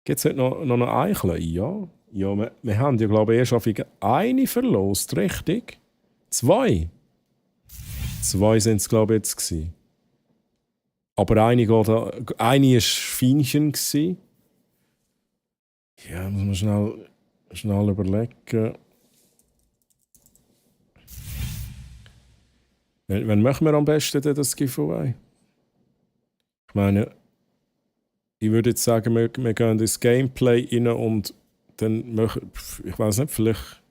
Gibt es heute noch eine Eichel? Ja. Ja, wir haben ja, glaube ich, erst auf eine verlost, richtig? 2. 2 sind es, glaube ich, jetzt gewesen. Aber eine war Feinchen gewesen. Ja, muss man schnell überlegen. Wann machen wir am besten das Giveaway? Ich meine, ich würde jetzt sagen, wir gehen ins Gameplay rein und dann ich weiß nicht, vielleicht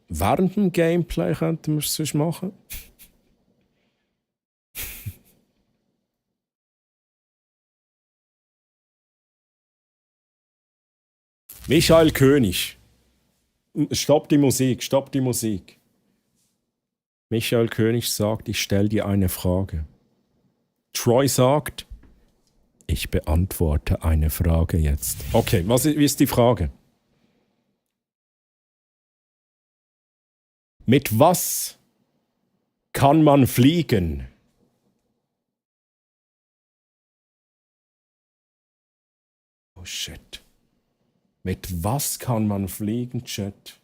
während dem Gameplay könnten wir es sonst machen. Michael König. Stopp die Musik, stopp die Musik. Michael König sagt, ich stelle dir eine Frage. Troy sagt, ich beantworte eine Frage jetzt. Okay, wie ist die Frage? Mit was kann man fliegen? Oh shit. Mit was kann man fliegen, Chat?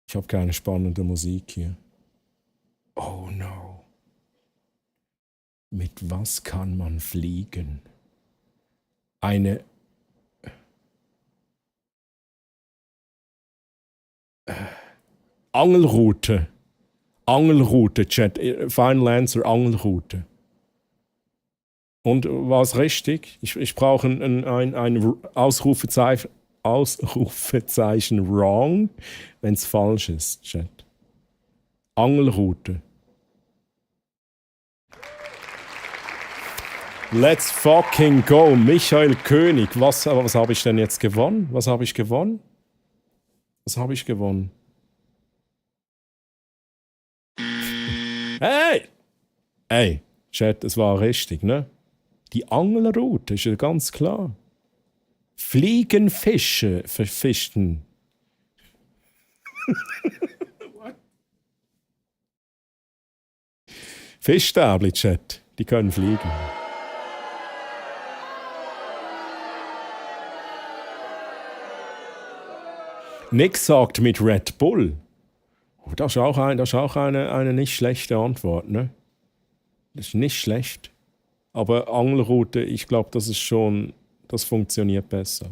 Ich habe keine spannende Musik hier. Oh no. Mit was kann man fliegen? Eine Angelrute. Angelrute, Chat. Final Answer, Angelrute. Und war es richtig? Ich brauche ein Ausrufezeichen wrong, wenn es falsch ist, Chat. Angelrute. Let's fucking go. Michael König. Was habe ich denn jetzt gewonnen? Was habe ich gewonnen? Hey! Hey, Chat, es war richtig, ne? Die Angelroute ist ja ganz klar. Fliegen, Fische, verfischten. Fischstäbli, Chat, die können fliegen. Nick sagt mit Red Bull. Oh, das ist auch eine nicht schlechte Antwort, ne? Das ist nicht schlecht. Aber Angelrute, ich glaube, das funktioniert besser.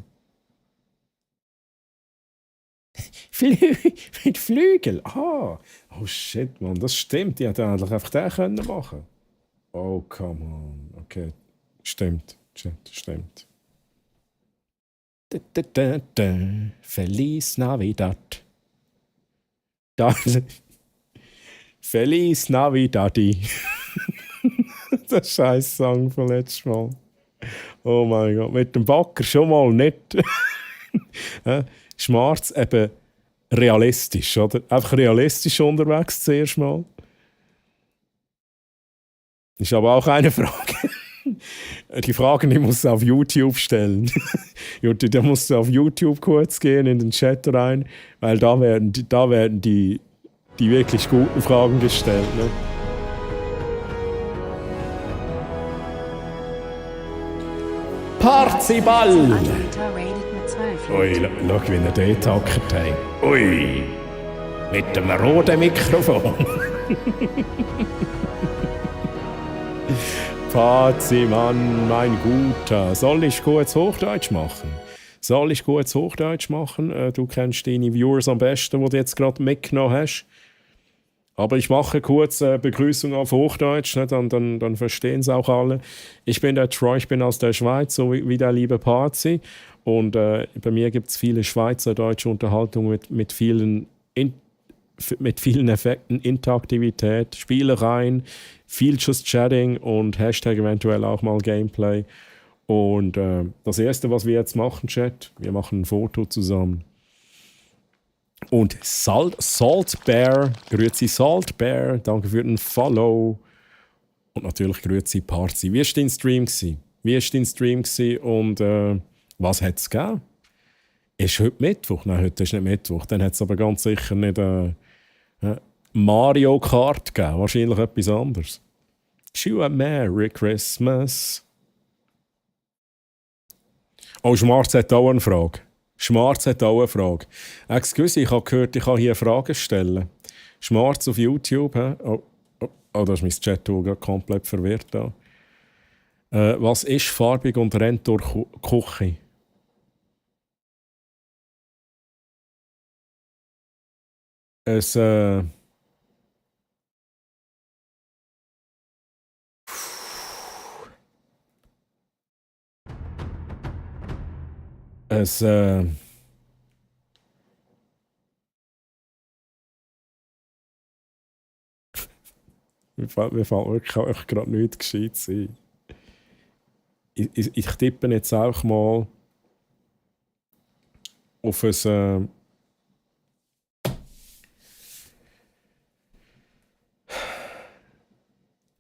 Mit Flügel? Ah! Oh shit, man, das stimmt. Die hätte eigentlich einfach den können machen. Oh, come on. Okay, stimmt. Stimmt. Feliz Navidad. Feliz Navidadi. Der scheiß Song von letztes Mal. Oh mein Gott, mit dem Backer schon mal nicht. Schmarz eben realistisch, oder? Einfach realistisch unterwegs zuerst mal. Ist aber auch eine Frage. Die Fragen, die musst du auf YouTube stellen. Da musst du auf YouTube kurz gehen, in den Chat rein, weil da werden die wirklich guten Fragen gestellt. Ne? Parziball! Anbieter rated mit 12. Ui, schau, wie er dort hockt. Hey. Ui, mit dem roten Mikrofon. Pazimann, mein Guter. Soll ich kurz Hochdeutsch machen? Du kennst deine Viewers am besten, die du jetzt gerade mitgenommen hast. Aber ich mache kurz Begrüßung auf Hochdeutsch, ne? Dann verstehen es auch alle. Ich bin der Troy, ich bin aus der Schweiz, so wie der liebe Pazi. Und bei mir gibt es viele schweizerdeutsche Unterhaltungen mit vielen Effekten, Interaktivität, Spielereien, viel Just Chatting und Hashtag eventuell auch mal Gameplay. Und das Erste, was wir jetzt machen, Chat, wir machen ein Foto zusammen. Und Saltbear, grüezi Saltbear, danke für den Follow. Und natürlich grüezi Parzi. Wie war dein Stream und was hat es gegeben? Ist heute Mittwoch? Nein, heute ist nicht Mittwoch. Dann hat es aber ganz sicher nicht Mario Kart gegeben. Wahrscheinlich etwas anderes. You a Merry Christmas. Oh, Schmarz hat auch eine Frage. Excuse, ich habe gehört, ich kann hier Fragen stellen. Schmarz auf YouTube. Oh, da ist mein Chat-Tool gerade komplett verwirrt. Da. Was ist farbig und rennt durch Küche? Es, mir fällt wirklich auch gerade nichts Gescheites ein. Ich tippe jetzt auch mal auf ein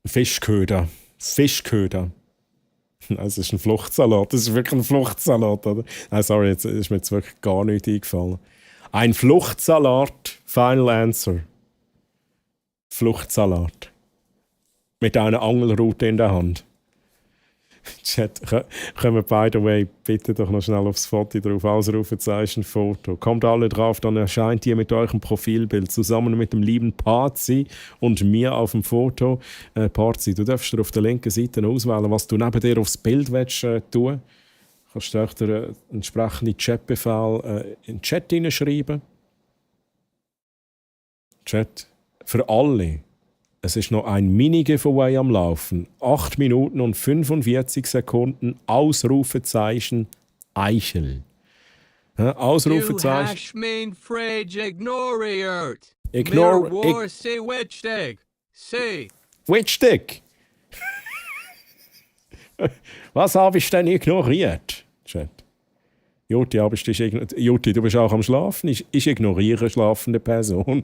Fischköder. Fischköder. Nein, es ist ein Fluchtsalat. Das ist wirklich ein Fluchtsalat, oder? Nein, sorry, jetzt ist mir jetzt wirklich gar nichts eingefallen. Ein Fluchtsalat. Final answer. Fluchtsalat. Mit einer Angelrute in der Hand. Chat, können wir, by the way, bitte doch noch schnell aufs Foto drauf. Ausrufezeichen Foto. Kommt alle drauf, dann erscheint ihr mit eurem Profilbild zusammen mit dem lieben Parzi und mir auf dem Foto. Parzi, du darfst dir auf der linken Seite auswählen, was du neben dir aufs Bild willst, tun. Kannst du dir entsprechende Chatbefehl in den Chat hineinschreiben. Chat, für alle. Es ist noch ein Mini-Giveaway am Laufen. 8 Minuten und 45 Sekunden. Ausrufezeichen Eichel. Ja, Du Ausrufezeichen. hash mean Fridge ignoriert. Ignore- Mir war sie wichtig. Sie. Witchstick! Was habe ich denn ignoriert? Chat. Juti, Juti, du bist auch am Schlafen. Ich ignoriere schlafende Personen.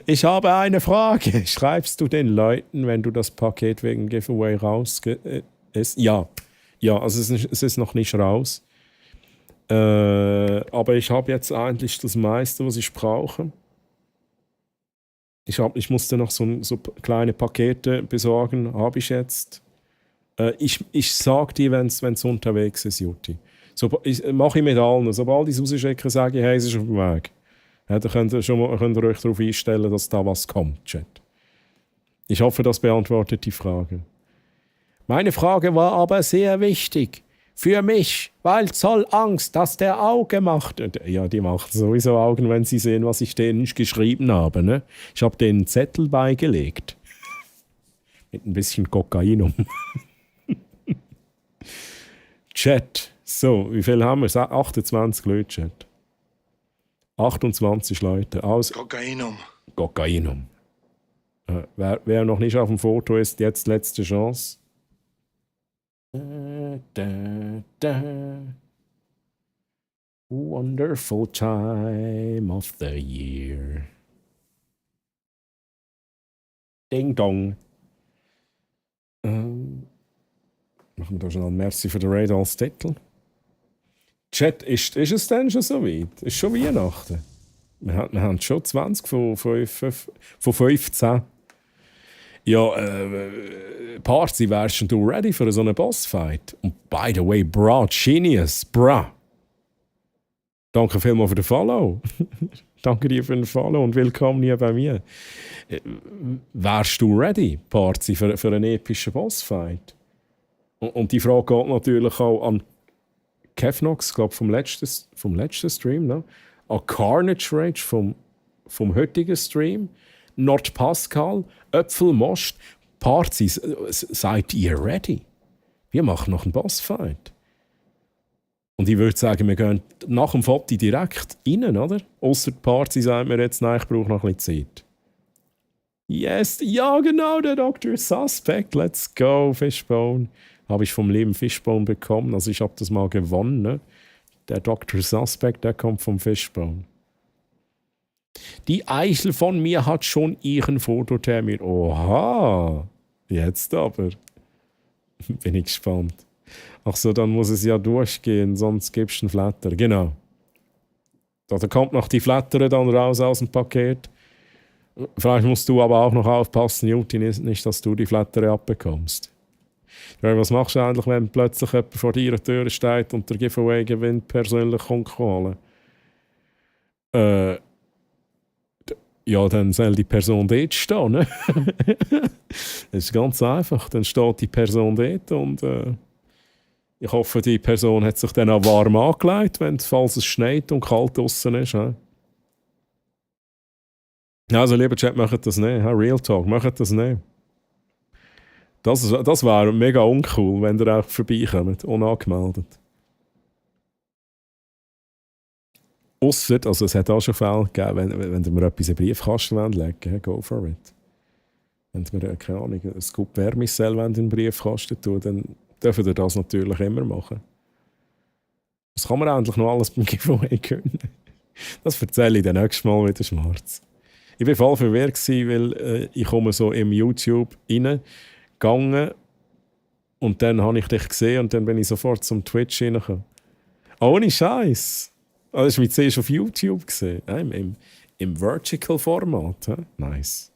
Ich habe eine Frage. Schreibst du den Leuten, wenn du das Paket wegen Giveaway ist? Ja. Ja, also es ist noch nicht raus. Aber ich habe jetzt eigentlich das meiste, was ich brauche. Ich musste noch so kleine Pakete besorgen. Habe ich jetzt. Ich sage dir, wenn es unterwegs ist, Juti. Mache ich mit allen. Sobald ich es rausschicke, sage ich, hey, es ist auf dem Weg. Ja, da könnt ihr euch darauf einstellen, dass da was kommt, Chat. Ich hoffe, das beantwortet die Frage. Meine Frage war aber sehr wichtig. Für mich, weil Zoll Angst, dass der Auge macht. Ja, die machen sowieso Augen, wenn sie sehen, was ich denen geschrieben habe. Ne? Ich habe denen einen Zettel beigelegt. Mit ein bisschen Kokainum. Chat. So, wie viel haben wir? 28 Leute, Chat. 28 Leute. Kokainum. Kokainum. Wer noch nicht auf dem Foto ist, jetzt letzte Chance. Wonderful time of the year. Ding dong. Machen wir da schnell Merci für den Raid als Titel. Chat, ist es denn schon so weit? Ist schon Weihnachten? Wir haben schon 20 von 15. Ja, Parzi, wärst du ready für so einen Bossfight? Und by the way, bra, genius, bra. Danke vielmals für den Follow. Danke dir für den Follow und willkommen hier bei mir. Wärst du ready, Parzi, für einen epischen Bossfight? Und die Frage geht natürlich auch an Kevnox, glaube vom letzten Stream, ne? An Carnage Rage vom heutigen Stream, Nord Pascal, Öpfelmost, Parzi, seid ihr ready? Wir machen noch einen Bossfight. Und ich würde sagen, wir gehen nach dem Foto direkt rein, oder? Ausser die Parzi sagt mir jetzt, nein, ich brauche noch ein bisschen Zeit. Yes, ja genau, der Dr. Suspect, let's go, Fishbone. Habe ich vom lieben Fishbone bekommen. Also ich habe das mal gewonnen. Ne? Der Dr. Suspect, der kommt vom Fishbone. Die Eichel von mir hat schon ihren Fototermin. Oha, jetzt aber. Bin ich gespannt. Ach so, dann muss es ja durchgehen, sonst gibst du einen Flatter. Genau. Da kommt noch die Flatter dann raus aus dem Paket. Vielleicht musst du aber auch noch aufpassen, Juti, nicht, dass du die Flatter abbekommst. Was machst du eigentlich, wenn plötzlich jemand vor deiner Tür steht und der Giveaway-Gewinn persönlich kommt holen? Ja, dann soll die Person dort stehen. Ne? Das ist ganz einfach. Dann steht die Person dort und ich hoffe, die Person hat sich dann auch warm angelegt, falls es schneit und kalt draußen ist. He? Also, lieber Chat, macht das nicht. Real Talk, macht das nicht. Das wäre mega uncool, wenn ihr auch vorbeikommt, unangemeldet. Ausser, also es hat auch schon Fälle gegeben, wenn ihr mir etwas in den Briefkasten legen wollt, go for it. Wenn ihr mir, keine Ahnung, ein Scoop Wärmesell in den Briefkasten tun, dann dürft ihr das natürlich immer machen. Was kann man eigentlich noch alles beim Giveaway können? Das erzähle ich dann nächstes Mal wieder schwarz. Ich war voll verwirrt, weil ich komme so im YouTube reingegangen und dann habe ich dich gesehen und dann bin ich sofort zum Twitch reingekommen. Ohne Scheiß. Das war wie zuerst auf YouTube gesehen. Im Vertical-Format. Nice.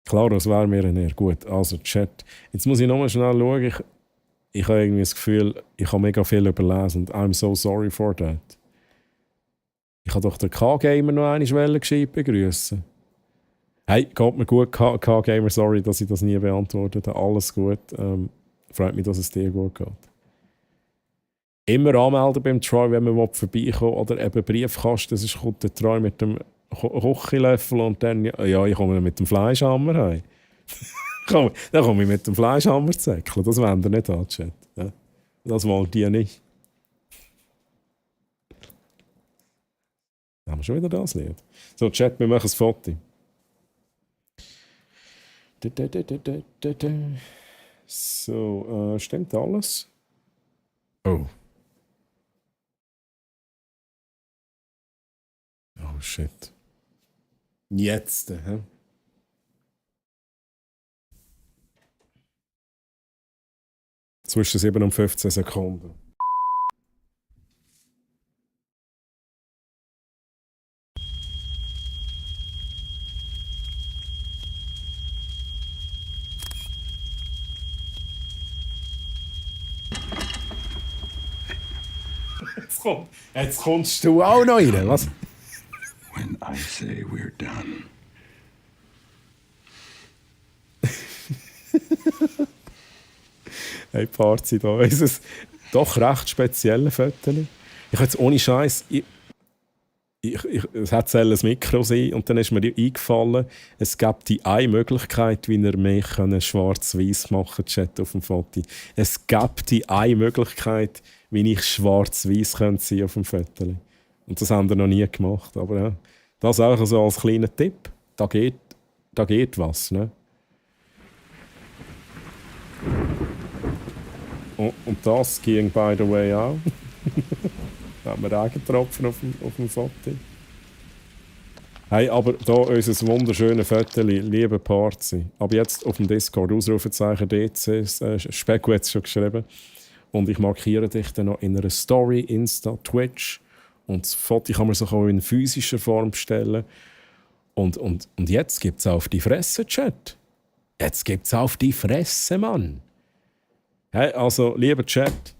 Klar, das wäre mir näher. Gut, also Chat. Jetzt muss ich nochmal schnell schauen. Ich habe irgendwie das Gefühl, ich habe mega viel überlesen und I'm so sorry for that. Ich habe doch den K-Gamer noch einmal gescheit begrüßen. Hey, geht mir gut, K-Gamer, sorry, dass ich das nie beantwortet habe. Alles gut. Freut mich, dass es dir gut geht. Immer anmelden beim Troy, wenn man vorbeikommt. Oder eben Briefkasten, das kommt der Troy mit dem Kochlöffel und dann, ja, ich komme mit dem Fleischhammer heim. Dann komme ich mit dem Fleischhammer zäckeln. Das wollen wir nicht an, Chat. Ja? Das wollt ihr nicht. Haben wir schon wieder das Lied? So, Chat, wir machen ein Foto. So, stimmt alles? Oh. Oh, shit. Jetzt, hä? Zwischen 7 und 15 Sekunden. Jetzt kommst du auch noch rein, was? When I say we're done. Hey, Parzi, da ist es doch recht spezielle Fotos. Ich habe jetzt ohne Scheiß. Es hätte ein Mikro sein und dann ist mir eingefallen, es gibt die eine Möglichkeit, wie ihr mich schwarz-weiß machen Chat auf dem Foto. Es gibt die eine Möglichkeit, wie ich schwarz-weiß sein auf dem Foto. Und das haben wir noch nie gemacht. Aber ja, das auch so als kleiner Tipp. Da geht was. Ne? Und das ging, by the way, auch. Da haben wir Regentropfen auf dem Foto. Hey, aber hier unser wunderschönes Foto, liebe Parzi. Aber jetzt auf dem Discord, Ausrufezeichen DC, Specko hat es schon geschrieben. Und ich markiere dich dann noch in einer Story, Insta, Twitch. Und das Foto kann man sich auch in physischer Form bestellen. Und jetzt gibt es auf die Fresse, Chat. Jetzt gibt es auf die Fresse, Mann. Hey, also, lieber Chat,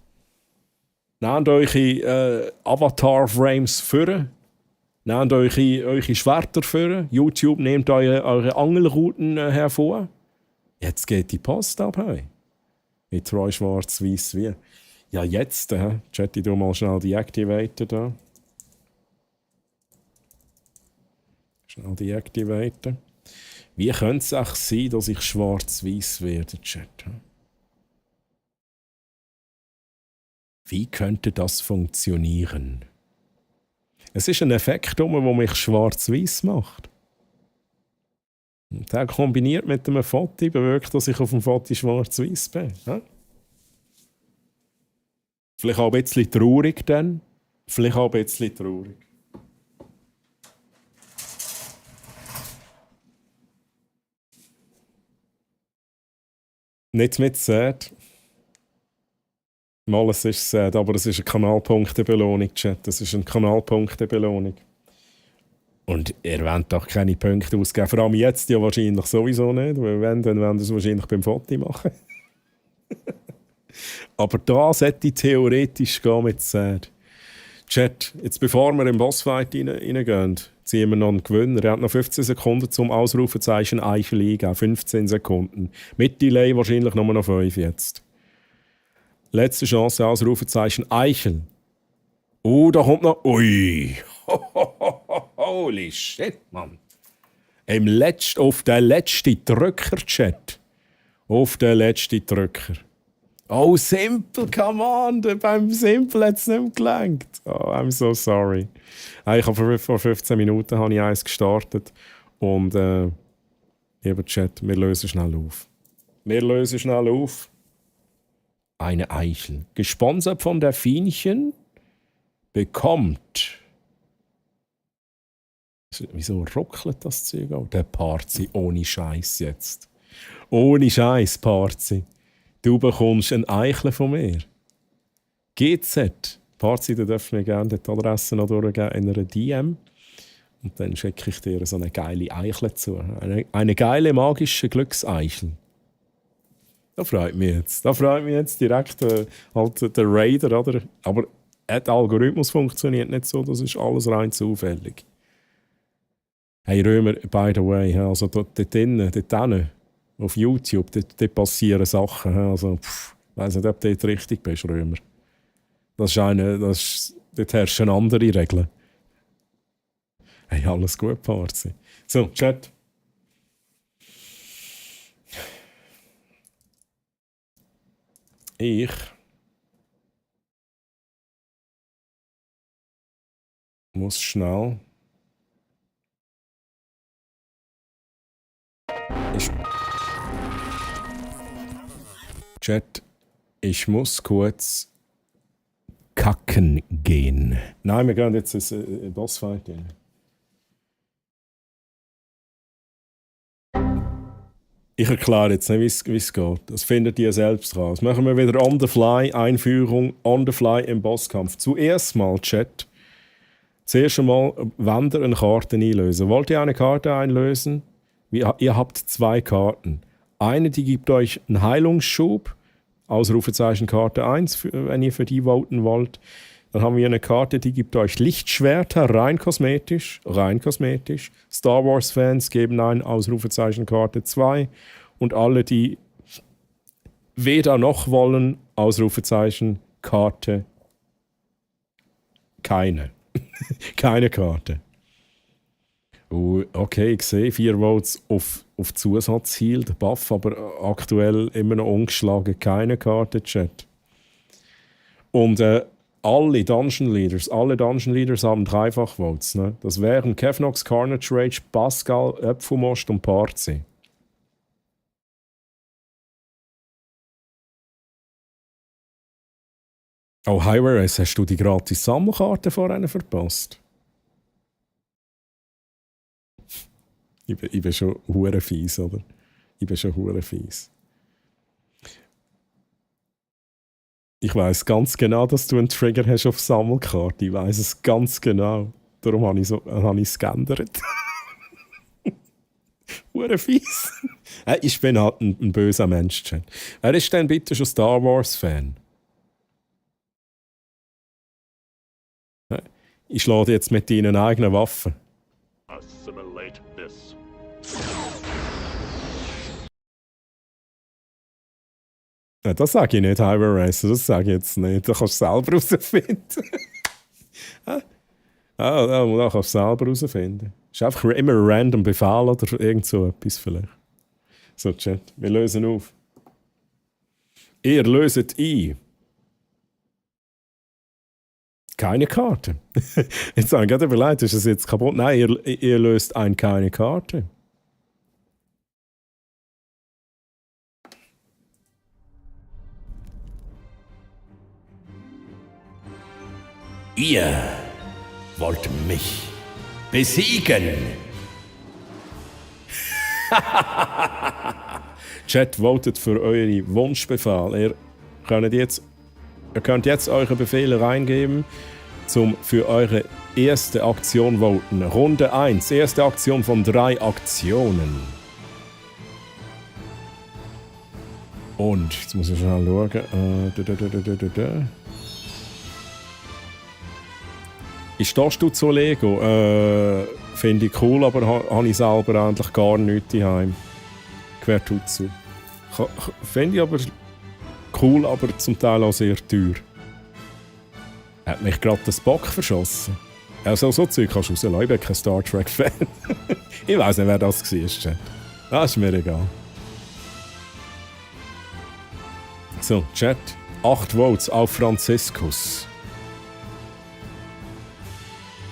nehmt eure Avatar-Frames vor. Nehmt eure Schwerter vor. YouTube, nehmt eure Angelruten hervor. Jetzt geht die Post ab. Hey. Mit Troy schwarz-weiß wie. Ja, jetzt, Chat, ich tu mal schnell deactivaten da. Schnell deactivaten. Wie könnte es auch sein, dass ich schwarz-weiß werde, Chat? Wie könnte das funktionieren? Es ist ein Effekt, der mich schwarz-weiß macht. Und der kombiniert mit einem Foto bewirkt, dass ich auf dem Foto schwarz-weiß bin. Ja? Vielleicht auch ein bisschen traurig dann. Vielleicht auch ein bisschen traurig. Nicht mit sad. Mal, es ist sad, aber es ist eine Kanalpunktebelohnung, Chat. Das ist eine Kanalpunktebelohnung. Und ihr wollt doch keine Punkte ausgeben. Vor allem jetzt ja wahrscheinlich sowieso nicht. Weil wenn, dann wollen wir es wahrscheinlich beim Foto machen. Aber da sollte ich theoretisch gehen mit sad. Chat, jetzt bevor wir im Bossfight reingehen, ziehen wir noch einen Gewinner. Er hat noch 15 Sekunden zum Ausrufezeichen Eichel eingeben. 15 Sekunden. Mit Delay wahrscheinlich nur noch 5 jetzt. Letzte Chance, Ausrufezeichen Eichel. Da kommt noch... Ui! Holy shit, Mann! Auf den letzten Drücker-Chat. Auf den letzten Drücker. Oh, Simple, come on! Beim Simple hat es nicht mehr gelangt. Oh, I'm so sorry. Ich habe vor 15 Minuten habe ich eins gestartet. Und, lieber Chat, wir lösen schnell auf. Eine Eichel, gesponsert von der Fienchen, bekommt... Wieso ruckelt das Zeug auch? Der Parzi, ohne Scheiß jetzt. Ohne Scheiß, Parzi. Du bekommst ein Eichel von mir. GZ. Parzi, du darfst mir gerne die Adresse noch durchgeben in einer DM. Und dann schicke ich dir so eine geile Eichel zu. Eine geile magische Glückseichel. Das freut mich jetzt direkt halt der Raider, oder? Aber der Algorithmus funktioniert nicht so, das ist alles rein zufällig. Hey Römer, by the way, also dort hinten, auf YouTube, dort passieren Sachen. Also, ich weiss nicht, ob du dort richtig bist, Römer. Dort herrschen andere Regeln. Hey, alles gut, Parzi. So, Chat. Ich muss schnell... Chat, ich muss kurz kacken gehen. Nein, wir gehen jetzt in Bossfight rein. Ich erkläre jetzt nicht, wie es geht. Das findet ihr selbst raus. Machen wir wieder on the fly, Einführung on the fly im Bosskampf. Zuerst mal, Chat. Zuerst einmal, wenn ihr eine Karte einlösen. Wollt ihr eine Karte einlösen? Ihr habt 2 Karten. Eine, die gibt euch einen Heilungsschub, Ausrufezeichen Karte 1, wenn ihr für die voten wollt. Dann haben wir eine Karte, die gibt euch Lichtschwerter, rein kosmetisch. Star Wars-Fans geben ein Ausrufezeichen Karte 2. Und alle, die weder noch wollen, Ausrufezeichen Karte keine. Keine Karte. Okay, ich sehe 4 Votes auf Zusatzheal, der Buff, aber aktuell immer noch ungeschlagen, keine Karte, Chat. Und alle Dungeon Leaders haben 3-fach Votes. Ne? Das wären Kevnox, Carnage Rage, Pascal, Öpfelmost und Parzi. Oh, Highways, hast du die gratis Sammelkarte vorhin verpasst? Ich bin schon hure fies, oder? Ich weiss ganz genau, dass du einen Trigger hast auf Sammelkarte. Ich weiss es ganz genau. Darum habe ich es geändert. Hure fies. Ich bin halt ein böser Mensch. Wer ist denn bitte schon Star Wars-Fan? Ich schlage jetzt mit deinen eigenen Waffen. Assimilate this. Ja, das sage ich nicht, Highway Racer, das sage ich jetzt nicht. Da kannst du selber herausfinden. Da kannst du selber herausfinden. Das ist einfach immer ein random Befehl oder irgend so etwas vielleicht. So, Chat, wir lösen auf. Ihr löset ein. Keine Karte. Jetzt habe ich gerade überlegt, ist das jetzt kaputt? Nein, ihr löst keine Karte. Ihr wollt mich besiegen. Chat, votet für eure Wunschbefehl. Ihr könnt jetzt eure Befehle reingeben, für eure erste Aktion voten. Runde 1, erste Aktion von 3 Aktionen. Und, jetzt muss ich schnell schauen. Ist das du zu Lego? Finde ich cool, aber habe ich selber eigentlich gar nichts daheim. Quertutsu. Finde ich aber cool, aber zum Teil auch sehr teuer. Hat mich gerade das Bock verschossen. Also so Zeug kannst du rauslassen. Ich bin kein Star Trek-Fan. Ich weiss nicht, wer das war. Das ist mir egal. So, Chat. 8 Votes auf Franziskus.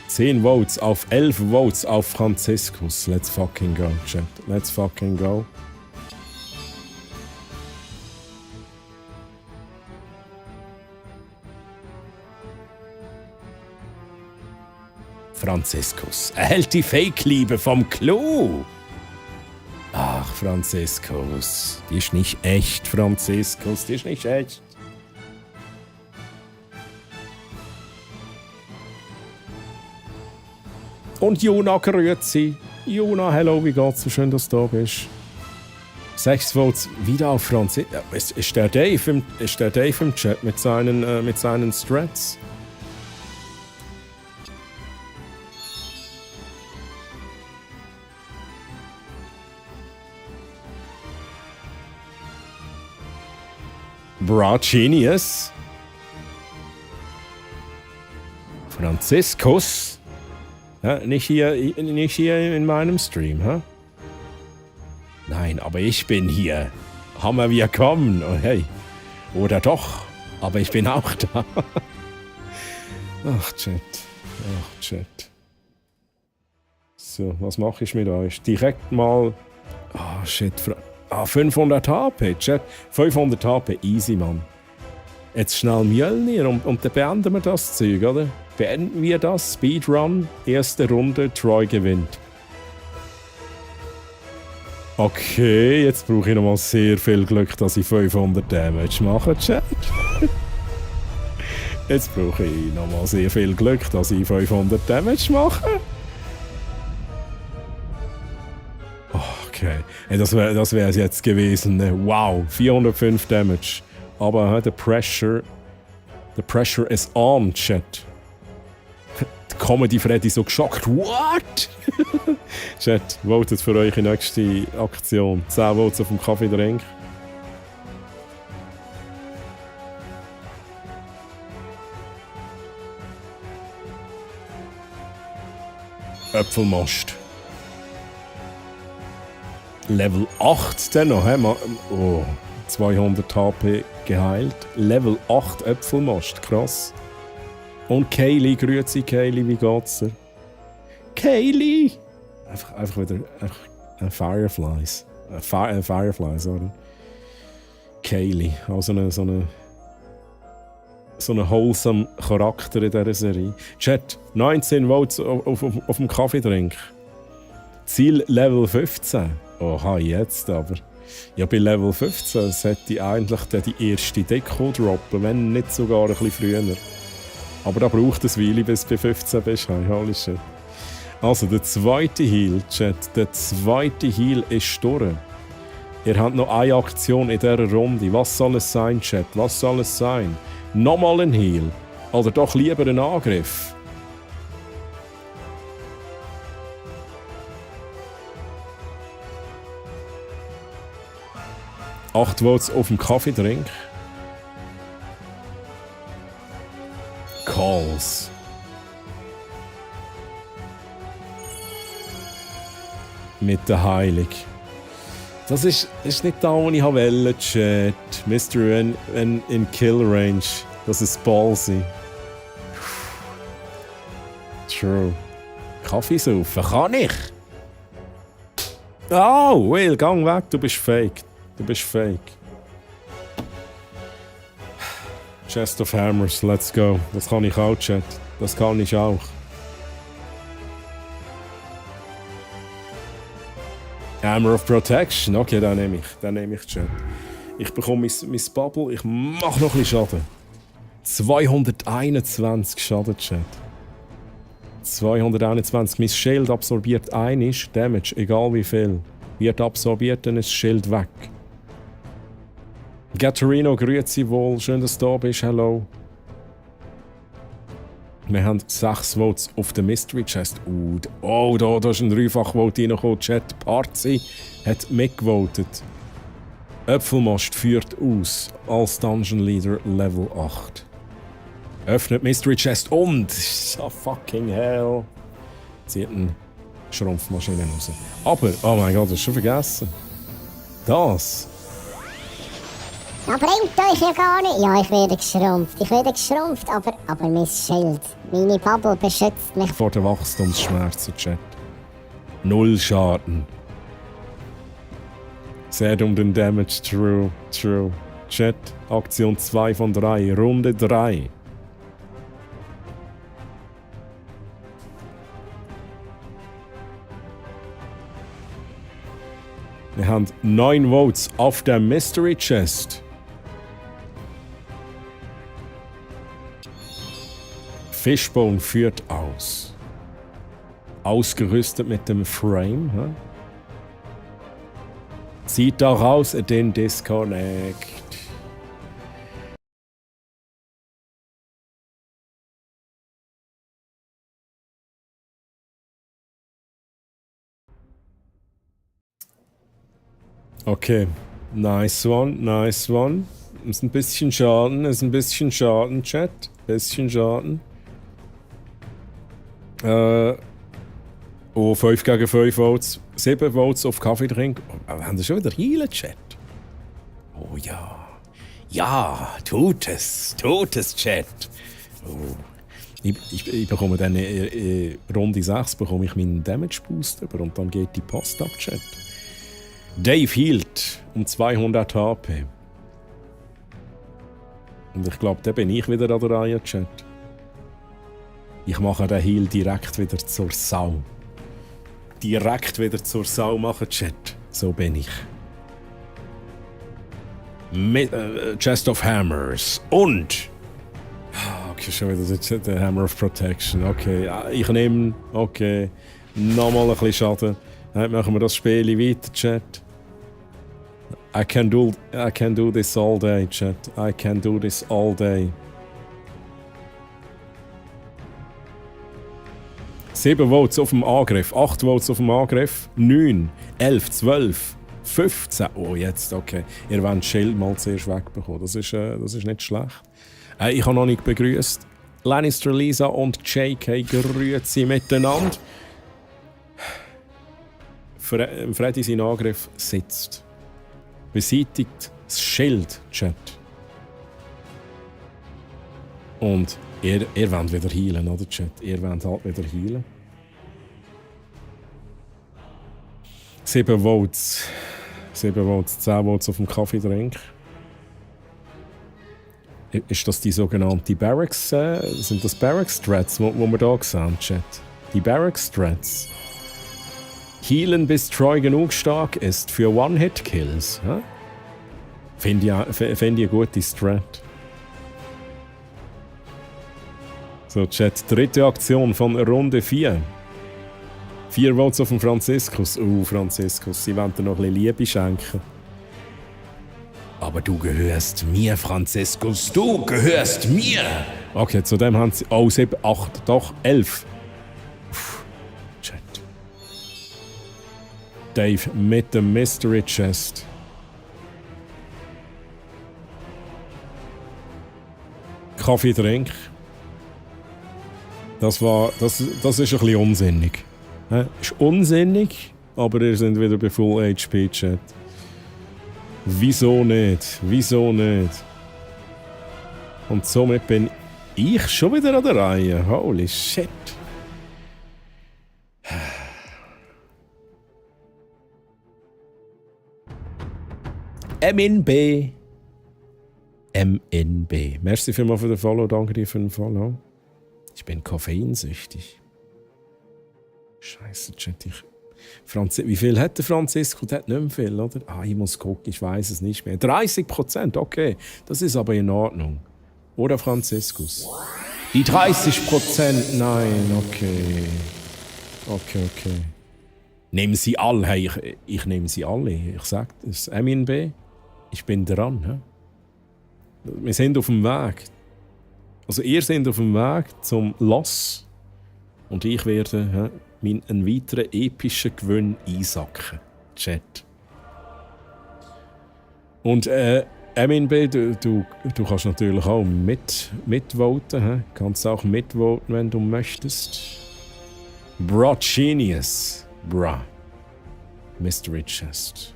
10 Votes auf 11 Votes auf Franziskus. Let's fucking go, Chat. Let's fucking go. Franziskus erhält die Fake-Liebe vom Klo. Ach, Franziskus. Die ist nicht echt, Franziskus. Die ist nicht echt. Und Jona, grüezi. Jona, hello, wie geht's? So schön, dass du da bist. 6 Votes wieder auf Franziskus. Ist der Dave im Chat mit seinen Strats? Bra Genius. Franziskus. Ja, nicht hier in meinem Stream, hä? Nein, aber ich bin hier. Hammer, wir kommen. Oh, hey. Oder doch. Aber ich bin auch da. Ach, Chat. Ach, Chat. So, was mache ich mit euch? Direkt mal... Ah, shit. 500 HP, Chat. 500 HP, easy, Mann. Jetzt schnell Mjölnir und dann beenden wir das Zeug, oder? Beenden wir das. Speedrun, erste Runde, Troy gewinnt. Okay, jetzt brauche ich nochmal sehr viel Glück, dass ich 500 Damage mache, Chat. Jetzt brauche ich nochmal sehr viel Glück, dass ich 500 Damage mache. Okay, hey, das wär es jetzt gewesen. Ne? Wow, 405 Damage. Aber the pressure is on, Chat. Die Comedy Freddy so geschockt. What? Chat, votet für eure nächste Aktion. 10 Votes auf dem Kaffeedrink. Äpfelmost. Level 8 dann noch, oh, 200 HP geheilt. Level 8 Äpfelmost, krass. Und Kaylee, grüezi Kaylee, wie geht's dir? Kaylee! Einfach wieder, Fireflies. Fireflies, oder? Kaylee, auch so eine wholesome Charakter in dieser Serie. Chat, 19 Votes auf dem Kaffeedrink. Ziel Level 15. Oha, jetzt aber. Ja, bei Level 15 sollte eigentlich die erste Deko droppen, wenn nicht sogar ein bisschen früher. Aber da braucht es Weile, bis du bei 15 bist. Hey, holy shit. Also, der zweite Heal, Chat. Der zweite Heal ist durch. Ihr habt noch eine Aktion in dieser Runde. Was soll es sein, Chat? Was soll es sein? Nochmal ein Heal? Oder doch lieber ein Angriff? Acht Votes auf dem Kaffeedrink. Calls. Mit der Heilig. Das ist nicht da, wo ich wollte, Chat. Mystery in Kill Range. Das ist ballsy. True. Kaffee saufen kann ich. Oh, Will, gang weg, du bist fake. Du bist fake. Chest of Hammers, let's go. Das kann ich auch, Chat. Das kann ich auch. Hammer of Protection. Okay, den nehme ich, Chat. Ich bekomme mein Bubble. Ich mache noch ein bisschen Schaden. 221 Schaden, Chat. 221. Mein Schild absorbiert einiges Damage, egal wie viel. Wird absorbiert, dann ist das Schild weg. Gatterino, grüezi wohl. Schön, dass du da bist. Hallo. Wir haben 6 Votes auf der Mystery Chest. Da ist ein Dreifach-Vote reingekommen. Chat Parzi hat mitgevotet. Äpfelmost führt aus als Dungeon Leader Level 8. Öffnet Mystery Chest und... Oh, fucking hell. Zieht eine Schrumpfmaschine raus. Aber, oh mein Gott, das ist schon vergessen. Das Ja, bringt euch ja gar nicht. Ja, ich werde geschrumpft, aber mein Schild, meine Bubble beschützt mich. Vor den Wachstumsschmerzen, Chat. 0 Schaden. Sehr um den Damage, true. Chat, Aktion 2 von 3, Runde 3. Wir haben 9 Votes auf der Mystery Chest. Fishbone führt aus. Ausgerüstet mit dem Frame. Hä? Zieht daraus den Disconnect. Okay, nice one. Ist ein bisschen Schaden, Chat. Bisschen Schaden. 5 gegen 5 Votes. 7 Votes auf Kaffeetrink. Aber haben Sie schon wieder Healen, Chat? Oh ja. Ja, tut es, Chat. Oh. Ich bekomme dann Runde 6 bekomme ich meinen Damage Boost über und dann geht die Post ab, Chat. Dave healt um 200 HP. Und ich glaube, da bin ich wieder an der Reihe, Chat. Ich mache den Heal direkt wieder zur Sau. Machen, Chat. So bin ich. Chest of Hammers. Und... Okay, schon wieder der Hammer of Protection. Okay, ich nehme... Okay. Nochmal ein bisschen Schaden. Dann machen wir das Spiel weiter, Chat. I can do this all day, Chat. I can do this all day. 7 Votes auf dem Angriff, 8 Votes auf dem Angriff, 9, 11, 12, 15. Oh, jetzt, okay. Ihr wollt das Schild mal zuerst wegbekommen. Das ist nicht schlecht. Ich habe noch nicht begrüßt. Lannister Lisa und JK grüezi miteinander. Freddy sein Angriff sitzt. Beseitigt das Schild, Chat. Und ihr wollt wieder healen, oder, Chat? Ihr wollt halt wieder healen. 7 Votes. 10 Votes auf dem Kaffeetrink. Ist das die sogenannte Barracks? Sind das Barracks-Strats, wo wir da sehen, Chat? Die Barracks-Strats. Healen, bis Troy genug stark ist für One-Hit-Kills. Finde ich eine gute Strat. So, Chat, dritte Aktion von Runde 4. 4 Votes auf den Franziskus. Franziskus, sie wollen dir noch ein bisschen Liebe schenken. Aber du gehörst mir, Franziskus, du gehörst mir! Okay, zudem haben sie... 7, 8, doch, 11. Chat. Dave mit dem Mystery Chest. Kaffeetrink. Das ist ein bisschen unsinnig. Ist unsinnig, aber ihr seid wieder bei Full HP, Chat. Wieso nicht? Und somit bin ich schon wieder an der Reihe. Holy shit. MNB. Merci vielmals für den Follow. Danke dir für den Follow. Ich bin koffeinsüchtig. Scheiße, Chat. Wie viel hat der Franziskus? Der hat nicht mehr viel, oder? Ich muss gucken, ich weiß es nicht mehr. 30%, okay. Das ist aber in Ordnung. Oder Franziskus? Die 30%, nein, okay. Okay. Nehmen Sie alle, hey, ich nehme sie alle. Ich sag das. MNB, ich bin dran. He? Wir sind auf dem Weg. Also ihr seid auf dem Weg zum Loss. Und ich werde einen weiteren epischen Gewinn einsacken. Chat. Und MNB, du kannst natürlich auch mitvoten. He? Kannst auch mitvoten, wenn du möchtest. Bra Genius. Bra. Mystery Chest.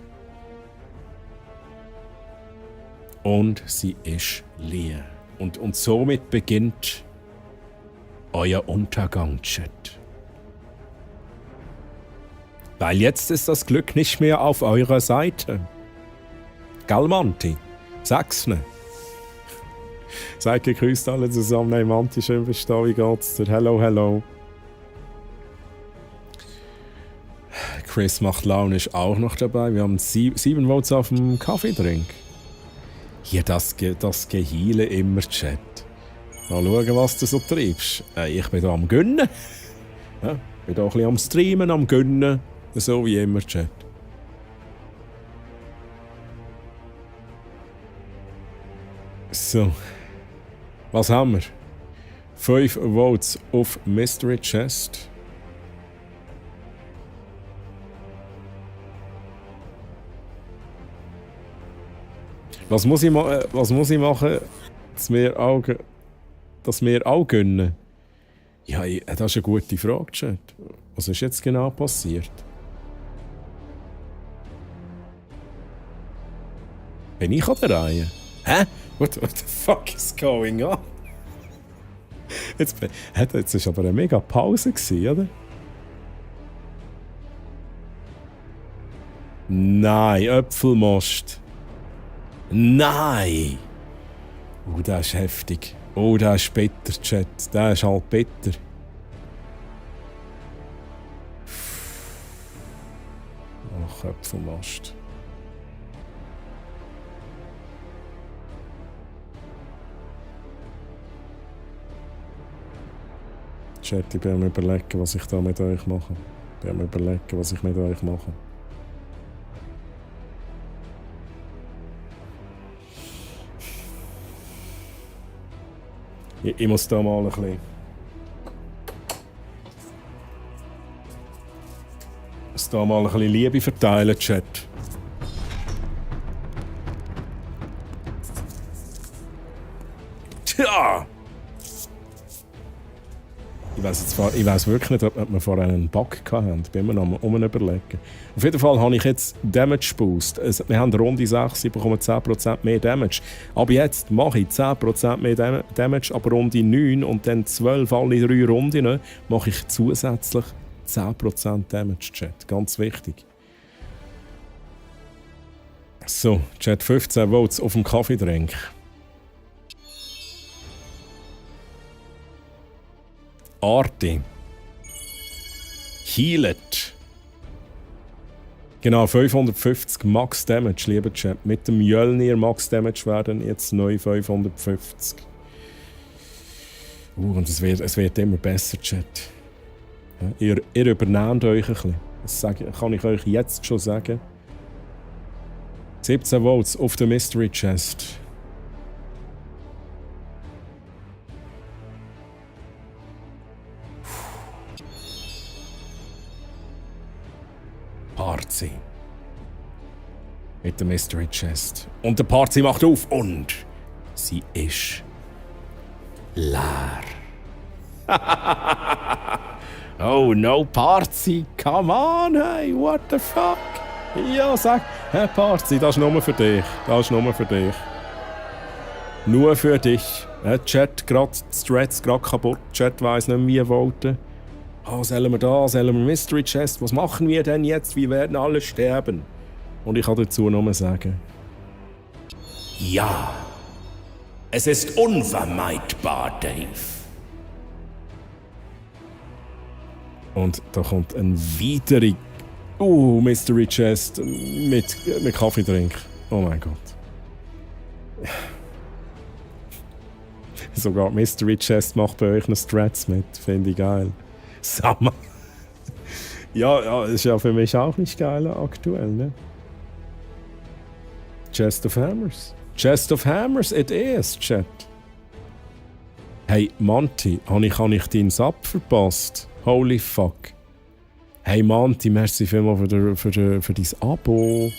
Und sie ist leer. Und somit beginnt euer Untergang, Chat. Weil jetzt ist das Glück nicht mehr auf eurer Seite. Gell, Monty? Sag's ne? Seid gegrüßt alle zusammen. Hey, Monty, schön bist du da. Wie geht's dir? Hello, hello. Chris macht Laune, ist auch noch dabei. Wir haben 7 Votes auf dem Kaffeedrink. Hier, das Geheile immer, Chat. Mal schauen, was du so treibst. Ich bin da am Gönnen. Ja, bin da ein bisschen am Streamen, am Gönnen. So wie immer, Chat. So. Was haben wir? 5 Votes auf Mystery Chest. Was muss ich machen, dass wir auch gönnen? Ja, das ist eine gute Frage, Chat. Was ist jetzt genau passiert? Bin ich an der Reihe? Hä? What the fuck is going on? Jetzt war aber eine mega Pause, oder? Nein, Äpfelmost. Nein! Oh, der ist heftig. Oh, der ist bitter, Chat. Der ist halt bitter. Ach, Äpfelmast. Chat, ich bin am überlegen, was ich da mit euch mache. Ich muss da mal ein bisschen... Liebe verteilen, Chat. Tja! Ich weiss wirklich nicht, ob wir vorher einen Bug hatten. Ich bin immer noch am Überlegen. Auf jeden Fall habe ich jetzt Damage Boost. Wir haben Runde 6, ich bekomme 10% mehr Damage. Aber jetzt mache ich 10% mehr Damage, aber Runde 9 und dann 12 alle 3 Runden mache ich zusätzlich 10% Damage, Chat. Ganz wichtig. So, Chat, 15 Votes auf dem Kaffeedrink. Arti. Healet. Genau, 550 Max Damage, lieber Chat. Mit dem Mjölnir Max Damage werden jetzt neu 550. Und es wird immer besser, Chat. Ja, ihr übernehmt euch ein bisschen. Das kann ich euch jetzt schon sagen. 17 Votes auf der Mystery Chest. Parzi. Mit der Mystery Chest. Und der Parzi macht auf und sie ist leer. Oh no, Parzi, come on, hey, what the fuck? Ja, sag, hey Parzi, das ist nur für dich. Nur für dich. Chat, gerade Threads gerade kaputt. Chat weiss nicht mehr, wie voten. Sollen wir Mystery Chest? Was machen wir denn jetzt? Wir werden alle sterben. Und ich kann dazu nur sagen: Ja, es ist unvermeidbar, Dave. Und da kommt ein weitere Mystery Chest mit Kaffeedrink. Oh mein Gott. Sogar Mystery Chest macht bei euch noch Strats mit. Finde ich geil. Summer. Ja, ist ja für mich auch nicht geil aktuell, ne? Chest of Hammers. Chest of Hammers, it is, Chat. Hey, Monty, habe ich deinen Sub verpasst? Holy fuck. Hey, Monty, merci vielmals für dein Abo.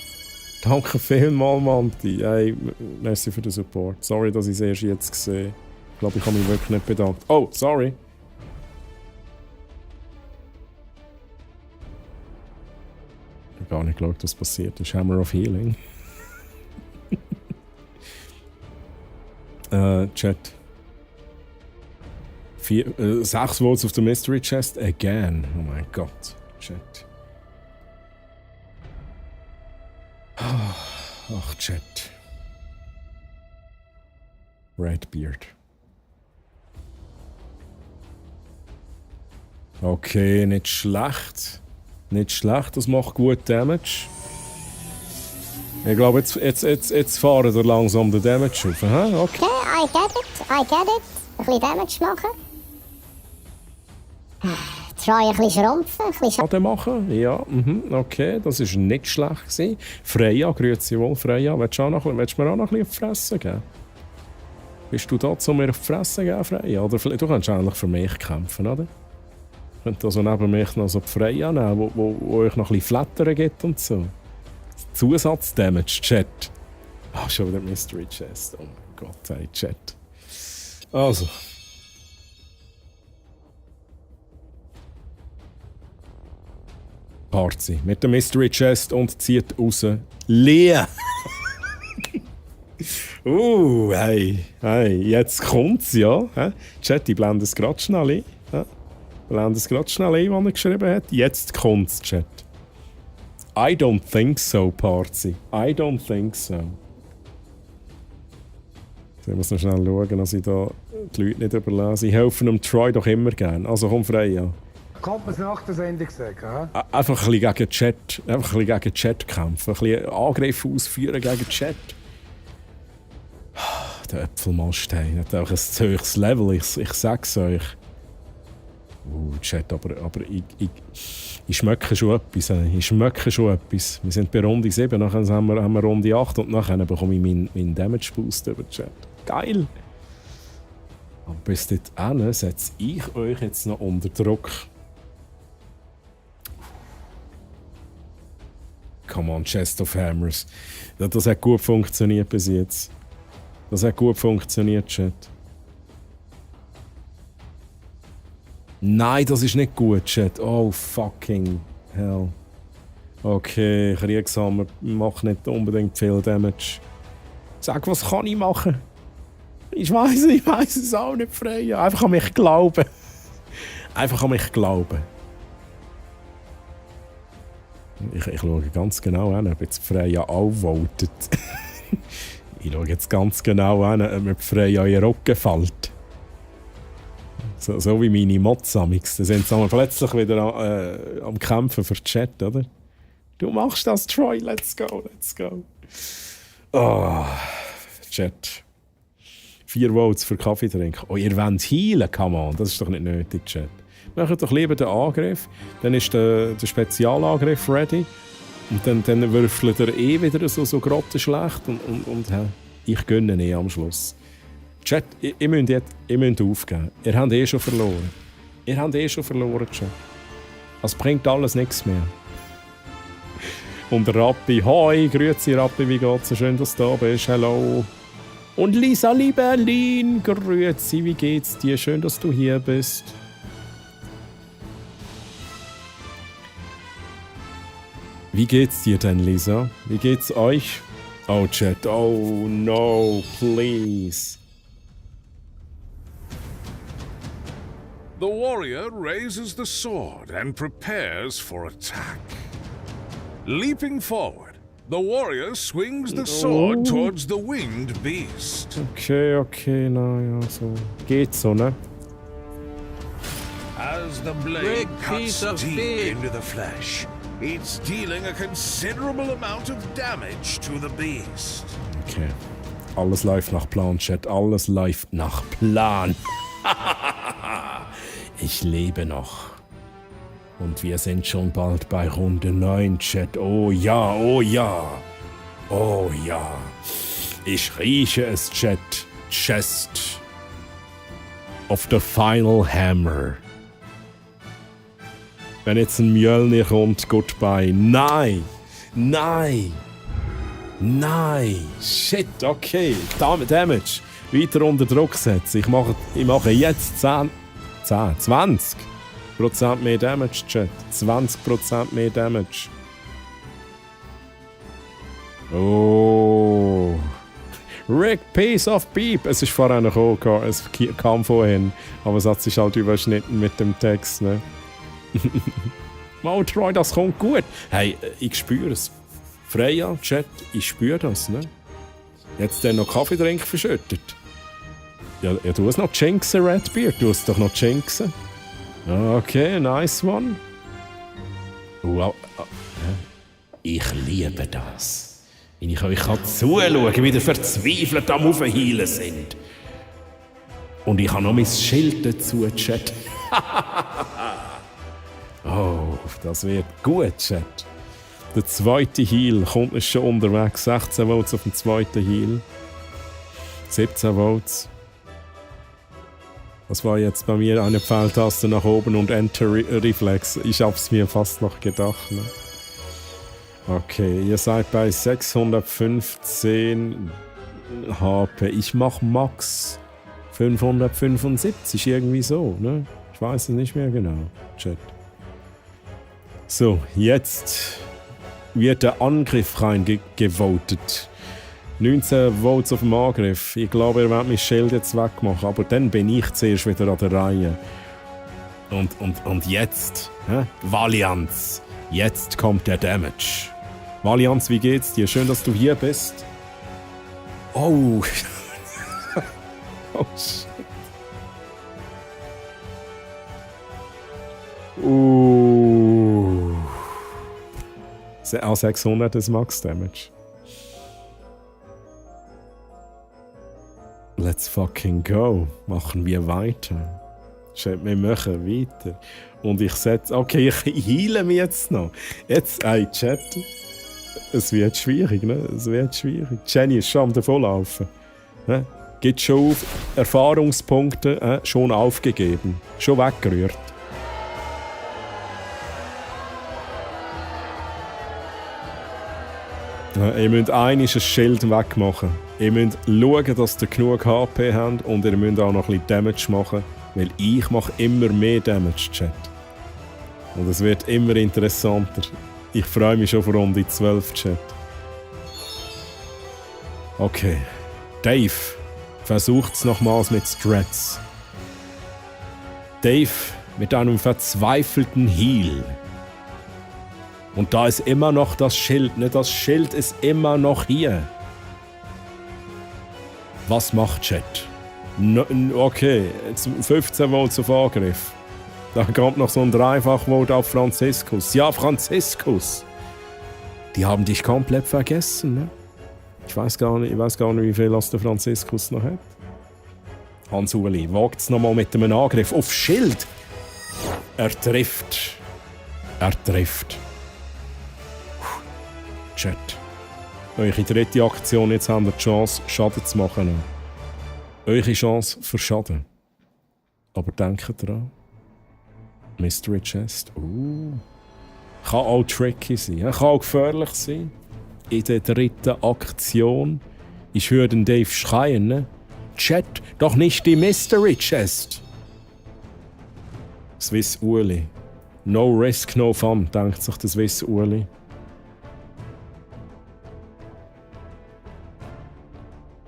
Danke vielmals, Monty. Hey, merci für den Support. Sorry, dass ich es erst jetzt gesehen habe. Ich glaube, ich habe mich wirklich nicht bedankt. Oh, sorry. Ich habe gar nicht geschaut, was passiert ist. Hammer of Healing. Chat. 6 Votes auf der Mystery Chest again. Oh mein Gott. Chat. Ach, Chat. Redbeard. Okay, nicht schlecht. Nicht schlecht, das macht gut Damage. Ich glaube, jetzt fahren wir langsam den Damage auf. Okay. Okay, I get it. Ein bisschen Damage machen. Troy ein bisschen schrumpfen, ein bisschen Schaden machen, ja, okay, das war nicht schlecht gewesen. Freya, grüezi wohl, Freya, willst du mir auch noch ein bisschen auf die Fresse geben? Bist du da, um mir auf die Fresse zu geben, Freya? Oder vielleicht, du kannst eigentlich für mich kämpfen, oder? Könnt also neben mich noch so die Freya nehmen, wo euch noch ein bisschen Flattern gibt und so. Zusatzdamage, Chat. Ah, schon wieder Mystery Chest. Oh mein Gott, hey, Chat. Also. Parzi mit der Mystery Chest und zieht raus. Leer! Hey, jetzt kommt's, ja. Chat, ich blende es gerade schnell ein. Blende es gerade schnell ein, was er geschrieben hat. Jetzt kommt's, Chat. I don't think so, Parzi. I don't think so. Ich muss noch schnell schauen, dass ich da die Leute nicht überlese. Ich helfe dem Troy doch immer gerne. Also komm, Freya. Kommt man es nach der Sendung sagen, hä? Einfach ein bisschen gegen Chat, kämpfen. Ein bisschen Angriffe ausführen gegen Chat. Der Äpfelmast hat auch ein zu hohes Level, ich sag's euch. Chat, aber ich schmecke schon etwas. Wir sind bei Runde 7, nachher haben wir Runde 8 und nachher bekomme ich meinen Damage Boost über Chat. Geil! Aber bis dahin setze ich euch jetzt noch unter Druck. Come on, Chest of Hammers. Das hat gut funktioniert bis jetzt. Das hat gut funktioniert, Chat. Nein, das ist nicht gut, Chat. Oh, fucking hell. Okay, Kriegshammer macht nicht unbedingt viel Damage. Sag, was kann ich machen? Ich weiß es auch nicht, Freya. Einfach an mich glauben. Einfach an mich glauben. Ich schaue ganz genau an, ob jetzt Freya auch votet. Ich schaue jetzt ganz genau an, ob mir Freya in den Rücken fällt. So wie meine Mods-Amix. Da sind sie plötzlich wieder am Kämpfen für den Chat, oder? Du machst das, Troy. Let's go. Oh, Chat. 4 Votes für Kaffee trinken. Oh, ihr wollt healen? Come on, das ist doch nicht nötig, Chat. Macht doch lieber den Angriff. Dann ist der Spezialangriff ready. Und dann würfelt er wieder so grottenschlecht. Und ich gönne am Schluss. Chat, ihr müsst aufgeben. Ihr habt schon verloren. Chat. Es bringt alles nichts mehr. Und Rappi, hoi, grüezi Rappi, wie geht's? So schön, dass du da bist. Hallo. Und Lisa Berlin, grüezi, wie geht's dir? Schön, dass du hier bist. Wie geht's dir denn, Lisa? Wie geht's euch? Oh, Chat, oh no, please. The warrior raises the sword and prepares for attack. Leaping forward, the warrior swings the sword towards the winged beast. Okay, naja, so geht's so, ne? As the blade cuts deep into the flesh, it's dealing a considerable amount of damage to the beast. Okay. Alles läuft nach Plan, Chat. Alles läuft nach Plan. Ich lebe noch. Und wir sind schon bald bei Runde 9, Chat. Oh ja. Ich rieche es, Chat. Chest of the final hammer. Wenn jetzt ein Mjölnir kommt, goodbye. Nein! Shit, okay. Damage. Weiter unter Druck setzen. Ich mache jetzt 20% mehr Damage, Chat. 20% mehr Damage. Oh. Rick, piece of beep. Es ist vorher noch gekommen, es kam vorhin. Aber es hat sich halt überschnitten mit dem Text, ne? Mal, Troy, das kommt gut. Hey, ich spüre es. Freya, Chat, ich spüre das, ne? Jetzt dann noch Kaffeetrink verschüttet. Ja, du hast noch jinxen, Redbeard. Du hast doch noch jinxen. Okay, nice one. Ich liebe das. Wenn ich euch zuschauen, wie ihr verzweifelt am Aufheilen sind. Und ich habe noch mein Schild dazu, Chat. Oh, das wird gut, Chat. Der zweite Heal kommt schon unterwegs. 16 Volts auf dem zweiten Heal. 17 Volts. Das war jetzt bei mir eine Pfeiltaste nach oben und Enter-Reflex. Ich hab's mir fast noch gedacht. Ne? Okay, ihr seid bei 615 HP. Ich mach Max 575, irgendwie so. Ne? Ich weiß es nicht mehr genau. Chat. So, jetzt wird der Angriff reingevotet. 19 Volts auf dem Angriff. Ich glaube, er wird mein Schild jetzt wegmachen. Aber dann bin ich zuerst wieder an der Reihe. Und jetzt, Valianz. Jetzt kommt der Damage. Valianz, wie geht's dir? Schön, dass du hier bist. Oh. Oh, shit. Auch 600 ist Max Damage. Let's fucking go. Machen wir weiter. Wir machen weiter. Und ich setze... Okay, ich heile mich jetzt noch. Jetzt, ey, Chat. Es wird schwierig, ne? Es wird schwierig. Jenny ist schon am Davonlaufen. Ne? Gibt schon auf Erfahrungspunkte, schon aufgegeben. Schon weggerührt. Ihr müsst ein Schild wegmachen. Ihr müsst schauen, dass ihr genug HP habt und ihr müsst auch noch ein bisschen Damage machen, weil ich mache immer mehr Damage, Chat. Und es wird immer interessanter. Ich freue mich schon vor Runde 12, Chat. Okay. Dave, versucht es nochmals mit Strats. Dave mit einem verzweifelten Heal. Und da ist immer noch das Schild, ne? Das Schild ist immer noch hier. Was macht Chat? Okay, jetzt 15 Volts auf Angriff. Da kommt noch so ein Dreifach-Volt auf Franziskus. Ja, Franziskus! Die haben dich komplett vergessen, ne? Ich weiß gar nicht, wie viel der Franziskus noch hat. Hans-Uli, wagt es nochmal mit einem Angriff auf Schild. Er trifft. Chat. Eure dritte Aktion, jetzt habt ihr die Chance, Schaden zu machen. Eure Chance für Schaden. Aber denkt dran. Mystery Chest. Kann auch tricky sein. Kann auch gefährlich sein. In der dritten Aktion. Ich höre den Dave schreien. Ne? Chat, doch nicht die Mystery Chest. Swiss Uli. No risk, no fun, denkt sich der Swiss Uli.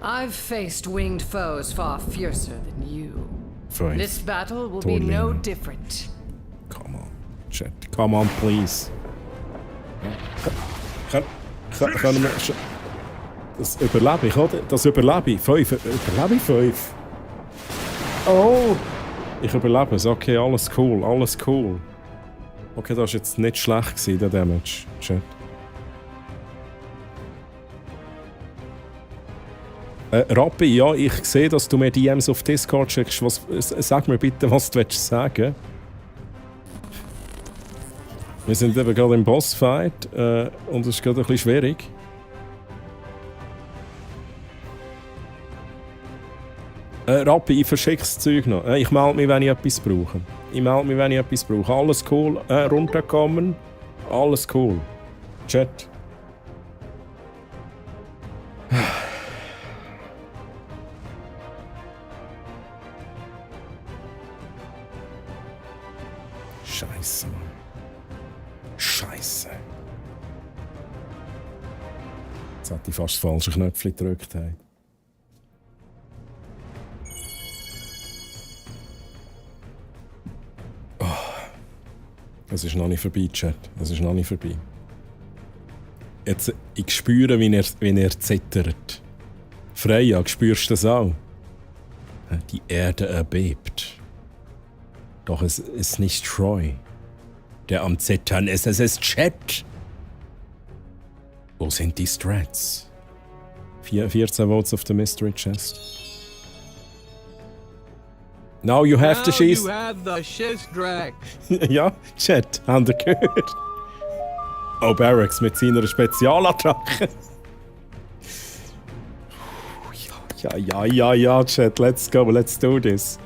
I've faced winged foes far fiercer than you. Fine. This battle will Totally be no not. different. Come on, Chat. Come on, please. Können wir... Das überlebe ich, oder? Das überlebe ich. 5. Überlebe ich 5? Oh! Ich überlebe es. Okay, alles cool, alles cool. Okay, das war jetzt nicht schlecht gewesen, der Damage. Chat. Rappi, ja, ich sehe, dass du mir DMs auf Discord schickst. Sag mir bitte, was du sagen willst. Wir sind eben gerade im Bossfight und es ist gerade ein bisschen schwierig. Rappi, ich verschicke das Zeug noch. Ich melde mich, wenn ich etwas brauche. Alles cool. Runterkommen. Alles cool. Chat. Scheiße, Mann. Scheiße. Jetzt hat ich fast das falsche Knöpfchen gedrückt. Hey. Es ist noch nicht vorbei, Chat. Es ist noch nicht vorbei. Jetzt, ich spüre, wie er zittert. Freya, spürst du das auch? Die Erde erbebt. Doch es ist nicht Troy, der am Zittern ist. Es ist Chet. Wo sind die Strats? 14 Votes auf der Mystery Chest. Now you have to schießen. You have the Shiz-Drag. Ja, Chat, habt ihr gehört? Oh, Barracks mit seiner Spezialattacke. Ja, Chat, let's go, let's do this.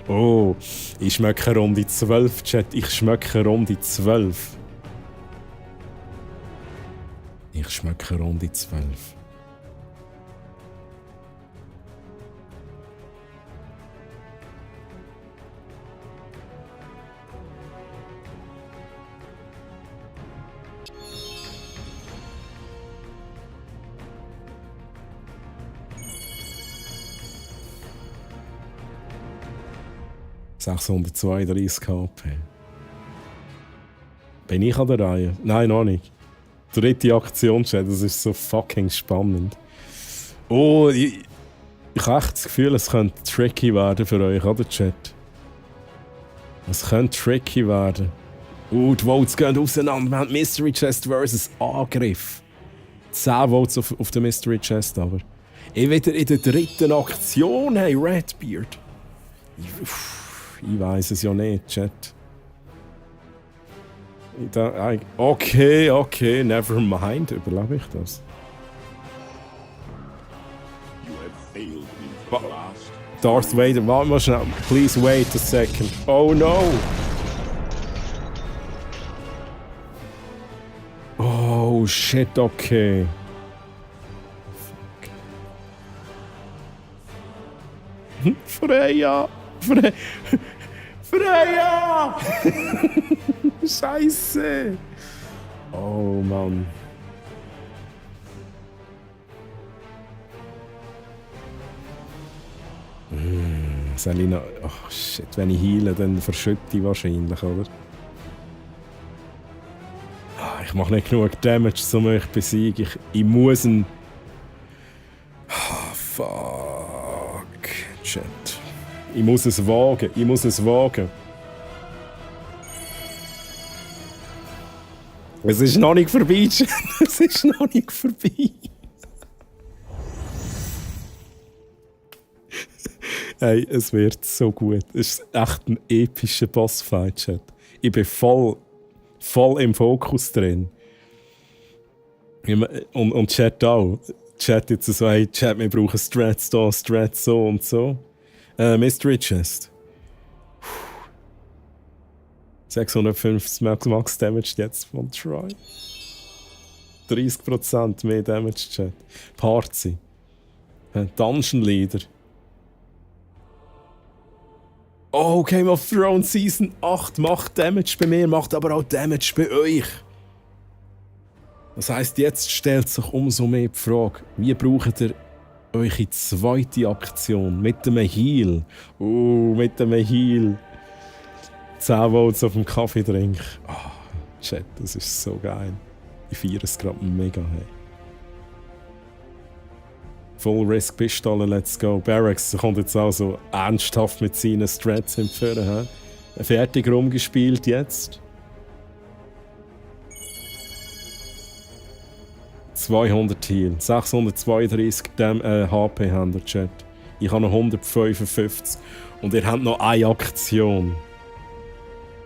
Oh, ich schmecke Runde 12, Chat, ich schmecke Runde 12. Ich schmecke Runde 12. ...632 KP. Bin ich an der Reihe? Nein, noch nicht. Dritte Aktion, Chat, das ist so fucking spannend. Oh, ich habe echt das Gefühl, es könnte tricky werden für euch, oder Chat? Es könnte tricky werden. Die Votes gehen auseinander. Wir haben Mystery Chest versus Angriff. 10 Votes auf der Mystery Chest, aber... Ich wieder in der dritten Aktion, hey, Redbeard. Ich weiß es ja nicht, Chat. Okay, never mind. Überlebe ich das? Darth Vader, warte mal schnell. Please wait a second. Oh no! Oh shit, okay. Freya! Freya! Scheiße! Oh Mann. Selina, oh shit, wenn ich heile, dann verschütte ich wahrscheinlich, oder? Ich mache nicht genug Damage, um euch zu besiegen. Ich muss ihn... Fuck. Shit. Ich muss es wagen, Es ist noch nicht vorbei, Chat. Es ist noch nicht vorbei. Hey, es wird so gut. Es ist echt ein epischer Bossfight, Chat. Ich bin voll im Fokus drin. Und Chat auch. Chat jetzt so, hey, Chat, wir brauchen Strats da, Strats so und so. Mystery Chest. 650 Max Damage jetzt von Troy. 30% mehr Damage, Chat. Parzi. Dungeon Leader. Oh, Game of Thrones Season 8 macht Damage bei mir, macht aber auch Damage bei euch. Das heisst, jetzt stellt sich umso mehr die Frage, wie braucht ihr eure zweite Aktion mit dem Heal? Mit dem Heal. 10 Votes auf dem Kaffeedrink. Chat, das ist so geil. Ich feiere es gerade mega. Hey. Full Risk Pistole, let's go. Barracks kommt jetzt auch so ernsthaft mit seinen Strats empfehlen. Fertig rumgespielt jetzt. 200 Heal, 632 HP haben der Chat. Ich habe noch 155 und ihr habt noch eine Aktion.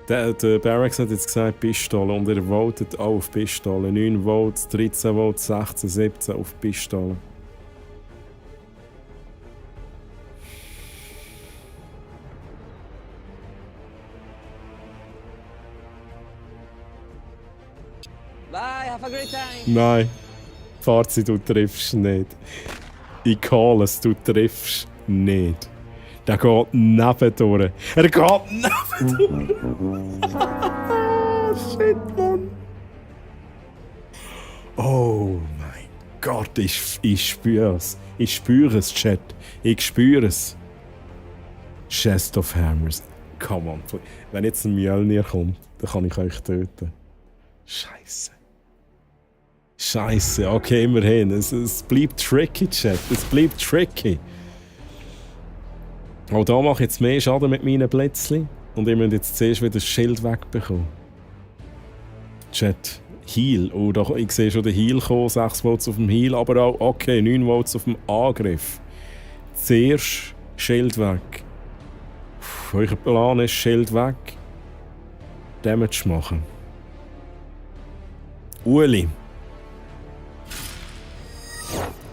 Der Barracks hat jetzt gesagt Pistole und ihr votet auch auf Pistole. 9 Votes, 13 Votes, 16, 17 auf Pistole. Bye, have a great time. Nein. Fazit, du triffst nicht. Ich call es, du triffst nicht. Der geht nebendurch. Er geht nebendurch. Shit, Mann. Oh mein Gott, ich spüre es. Ich spüre es, Chat. Ich spüre es. Chest of Hammers. Come on. Wenn jetzt ein Mjölnir kommt, Dann kann ich euch töten. Scheiße. Scheiße, okay, immerhin. Es bleibt tricky, Chat. Es bleibt tricky. Auch da mache ich jetzt mehr Schaden mit meinen Blitzli. Und ich muss jetzt zuerst wieder das Schild wegbekommen. Chat. Heal. Oh, da, ich sehe schon den Heal kommen. 6 Volts auf dem Heal. Aber auch, okay, 9 Volts auf dem Angriff. Zuerst Schild weg. Euer Plan ist Schild weg. Damage machen. Uli.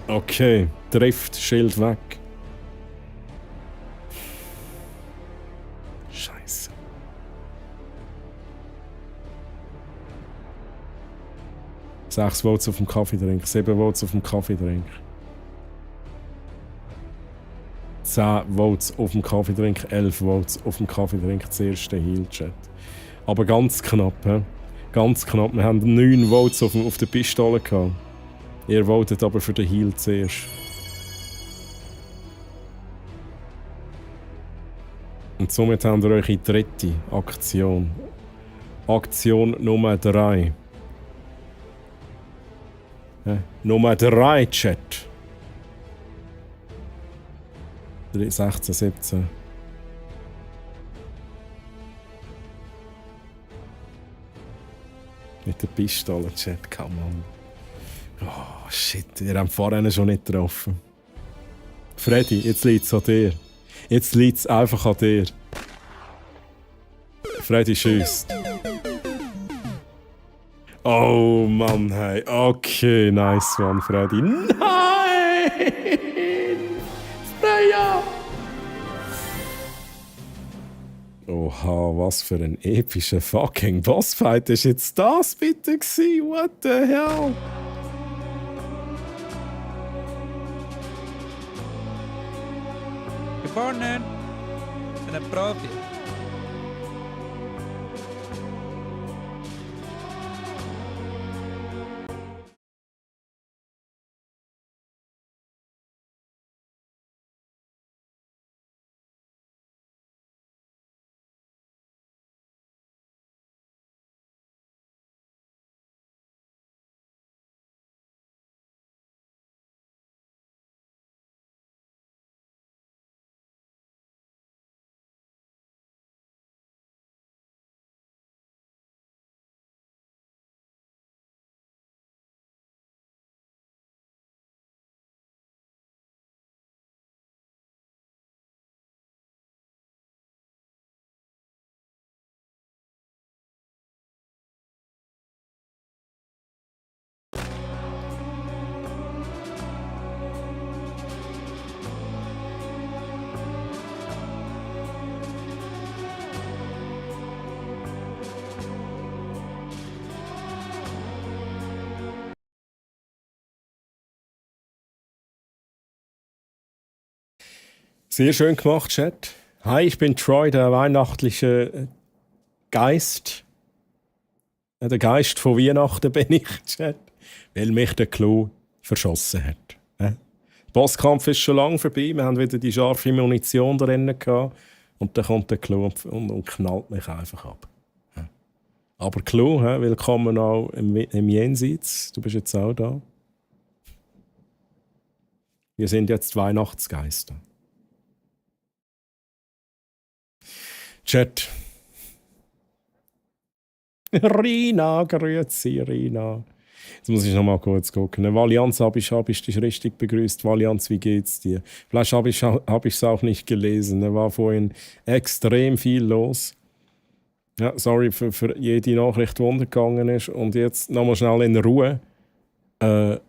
Okay, trifft, Schild weg. Scheiße. Sechs Volts auf dem Kaffeedrink, 7 Volts auf dem Kaffeedrink. 10 Volts auf dem Kaffeedrink, 11 Volts auf dem Kaffeedrink, das erste Heal-Chat. Aber ganz knapp, he? Ganz knapp. Wir haben 9 Volts auf der Pistole gehabt. Ihr votet aber für den Heal zuerst. Und somit habt ihr eure dritte Aktion. Aktion Nummer 3. Nummer 3, Chat. 16, 17. Mit der Pistole, Chat, come on. Oh, shit, ihr habt vorhin schon nicht getroffen. Freddy, jetzt liegt es an dir. Jetzt liegt es einfach an dir. Freddy schießt. Oh Mann, hey. Okay, nice one, Freddy. Nein! Freya! Oha, was für ein epischer fucking Bossfight ist jetzt das bitte gewesen? What the hell? Gewonnen! Ich bin ein Profi. Sehr schön gemacht, Chat. Hi, ich bin Troy, der weihnachtliche Geist. Der Geist von Weihnachten bin ich, Chat. Weil mich der Clou verschossen hat. Der Bosskampf ist schon lange vorbei. Wir haben wieder die scharfe Munition drin gehabt. Und dann kommt der Clou und knallt mich einfach ab. Aber Clou, willkommen auch im Jenseits. Du bist jetzt auch da. Wir sind jetzt Weihnachtsgeister. Chat. Rina, grüezi, Rina. Jetzt muss ich noch mal kurz gucken. Valianz habe ich dich richtig begrüßt. Valianz, wie geht's dir? Vielleicht habe ich es auch nicht gelesen. Da war vorhin extrem viel los. Ja, sorry für jede Nachricht, die untergegangen ist. Und jetzt nochmal schnell in Ruhe. Alle,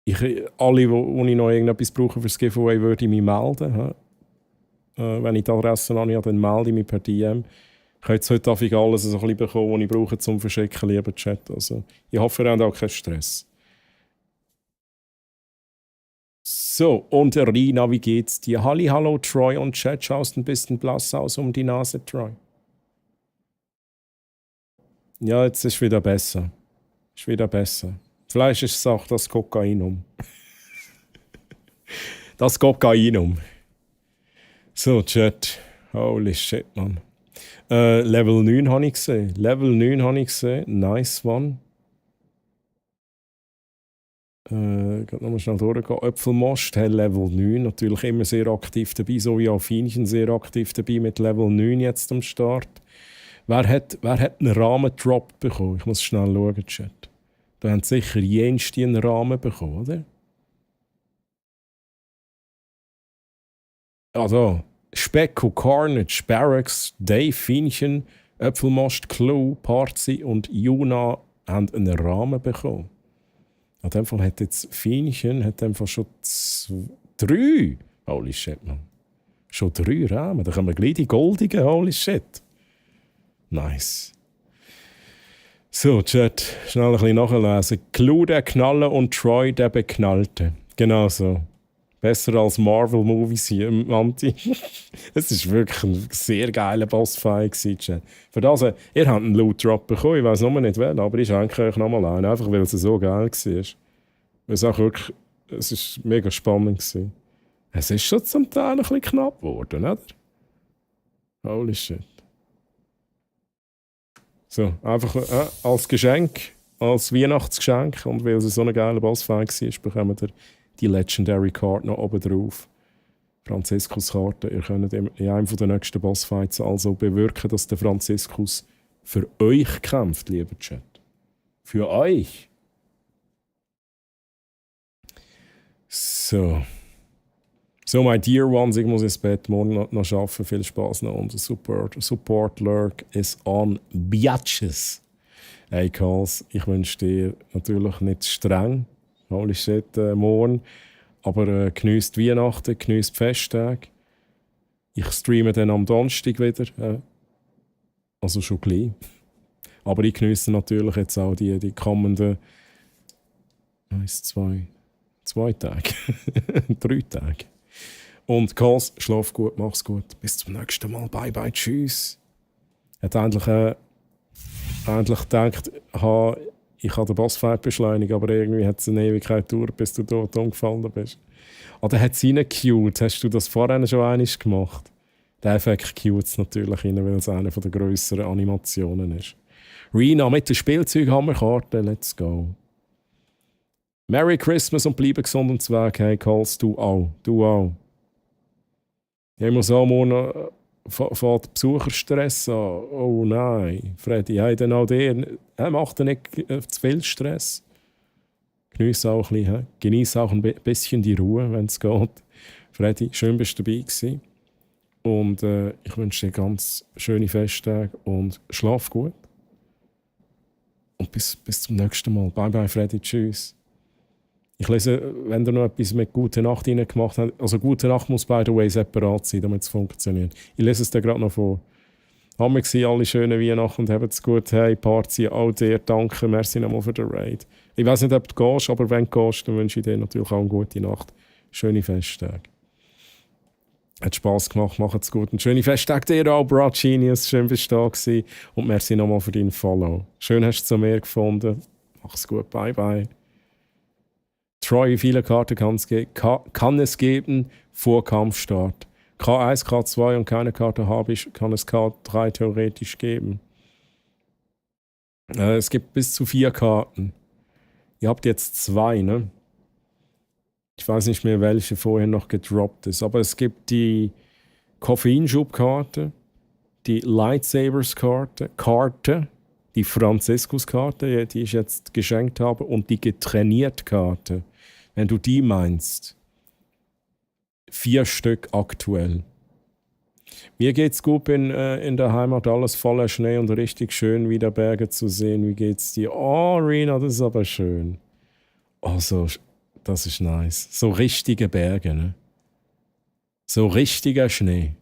wo ich noch irgendetwas brauche für das Giveaway, würde ich mich melden. Wenn ich die Adresse habe, dann melde ich mich per DM. Ich habe jetzt heute alles so ein bisschen bekommen, was ich brauche zum Verschicken, lieber Chat. Also, ich hoffe, ihr habt auch keinen Stress. So, und Rina, wie geht's dir? Hallo, Troy und Chat. Schaust ein bisschen blass aus um die Nase, Troy. Ja, jetzt ist wieder besser. Ist wieder besser. Vielleicht ist es auch das Kokainum. Das Kokainum. So, Chat. Holy shit, man. Level 9 habe ich gesehen. Level 9 habe ich gesehen. Nice one. Gerade nochmal schnell durchgehen. Äpfelmost, hey, Level 9. Natürlich immer sehr aktiv dabei, so wie auch Fienchen sehr aktiv dabei mit Level 9 jetzt am Start. Wer hat einen Rahmen-Drop bekommen? Ich muss schnell schauen, Chat. Da haben sicher jenste einen Rahmen bekommen, oder? Also, Specko, Carnage, Barracks, Dave, Fienchen, Äpfelmost, Clue, Parzi und Juna haben einen Rahmen bekommen. In dem Fall hat jetzt Fienchen schon 3. Holy shit, man. Schon 3 Rahmen. Da können wir gleich die goldigen. Holy shit. Nice. So, Chat, schnell ein bisschen nachlesen. Clue, der Knaller und Troy, der Beknallte. Genau so. Besser als Marvel-Movies hier im Anti. Es war wirklich ein sehr geiler Bossfight, Chat. Für das, ihr habt einen Loot-Drop bekommen, ich weiß noch nicht wen, aber ich schenke euch nochmal ein, einfach weil es so geil war. Es war mega spannend. Es ist schon zum Teil ein bisschen knapp geworden, oder? Holy shit. So, einfach als Geschenk, als Weihnachtsgeschenk, und weil es so ein geiler Bossfight war, bekommen wir die Legendary Card noch oben drauf. Franziskus-Karte. Ihr könnt in einem der nächsten Bossfights also bewirken, dass der Franziskus für euch kämpft, lieber Chat. Für euch. So. So, my dear ones, ich muss ins Bett morgen noch arbeiten. Viel Spaß noch. Und Support Lurk is on Biatches. Hey, Karls, ich wünsche dir natürlich nicht streng. Holy shit, morgen. Aber geniesst Weihnachten, geniesst die Festtage. Ich streame dann am Donnerstag wieder. Also schon gleich. Aber ich geniesse natürlich jetzt auch die kommenden 2 Tage. 3 Tage. Und Kals, schlaf gut, mach's gut. Bis zum nächsten Mal. Bye bye, tschüss. Hat endlich gedacht, ich habe den Bossfight beschleunigt, aber irgendwie hat es eine Ewigkeit gedauert, bis du dort umgefallen bist. Oder hat es reingecued? Hast du das vorher schon einmal gemacht? Der Effekt cued es natürlich rein, weil es eine der grösseren Animationen ist. Rina mit der Spielzeughammerkarte, let's go. Merry Christmas und bleibe gesund und Weg. Hey, Calls, du auch. Ich muss auch morgen fährt Besucherstress an. Oh nein, Freddy, hey, dann auch der. Macht nicht zu viel Stress. Genieße auch ein bisschen die Ruhe, wenn es geht. Freddy, schön bist du dabei gewesen. Und ich wünsche dir ganz schöne Festtage und schlaf gut. Und bis zum nächsten Mal. Bye bye, Freddy, tschüss. Ich lese, wenn ihr noch etwas mit «Gute Nacht» gemacht habt, also «Gute Nacht» muss by the way separat sein, damit es funktioniert. Ich lese es dir gerade noch vor. Haben wir gesehen, alle schöne Weihnachten und habt es gut. Hey, Party, all dir, danke, merci nochmal für den Raid. Ich weiß nicht, ob du gehst, aber wenn du gehst, dann wünsche ich dir natürlich auch eine gute Nacht. Schöne Festtage. Hat Spass gemacht, macht's gut. Und schöne Festtage dir auch, Bro Genius. Schön, bist du da gewesen. Und merci nochmal für deinen Follow. Schön, hast du zu mir gefunden. Mach's gut, bye bye. Troy, viele Karten kann es geben vor Kampfstart. K1, K2 und keine Karte habe ich, kann es K3 theoretisch geben. Es gibt bis zu 4 Karten. Ihr habt jetzt 2, ne? Ich weiß nicht mehr, welche vorher noch gedroppt ist, aber es gibt die Koffeinschubkarte, die Lightsabers-Karte, die Franziskus-Karte, die ich jetzt geschenkt habe, und die Getrainiert-Karte. Wenn du die meinst, 4 Stück aktuell. Mir geht's gut, bin in der Heimat, alles voller Schnee und richtig schön, wieder Berge zu sehen. Wie geht's dir? Oh, Rina, das ist aber schön. Also, das ist nice. So richtige Berge, ne? So richtiger Schnee.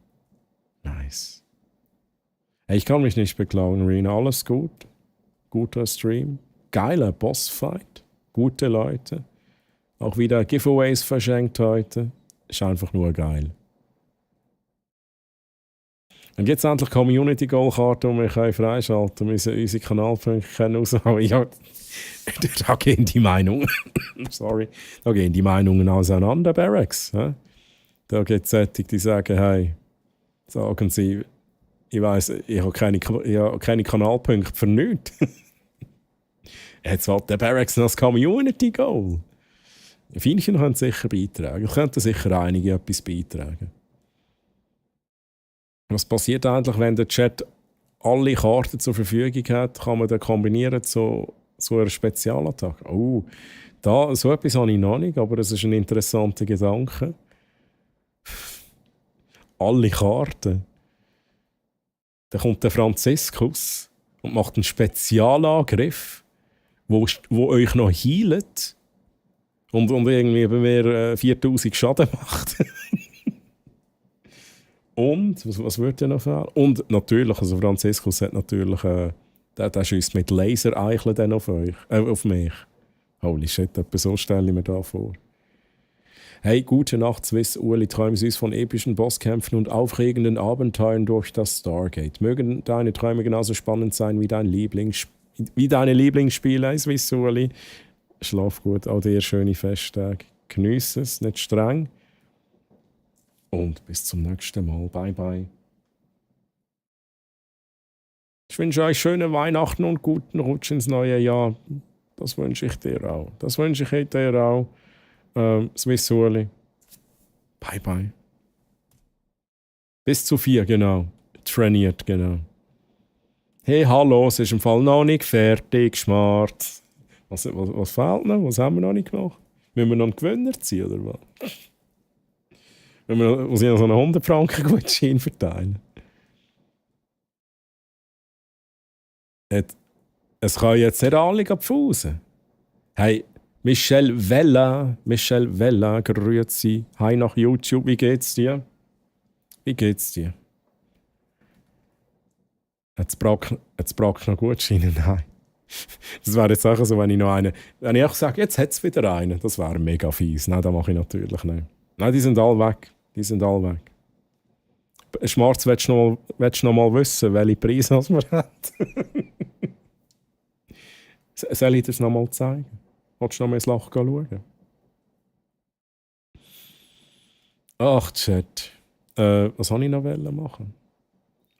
Nice. Hey, ich kann mich nicht beklagen, Rina. Alles gut. Guter Stream. Geiler Bossfight. Gute Leute. Auch wieder Giveaways verschenkt heute. Ist einfach nur geil. Und jetzt endlich Community-Goal-Karte, die wir freischalten können. Unsere Kanalpunkte können raushauen. Ja, da gehen die Meinungen. Sorry. Da gehen die Meinungen auseinander, Barracks. Da gibt es solche, die sagen, hey, sagen Sie, Ich weiss, ich habe keine Kanalpunkte für nichts. Jetzt hat der Barracks noch das Community Goal. Feinchen können sicher beitragen. Könnten sicher einige etwas beitragen. Was passiert eigentlich, wenn der Chat alle Karten zur Verfügung hat? Kann man dann kombinieren zu einer Spezialattacke? Oh, so etwas habe ich noch nicht, aber es ist ein interessanter Gedanke. Alle Karten. Dann kommt der Franziskus und macht einen Spezialangriff, wo euch noch heilt und irgendwie bei mir 4000 Schaden macht. Und, was würde denn noch fehlen? Und natürlich, also Franziskus hat natürlich, der schießt mit Lasereicheln dann auf mich. Holy shit, etwa so stelle ich mir da vor. Hey, gute Nacht, Swiss, Ueli, träume süß von epischen Bosskämpfen und aufregenden Abenteuern durch das Stargate. Mögen deine Träume genauso spannend sein wie deine Lieblingsspiele, Swiss, Ueli. Schlaf gut, auch dir schöne Festtage. Geniesse es, nicht streng. Und bis zum nächsten Mal. Bye, bye. Ich wünsche euch schöne Weihnachten und guten Rutsch ins neue Jahr. Das wünsche ich dir auch. Das wünsche ich dir auch. Swiss Ueli. Bye, bye. Bis zu 4, genau. Trainiert, genau. Hey, hallo, es ist im Fall noch nicht fertig, Schmart. Was fehlt noch? Was haben wir noch nicht gemacht? Müssen wir noch einen Gewinner ziehen, oder was? Muss ich noch so einen 100 Franken Gutschein verteilen? Es kann jetzt nicht alle pfusen. Hey, Michelle Vella, grüezi. Hi nach YouTube, wie geht's dir? Jetzt braucht noch Gutscheine, nein. Das wäre jetzt auch so, wenn ich auch sage, jetzt hat es wieder einen. Das wäre mega fies. Nein, das mache ich natürlich nicht. Nein, die sind alle weg. Schmarz, willst du noch mal wissen, welche Preise wir haben? Soll ich dir das noch mal zeigen? Willst du noch mal ins Loch schauen? Ach, Chat. Was wollte ich noch machen?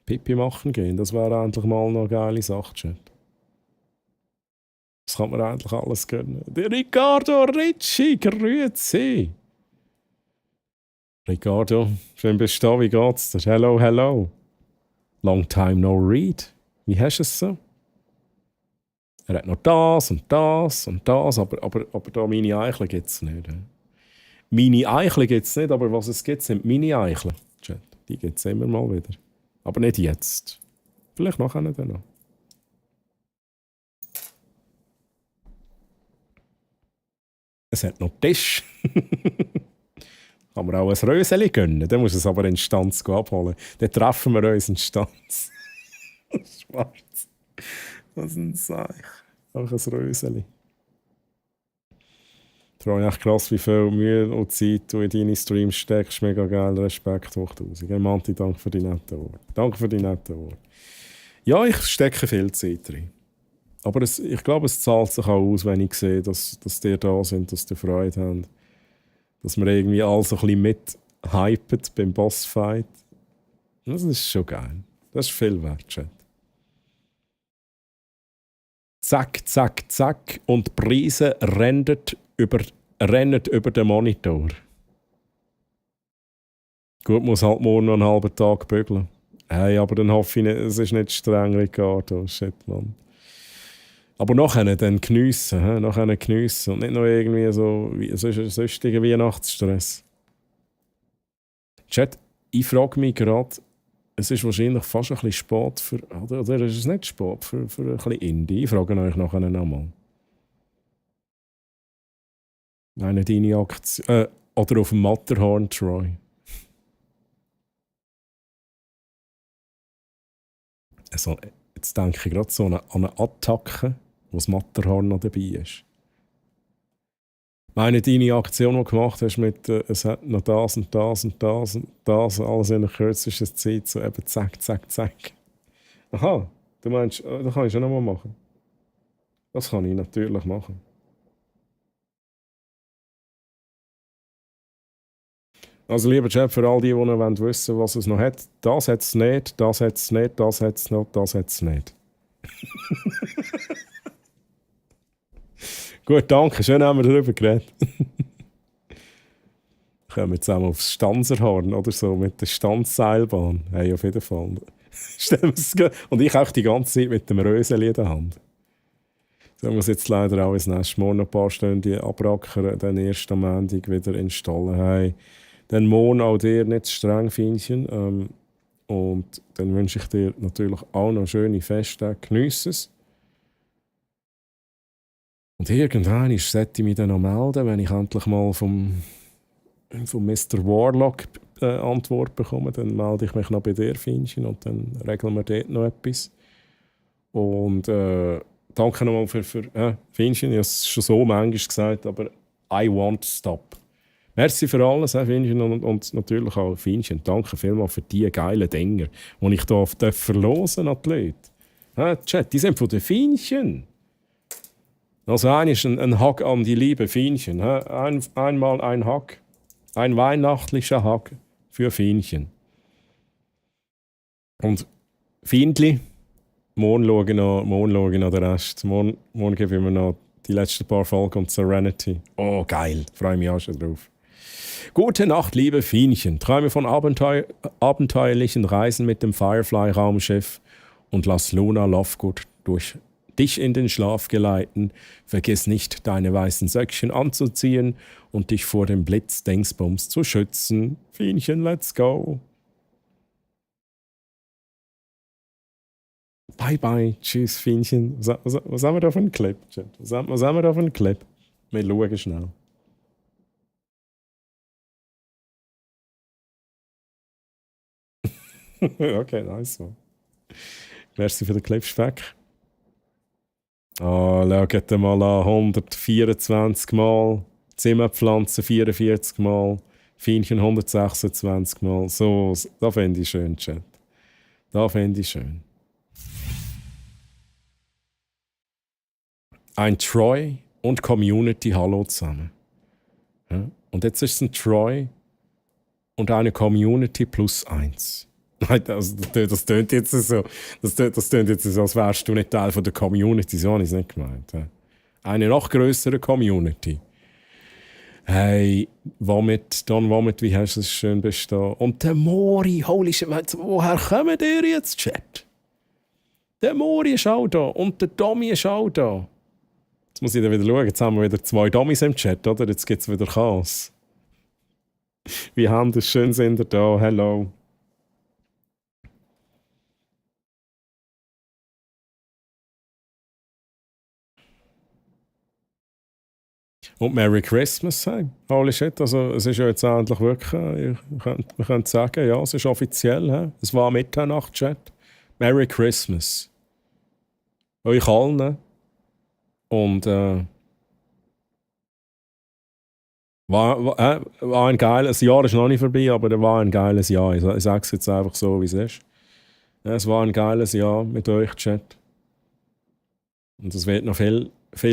Pipi machen gehen, das wäre endlich mal noch eine geile Sache, Chat. Das kann man eigentlich alles gönnen. Der Riccardo Ricci, grüezi. Riccardo, schön bist du da, wie geht's dir? Hello. Long time no read. Wie hast du es so? Er hat noch das und das und das, aber da meine Eicheln gibt es nicht. Meine Eicheln gibt es nicht, aber was es gibt, sind meine Eicheln. Die gibt es immer mal wieder. Aber nicht jetzt. Vielleicht nachher dann noch. Es hat noch Tisch. Kann man auch ein Röseli gönnen. Dann muss es aber in Stanz abholen. Dann treffen wir uns in Stanz. Schwarz. Was ein Seich. Auch ein Röseli. Ich freue mich krass, wie viel Mühe und Zeit du in deine Streams steckst. Mega geil. Respekt hoch 1000. Hey, Manti, danke für die netten Worte. Ja, ich stecke viel Zeit drin. Aber ich glaube, es zahlt sich auch aus, wenn ich sehe, dass die da sind, dass die Freude haben. Dass wir irgendwie alle so ein bisschen mit-hypen beim Bossfight. Das ist schon geil. Das ist viel wert, Chat. Zack, zack, zack. Und die Preise rennen über den Monitor. Gut, muss halt morgen noch einen halben Tag bügeln. Hey, aber dann hoffe ich nicht, es ist nicht streng, Ricardo. Shit, Mann. Aber nachher dann geniessen, und nicht noch irgendwie so sonstigen Weihnachtsstress. Chat, ich frage mich gerade, es ist wahrscheinlich fast ein bisschen spät für, oder ist es nicht spät für ein bisschen Indie? Ich frage euch nachher nochmal. Eine deine Aktion, oder auf dem Matterhorn, Troy. Also, jetzt denke ich gerade so an eine Attacke, wo das Matterhorn noch dabei ist. Meine deine Aktion, die du gemacht hast, mit es hat noch das und das und das und das, alles in der kürzesten Zeit, so eben zack, zack, zack. Aha, du meinst, das kann ich schon nochmal machen. Das kann ich natürlich machen. Also lieber Chat, für all die noch wissen wollen, was es noch hat, das hat es nicht, das hat es nicht, das hat es noch, das hat es nicht. Gut, danke, schön haben wir darüber geredet. Kommen wir zusammen aufs Stanzerhorn oder so, mit der Stanzseilbahn. Hey, auf jeden Fall. Und ich auch die ganze Zeit mit dem Röseli in der Hand. So muss jetzt leider auch ins nächste Mal noch ein paar Stunden abrackern, dann erst am Montag wieder installieren. Hey, dann morgen auch dir nicht streng, Fienchen. Und dann wünsche ich dir natürlich auch noch schöne Festtage. Geniesse es. Und irgendwann sollte ich mich dann noch melden, wenn ich endlich mal vom Mr. Warlock Antwort bekomme. Dann melde ich mich noch bei dir, Fienchen, und dann regeln wir dort noch etwas. Und danke nochmal für Fienchen. Ich habe es schon so manchmal gesagt, aber I won't stop. Merci für alles, Fienchen, und natürlich auch Fienchen. Danke vielmals für die geilen Dinger, die ich hier verlosen an die Leute. Chat, die sind von den Fienchen. Also ein Hack an die liebe Fienchen. Einmal ein Hack. Ein weihnachtlicher Hack für Fienchen. Und Fiendli, morgen schaue ich noch den Rest. Morgen gebe ich mir noch die letzten paar Folgen und Serenity. Oh, geil. Freue mich auch schon drauf. Gute Nacht, liebe Fienchen. Träume von abenteuerlichen Reisen mit dem Firefly-Raumschiff und lass Luna Lovegood durch dich in den Schlaf geleiten. Vergiss nicht, deine weißen Söckchen anzuziehen und dich vor dem Blitz-Dingsbums zu schützen. Fienchen, let's go. Bye bye, tschüss Fienchen. Was haben wir da für einen Clip? Was haben wir da für einen Clip? Wir schauen schnell. Okay, nice one. Merci für den Clip, Speck. Schaut mal an, 124 Mal, Zimmerpflanzen 44 Mal, Fienchen 126 Mal. So, da fände ich schön, Chat. Da fände ich schön. Ein Troy und Community, hallo zusammen. Ja? Und jetzt ist es ein Troy und eine Community plus 1. Also, das tönt jetzt so. Das tönt jetzt so, als wärst du nicht Teil von der Community. So habe ich es nicht gemeint. Eine noch größere Community. Hey, womit, wie hast du es schön bestehen? Und der Mori, holy shit, woher kommen ihr jetzt, Chat? Der Mori ist auch da und der Domi ist auch da. Jetzt muss ich dann wieder schauen, jetzt haben wir wieder 2 Domis im Chat, oder? Jetzt gibt es wieder Chaos. Wie haben das schön sind ihr da, hello. Und Merry Christmas, hey. Holy shit, also es ist ja jetzt endlich wirklich, wir können sagen, ja, es ist offiziell, hey. Es war Mitternacht, Chat. Merry Christmas. Euch allen. Und war ein geiles Jahr, ist noch nicht vorbei, aber es war ein geiles Jahr. Ich sage es jetzt einfach so, wie es ist. Ja, es war ein geiles Jahr mit euch, Chat. Und es wird noch viel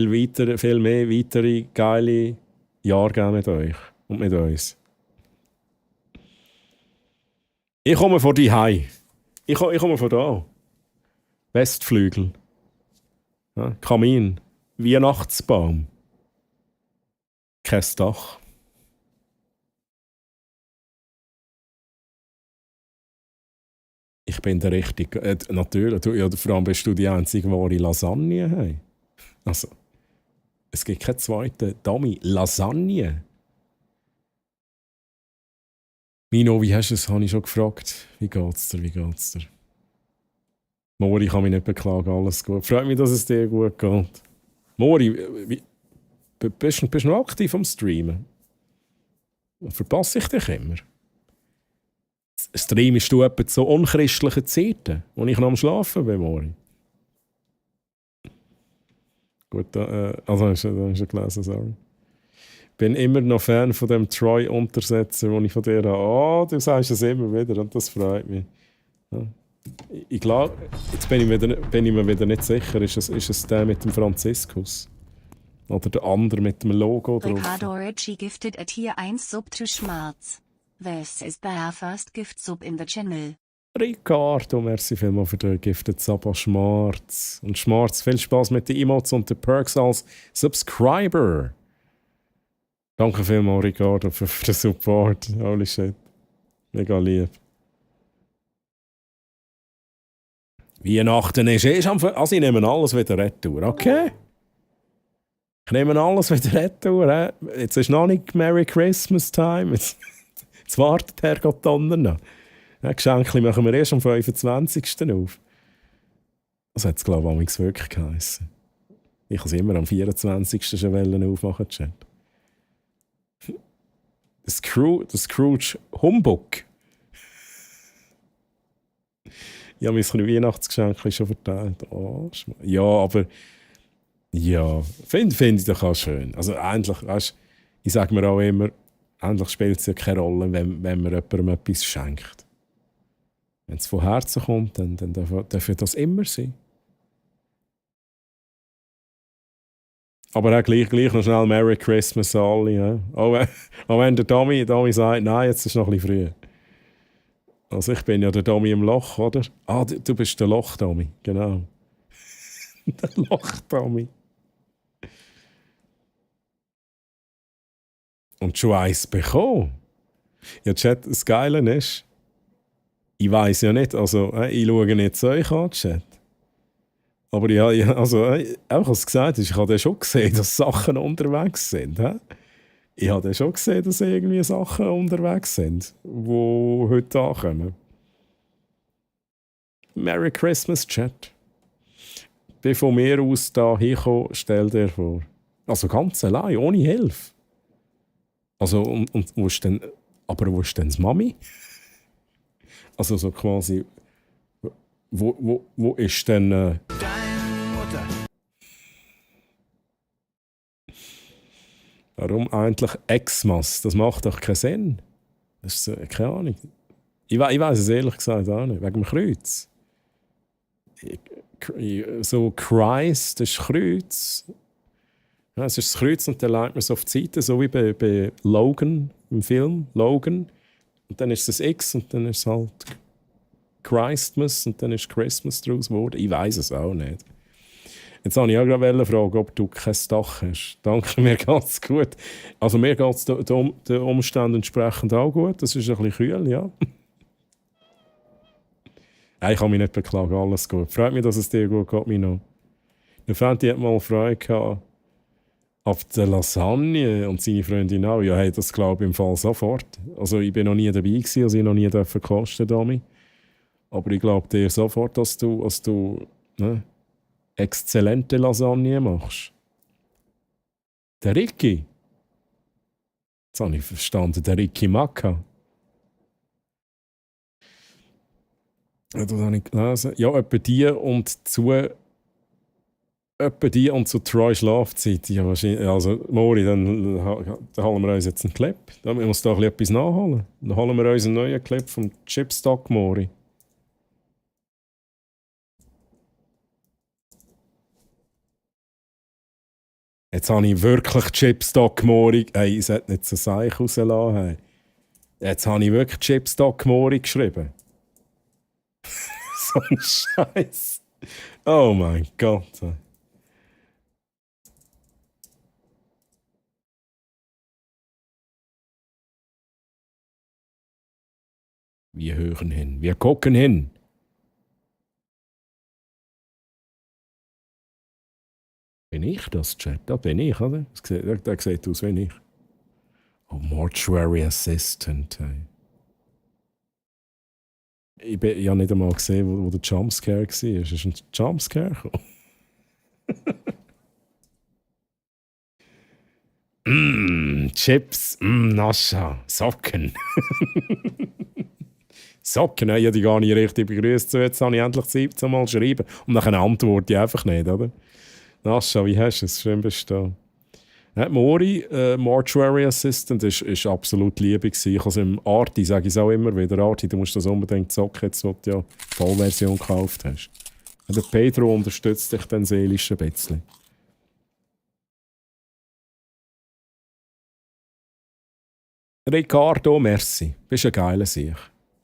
mehr weitere geile Jahre geben mit euch und mit uns. Ich komme von die Ich komme von da. Westflügel. Ja, Kamin. Weihnachtsbaum. Kein Dach. Ich bin der Richtige. Natürlich, ja, vor allem bist du die einzige wahre Lasagne. Hey. Also, es gibt keinen zweiten Dummy. Lasagne. Mino, wie hast du es? Habe ich schon gefragt. Wie geht's dir? Mori, ich kann mich nicht beklagen, alles gut. Freut mich, dass es dir gut geht. Mori, bist du noch aktiv am Streamen? Verpasse ich dich immer? Streamst du etwa zu unchristlichen Zeiten, wo ich noch am Schlafen bin, Mori? Gut, also hast du gelesen, sorry. Bin immer noch Fan von dem Troy-Untersetzer, den ich von dir habe. Oh, du sagst es immer wieder und das freut mich. Ja. Ich glaube, jetzt bin ich mir wieder nicht sicher, ist es der mit dem Franziskus? Oder der andere mit dem Logo drauf? Ricardo Ricci gifted a Tier 1 Sub to Schmerz. This is their first gift sub in the channel. Ricardo, merci vielmals für den Gifted Sub an Schmarz. Und Schmarz, viel Spaß mit den Emotes und den Perks als Subscriber. Danke vielmals, Ricardo, für den Support. Holy shit. Mega lieb. Weihnachten ist also ich nehme alles wieder retour, okay? Ich nehme alles wieder retour. Jetzt ist noch nicht Merry Christmas Time. Jetzt wartet Herrgott Donner noch. Geschenke machen wir erst am 25. auf. Das hat es, glaube ich, wirklich geheissen. Ich kann es immer am 24. schon aufmachen, Chat. Der Scrooge Humbug. Ja, mein Weihnachtsgeschenk ist schon verteilt. Oh, ja, aber... Ja, finde ich doch auch schön. Also eigentlich, weißt, ich sage mir auch immer, eigentlich spielt es ja keine Rolle, wenn man jemandem etwas schenkt. Wenn es von Herzen kommt, dann darf das immer sein. Aber auch gleich noch schnell Merry Christmas an alle. Ja? Auch wenn der Tommy sagt, nein, jetzt ist noch ein bisschen früh. Also ich bin ja der Tommy im Loch, oder? Ah, du bist der Loch-Tommy, genau. Der Loch-Tommy. Und schon eins bekommen. Ja, Chat, das Geile ist, ich weiss ja nicht, also ich schaue nicht zu euch an, Chat. Aber einfach was gesagt ist, ich habe schon gesehen, dass Sachen unterwegs sind. Ich habe schon gesehen, dass irgendwie Sachen unterwegs sind, die heute ankommen. Merry Christmas, Chat. Bin von mir aus da hingekommen, stell dir vor. Also ganz allein, ohne Hilfe. Also, und wo ist denn das Mami? Also so quasi, wo ist denn... Deine Mutter. Warum eigentlich Xmas? Das macht doch keinen Sinn. Das ist keine Ahnung. Ich weiss es ehrlich gesagt auch nicht, wegen dem Kreuz. So Christ, das ist Kreuz. Ja, es ist das Kreuz und dann legt man es auf die Seite, so wie bei Logan, im Film Logan. Und dann ist es X und dann ist es halt Christmas und dann ist Christmas daraus geworden. Ich weiss es auch nicht. Jetzt wollte ich auch gerade fragen, ob du kein Dach hast. Danke, mir geht's gut. Also mir geht es den Umständen entsprechend auch gut. Das ist ein bisschen kühl, ja. Ich kann mich nicht beklagen, alles gut. Freut mich, dass es dir gut geht, Mino. Eine Freundin hat mal Freude gehabt auf der Lasagne und seine Freundin auch. Ja, hey, das glaube ich im Fall sofort. Also ich bin noch nie dabei gewesen, also ich noch nie kosten Domi. Aber ich glaube dir sofort, dass du exzellente Lasagne machst. Der Ricky. Jetzt habe ich verstanden, der Ricky Macca. Ja, das habe ich gelesen. Ja, etwa die und zu Troy Schlafzeit. Ja, wahrscheinlich. Also, Mori, dann holen wir uns jetzt einen Clip. Da muss da etwas nachholen. Dann holen wir uns einen neuen Clip vom Chipstock Mori. Jetzt habe ich wirklich Chipstock Mori. Hey, ich sollte nicht so Seich rauslassen. Hey. Jetzt habe ich wirklich Chipstock Mori geschrieben. So ein Scheiß. Oh mein Gott. Wir hören hin, wir gucken hin. Bin ich das, Chat? Da bin ich, oder? Der sieht aus wie ich. Oh, Mortuary Assistant. Hey. Ich habe nicht einmal gesehen, wo der Jumpscare war. Ist ein Jumpscare gekommen? Chips, Nascha, Socken. Socken, ich habe die gar nicht richtig begrüßt. So, jetzt habe ich endlich Zeit, um mal zu schreiben. Und dann antworte ich einfach nicht, oder? Nascha, wie hast du es? Schön bist du da. Mori, Mortuary Assistant, ist absolut liebe gewesen. Ich im Arti, sage ich es auch immer wieder, Arti, du musst das unbedingt zocken, jetzt, wo du ja die Vollversion gekauft hast. Und der Pedro unterstützt dich dann seelisch ein bisschen. Ricardo, merci. Bist ein geiler Sieg.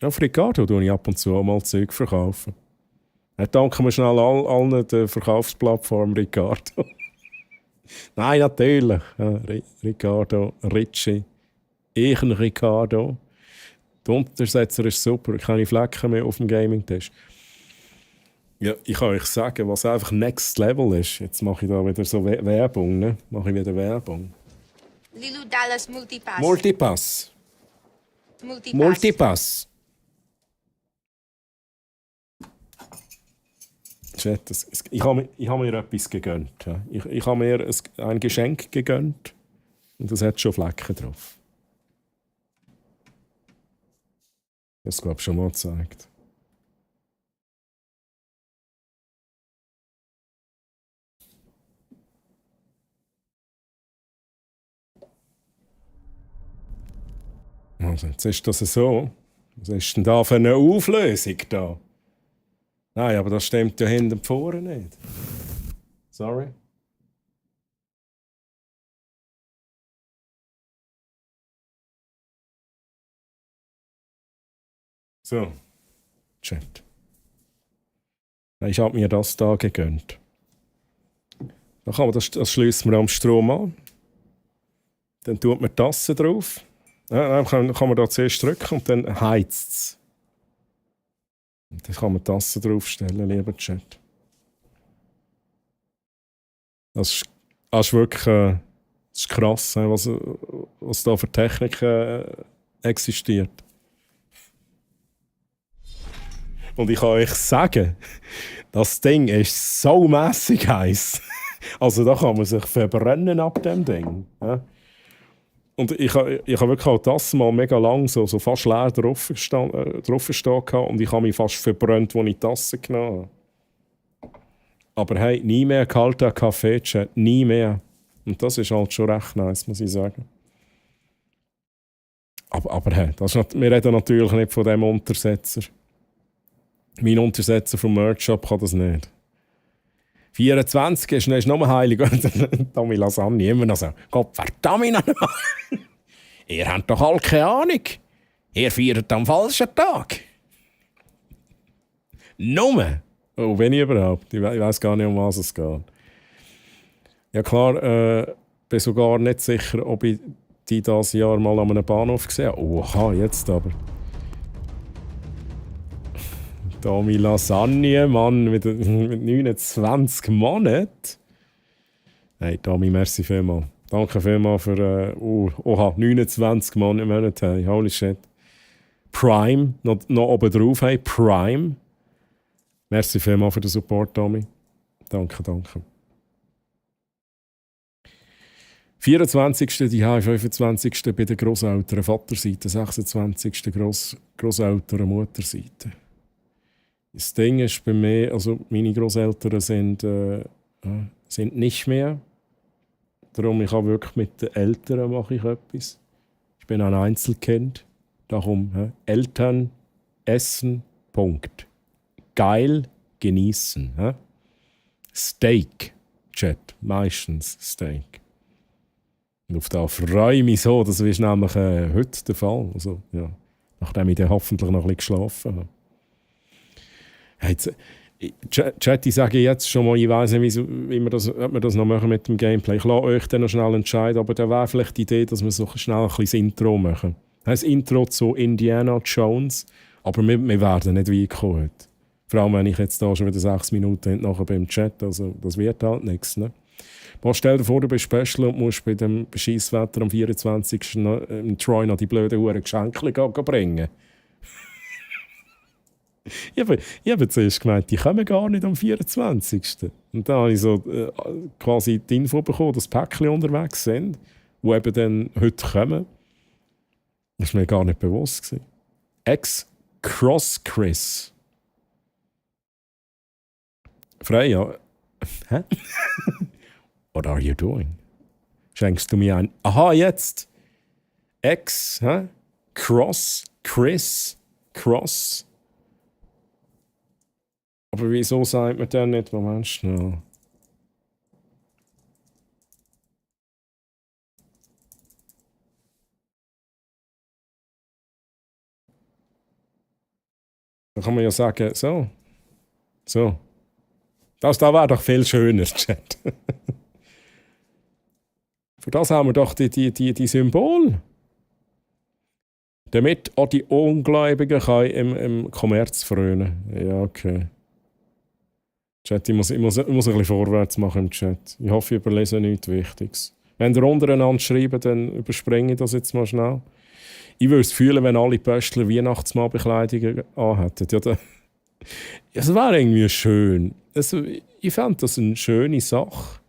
Auf Ricardo tue ich ab und zu mal Zeug verkaufen. Danke mir schnell allen der Verkaufsplattform Ricardo. Nein, natürlich. Ja, Ricardo, Ricci, ich ein Ricardo. Der Untersetzer ist super, keine Flecken mehr auf dem Gaming-Tisch. Ja, ich kann euch sagen, was einfach Next Level ist. Jetzt mache ich da wieder so Werbung. Ne? Mache ich wieder Werbung. Lilu Dallas Multipass. Multipass. Multipass. Multipass. Chat, ich habe mir etwas gegönnt. Ja. Ich habe mir ein Geschenk gegönnt und das hat schon Flecken drauf. Das glaube ich schon mal gezeigt. Also, jetzt ist das so. Was ist denn da für eine Auflösung da? Nein, aber das stimmt ja hinten und vorne nicht. Sorry. So. Chat. Ich habe mir das da gegönnt. Da kann man das schließen wir am Strom an. Dann tut man die Tasse drauf. Ja, dann kann man da zuerst drücken und dann heizt es. Und dann kann man die Tasse draufstellen, lieber Chat. Das ist wirklich das ist krass, was da für Technik existiert. Und ich kann euch sagen, das Ding ist so mässig heiß. Also da kann man sich verbrennen ab dem Ding. Ja? Und ich habe wirklich auch das mal mega lang so fast leer drauf stehen und ich habe mich fast verbrannt, als ich die Tasse genommen habe. Aber hey, nie mehr kalter Kaffee, Chat, nie mehr. Und das ist halt schon recht nice, muss ich sagen. Aber hey, wir reden natürlich nicht von dem Untersetzer. Mein Untersetzer vom Merch-Shop kann das nicht. 24 ist nur heilig. Tommy Lasagne immer noch so. Gott verdammt nochmal. Ihr habt doch alle keine Ahnung. Ihr feiert am falschen Tag. Nummer. Oh, wenn ich überhaupt. Ich weiß gar nicht, um was es geht. Ja klar, bin sogar nicht sicher, ob ich die dieses Jahr mal an einem Bahnhof gesehen habe. Oha, jetzt aber. Tommy Lasagne, Mann, mit 29 Monaten. Hey, Tommy, merci vielmals. Danke vielmals für 29 Monate. Hey, holy shit. Prime, noch oben drauf, hey, Prime. Merci vielmals für den Support, Tommy. Danke. 24. die 25. bei den Grosseltern Vaterseite, 26. Grosseltern Mutterseite. Das Ding ist bei mir, also meine Grosseltern sind nicht mehr. Darum ich habe wirklich mit den Eltern mache ich etwas. Ich bin ein Einzelkind. Darum Eltern, Essen, Punkt. Geil, genießen. Steak, Chat, meistens Steak. Und auf das freue ich mich so, das ist nämlich heute der Fall. Also, ja, nachdem ich dann hoffentlich noch ein bisschen geschlafen habe. Chat, ich sage jetzt schon mal, ich weiss nicht, ob wir das noch machen mit dem Gameplay. Ich lasse euch dann noch schnell entscheiden, aber da wäre vielleicht die Idee, dass wir so schnell ein bisschen das Intro machen. Das Intro zu Indiana Jones, aber wir werden nicht weit kommen heute. Vor allem, wenn ich jetzt da schon wieder 6 Minuten nachher beim Chat, also das wird halt nichts. Ne? Stell dir vor, du bist Special und musst bei dem Scheisswetter am 24. im Troy noch die blöden Huren Geschenke bringen. Ich habe zuerst gemeint, die kommen gar nicht am 24. Und dann habe ich so quasi die Info bekommen, dass Päckchen unterwegs sind, die eben dann heute kommen. Das war mir gar nicht bewusst. Ex-Cross-Chris. Freya, hä? What are you doing? Schenkst du mir ein... Aha, jetzt! Ex, hä? Cross, Chris, Cross... Aber wieso sagt man dann nicht, Moment schnell? Dann kann man ja sagen, so. Das da wäre doch viel schöner, Chat. Für das haben wir doch die Symbole. Damit auch die Ungläubigen können im Kommerz frönen. Ja, okay. Chat, ich muss ein bisschen vorwärts machen im Chat. Ich hoffe, ich überlese nichts Wichtiges. Wenn ihr untereinander schreibt, dann überspringe ich das jetzt mal schnell. Ich würde es fühlen, wenn alle Pöstler Weihnachtsmannbekleidungen anhätten. Ja, das wäre irgendwie schön. Also, ich fände das eine schöne Sache.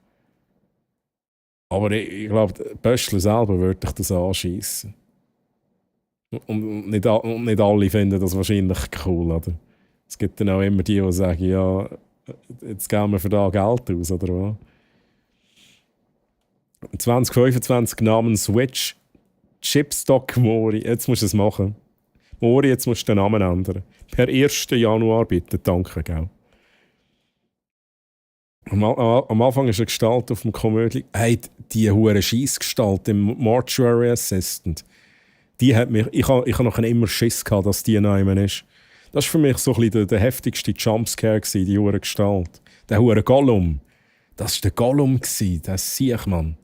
Aber ich glaube, der Pöstler selber würde ich das anschießen. Und nicht alle finden das wahrscheinlich cool, oder? Es gibt dann auch immer die sagen, ja, jetzt geben wir für da Geld aus, oder was? 2025 Namen Switch Chipstock Mori. Jetzt musst du es machen. Mori, jetzt musst du den Namen ändern. Per 1. Januar bitte, danke, gell? Am Anfang ist eine Gestalt auf dem Komödie. Hey, die hure Scheissgestalt im Mortuary Assistant. Die hat mich, ich habe noch immer Schiss gehabt, dass die noch jemand ist. Das war für mich so ein bisschen der heftigste Jumpscare, die hure Gestalt. Der hure Gollum. Das war der Gollum, der Siechmann.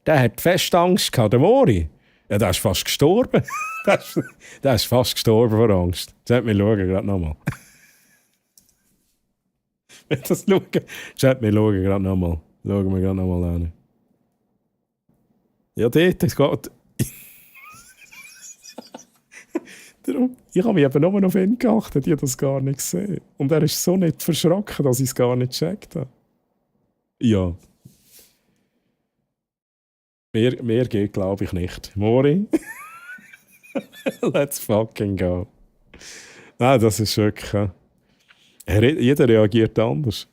Der hat fest Angst gehabt, der Mori. Ja, der ist fast gestorben. der ist fast gestorben vor Angst. Jetzt wir schauen gerade nochmal. Wenn das schauen. Chat, wir schauen gerade nochmal. Schauen wir gerade nochmal an. Ja, dort, es geht. Ich habe mich eben nur auf ihn geachtet, ich habe das gar nicht gesehen. Und er ist so nicht verschrocken, dass ich es gar nicht gecheckt habe. Ja. Mehr geht, glaube ich, nicht. Mori? Let's fucking go. Nein, das ist wirklich... Jeder reagiert anders.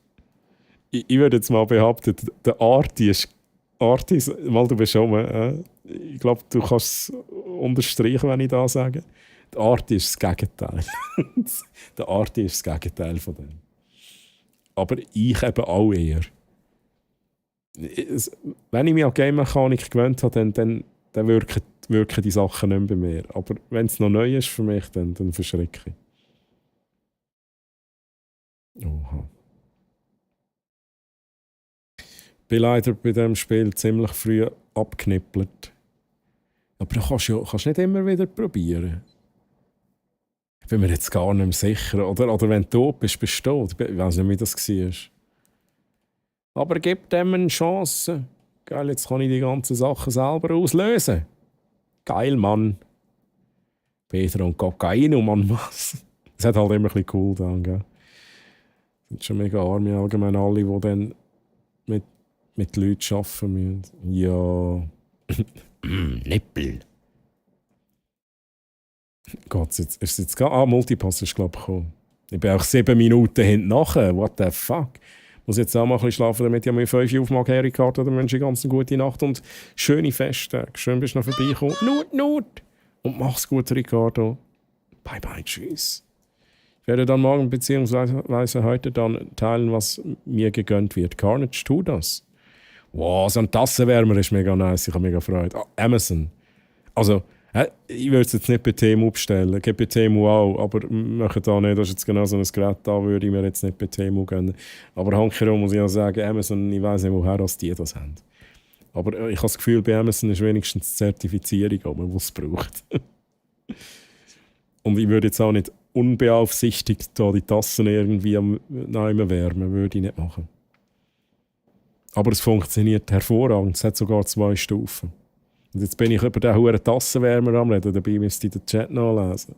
Ich würde jetzt mal behaupten, der Arti ist... Mal du bist schon... ich glaube, du kannst es unterstreichen, wenn ich das sage. Der Arti ist das Gegenteil. Der Arti ist das Gegenteil von dem. Aber ich eben auch eher. Wenn ich mich an Game-Mechanik gewöhnt habe, dann wirken die Sachen nicht mehr bei mir. Aber wenn es noch neu ist für mich, dann verschrecke ich. Oha. Ich bin leider bei diesem Spiel ziemlich früh abgeknippelt. Aber du kannst nicht immer wieder probieren. Ich bin mir jetzt gar nicht mehr sicher. Oder wenn du tot bist, bist du tot. Ich weiß nicht, wie das war. Aber gib dem eine Chance. Geil, jetzt kann ich die ganzen Sachen selber auslösen. Geil, Mann. Peter und Kokain, Mann, was? Das hat halt immer ein bisschen cool dann, gell? Das sind schon mega arme allgemein alle, die dann mit Leuten arbeiten müssen. Ja. Nippel. Gott, ist es jetzt Multipass ist, glaube ich, gekommen. Ich bin auch 7 Minuten hinten nachher. What the fuck? Ich muss jetzt auch mal ein bisschen schlafen, damit ich mir 5 Uhr aufmache, Ricardo. Dann wünsche ich ganz eine gute Nacht und schöne Festtage. Schön, bist du noch vorbeigekommen. Nut. Und mach's gut, Ricardo. Bye, bye, tschüss. Ich werde dann morgen bzw. heute dann teilen, was mir gegönnt wird. Carnage, tu das. Wow, so ein Tassenwärmer ist mega nice. Ich habe mega Freude. Amazon. Also, ich würde es jetzt nicht bei Temu bestellen. Geht bei Temu auch, aber machen da nicht. Das ist jetzt genau so ein Gerät, da würde ich mir jetzt nicht bei Temu gönnen. Aber handkehrum muss ich auch sagen, Amazon, ich weiss nicht, woher die das haben. Aber ich habe das Gefühl, bei Amazon ist wenigstens die Zertifizierung, die es braucht. Und ich würde jetzt auch nicht unbeaufsichtigt da die Tassen irgendwie am Nehmen wärmen, würde ich nicht machen. Aber es funktioniert hervorragend. Es hat sogar 2 Stufen. Und jetzt bin ich über den hohen Tassenwärmer am Reden, dabei müsst ihr den Chat nachlesen.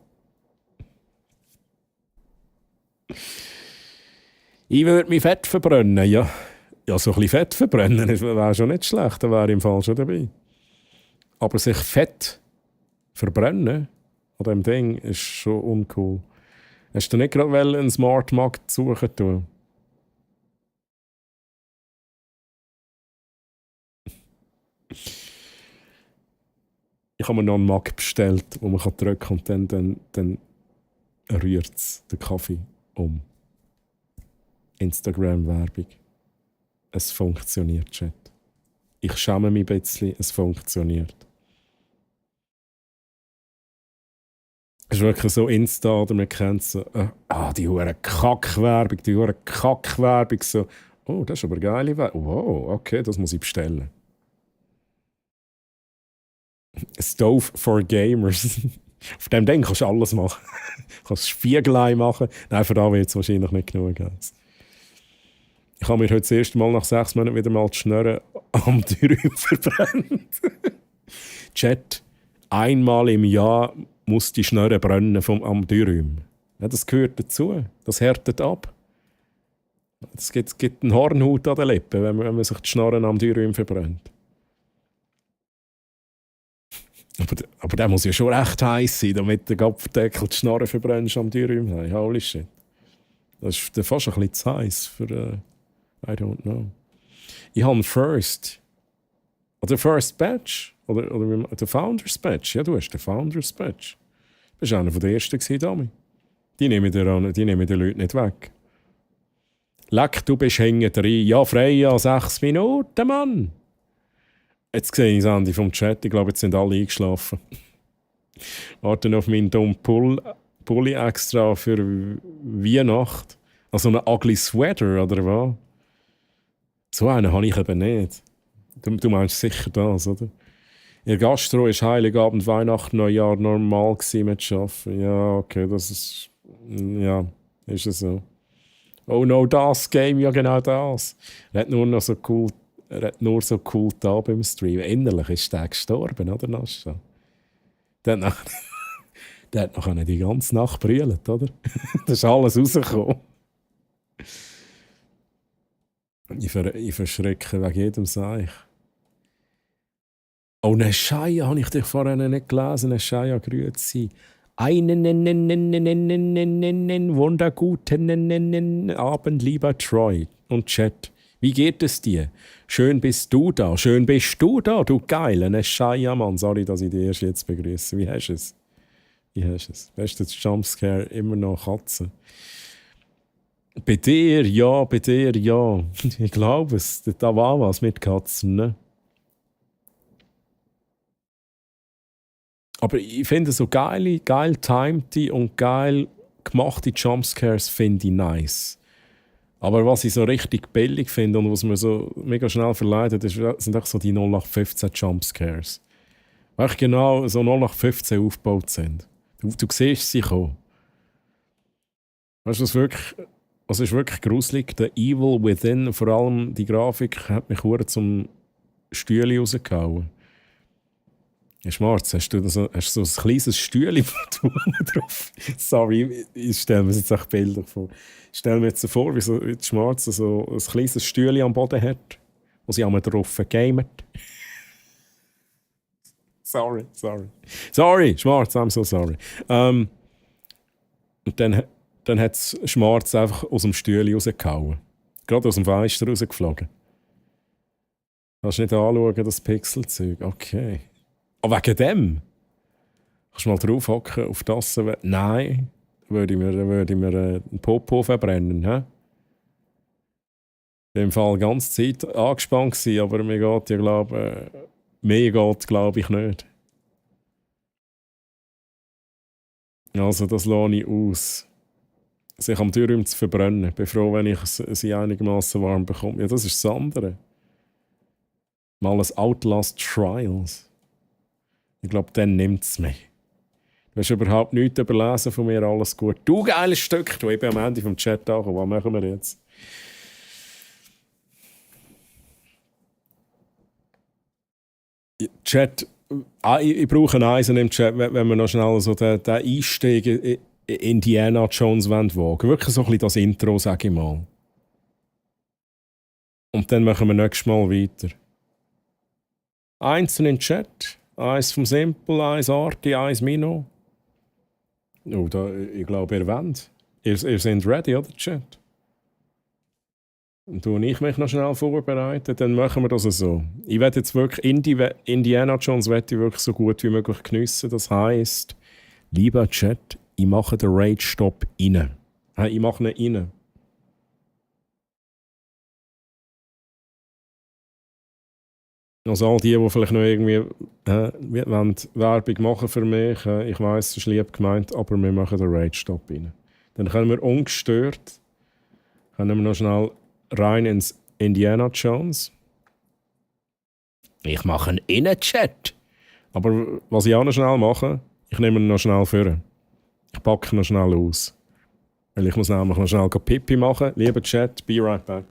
Ich würde mich Fett verbrennen, ja. Ja, so ein bisschen Fett verbrennen wäre schon nicht schlecht, da wäre ich im Fall schon dabei. Aber sich Fett verbrennen an diesem Ding ist schon uncool. Hast du nicht gerade einen Smart Mag suchen tun? Ich habe mir noch einen Mag bestellt, wo man drücken kann und dann rührt es den Kaffee um. Instagram-Werbung. Es funktioniert, Chat. Ich schäme mich ein bisschen, es funktioniert. Es ist wirklich so Insta, oder man kennt so, die hure Kackwerbung, so, oh, das ist aber geile Werbung. Wow, okay, das muss ich bestellen. Stove for Gamers. Auf dem Ding kannst du alles machen. Du kannst Spiegelei machen. Nein, für da wird es wahrscheinlich nicht genug geben. Ich habe mir heute das erste Mal nach 6 Monaten wieder mal die Schnurren am Dürüm verbrannt. Chat, einmal im Jahr muss die Schnurren brennen am Dürüm. Ja, das gehört dazu. Das härtet ab. Es gibt einen Hornhaut an den Lippen, wenn man sich die Schnurren am Dürüm verbrennt. Aber der muss ja schon recht heiß sein, damit der Gapferdeckel die Schnarre verbrennst am Dürüm. Hey, holy shit. Das ist fast ein bisschen zu heiß für... I don't know. Ich habe einen First. Oder First Batch. Oder der Founders Batch. Ja, du hast den Founders Batch. Du bist einer der Ersten gewesen, Dami. Die nehmen den Leuten nicht weg. Leck, du bist hängen drin. Ja, Freya, 6 Minuten, Mann. Jetzt sehe ich das Ende vom Chat. Ich glaube, jetzt sind alle eingeschlafen. Warten auf meinen dummen Pulli extra für Weihnacht. Also einen ugly Sweater, oder was? So einen habe ich eben nicht. Du meinst sicher das, oder? Ihr Gastro war Heiligabend, Weihnachten, Neujahr normal mit Arbeiten. Ja, okay, das ist... Ja, ist es so. Oh no, das Game, ja genau das. Er hat nur so cool da beim Stream. Innerlich ist der gestorben, oder Nascha? Der hat noch die ganze Nacht brüllt, oder? Das ist alles rausgekommen. Ich verschrecke wegen jedem Seich. Oh, Neschaya, habe ich dich vorhin nicht gelesen. Neschaya, grüezi. Einen wunderguten Abend, lieber Troy und Chat. Wie geht es dir? Schön bist du da, du geile Neschaya, Mann. Sorry, dass ich dich erst jetzt begrüße. Wie hast du es? Bestes Jumpscare, immer noch Katze. Bei dir, ja. Ich glaube es, da war was mit Katzen, ne? Aber ich finde so geil timete und geil gemachte Jumpscares finde ich nice. Aber was ich so richtig billig finde und was mir so mega schnell verleitet, sind auch so die 0815 Jumpscares. Weil genau so 0815 aufgebaut sind. Du siehst sie kommen. Weißt du, es ist wirklich gruselig. Der Evil Within, vor allem die Grafik, hat mich kurz zum Stühle rausgehauen. Ja, Schmarz, hast du so ein kleines Stühle drauf? Sorry, ich stelle mir jetzt auch Bilder vor. Ich stelle mir jetzt so vor, wie die Schmarz so ein kleines Stühle am Boden hat, wo sie einmal drauf gamet. Sorry, Schmarz, I'm so sorry. Und dann hat es Schmarz einfach aus dem Stühle rausgehauen. Gerade aus dem Fenster rausgeflogen. Kannst du nicht anschauen, das Pixelzeug? Okay. Aber wegen dem? Kannst du mal drauf hocken auf das? Nein, würde ich mir einen Popo verbrennen. He? Ich war im Fall die ganze Zeit angespannt gewesen, aber mir geht glaube ich nicht. Also das lasse ich aus. Sich am Dürüm zu verbrennen. Ich bin froh, wenn ich sie einigermaßen warm bekomme. Ja, das ist das andere. Mal ein Outlast Trials. Ich glaube, dann nimmt es mich. Du hast überhaupt nichts überlesen von mir, alles gut. Du geiles Stück, du, ich bin am Ende vom Chat angekommen. Was machen wir jetzt? Chat, ich brauche ein Eisen im Chat, wenn wir noch schnell so den Einstieg in Indiana Jones wagen. Wirklich so ein bisschen das Intro, sage ich mal. Und dann machen wir nächstes Mal weiter. Eins in den Chat. Eins vom Simple, eins Arti, eins Mino. Oh, ich glaube, ihr wollt. Ihr seid ready, oder, Chat? Und du und ich mich noch schnell vorbereiten, dann machen wir das so. Ich werde jetzt wirklich Indiana Jones wirklich so gut wie möglich geniessen. Das heisst, lieber Chat, ich mache den Rage-Stop rein. Ich mache ihn rein. Also all die vielleicht noch irgendwie wollen Werbung machen für mich, ich weiss, es ist lieb gemeint, aber wir machen den Rage-Stop rein. Dann können wir ungestört noch schnell rein ins Indiana Jones. Ich mache einen Innenchat. Aber was ich auch noch schnell mache, ich nehme ihn noch schnell vor. Ich packe ihn noch schnell aus. Weil ich muss nämlich noch schnell Pipi machen. Lieber Chat, be right back.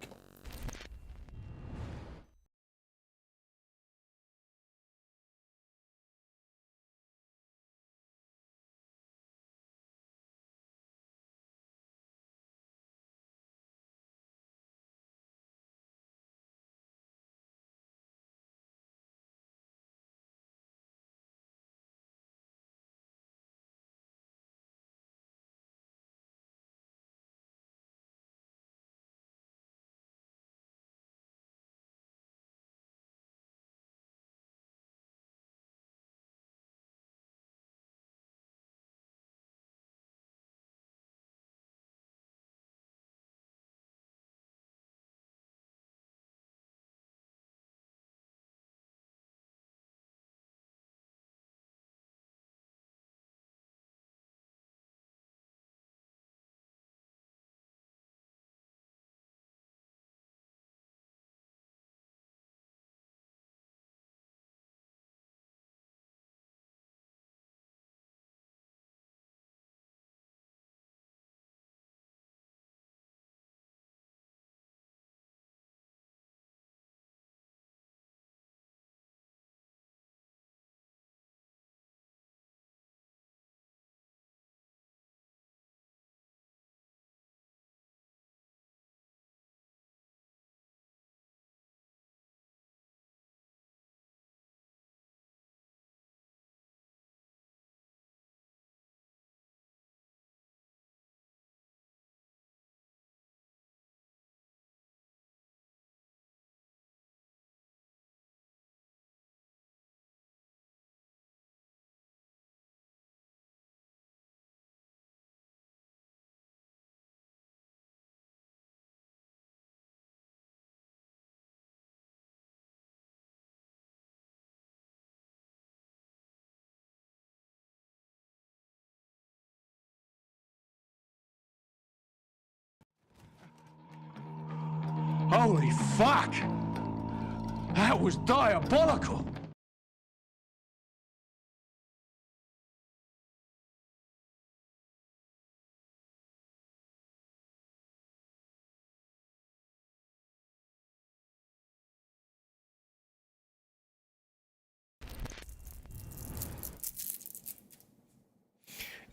Holy fuck! That was diabolical!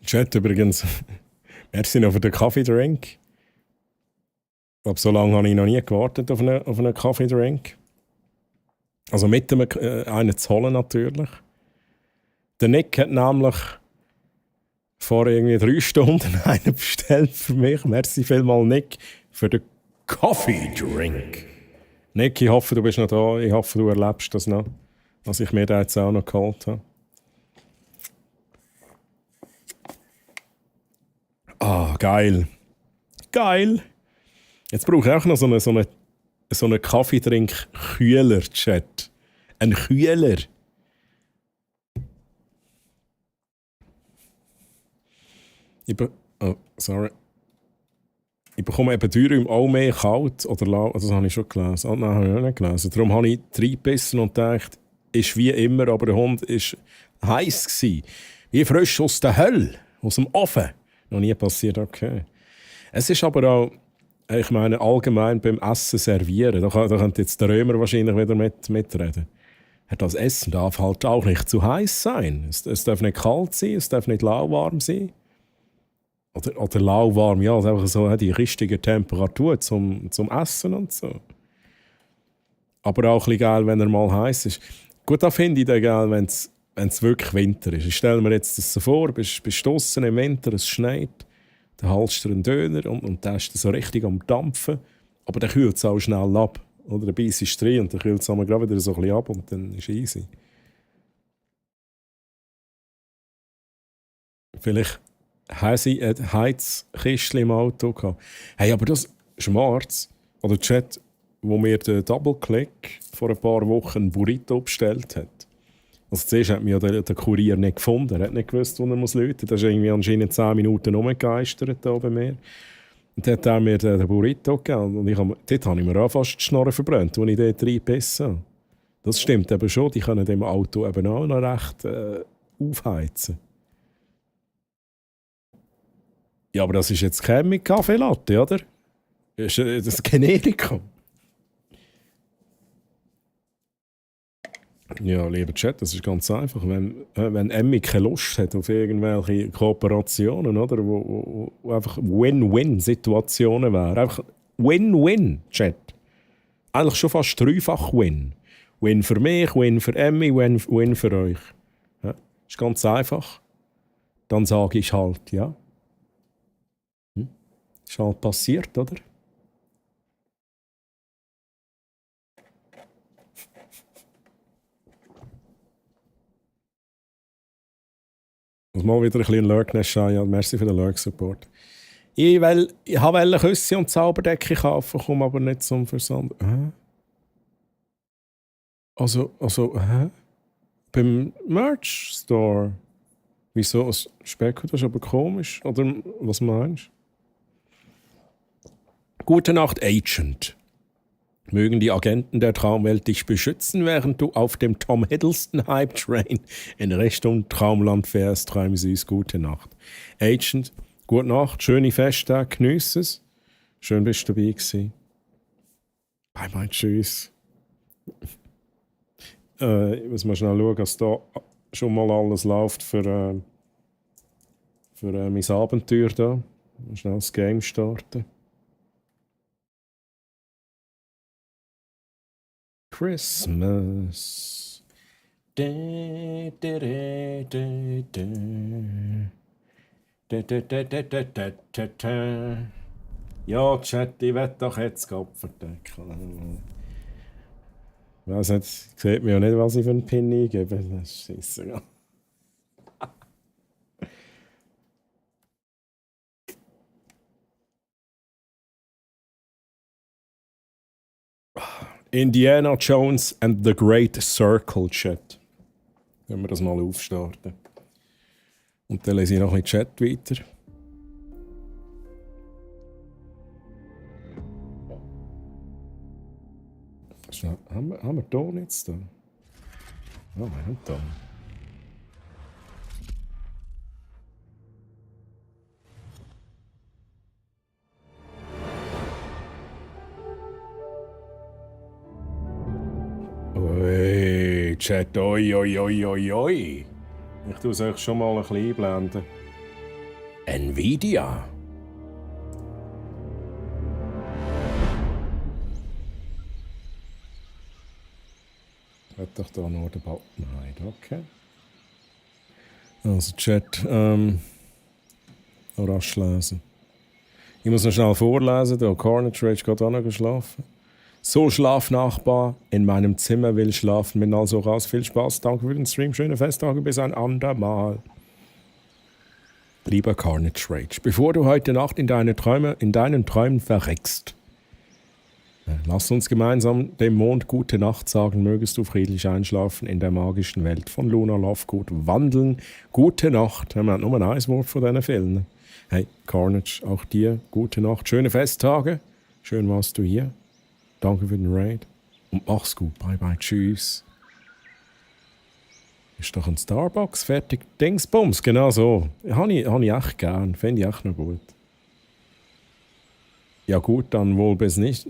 Chat übrigens, merci noch für den Kaffeedrink. Ich glaube, so lange habe ich noch nie gewartet auf einen Kaffeedrink. Also mit einen zu holen natürlich. Der Nick hat nämlich vor irgendwie 3 Stunden einen bestellt für mich. Merci vielmals, Nick, für den Kaffeedrink. Nick, ich hoffe, du bist noch da. Ich hoffe, du erlebst das noch, was ich mir da jetzt auch noch geholt habe. Ah, geil. Geil. Jetzt brauche ich auch noch so einen Kaffeetrink-Kühler, Chat. Ein Kühler. Sorry. Ich bekomme eben Dürüm auch mehr kalt oder lau. Also das habe ich schon gelesen. Oh, nein, habe ich auch nicht gelesen. Darum habe ich reingebissen und gedacht, ist wie immer, aber der Hund war heiß gewesen. Wie frisch aus der Hölle, aus dem Ofen. Noch nie passiert, okay. Es ist aber auch, ich meine, allgemein beim Essen servieren. Da könnte jetzt der Römer wahrscheinlich wieder mitreden. Das Essen darf halt auch nicht zu heiß sein. Es darf nicht kalt sein, es darf nicht lauwarm sein. Oder lauwarm, ja, einfach so die richtige Temperatur zum Essen und so. Aber auch ein bisschen geil, wenn er mal heiß ist. Gut, da finde ich den geil, wenn es wirklich Winter ist. Ich stelle mir jetzt das so vor, bist draussen im Winter, es schneit, dann halst du einen Döner und der ist so richtig am Dampfen, aber der kühlt es auch schnell ab. Oder ein bisschen drin und dann kühlt es gerade wieder so ein bisschen ab und dann ist es easy. Vielleicht haben sie ein Heizkistchen im Auto gehabt. Hey, aber das Schwarz, oder Chat, wo mir der Double-Click vor ein paar Wochen einen Burrito bestellt hat. Also zuerst hat mich ja der Kurier nicht gefunden. Er hat nicht gewusst, wo er muss läuten. Das ist irgendwie anscheinend 10 Minuten rumgegeistert hier bei mir. Und dann hat er mir den Burrito gegeben. Und dort habe ich mir auch fast die Schnorren verbrannt, als ich dort reingebissen habe. Das stimmt eben schon. Die können dem Auto eben auch noch recht aufheizen. Ja, aber das ist jetzt kein mit Kaffeelatte, oder? Das ist ein Generikum. Ja, lieber Chat, das ist ganz einfach. Wenn Emmy keine Lust hat auf irgendwelche Kooperationen, oder, wo einfach Win-Win-Situationen wären. Einfach Win-Win, Chat. Eigentlich schon fast dreifach Win. Win für mich, Win für Emmy, Win für euch. Ja, ist ganz einfach. Dann sage ich halt, ja. Ist halt passiert, oder? Muss mal wieder ein bisschen Lurkness schauen. Ja, merci für den Lurk-Support. Ich wollte Küsse und Zauberdecke kaufen, komme aber nicht zum Versand. Also, beim Merch-Store. Wieso? Speck, das ist aber komisch. Oder was meinst du? Gute Nacht, Agent. Mögen die Agenten der Traumwelt dich beschützen, während du auf dem Tom Hiddleston Hype Train in Richtung Traumland fährst. Träum süß, gute Nacht. Agent, gute Nacht, schöne Festtage, geniesse es. Schön bist du dabei gewesen. Bye bye, tschüss. Ich muss mal schnell schauen, dass da schon mal alles läuft für mein Abenteuer da. Mal schnell das Game starten. Christmas. Da, da, da, da, da. Da, da, da, da, da, da, da, da. Ja, Chat, ich will doch jetzt Kopfverdecken. Ich weiss nicht, sieht mir ja nicht, was ich für einen Pin eingebe. Das ist scheisse. Indiana Jones and the Great Circle Chat. Wenn wir das mal aufstarten. Und dann lese ich noch ein bisschen Chat weiter. Haben wir Ton jetzt da? Ja, wir haben Ton. Ui, Chat, oi. Ich tue es euch schon mal ein bisschen einblenden. Nvidia. Hat doch da nur den Button rein, okay. Also Chat, rasch lesen. Ich muss noch schnell vorlesen, da Carnage Rage geht auch noch geschlafen. So, Schlafnachbar, in meinem Zimmer will schlafen, bin also raus. Viel Spaß, danke für den Stream, schöne Festtage, bis ein andermal. Lieber Carnage Rage, bevor du heute Nacht in deinen Träumen verreckst, lass uns gemeinsam dem Mond gute Nacht sagen, mögest du friedlich einschlafen in der magischen Welt von Luna Lovegood wandeln. Gute Nacht, wir haben nur ein Wort von diesen Filmen. Hey, Carnage, auch dir gute Nacht, schöne Festtage, schön warst du hier. Danke für den Raid. Und mach's gut. Bye bye. Tschüss. Ist doch ein Starbucks fertig. Dingsbums. Genau so. Habe ich echt gern. Finde ich echt noch gut. Ja gut, dann wohl bis nicht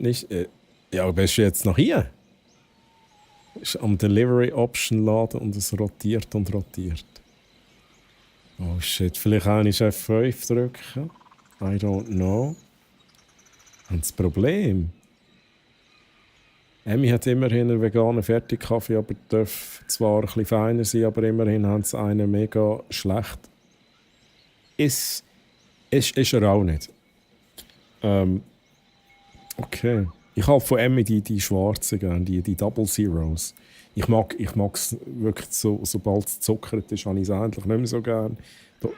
ja, bist du jetzt noch hier? Ist am Delivery Option laden und es rotiert und rotiert. Oh shit. Vielleicht kann ich F5 drücken. I don't know. Und das Problem... Emmy hat immerhin einen veganen Fertigkaffee, aber darf zwar ein bisschen feiner sein, aber immerhin haben sie einen mega schlecht. Ist er auch nicht. Okay. Ich habe von Emmy die schwarzen gerne, die Double Zeros. Ich mag es wirklich so, sobald es zuckert ist, habe ich es eigentlich nicht mehr so gerne.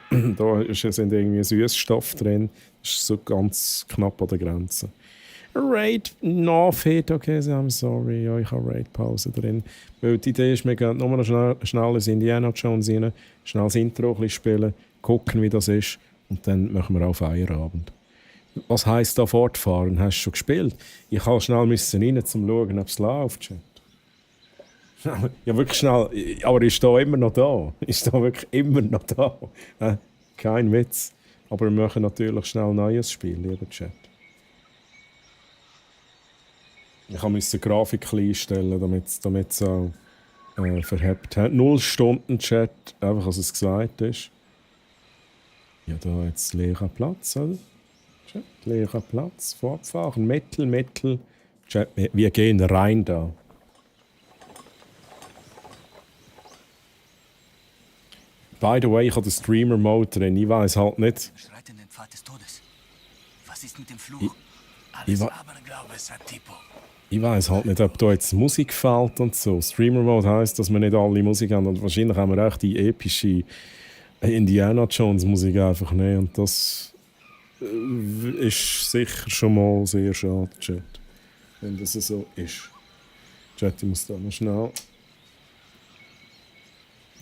Da sind irgendwie Süßstoff drin. Das ist so ganz knapp an der Grenze. Raid Not-Fit, okay, I'm sorry. Ja, ich habe Raid-Pause drin. Weil die Idee ist, wir gehen nur noch schnell ins Indiana Jones rein, schnell das Intro ein bisschen spielen, gucken, wie das ist und dann machen wir auch Feierabend. Was heisst da fortfahren? Hast du schon gespielt? Ich kann schnell rein, um zu schauen, ob es läuft. Chat. Ja, wirklich schnell. Aber ist da immer noch da? Ist da wirklich immer noch da? Kein Witz. Aber wir machen natürlich schnell ein neues Spiel, lieber Chat. Ich musste die Grafik einstellen, damit es auch verhebt hat. 0 Stunden Chat, einfach als es gesagt ist. Ja, da jetzt leerer Platz, oder? Chat, leerer Platz, fortfahren, Mittel. Chat, wir gehen rein da. By the way, ich habe den Streamer-Mode drin. Ich weiß halt nicht. Schreiten den Pfad des Todes. Was ist mit dem Fluch? Ich weiß halt nicht, ob da jetzt Musik fehlt und so. Streamer-Mode heisst, dass wir nicht alle Musik haben. Und wahrscheinlich haben wir auch die epische Indiana Jones-Musik einfach nicht. Und das ist sicher schon mal sehr schade, Chat. Wenn das so ist. Chat, ich muss da noch schnell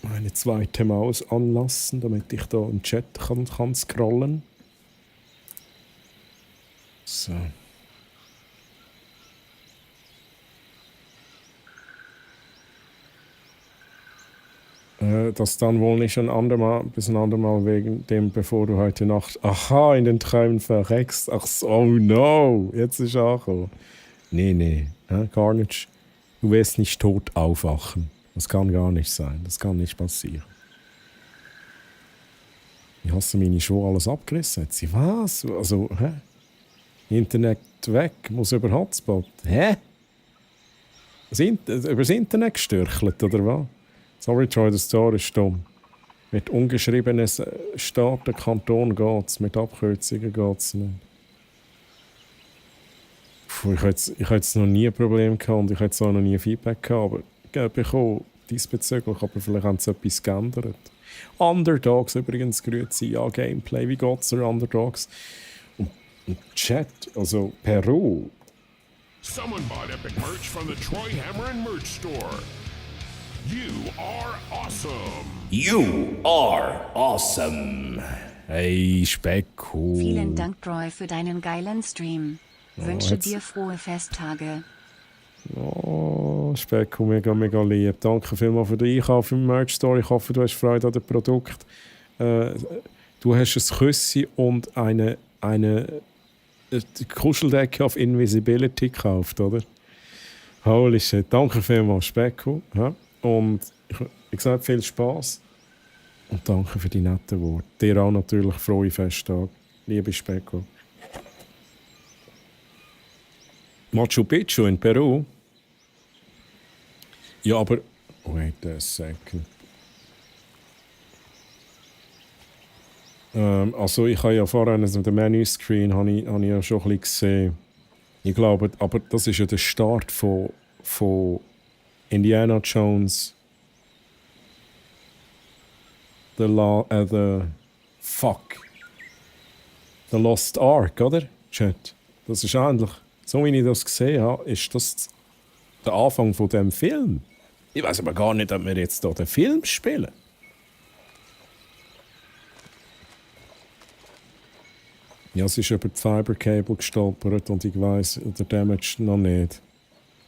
meine zweite Maus anlassen, damit ich da im Chat kann scrollen. So. Das dann wohl nicht bis ein andermal wegen dem, bevor du heute Nacht in den Träumen verreckst. Ach so, oh no, jetzt ist er angekommen. Nee, gar nicht. Du wirst nicht tot aufwachen. Das kann gar nicht sein, das kann nicht passieren. Ich hasse meine Schuhe alles abgerissen. Hat sie was? Also, Internet weg, muss über Hotspot. Übers Internet gestürchelt, oder was? Sorry, Troy, das Tor ist dumm. Mit ungeschriebenen Staaten, Kanton geht es, mit Abkürzungen geht es nicht. Ich hatte jetzt noch nie ein Problem gehabt und ich hatte auch noch nie Feedback gehabt, bekommen diesbezüglich, aber vielleicht haben sie etwas geändert. Underdogs übrigens, grüezi, ja, Gameplay, wie geht's der Underdogs? Und Chat, also Peru. Someone bought epic merch from the Troy Hammer and Merch Store. You are awesome. You are awesome. Hey, Specko. Vielen Dank, Troy, für deinen geilen Stream. Wünsche dir frohe Festtage. Oh, Specko, mega, mega lieb. Danke vielmals für den Einkauf im Merch Store. Ich hoffe, du hast Freude an dem Produkt. Du hast ein Küssi und eine Kuscheldecke auf Invisibility gekauft, oder? Holy shit. Danke vielmals, Specko. Ja? Und ich sage viel Spaß. Und danke für die netten Worte. Dir auch natürlich frohe Festtage. Liebe Specko. Machu Picchu in Peru? Ja, aber... Wait a second. Also ich habe ja vorhin auf dem Menü-Screen habe ich ja schon ein bisschen gesehen. Ich glaube, aber das ist ja der Start von Indiana Jones. The Lost Ark, oder? Chat. Das ist eigentlich... So wie ich das gesehen habe, ist das der Anfang von dem Film. Ich weiß aber gar nicht, ob wir jetzt hier den Film spielen. Ja, es ist über die Fibercable gestolpert und ich weiss, der Damage noch nicht.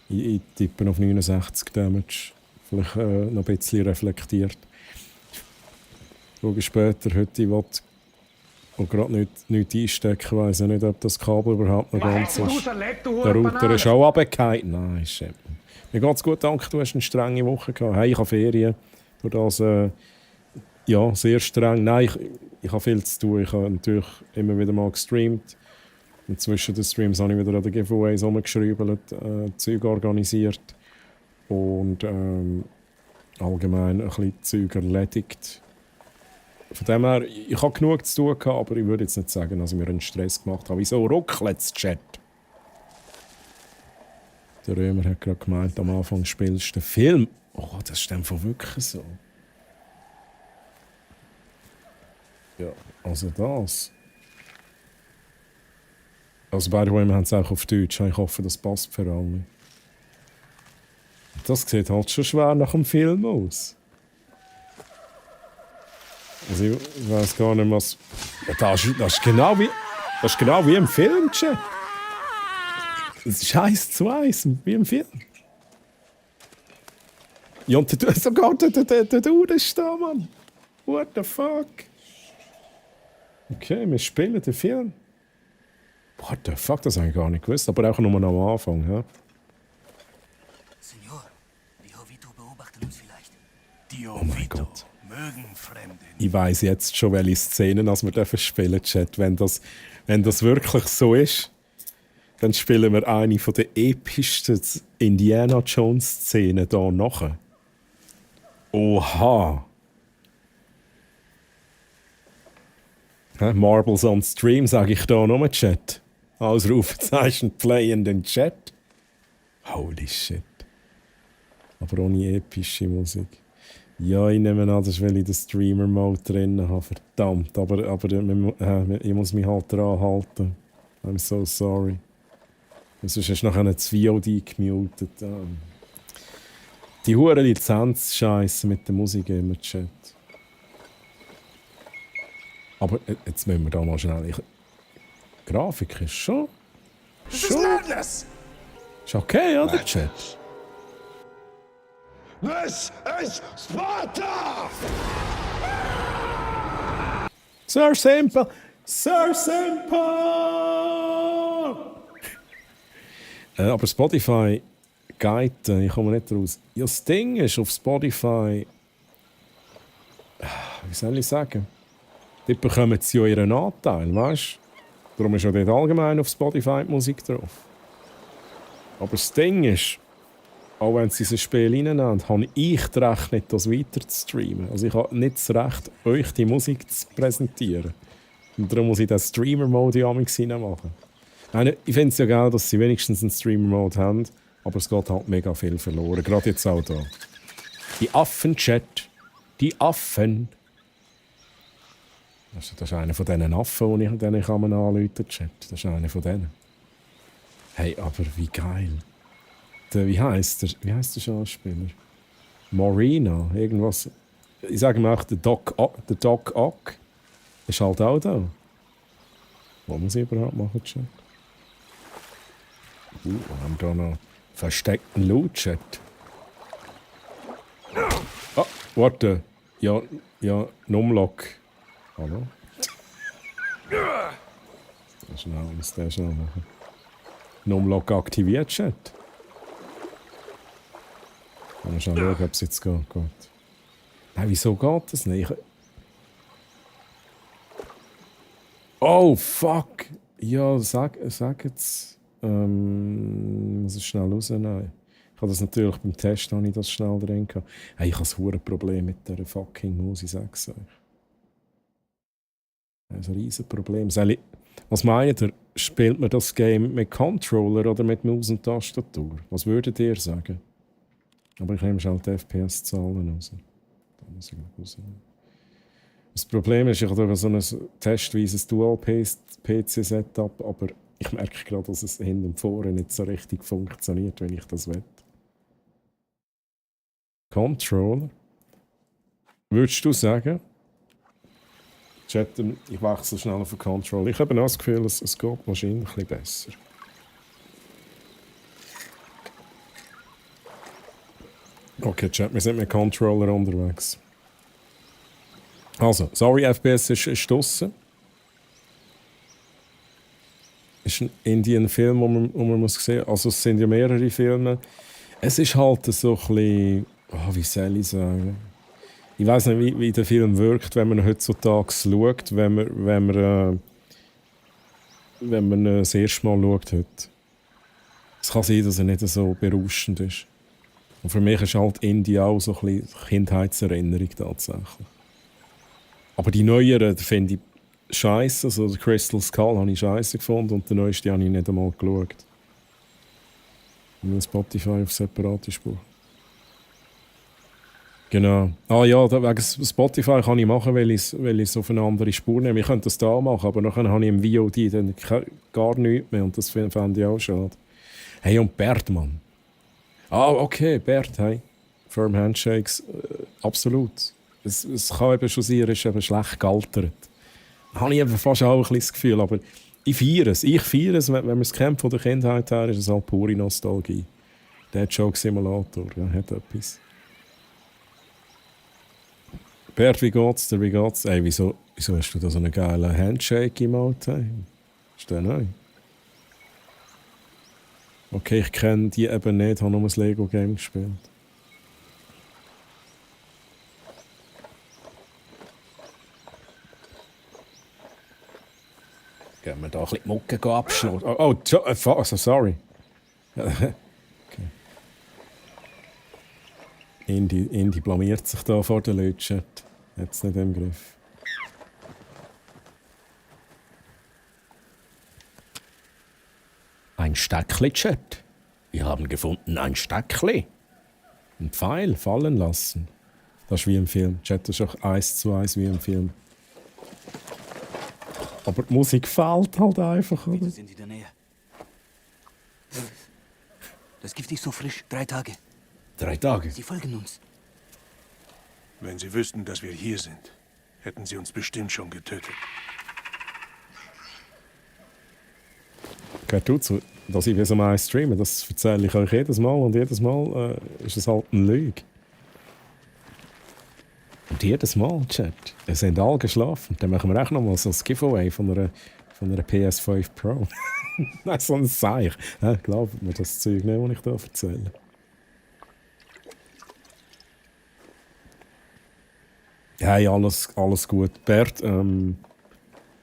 Ich tippe auf 69 Damage. Vielleicht noch ein bisschen reflektiert. Schaue später, heute ich will und gerade nicht einstecken, weiss ich nicht, ob das Kabel überhaupt noch ganz ist. Der Router ist auch runtergefallen. Nein, shit. Mir geht's gut, danke, du hast eine strenge Woche gehabt. Hey, ich habe Ferien. Durch das, ja, sehr streng. Nein, ich habe viel zu tun. Ich habe natürlich immer wieder mal gestreamt. Und zwischen den Streams habe ich wieder an den Giveaways rumgeschrieben, Zeug organisiert. Und allgemein ein bisschen Zeug erledigt. Von dem her, ich habe genug zu tun gehabt, aber ich würde jetzt nicht sagen, dass ich mir einen Stress gemacht habe. Wieso ruckelt Chat? Der Römer hat gerade gemeint, am Anfang spielst du den Film. Oh, das ist einfach wirklich so. Ja, also das. Also by the way, wir haben es auch auf Deutsch. Ich hoffe, das passt für alle. Das sieht halt schon schwer nach dem Film aus. Also ich weiß gar nicht, was... Das ist genau wie im Film, Chat. Das ist 1:1, wie im Film. Ja, und sogar der Dude ist da, Mann. What the fuck? Okay, wir spielen den Film. What the fuck, das habe ich gar nicht gewusst. Aber auch nur am Anfang, ja. Senor, die Jovito beobachten uns vielleicht. Die Oh mein Gott. mögen Fremde. Ich weiss jetzt schon, welche Szenen wir spielen dürfen, Chat. Wenn das wirklich so ist, dann spielen wir eine der epischsten Indiana Jones-Szenen hier nachher. Oha! Marbles on Stream, sage ich da nur, Chat. Ausrufezeichen Play in den Chat. Holy shit. Aber ohne epische Musik. Ja, ich nehme an, das ist, weil ich den Streamer-Mode drin habe. Verdammt, aber ich muss mich halt dran halten. I'm so sorry. Sonst hast du nachher das VOD gemutet. Die hure Lizenz-Scheisse mit der Musik immer, Chat. Aber jetzt müssen wir da mal schnell... Grafik ist schon... Madness! Ist okay, oder, Chat? This is Sparta! Sir Simple! Sir Simple! Aber Spotify geht, ich komme nicht raus. Ja, das Ding ist, auf Spotify... Wie soll ich sagen? Dort bekommen sie ja ihren Anteil, weißt du? Darum ist ja dort allgemein auf Spotify die Musik drauf. Aber das Ding ist, auch wenn sie dieses Spiel reinnehmen, habe ich das Recht nicht, das weiter zu streamen. Also ich habe nicht das Recht, euch die Musik zu präsentieren. Und darum muss ich den Streamer-Mode ja machen. Ich finde es ja geil, dass sie wenigstens einen Streamer-Mode haben, aber es geht halt mega viel verloren. Gerade jetzt auch da. Die Affen-Chat. Die Affen. Das ist einer von diesen Affen, denen ich anrufen kann, Chat. Das ist einer von denen. Hey, aber wie geil. Wie heisst der Schauspieler? Morena, irgendwas. Ich sage mal auch, der Doc Ock ist halt auch da. Was muss ich überhaupt machen, Chat? Wir haben da noch versteckten Loot, Chat. Ah, warte. Ja, Numlock. Hallo? Muss der schnell machen. Numlock aktiviert, Chat. Mal schauen, ob es jetzt geht. Nein, wieso geht das nicht? Oh, fuck! Ja, sag jetzt. Muss ich schnell rausnehmen. Ich habe das natürlich beim Test noch nicht das schnell drin gehabt. Hey, ich habe ein hohes Problem mit dieser fucking Maus, ich sag's euch. Das ist ein riesiges Problem. Was meint ihr? Spielt man das Game mit Controller oder mit Maus und Tastatur? Was würdet ihr sagen? Aber ich nehme schon die FPS-Zahlen raus. Da muss ich rausnehmen. Das Problem ist, ich habe so ein testweises Dual-PC-Setup, aber ich merke gerade, dass es hinten und vorne nicht so richtig funktioniert, wenn ich das will. Controller? Würdest du sagen? Chat, ich wechsle schnell auf den Controller. Ich habe auch das Gefühl, es geht wahrscheinlich ein bisschen besser. Okay, Chat, wir sind mit Controller unterwegs. Also, sorry, FPS ist draussen. Ist ein Indien-Film, den man muss sehen muss. Also, es sind ja mehrere Filme. Es ist halt so ein bisschen... Oh, wie soll ich sagen? Ich weiss nicht, wie der Film wirkt, wenn man heutzutage schaut, wenn man das erste Mal schaut. Heute. Es kann sein, dass er nicht so berauschend ist. Und für mich ist halt Indie auch so ein bisschen Kindheitserinnerung tatsächlich. Aber die neueren finde ich scheiße. Also der Crystal Skull habe ich scheiße gefunden und den neuesten habe ich nicht einmal geschaut. Nur Spotify auf separate Spur. Genau. Ah ja, wegen Spotify kann ich machen, weil ich es auf eine andere Spur nehme. Ich könnte das da machen, aber nachher habe ich im VOD dann gar nichts mehr und das fände ich auch schade. Hey, und Bert, Mann. Ah, okay, Bert, hey. Firm Handshakes, absolut. Es kann eben schon sein, er ist eben schlecht gealtert. Habe ich eben fast auch ein bisschen das Gefühl, aber ich feiere es. Wenn man es kennt von der Kindheit her, ist es halt pure Nostalgie. Der Joke Simulator, ja, hat etwas. Bert, wie geht's dir? Ey, wieso hast du da so einen geilen Handshake-Emote? Hey? Ist der neu? Okay, ich kenne die eben nicht, habe nur ein Lego-Game gespielt. Gehen wir da ein bisschen die Mucke abschlagen. Also, sorry. Okay. Indy blamiert sich da vor der Leute. Hat es nicht im Griff. Ein Steckli, Chat. Wir haben gefunden ein Steckli. Ein Pfeil fallen lassen. Das ist wie im Film. Chat, das ist auch 1:1 wie im Film. Aber die Musik fehlt halt einfach. Oder? Wir sind in der Nähe. Das Gift ist so frisch. 3 Tage. 3 Tage? Sie folgen uns. Wenn Sie wüssten, dass wir hier sind, hätten Sie uns bestimmt schon getötet. Gehört dazu, dass ich wie so mal streame, das erzähle ich euch jedes Mal und jedes Mal ist es halt eine Lüge. Und jedes Mal, Chat, es sind alle geschlafen. Dann machen wir auch noch mal so ein Giveaway von einer PS5 Pro. Nein, so ein Seich. Ja, glaubt mir das Zeug nicht, was ich da erzähle. Hey, alles gut. Bert,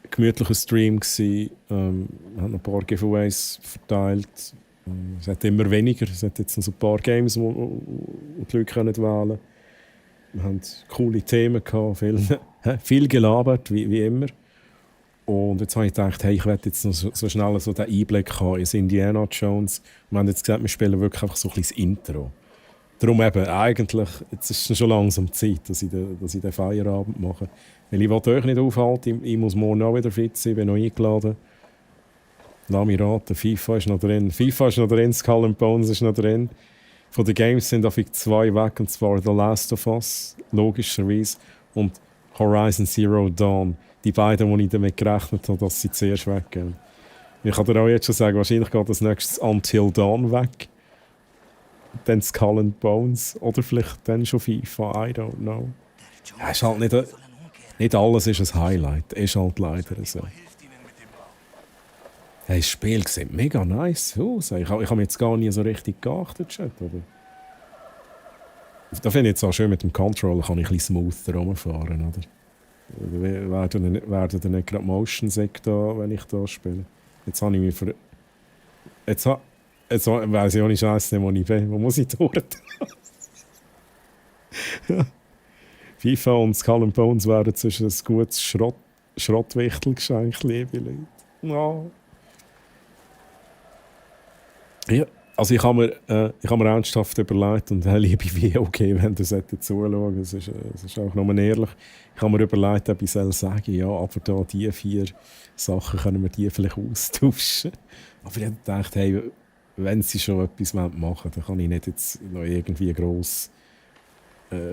gemütlicher Stream gsi. Haben noch ein paar Giveaways verteilt. Es hat immer weniger. Es hat jetzt noch so ein paar Games, wo die Leute wählen können. Wir hatten coole Themen gehabt, viel gelabert, wie immer. Und jetzt habe ich gedacht, hey, ich werde jetzt noch so schnell so den Einblick haben ins Indiana Jones. Wir haben jetzt gesagt, wir spielen wirklich einfach so ein bisschen das Intro. Darum eben, eigentlich, jetzt ist es schon langsam Zeit, dass ich den Feierabend mache. Weil ich will euch nicht aufhalten, ich muss morgen auch wieder fit sein, bin noch eingeladen. Lass mich raten, FIFA ist noch drin, Skull and Bones ist noch drin. Von den Games sind auf 2 weg, und zwar The Last of Us, logischerweise, und Horizon Zero Dawn. Die beiden, die ich damit gerechnet habe, dass sie zuerst weggehen. Ich kann dir auch jetzt schon sagen, wahrscheinlich geht das nächstes Until Dawn weg. Dann Skull and Bones oder vielleicht dann schon FIFA, I don't know. Ja, ist halt nicht alles ist ein Highlight, ist halt leider so. Hey, das Spiel sieht mega nice aus. Ich habe mich jetzt gar nie so richtig geachtet, Chat, oder? Da finde ich jetzt auch schön, mit dem Controller kann ich ein bisschen smoother rumfahren, oder? Werden dann nicht gerade Motion sick da, wenn ich da spiele. Jetzt habe ich mich für... Jetzt weiss ich auch nicht Scheiße, wo ich bin. Wo muss ich durch? FIFA und Skull and Bones werden zwischen ein gutes Schrottwichtelgeschenk, liebe Leute. No. Ja, also ich habe mir ernsthaft überlegt, und liebe VOG, wenn ihr zuschauen, es ist auch nur ehrlich, ich habe mir überlegt, ob ich sagen soll, ja, aber da die 4 Sachen können wir die vielleicht austauschen. Aber ich habe gedacht, hey, wenn sie schon etwas machen wollen, dann kann ich nicht jetzt noch irgendwie grosse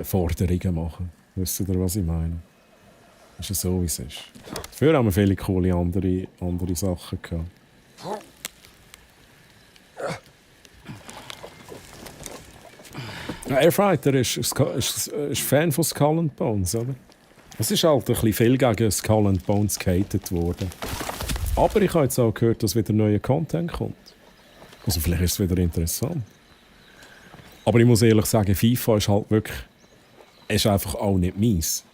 Forderungen machen. Wisst ihr, was ich meine? Das ist ja so, wie es ist. Dafür haben wir viele coole andere Sachen gehabt. Airfighter ist Fan von Skull and Bones, oder? Es ist halt ein bisschen viel gegen Skull and Bones gehatet worden. Aber ich habe jetzt auch gehört, dass wieder neuer Content kommt. Also vielleicht ist es wieder interessant. Aber ich muss ehrlich sagen, FIFA ist halt wirklich... ist einfach auch nicht meins.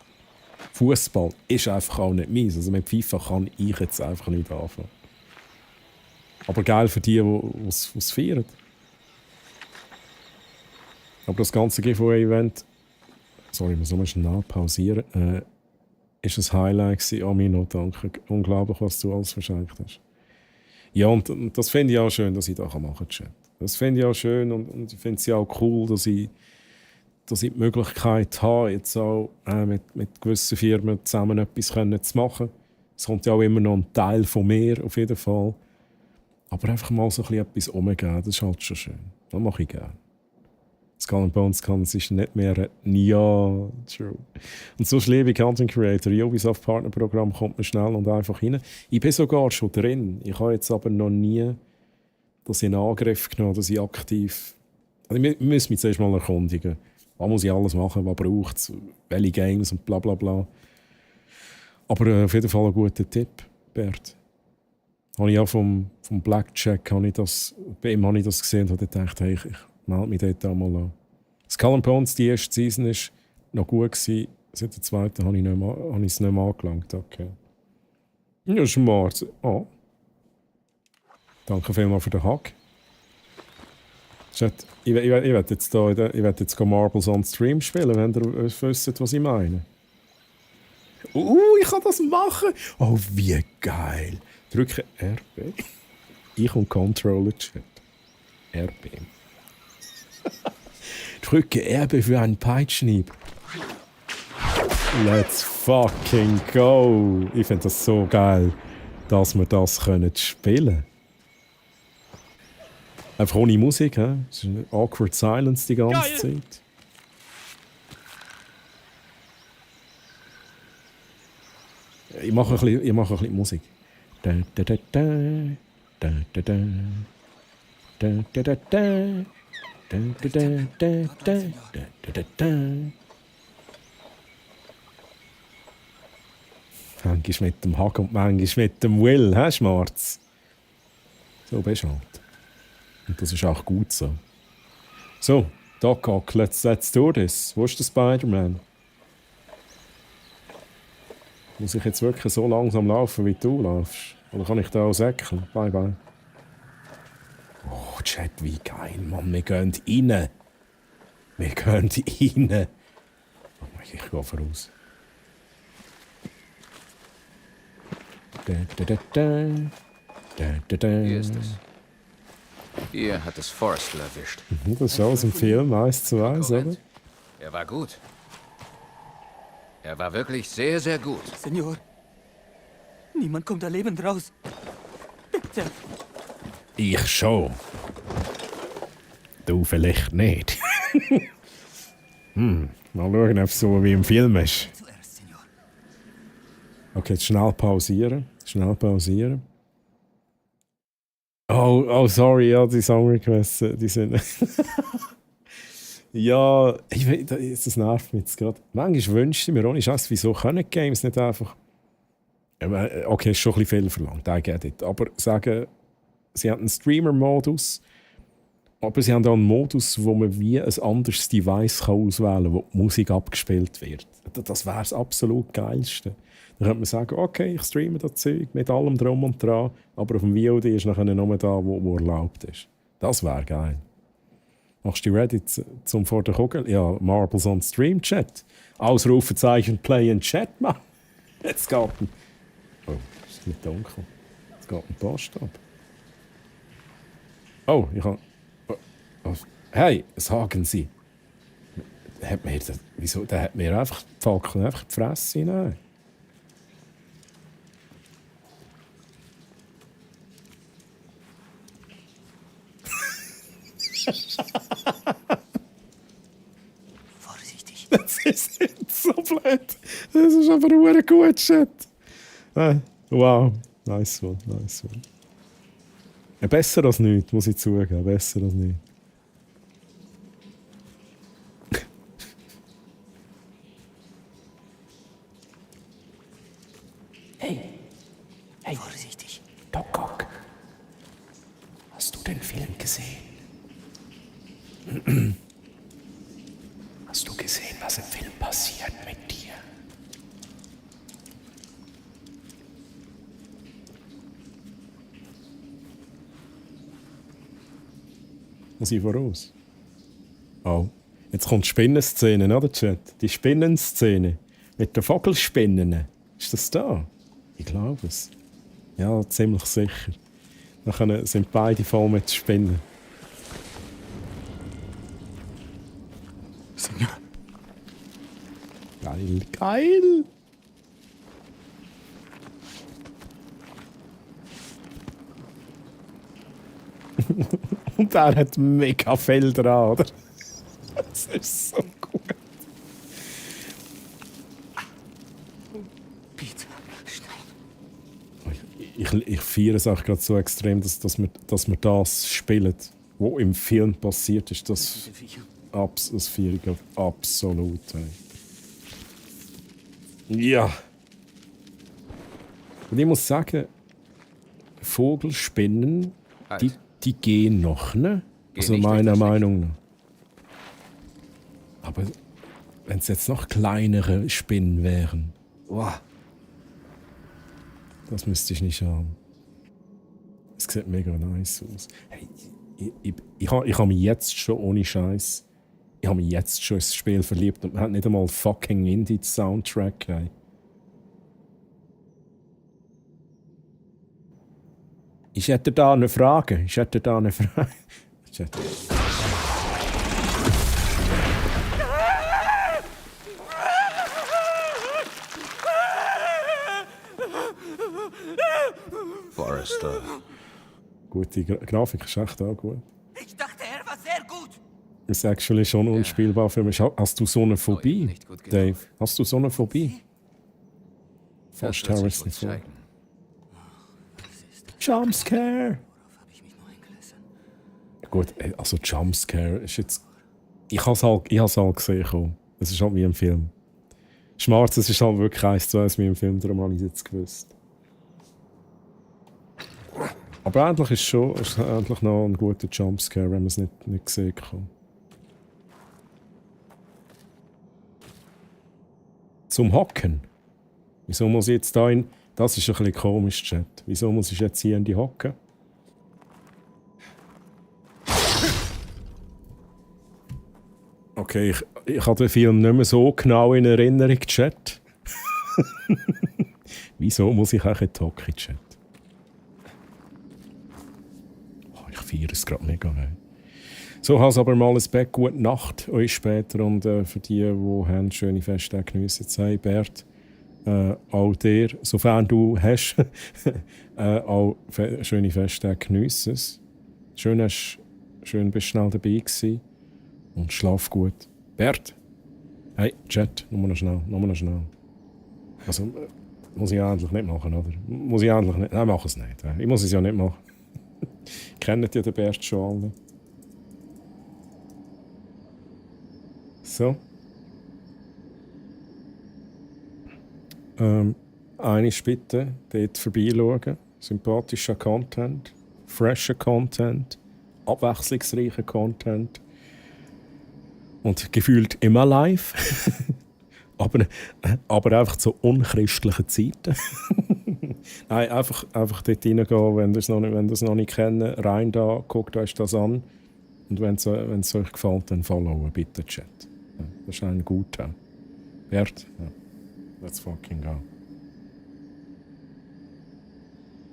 Fußball ist einfach auch nicht meins. Also mit FIFA kann ich jetzt einfach nicht anfangen. Aber geil für die es feiern. Aber das ganze Giveaway-Event... Sorry, ich muss noch schnell pausieren. Ist ein Highlight gewesen. Amino, danke. Unglaublich, was du alles verschenkt hast. Ja, und das finde ich auch schön, dass ich das machen kann. Das finde ich auch schön, und ich finde es ja auch cool, dass ich dass ich die Möglichkeit habe, jetzt auch mit gewissen Firmen zusammen etwas zu machen. Es kommt ja auch immer noch ein Teil von mir, auf jeden Fall. Aber einfach mal so etwas umgeben, das ist halt schon schön. Das mache ich gerne. Skull and Bones kann sich nicht mehr ja, true. Und so liebe Content Creator, Ubisoft Partnerprogramm kommt man schnell und einfach rein. Ich bin sogar schon drin. Ich habe jetzt aber noch nie das in Angriff genommen, dass ich aktiv... Also ich muss mich zuerst mal erkundigen. Was muss ich alles machen, was braucht es, welche Games und bla bla bla. Aber auf jeden Fall ein guter Tipp, Bert. Habe ich auch vom Blackjack, bei ihm habe ich das gesehen und habe gedacht, hey, ich melde mich dort auch mal an. Skull and Bones, die erste Season, war noch gut gewesen. Seit der zweiten habe ich es nicht mehr angelangt. Okay. Ja, smart. Oh. Danke vielmals für den Hack. Ich werde jetzt Marbles on Stream spielen, wenn ihr wisst, was ich meine. Ich kann das machen! Oh, wie geil! Drücke RB. Ich und Controller-Chat. RB. Drücke RB für einen Peitschenhieb. Let's fucking go! Ich finde das so geil, dass wir das spielen können. Einfach ohne Musik, he? Es ist eine awkward silence die ganze Zeit. Ich mache ein bisschen Musik. Da, da, da, da, da, da, da, da, da, da, da, da, da, da, da, da, da. Manchmal mit dem Hack und manchmal mit dem Will, hä, Schmarz? So bist du halt. Und das ist auch gut so. So, Doc Ock, let's do this. Wo ist der Spider-Man? Muss ich jetzt wirklich so langsam laufen, wie du laufst? Oder kann ich da auch säckeln? Bye, bye. Oh, Chat, wie geil, Mann. Wir gehen rein. Wir gehen rein. Oh, ich gehe voraus. Da, da, da, da. Da, da, da. Hier ist es. Hier hat es Forrester erwischt. Das ist aus dem Film 1:1, oder? Er war gut. Er war wirklich sehr, sehr gut. Senor, niemand kommt da lebend raus. Bitte. Ich schon. Du vielleicht nicht. Mal schauen, ob es so wie im Film ist. Okay, jetzt schnell pausieren. Oh, sorry, ja, die Song Requests, die sind... ja, das nervt mich jetzt gerade. Manchmal wünschte ich mir, ohne Scheiß, wieso können Games nicht einfach... Okay, ist schon ein bisschen viel verlangt, I get it. Aber sagen, sie haben einen Streamer-Modus, aber sie haben auch einen Modus, wo man wie ein anderes Device auswählen kann, wo die Musik abgespielt wird. Das wäre das absolut Geilste. Dann könnte man sagen, okay, ich streame das Zeug mit allem Drum und Dran, aber auf dem VOD ist nachher nur da, wo erlaubt ist. Das wäre geil. Machst du ready zum vor der Kugel? Ja, Marbles on Stream Chat. Ausrufezeichen Play in Chat, Mann. Jetzt geht ein... Oh, es ist nicht dunkel. Jetzt geht ein Post ab. Oh, ich habe... Oh. Hey, sagen Sie. Wieso? Der hat mir einfach die Fackel einfach die Fresse hinein. Vorsichtig. Das ist nicht so blöd. Das ist aber ein guter Shit. Wow. Nice one. Ja, besser als nichts, muss ich zugeben. Besser als nichts. Hey. Vorsichtig. Doc Ock. Hast du den Film gesehen? Hast du gesehen, was im Film passiert mit dir? Muss ich voraus? Oh, jetzt kommt die Spinnenszene, oder Chat? Die Spinnenszene mit den Vogelspinnen. Ist das da? Ich glaube es. Ja, ziemlich sicher. Dann sind beide voll mit Spinnen. Senor. Geil, geil! Und er hat mega viel dran, oder? Das ist so gut. Bitte, schnell. Ich feiere es auch gerade so extrem, dass wir das spielen, was im Film passiert ist. Das feiere ich absolut. Ja. Und ich muss sagen, Vogelspinnen, die gehen noch, ne? Also meiner Meinung nach. Aber wenn es jetzt noch kleinere Spinnen wären, wow. Das müsste ich nicht haben. Es sieht mega nice aus. Hey, ich habe mich jetzt schon, ohne Scheiß, ich habe mich jetzt schon ins Spiel verliebt und man hat nicht einmal fucking Indie-Soundtrack. Hey. Ich hätte da eine Frage. Forrester. Gut, die Grafik ist echt auch gut. Ich dachte, er war sehr gut. Ist actually schon unspielbar für mich. Hast du so eine Phobie, Dave? Hast du so eine Phobie? Fast Harrison Ford. Jumpscare! Gut, also Jumpscare ist jetzt... Ich habe es halt gesehen. Es ist halt wie im Film. Schmerz, es ist halt wirklich 1:1 wie im Film, darum habe ich es jetzt gewusst. Aber endlich ist es endlich noch ein guter Jumpscare, wenn man es nicht gesehen kann. Zum Hocken. Wieso muss ich jetzt da in... Das ist ein bisschen komisch, Chat. Wieso muss ich jetzt hier in die Hocke? Okay, ich habe den Film nicht mehr so genau in Erinnerung, Chat. Wieso muss ich auch in die Hocke, Chat? Oh, ich feiere es gerade mega. Hey. So, hast aber mal ein Bett. Gute Nacht euch später. Und für die haben schöne Festtage geniessen, sei Bert. Auch dir, sofern du hast, auch schöne Festtage geniessen es. Schön bist du schnell dabei gewesen. Und schlaf gut. Bert! Hey, Chat, nur noch schnell. Also, muss ich eigentlich nicht machen, oder? Muss ich eigentlich nicht? Nein, mach es nicht. Ich muss es ja nicht machen. Kennt ja den Bert schon alle. So. Eines bitte, dort vorbeischauen. Sympathischer Content, fresher Content, abwechslungsreicher Content. Und gefühlt immer live. aber einfach zu unchristlichen Zeiten. Nein, einfach dort reingehen, wenn ihr es noch nicht kennt, rein da, guckt euch das an. Und wenn es euch gefällt, dann followen, bitte, Chat. Ja, das ist ein guter. Bert? Ja. Let's fucking go.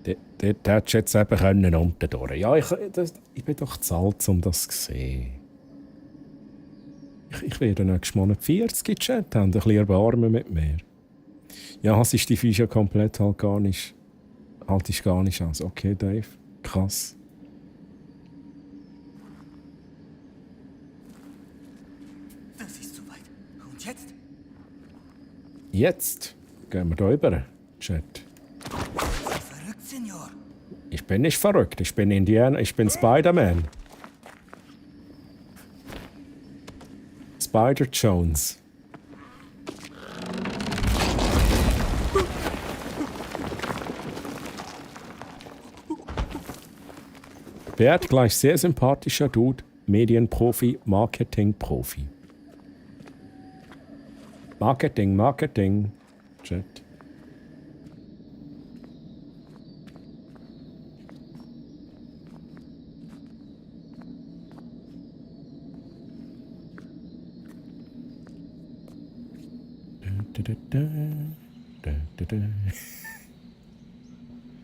Dort hättest du jetzt eben können unten durch. Ja, ich bin doch zahlt, um das zu sehen. Ich werde nächstes Monat 40, Chat, haben ein bisschen Erbarmen mit mir. Ja, hast ich die Fische komplett halt gar nicht aus. Okay, Dave, krass. Das ist zu weit. Und jetzt? Jetzt gehen wir da rüber, Chat. Verrückt, Senor. Ich bin nicht verrückt, ich bin Indianer, ich bin Spider-Man. Spider-Jones. Bert gleich sehr sympathischer Dude, Medienprofi, Marketingprofi. Marketing, Chat.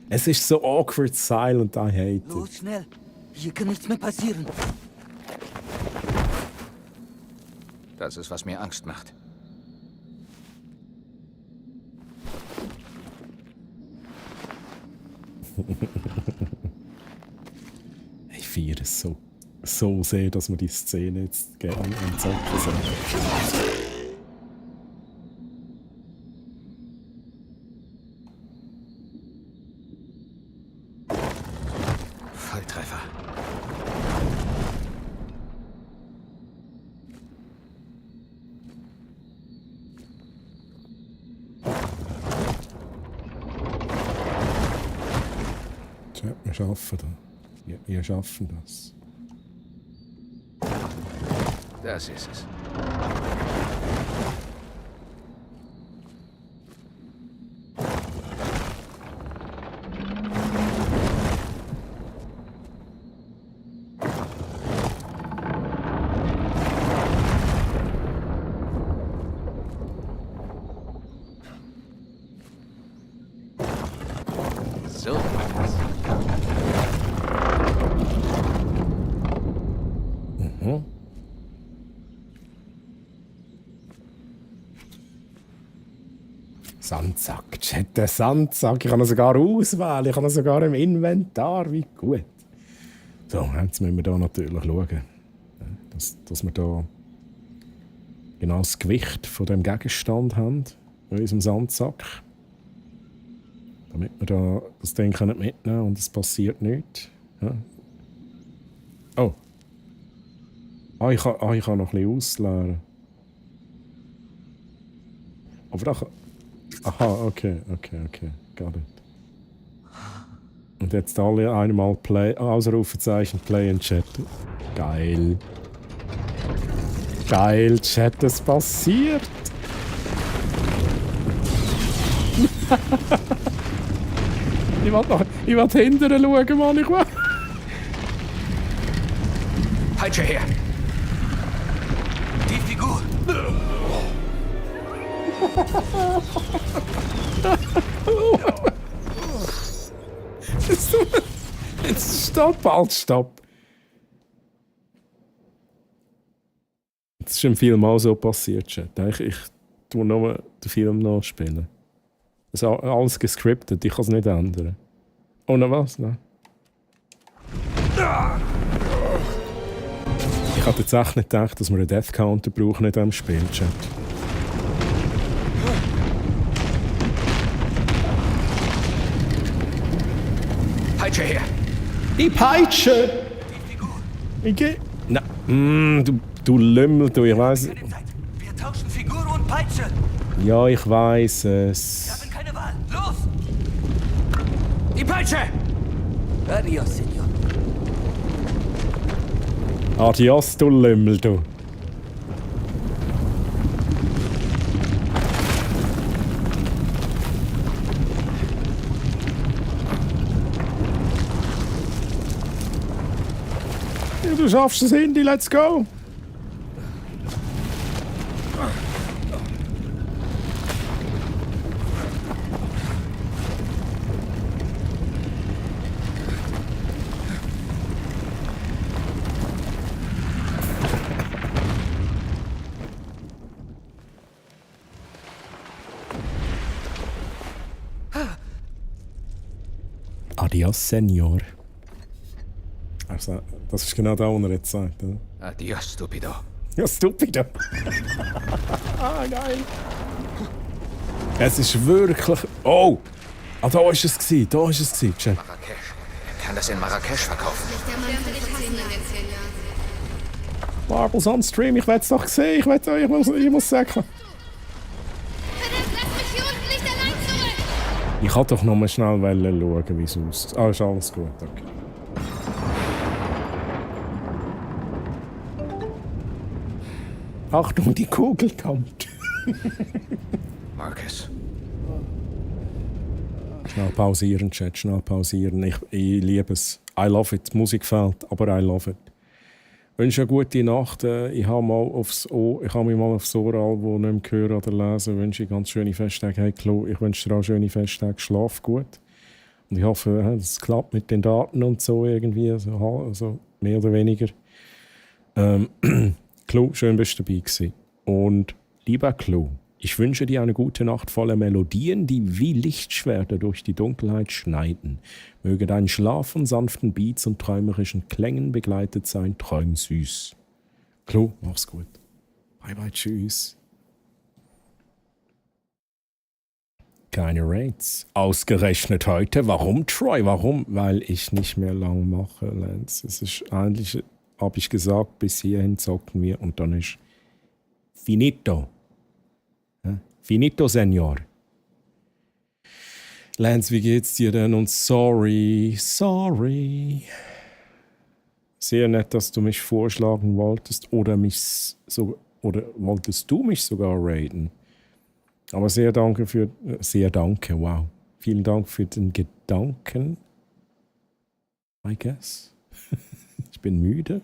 Es ist so awkward silent, I hate it. Los, schnell. Hier kann nichts mehr passieren. Das ist, was mir Angst macht. Ich feiere es so sehr, dass wir die Szene jetzt gerne am Zocken sind. Volltreffer. Tja, wir schaffen das. Wir schaffen das. Das ist es. So. Mhm. Sandsack, Chat, der Sandsack. Ich kann ihn sogar auswählen, ich kann ihn sogar im Inventar. Wie gut. So, jetzt müssen wir da natürlich schauen, dass wir da genau das Gewicht von dem Gegenstand haben in unserem Sandsack. Damit wir da das Ding mitnehmen können und es passiert nichts. Ja. Oh. Ich kann noch ein bisschen ausleeren. Aber da kann... Aha, okay. Got it. Und jetzt alle einmal Play... Ausrufezeichen Play in Chat. Geil. Geil, Chat, es passiert. Ich will hinterher schauen, Mann. Ich will... Peitsche her! Die Figur! Jetzt stopp, halt, stopp. Das ist im Film auch so passiert, Chat. Ich tue nur den Film nachspielen. Es ist alles gescriptet, ich kann es nicht ändern. Oh, noch was? Nein. Ich habe tatsächlich nicht gedacht, dass wir einen Death Counter brauchen in diesem Spiel, Chat. Peitsche her! Die Peitsche! Ich geh... Nein. Du Lümmel, du, ich weiss... Wir tauschen Figur und Peitsche. Ja, ich weiss es. Wir haben keine Wahl. Los! Die Peitsche! Adios, Senor. Adios, du Lümmel, du. Ja, du schaffst es, Indy, let's go! Adios, Senor. Also, das ist genau da, wo er jetzt sagt. Oder? Adios, stupido. Ja, stupido. Ah, geil. Es ist wirklich... Oh! Ah, da war es gewesen. Da war es gewesen, Chat. Marrakesch. Er kann das in Marrakesch verkaufen. Marbles on Stream, ich will es doch sehen. Ich muss sagen. Ich kann doch noch mal schnell schauen, wie es aussieht. Ah, ist alles gut, okay. Achtung, die Kugel kommt. Marcus. Schnell pausieren, Chat, schnell pausieren. Ich liebe es. I love it. Die Musik fehlt, aber I love it. Ich wünsche eine gute Nacht. Ich habe mich mal aufs Ohr-Album nicht mehr hören oder lesen. Ich wünsche ganz schöne Festtage. Hey, Klo, ich wünsche dir auch schöne Festtage. Schlaf gut. Und ich hoffe, es klappt mit den Daten und so irgendwie. Also mehr oder weniger. Klo, schön bist du dabei gewesen. Und lieber Klo, Ich wünsche dir eine gute Nacht voller Melodien, die wie Lichtschwerter durch die Dunkelheit schneiden. Möge dein Schlaf von sanften Beats und träumerischen Klängen begleitet sein. Träum süß. Klo, mach's gut. Bye bye, tschüss. Keine Raids. Ausgerechnet heute. Warum, Troy? Warum? Weil ich nicht mehr lang mache, Lance. Es ist eigentlich, habe ich gesagt, bis hierhin zocken wir und dann ist finito. Finito, Senor. Lance, wie geht's dir denn? Und sorry. Sehr nett, dass du mich vorschlagen wolltest oder wolltest du mich sogar raiden. Aber sehr danke, wow. Vielen Dank für den Gedanken. I guess. Ich bin müde.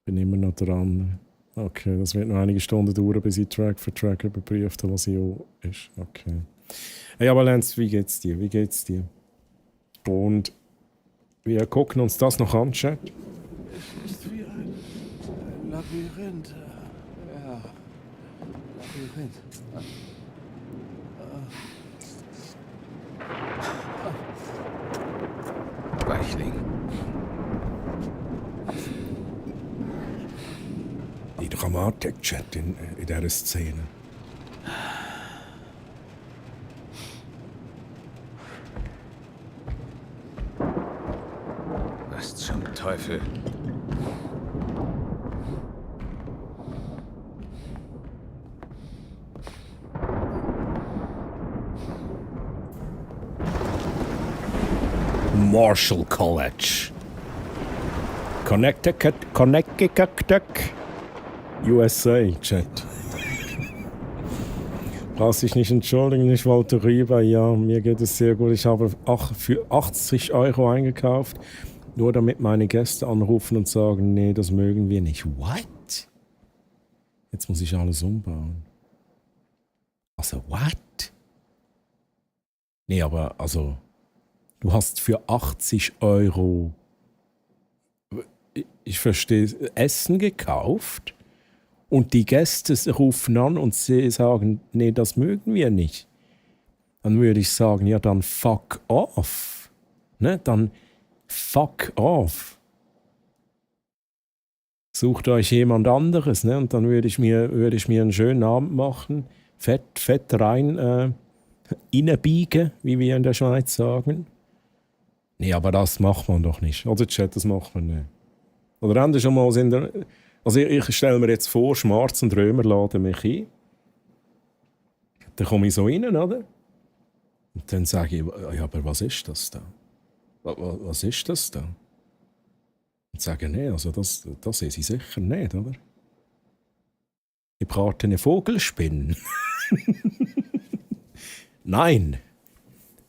Bin immer noch dran. Okay, das wird noch einige Stunden dauern, bis ich Track für Track überprüft habe, was hier ist. Okay. Hey, aber Lance, wie geht's dir? Und wir gucken uns das noch an, Chat. Es ist wie ein Labyrinth. Ja, Labyrinth. Weichling. Die Dramatik, Chat, in dieser Szene. Was zum Teufel? Marshall College. Connecticut, USA, Chat. Brauchst dich nicht entschuldigen, ich wollte rüber. Ja, mir geht es sehr gut. Ich habe für 80 € eingekauft, nur damit meine Gäste anrufen und sagen, nee, das mögen wir nicht. What? Jetzt muss ich alles umbauen. Also, what? Nee, aber, also, du hast für 80 €, ich verstehe, Essen gekauft? Und die Gäste rufen an und sie sagen, nee, das mögen wir nicht. Dann würde ich sagen, ja, dann fuck off. Ne? Dann fuck off. Sucht euch jemand anderes, ne? Und dann würde ich mir einen schönen Abend machen, fett rein reinbiegen, wie wir in der Schweiz sagen. Nee, aber das macht man doch nicht. Oder Chat, das macht man nicht. Oder haben Sie schon mal in der... Also ich stelle mir jetzt vor, Schmarz und Römer laden mich ein. Dann komme ich so rein, oder? Und dann sage ich, ja, aber was ist das da? Was ist das da? Und sage, nee, also das sehen Sie sicher nicht, oder? Die bratene Vogelspinnen. Nein,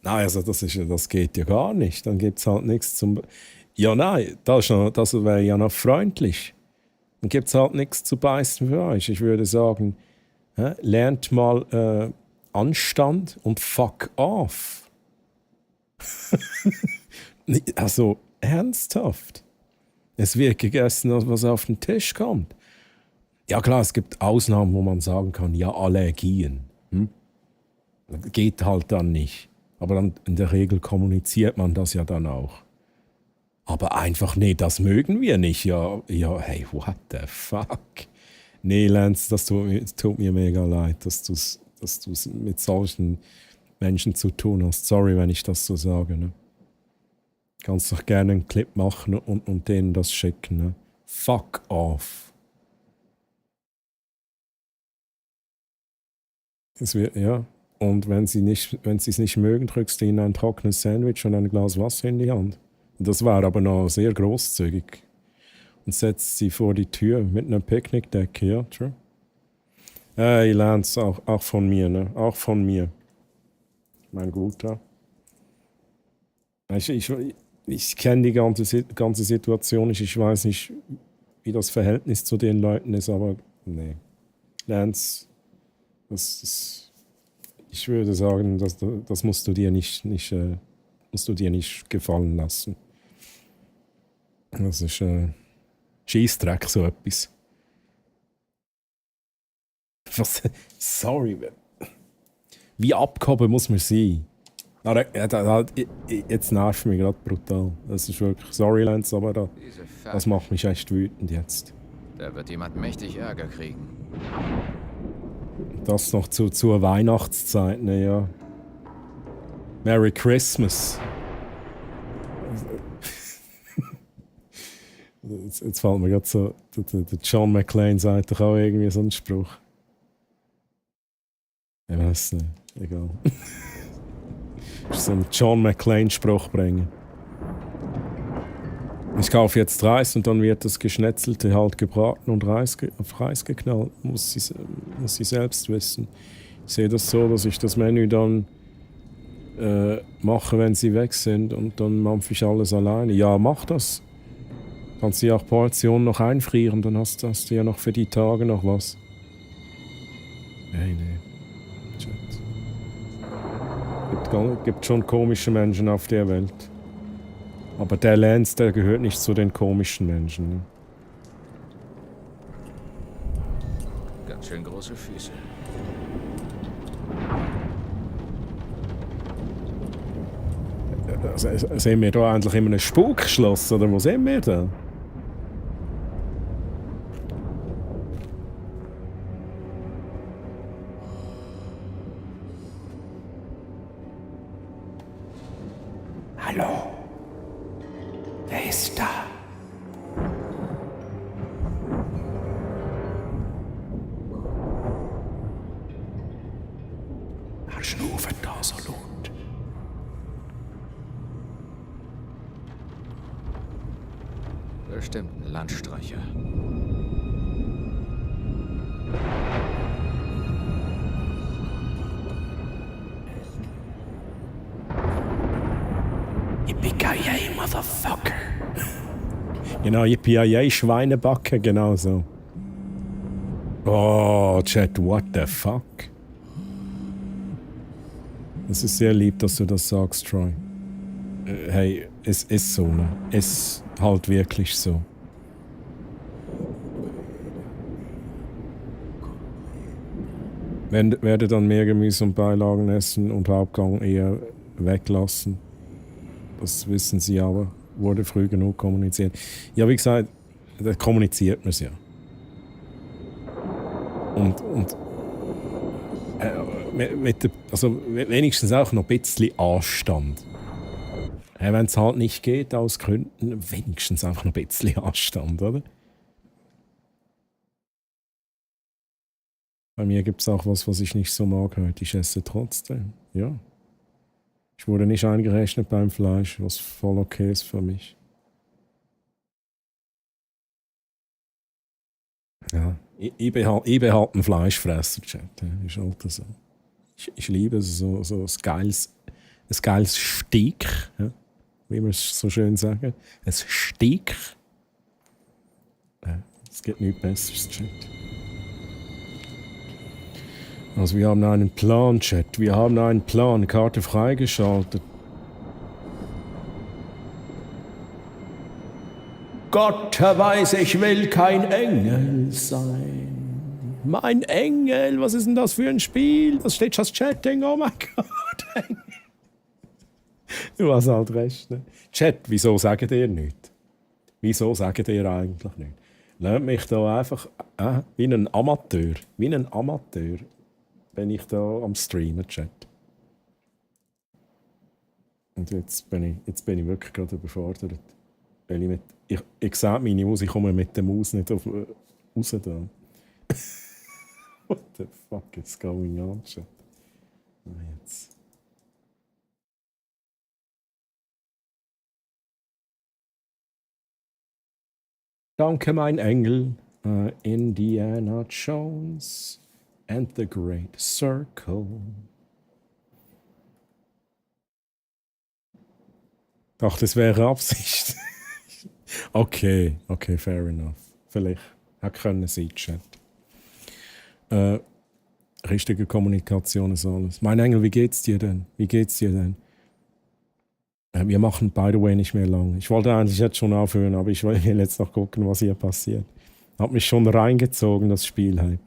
also das geht ja gar nicht. Dann gibt es halt nichts zum... Ja, nein, das wäre ja noch freundlich. Dann gibt es halt nichts zu beißen für euch. Ich würde sagen, lernt mal Anstand und fuck off. Also, ernsthaft. Es wird gegessen, was auf den Tisch kommt. Ja klar, es gibt Ausnahmen, wo man sagen kann, ja, Allergien. Geht halt dann nicht. Aber dann in der Regel kommuniziert man das ja dann auch. Aber einfach, nee, das mögen wir nicht. Ja, hey, what the fuck? Nee, Lance, das tut mir mega leid, dass du es mit solchen Menschen zu tun hast. Sorry, wenn ich das so sage. Ne? Kannst doch gerne einen Clip machen und denen das schicken. Ne? Fuck off. Ja. Und wenn sie es nicht mögen, drückst du ihnen ein trockenes Sandwich und ein Glas Wasser in die Hand. Das war aber noch sehr großzügig. Und setzt sie vor die Tür mit einer Picknickdecke, ja, true. Hey, Lance, auch von mir, ne? Auch von mir. Mein Guter. Ich kenne die ganze Situation nicht. Ich weiß nicht, wie das Verhältnis zu den Leuten ist, aber nee. Lance, ich würde sagen, das musst du dir nicht gefallen lassen. Das ist Scheissdreck, so etwas. Sorry. Wie abgehoben muss man sein? Jetzt nervt mich gerade brutal. Das ist wirklich... Sorry, Lance, aber das macht mich echt wütend jetzt. Da wird jemand mächtig Ärger kriegen. Das noch zur Weihnachtszeit, ne, ja. Merry Christmas. Jetzt fällt mir gerade so... Der John McClane sagt doch auch irgendwie so einen Spruch. Ich weiß nicht. Egal. So einen John McClane-Spruch bringen. Ich kaufe jetzt Reis und dann wird das Geschnetzelte halt gebraten und auf Reis geknallt. Muss sie selbst wissen. Ich sehe das so, dass ich das Menü dann mache, wenn sie weg sind und dann mampfe ich alles alleine. Ja, mach das. Kannst du ja auch Portionen noch einfrieren, dann hast du ja noch für die Tage noch was. Nee. Gibt schon komische Menschen auf der Welt. Aber der Lance, der gehört nicht zu den komischen Menschen. Ne? Ganz schön große Füße. Sehen wir da eigentlich immer ein Spukschloss, oder wo sehen wir da? Hallo? Wer ist da? Er schnufen da so laut. Bestimmt ein Landstreicher. Yippie-ki-yay, Motherfucker. Genau, Yippie-ki-yay, Schweinebacke, genau so. Oh, Chat, what the fuck? Es ist sehr lieb, dass du das sagst, Troy. Hey, es ist so, ne? Es halt wirklich so. Werde dann mehr Gemüse und Beilagen essen und Hauptgang eher weglassen. Das wissen sie aber. Wurde früh genug kommuniziert. Ja, wie gesagt, da kommuniziert man es ja. Und also wenigstens auch noch ein bisschen Anstand. Wenn es halt nicht geht, aus Gründen, wenigstens einfach noch ein bisschen Anstand, oder? Bei mir gibt es auch was ich nicht so mag heute. Ich esse trotzdem, ja. Ich wurde nicht eingerechnet beim Fleisch, was voll okay ist für mich. Ja, ich bin halt ein Fleischfresser, Chat. Ist halt so. Ich liebe so ein geiles Steak, ja, wie wir es so schön sagen. Ein Steak. Es gibt nichts Besseres, Chat. Also wir haben einen Plan, Chat. Wir haben einen Plan. Karte freigeschaltet. Gott weiß, ich will kein Engel sein. Mein Engel, was ist denn das für ein Spiel? Das steht just chatting, oh mein Gott. Du hast halt recht, ne? Chat, wieso sagt ihr nichts? Wieso sagt ihr eigentlich nicht? Lasst mich da einfach wie ein Amateur. Bin ich da am Streamen, Chat. Und jetzt bin ich wirklich gerade überfordert. Weil ich sehe meine Maus, ich komme mit der Maus nicht raus da. What the fuck is going on, Chat? Jetzt. Danke, mein Engel. Indiana Jones and the Great Circle. Ich dachte, das wäre Absicht. Okay, fair enough. Vielleicht hätte können sein, Chat. Richtige Kommunikation ist alles. Mein Engel, wie geht's dir denn? Wir machen, by the way, nicht mehr lang. Ich wollte eigentlich jetzt schon aufhören, aber ich will jetzt noch gucken, was hier passiert. Hat mich schon reingezogen, das Spiel. Hey.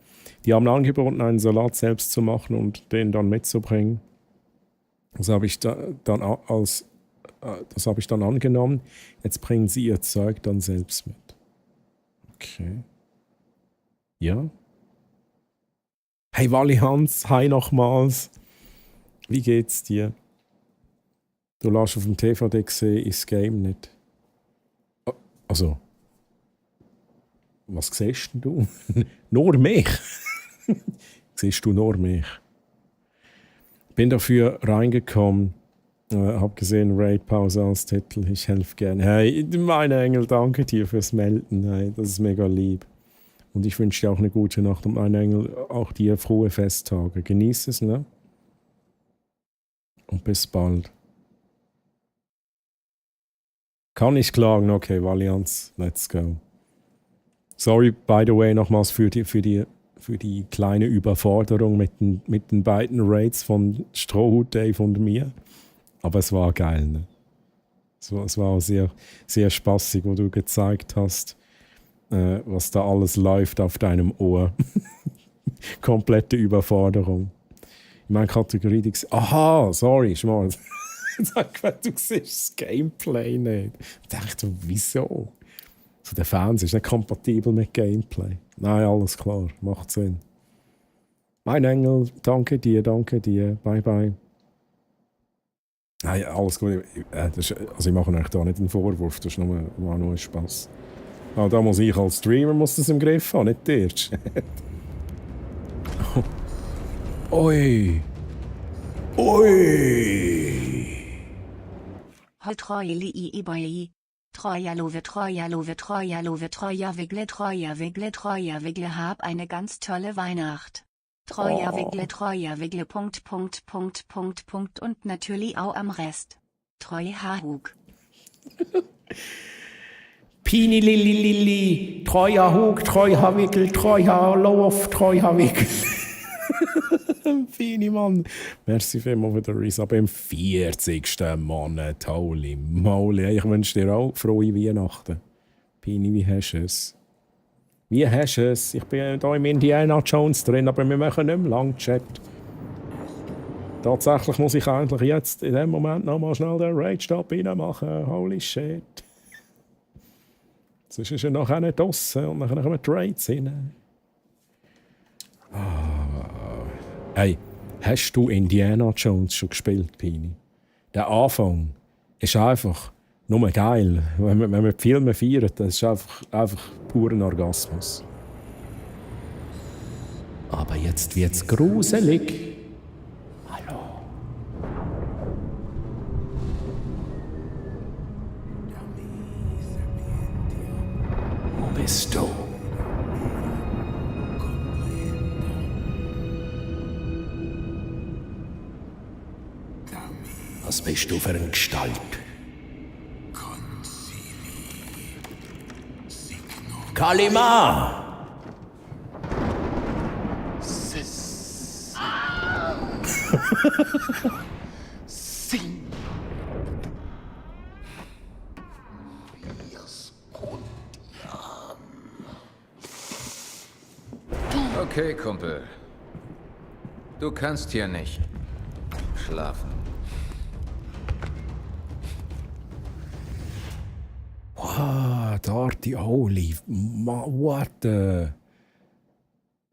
Die haben angeboten, einen Salat selbst zu machen und den dann mitzubringen. Das habe ich dann angenommen. Jetzt bringen sie ihr Zeug dann selbst mit. Okay. Ja. Hey Wally Hans, hi nochmals. Wie geht's dir? Du lässt auf dem TVD sehen, ist das Game nicht. Also, was siehst denn du? Nur mich? Siehst du nur mich? Bin dafür reingekommen, hab gesehen, Raid-Pause als Titel, ich helfe gerne. Hey, meine Engel, danke dir fürs Melden, hey, das ist mega lieb. Und ich wünsche dir auch eine gute Nacht und meine Engel, auch dir frohe Festtage. Genieß es, ne? Und bis bald. Kann ich klagen? Okay, Valianz, let's go. Sorry, by the way, nochmals für die kleine Überforderung mit den beiden Raids von Strohhut Dave und mir. Aber es war geil, ne? Es war sehr, sehr spaßig, wo du gezeigt hast, was da alles läuft auf deinem Ohr. Komplette Überforderung. In meiner Kategorie, aha, sorry, Schmarrn. Du siehst das Gameplay nicht. Ich dachte, wieso? Also der Fernseher ist nicht kompatibel mit Gameplay. Nein, alles klar, macht Sinn. Mein Engel, danke dir, bye bye. Nein, alles gut. Ich mache euch da nicht einen Vorwurf, das war nur ein Spass. Aber da muss ich als Streamer das im Griff haben, nicht der. Oi! Oi! Troja Wigle, hab eine ganz tolle Weihnacht. Troja Wigle, Punkt und natürlich auch am Rest. Treu Hahug. Pini Lili, Troja Hug, Troja Wickel, Troja Lauf, Troja Wickel. Feine Mann. Merci vielmals für den Resub im 40. Monat. Holy moly. Ich wünsche dir auch frohe Weihnachten. Pini, wie hast du es? Wie hast du es? Ich bin hier im Indiana Jones drin, aber wir machen nicht mehr lang Chat. Tatsächlich muss ich eigentlich jetzt in dem Moment noch mal schnell den Raid-Stab reinmachen. Holy shit. Sonst ist er nachher nicht draussen und dann kommen die Raids rein. Hey, hast du Indiana Jones schon gespielt, Pini? Der Anfang ist einfach nur geil. Wenn man die Filme feiert, das ist einfach purer Orgasmus. Aber jetzt wird's gruselig. Hallo. Wo bist du? Was bist du für eine Gestalt? Kalima! Okay, Kumpel. Du kannst hier nicht schlafen. Wow, Darty Holy. What the...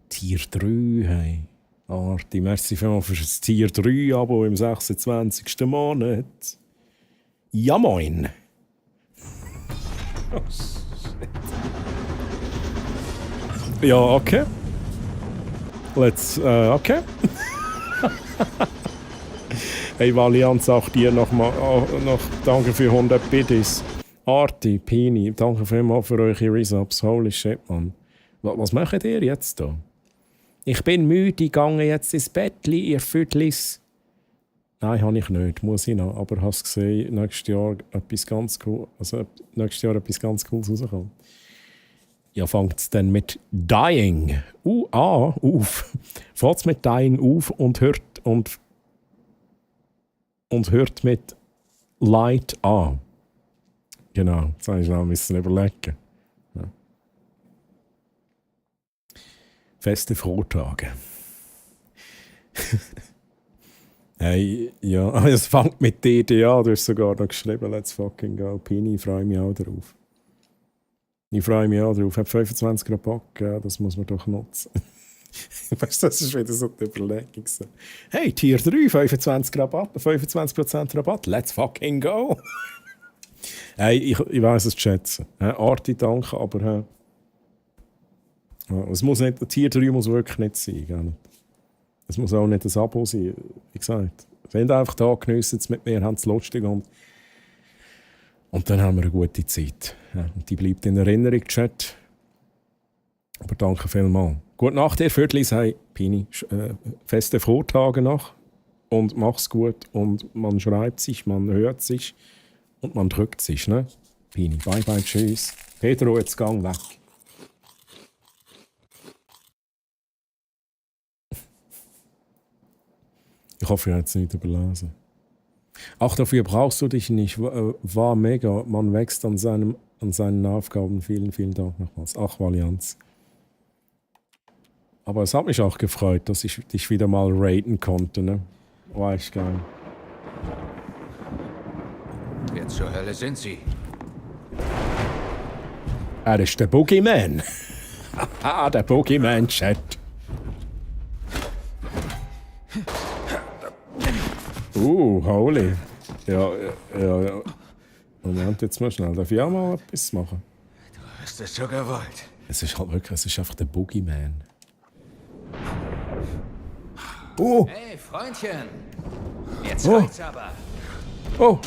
Tier 3, hey. Arti, merci vielmals für das Tier 3-Abo im 26. Monat. Ja, moin. Oh, shit. Ja, okay. Okay. Hey, Valianz, auch dir noch danke für 100 Biddies. Arti, Pini, danke vielmals für eure Resubs. Holy shit, man. Was macht ihr jetzt da? Ich bin müde, gegangen jetzt ins Bettli, ihr Viertlis. Nein, habe ich nicht, muss ich noch. Aber hast gesehen, nächstes Jahr etwas ganz Cooles rauskommt. Ja, fängt es dann mit Dying auf. Fängt es mit Dying auf und hört mit Light an. Genau, das habe ich noch ein bisschen überlegen. Ja. Feste Vortage. Hey, ja, es fängt mit DDA, du hast sogar noch geschrieben, let's fucking go. Pini, ich freue mich auch drauf. Ich freue mich auch drauf. Ich habe 25 Rabatt, ja, das muss man doch nutzen. Weißt du, das ist wieder so die Überlegung. Hey, Tier 3, 25 Rabatt, 25% Rabatt, let's fucking go. Hey, ich weiss es zu schätzen. Arti, danke, aber es muss nicht, Tier 3 muss wirklich nicht sein. Gell? Es muss auch nicht ein Abo sein, wie gesagt. Sind einfach da, geniessen es mit mir, haben es lustig und dann haben wir eine gute Zeit. Ja, und die bleibt in Erinnerung, Chat. Aber danke vielmals. Gute Nacht, ihr Viertlis. Hey, Pini, feste Vortage noch. Und mach's gut. Und man schreibt sich, man hört sich und man drückt sich, ne? Pini, bye bye, tschüss. Pedro, jetzt gang weg. Ich hoffe, ihr habt es nicht überlesen. Ach, dafür brauchst du dich nicht. War mega. Man wächst an seinen Aufgaben. Vielen, vielen Dank nochmals. Ach, Valianz. Aber es hat mich auch gefreut, dass ich dich wieder mal raiden konnte. Ne? War echt geil. Wer zur Hölle sind Sie? Er ist der Boogeyman. Ah, der Boogeyman-Chat. Holy. Ja. Moment, jetzt mal schnell. Darf ich auch mal etwas machen? Du hast es so gewollt. Es ist halt wirklich, es ist einfach der Boogeyman. Oh! Hey, Freundchen! Jetzt reicht's aber. Oh!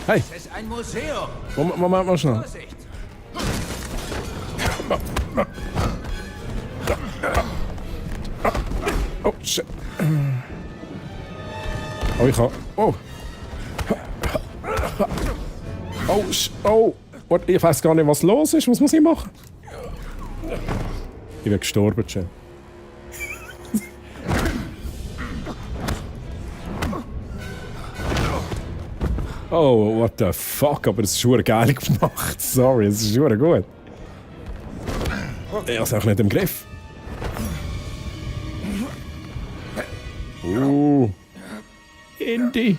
Hey! Es ist ein Museum! Moment mal schnell. Vorsicht! Oh, shit. Oh, ich hab... Oh! Oh! What? Ich weiß gar nicht, was los ist. Was muss ich machen? Ich bin gestorben, Chat. Oh, what the fuck? Aber es ist schon geil gemacht. Sorry, es ist schon gut. Ich habe es auch nicht im Griff. Indy.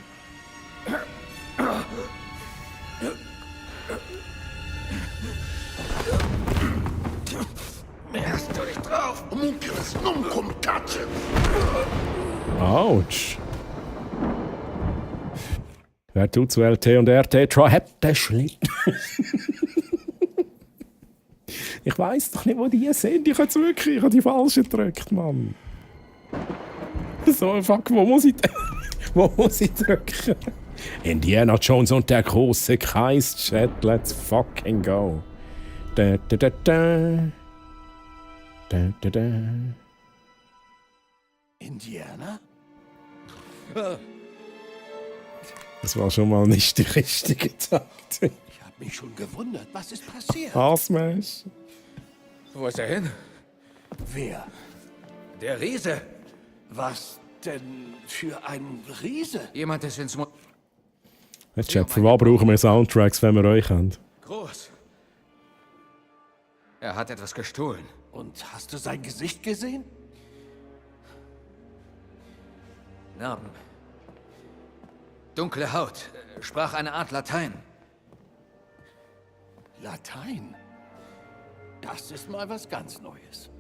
Hast du dich drauf? Munculus non comtace. Autsch. Wer tut zu LT und RT? Troy, habt den Schlitten. Ich weiss doch nicht, wo die sind. Ich habe die falsche gedrückt, Mann. So, fuck, wo muss ich drücken? Indiana Jones und der große Kreis, Chat, let's fucking go. Da, da, da, da. Da, da, da. Indiana? Das war schon mal nicht die richtige Taktik. Ich habe mich schon gewundert, was ist passiert? Smash. Wo ist er hin? Wer? Der Riese! Was denn für ein Riese? Jemand ist ins Hey, Chat, für was brauchen wir Soundtracks, wenn wir euch haben? Groß. Er hat etwas gestohlen. Und hast du sein Gesicht gesehen? Narben. Dunkle Haut. Sprach eine Art Latein. Latein? Das ist mal was ganz Neues.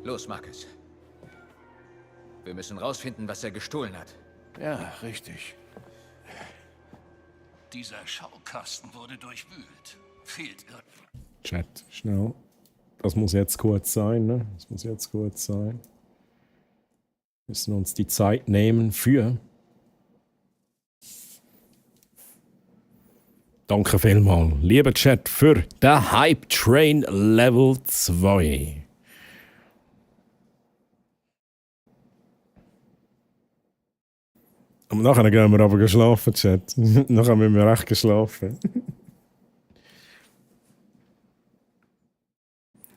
Los, Marcus. Wir müssen rausfinden, was er gestohlen hat. Ja, richtig. Dieser Schaukasten wurde durchwühlt. Fehlt irgendwas. Chat, schnell. Das muss jetzt kurz sein, ne? Das muss jetzt kurz sein. Wir müssen uns die Zeit nehmen für... Danke vielmals, lieber Chat, für den Hype Train Level 2. Und nachher gehen wir aber geschlafen, Chat. Nachher müssen wir echt geschlafen.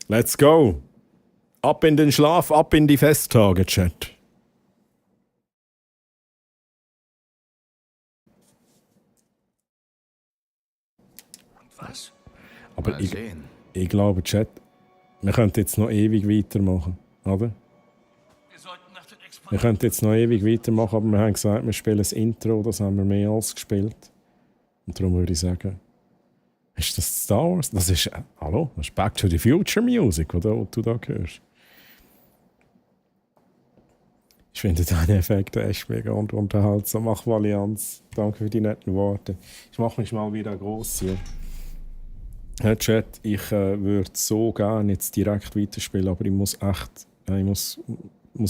Let's go. Ab in den Schlaf, ab in die Festtage, Chat. Und was? Aber Mal sehen. ich glaube, Chat, wir könnten jetzt noch ewig weitermachen, oder? Wir könnten jetzt noch ewig weitermachen, aber wir haben gesagt, wir spielen das Intro, das haben wir mehr als gespielt. Und darum würde ich sagen, ist das Star Wars? Das ist, hallo, das ist Back to the Future Music, was du da hörst. Ich finde deine Effekte echt mega und unterhaltsam. Mach Valianz. Danke für die netten Worte. Ich mache mich mal wieder groß hier. Herr Chat, ich würde so gerne jetzt direkt weiterspielen, aber ich muss echt, ich muss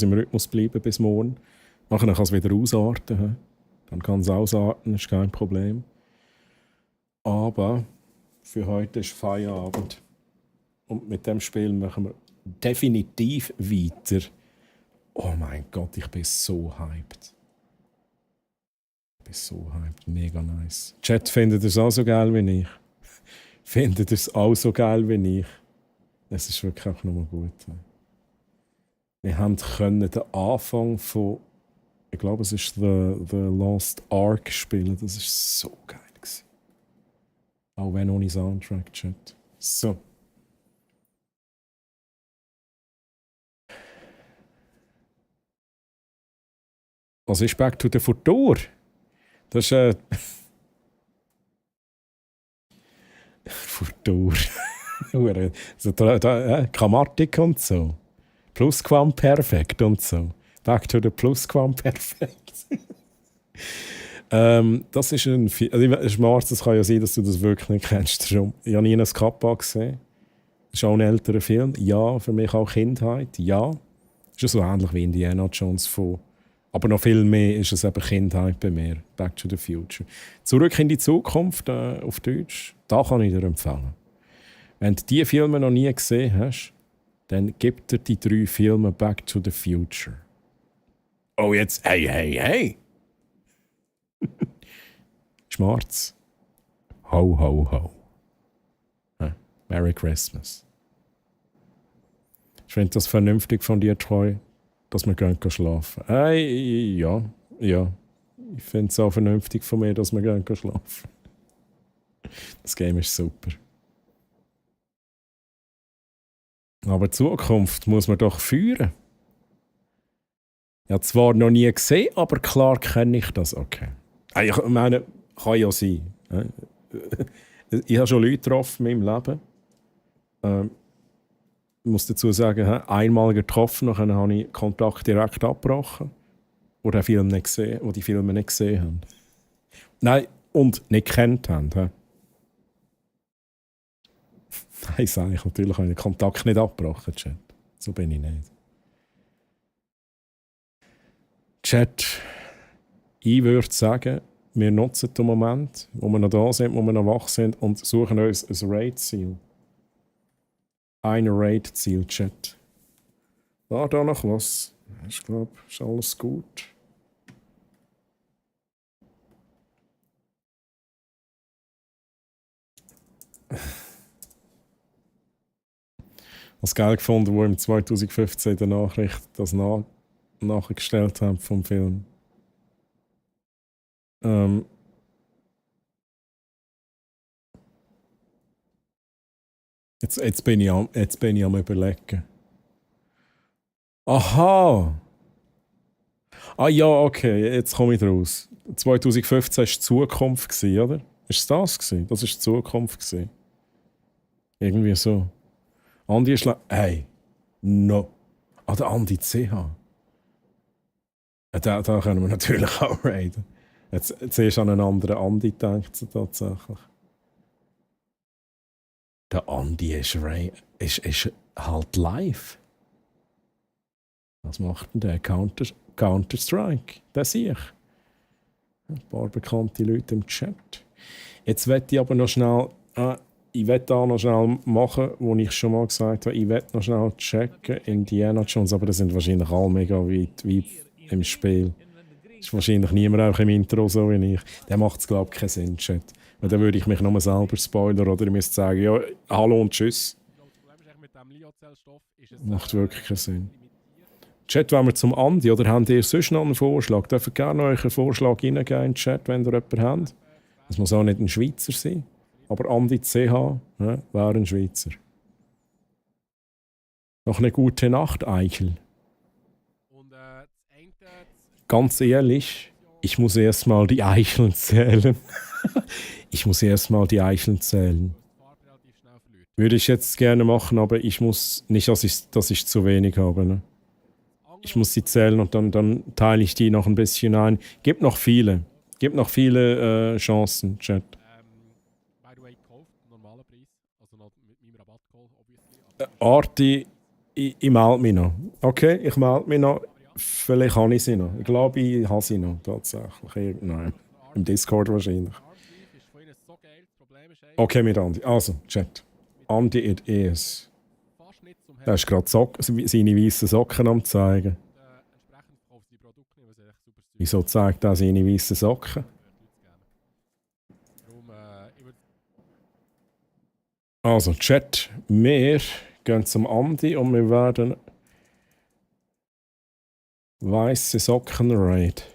im Rhythmus bleiben bis morgen. Nachher kann es wieder ausarten. He? Dann kann es ausarten, ist kein Problem. Aber für heute ist Feierabend. Und mit dem Spiel machen wir definitiv weiter. Oh mein Gott, ich bin so hyped. Mega nice. Chat, findet ihr es auch so geil wie ich? Findet ihr es auch so geil wie ich? Es ist wirklich auch nur gut. Wir können den Anfang von, ich glaube, es ist The Lost Ark spielen. Das ist so geil gewesen. Auch wenn ohne Soundtrack, Chat. So. Was ist Back to the Future? Das ist Futur. So, Grammatik und so. Plusquamperfekt und so. Back to the Plusquamperfekt. Das ist ein Film. Also, Schmarz, das kann ja sein, dass du das wirklich nicht kennst. Ich habe nie einen Kappa gesehen. Das ist auch ein älterer Film. Ja, für mich auch Kindheit. Ja. Das ist so ähnlich wie Indiana Jones von. Aber noch viel mehr ist es eben Kindheit bei mir. Back to the Future. Zurück in die Zukunft auf Deutsch. Da kann ich dir empfehlen. Wenn du diese Filme noch nie gesehen hast, dann gib dir die 3 Filme Back to the Future. Oh, jetzt, hey! Schmarz. Ho, ho, ho. Merry Christmas. Ich finde das vernünftig von dir, Troy, dass wir gehen schlafen. Hey, ja. Ich finde es auch vernünftig von mir, dass wir gehen schlafen. Das Game ist super. Aber Zukunft muss man doch führen. Ich habe zwar noch nie gesehen, aber klar kenne ich das. Okay. Ich meine, kann ja sein. Ich habe schon Leute getroffen in meinem Leben. Ich muss dazu sagen, einmal getroffen, dann habe ich Kontakt direkt abgebrochen. Oder die Filme nicht gesehen haben. Nein, und nicht gekannt haben. Nein, sage ich natürlich, habe ich den Kontakt nicht abgebrochen, Chat. So bin ich nicht. Chat, ich würde sagen, wir nutzen den Moment, wo wir noch da sind, wo wir noch wach sind und suchen uns ein Raid-Ziel. Ein Raid-Ziel, Chat. War da noch was? Ich glaube, ist alles gut. Das geil gefunden, wo im 2015 in der Nachricht das nachgestellt haben vom Film. Jetzt bin ich am Überlegen. Aha! Ah ja, okay, jetzt komme ich raus. 2015 war die Zukunft, oder? Ist es das? Das war die Zukunft. Irgendwie so. Andi ist hey, no. Ah, der Andi CH. Da können wir natürlich auch raiden. Jetzt erst an einen anderen Andi gedacht, tatsächlich. Der Andi ist halt live. Was macht denn der? Counter-Strike. Das sehe ich. Ein paar bekannte Leute im Chat. Jetzt möchte ich aber noch schnell. Ich werde da noch schnell machen, wo ich schon mal gesagt habe, ich werde noch schnell checken, Indiana Jones, aber das sind wahrscheinlich alle mega weit im Spiel. Das ist wahrscheinlich niemand auch im Intro so wie ich. Der macht es, glaube ich, keinen Sinn, Chat. Weil dann würde ich mich nur selber spoilern oder ich müsste sagen, ja, hallo und tschüss. Macht wirklich keinen Sinn. Chat, wollen wir zum Andi oder habt ihr sonst noch einen Vorschlag? Dürft ihr gerne euren Vorschlag reingeben in den Chat, wenn ihr jemanden habt. Das muss auch nicht ein Schweizer sein. Aber Andi CH wäre ein Schweizer. Noch eine gute Nacht, Eichel. Ganz ehrlich, ich muss erst mal die Eicheln zählen. Ich muss erst mal die Eicheln zählen. Würde ich jetzt gerne machen, aber ich muss nicht, dass ich zu wenig habe. Ne? Ich muss sie zählen und dann teile ich die noch ein bisschen ein. Gibt noch viele. Chancen, Chat. Arti, ich melde mich noch. Okay, ich melde mich noch. Vielleicht habe ich sie noch. Ich glaube, ich habe sie noch, tatsächlich. Irgendwann. Im Discord wahrscheinlich. Okay, mit Andi. Also, Chat. Andi it is. Er ist gerade seine weißen Socken am zeigen. Wieso zeigt er seine weißen Socken? Also, Chat, wir gehen zum Andi und wir werden weiße Socken Raid.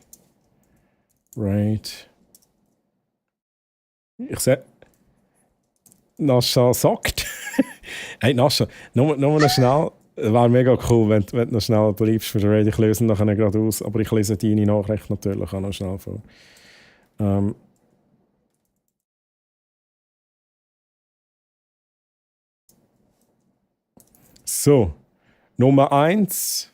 Ich sehe. Nascha sagt. Hey Nascha, nur noch schnell. Wäre mega cool, wenn du noch schnell bleibst für den Raid. Ich lese ihn nachher gerade aus, aber ich lese deine Nachricht natürlich auch noch schnell vor. So, Nummer 1.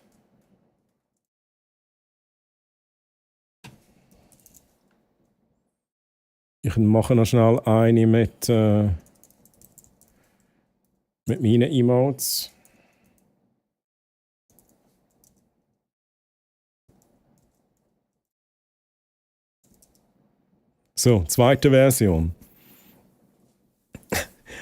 Ich mache noch schnell eine mit meinen Emotes. So, zweite Version.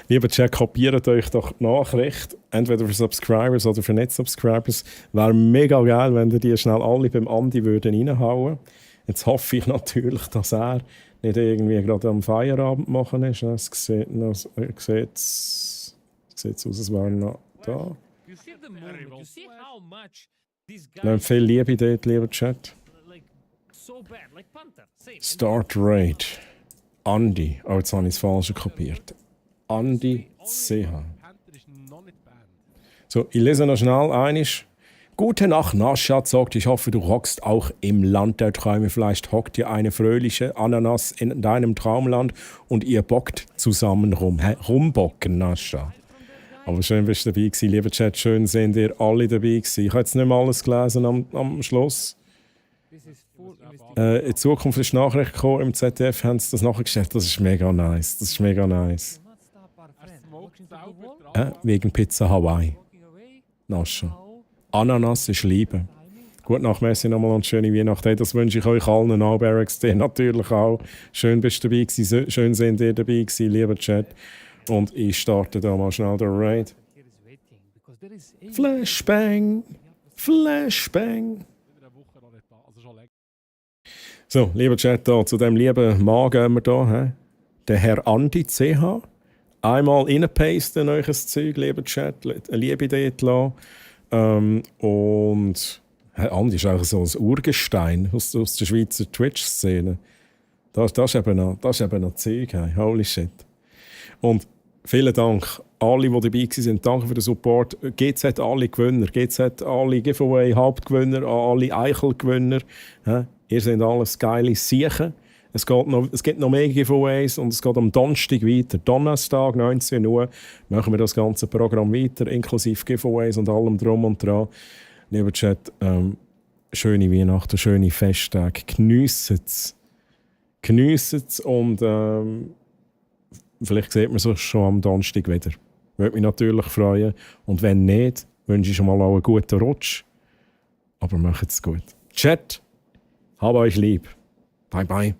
Lieber Chat, kopiert euch doch die Nachricht, entweder für Subscribers oder für Nicht-Subscribers. Wäre mega geil, wenn ihr die schnell alle beim Andi würden reinhauen. Jetzt hoffe ich natürlich, dass er nicht irgendwie gerade am Feierabend machen ist. Es sieht aus, als wäre er noch da. Nehmt viel Liebe dort, lieber Chat. Start Raid. Andi. Oh, jetzt habe ich das Falsche kopiert. Andi CH. So, ich lese noch schnell einiges. Gute Nacht, Nascha sagt, ich hoffe, du hockst auch im Land der Träume. Vielleicht hockt ihr eine fröhliche Ananas in deinem Traumland und ihr bockt zusammen rum. Rumbocken, Nascha. Aber schön, bist du dabei gewesen, lieber Chat. Schön, sind ihr alle dabei gewesen. Ich habe jetzt nicht mehr alles gelesen am Schluss. In Zukunft ist Nachricht gekommen, im ZDF haben sie das nachgestellt. Das ist mega nice. Wegen Pizza Hawaii. Nascha. Ananas ist Liebe. Gute Nacht, Messi nochmal und schöne Weihnachten. Hey, das wünsche ich euch allen an, Barracks, dir natürlich auch. Schön bist du dabei gewesen, schön sind ihr dabei gewesen, lieber Chat. Und ich starte da mal schnell den Raid. Flashbang! So, lieber Chat, da, zu dem lieben Mann gehen wir da. Der Herr Andi CH. Einmal reinpasten euch ein Zeug, lieber Chat. Liebe dort lassen. Und Andi ist eigentlich so ein Urgestein aus der Schweizer Twitch-Szene. Das ist eben noch Zeug. Hey. Holy shit. Und vielen Dank. Alle, die dabei waren, danke für den Support. GZ alle Gewinner, GZ alle Giveaway Hauptgewinner, alle Eichel-Gewinner. Ihr seid alles geile Siechen. Es gibt noch mehr Giveaways und es geht am Donnerstag weiter. Donnerstag, 19 Uhr, machen wir das ganze Programm weiter, inklusive Giveaways und allem drum und dran. Lieber Chat, schöne Weihnachten, schöne Festtage. Geniessen es und vielleicht sieht man sich schon am Donnerstag wieder. Würde mich natürlich freuen. Und wenn nicht, wünsche ich schon mal auch einen guten Rutsch. Aber macht es gut. Chat, hab euch lieb. Bye bye.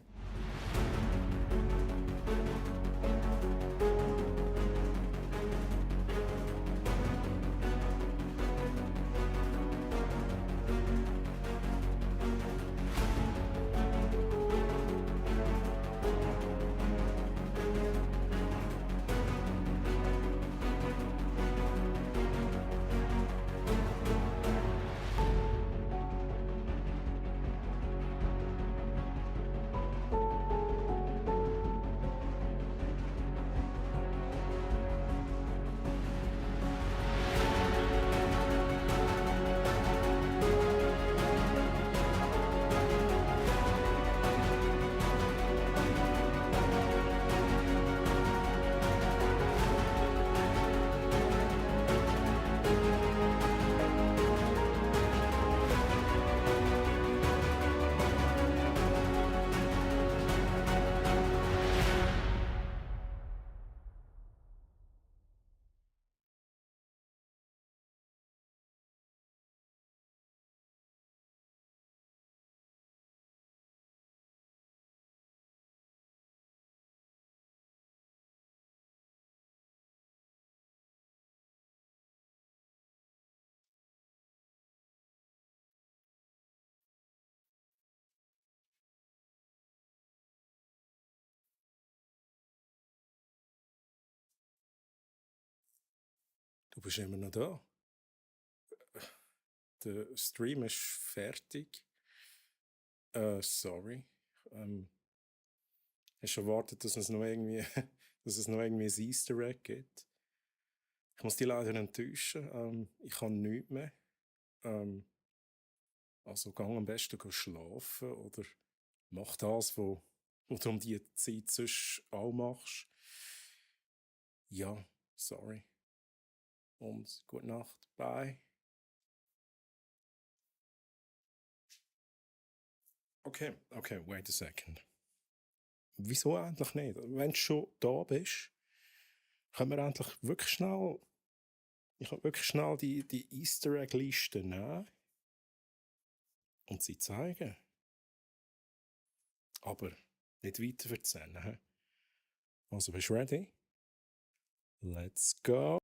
Du bist immer noch da. Der Stream ist fertig. Sorry. Hast du erwartet, dass es noch irgendwie, dass es noch irgendwie ein Easter Egg gibt? Ich muss dich leider enttäuschen. Ich habe nichts mehr. Also gang am besten schlafen oder mach das, was du um die Zeit sonst auch machst. Ja, sorry. Und gute Nacht. Bye. Okay, wait a second. Wieso endlich nicht? Wenn du schon da bist, können wir endlich wirklich schnell die Easter Egg-Liste nehmen und sie zeigen. Aber nicht weiter erzählen. Also, bist du ready? Let's go.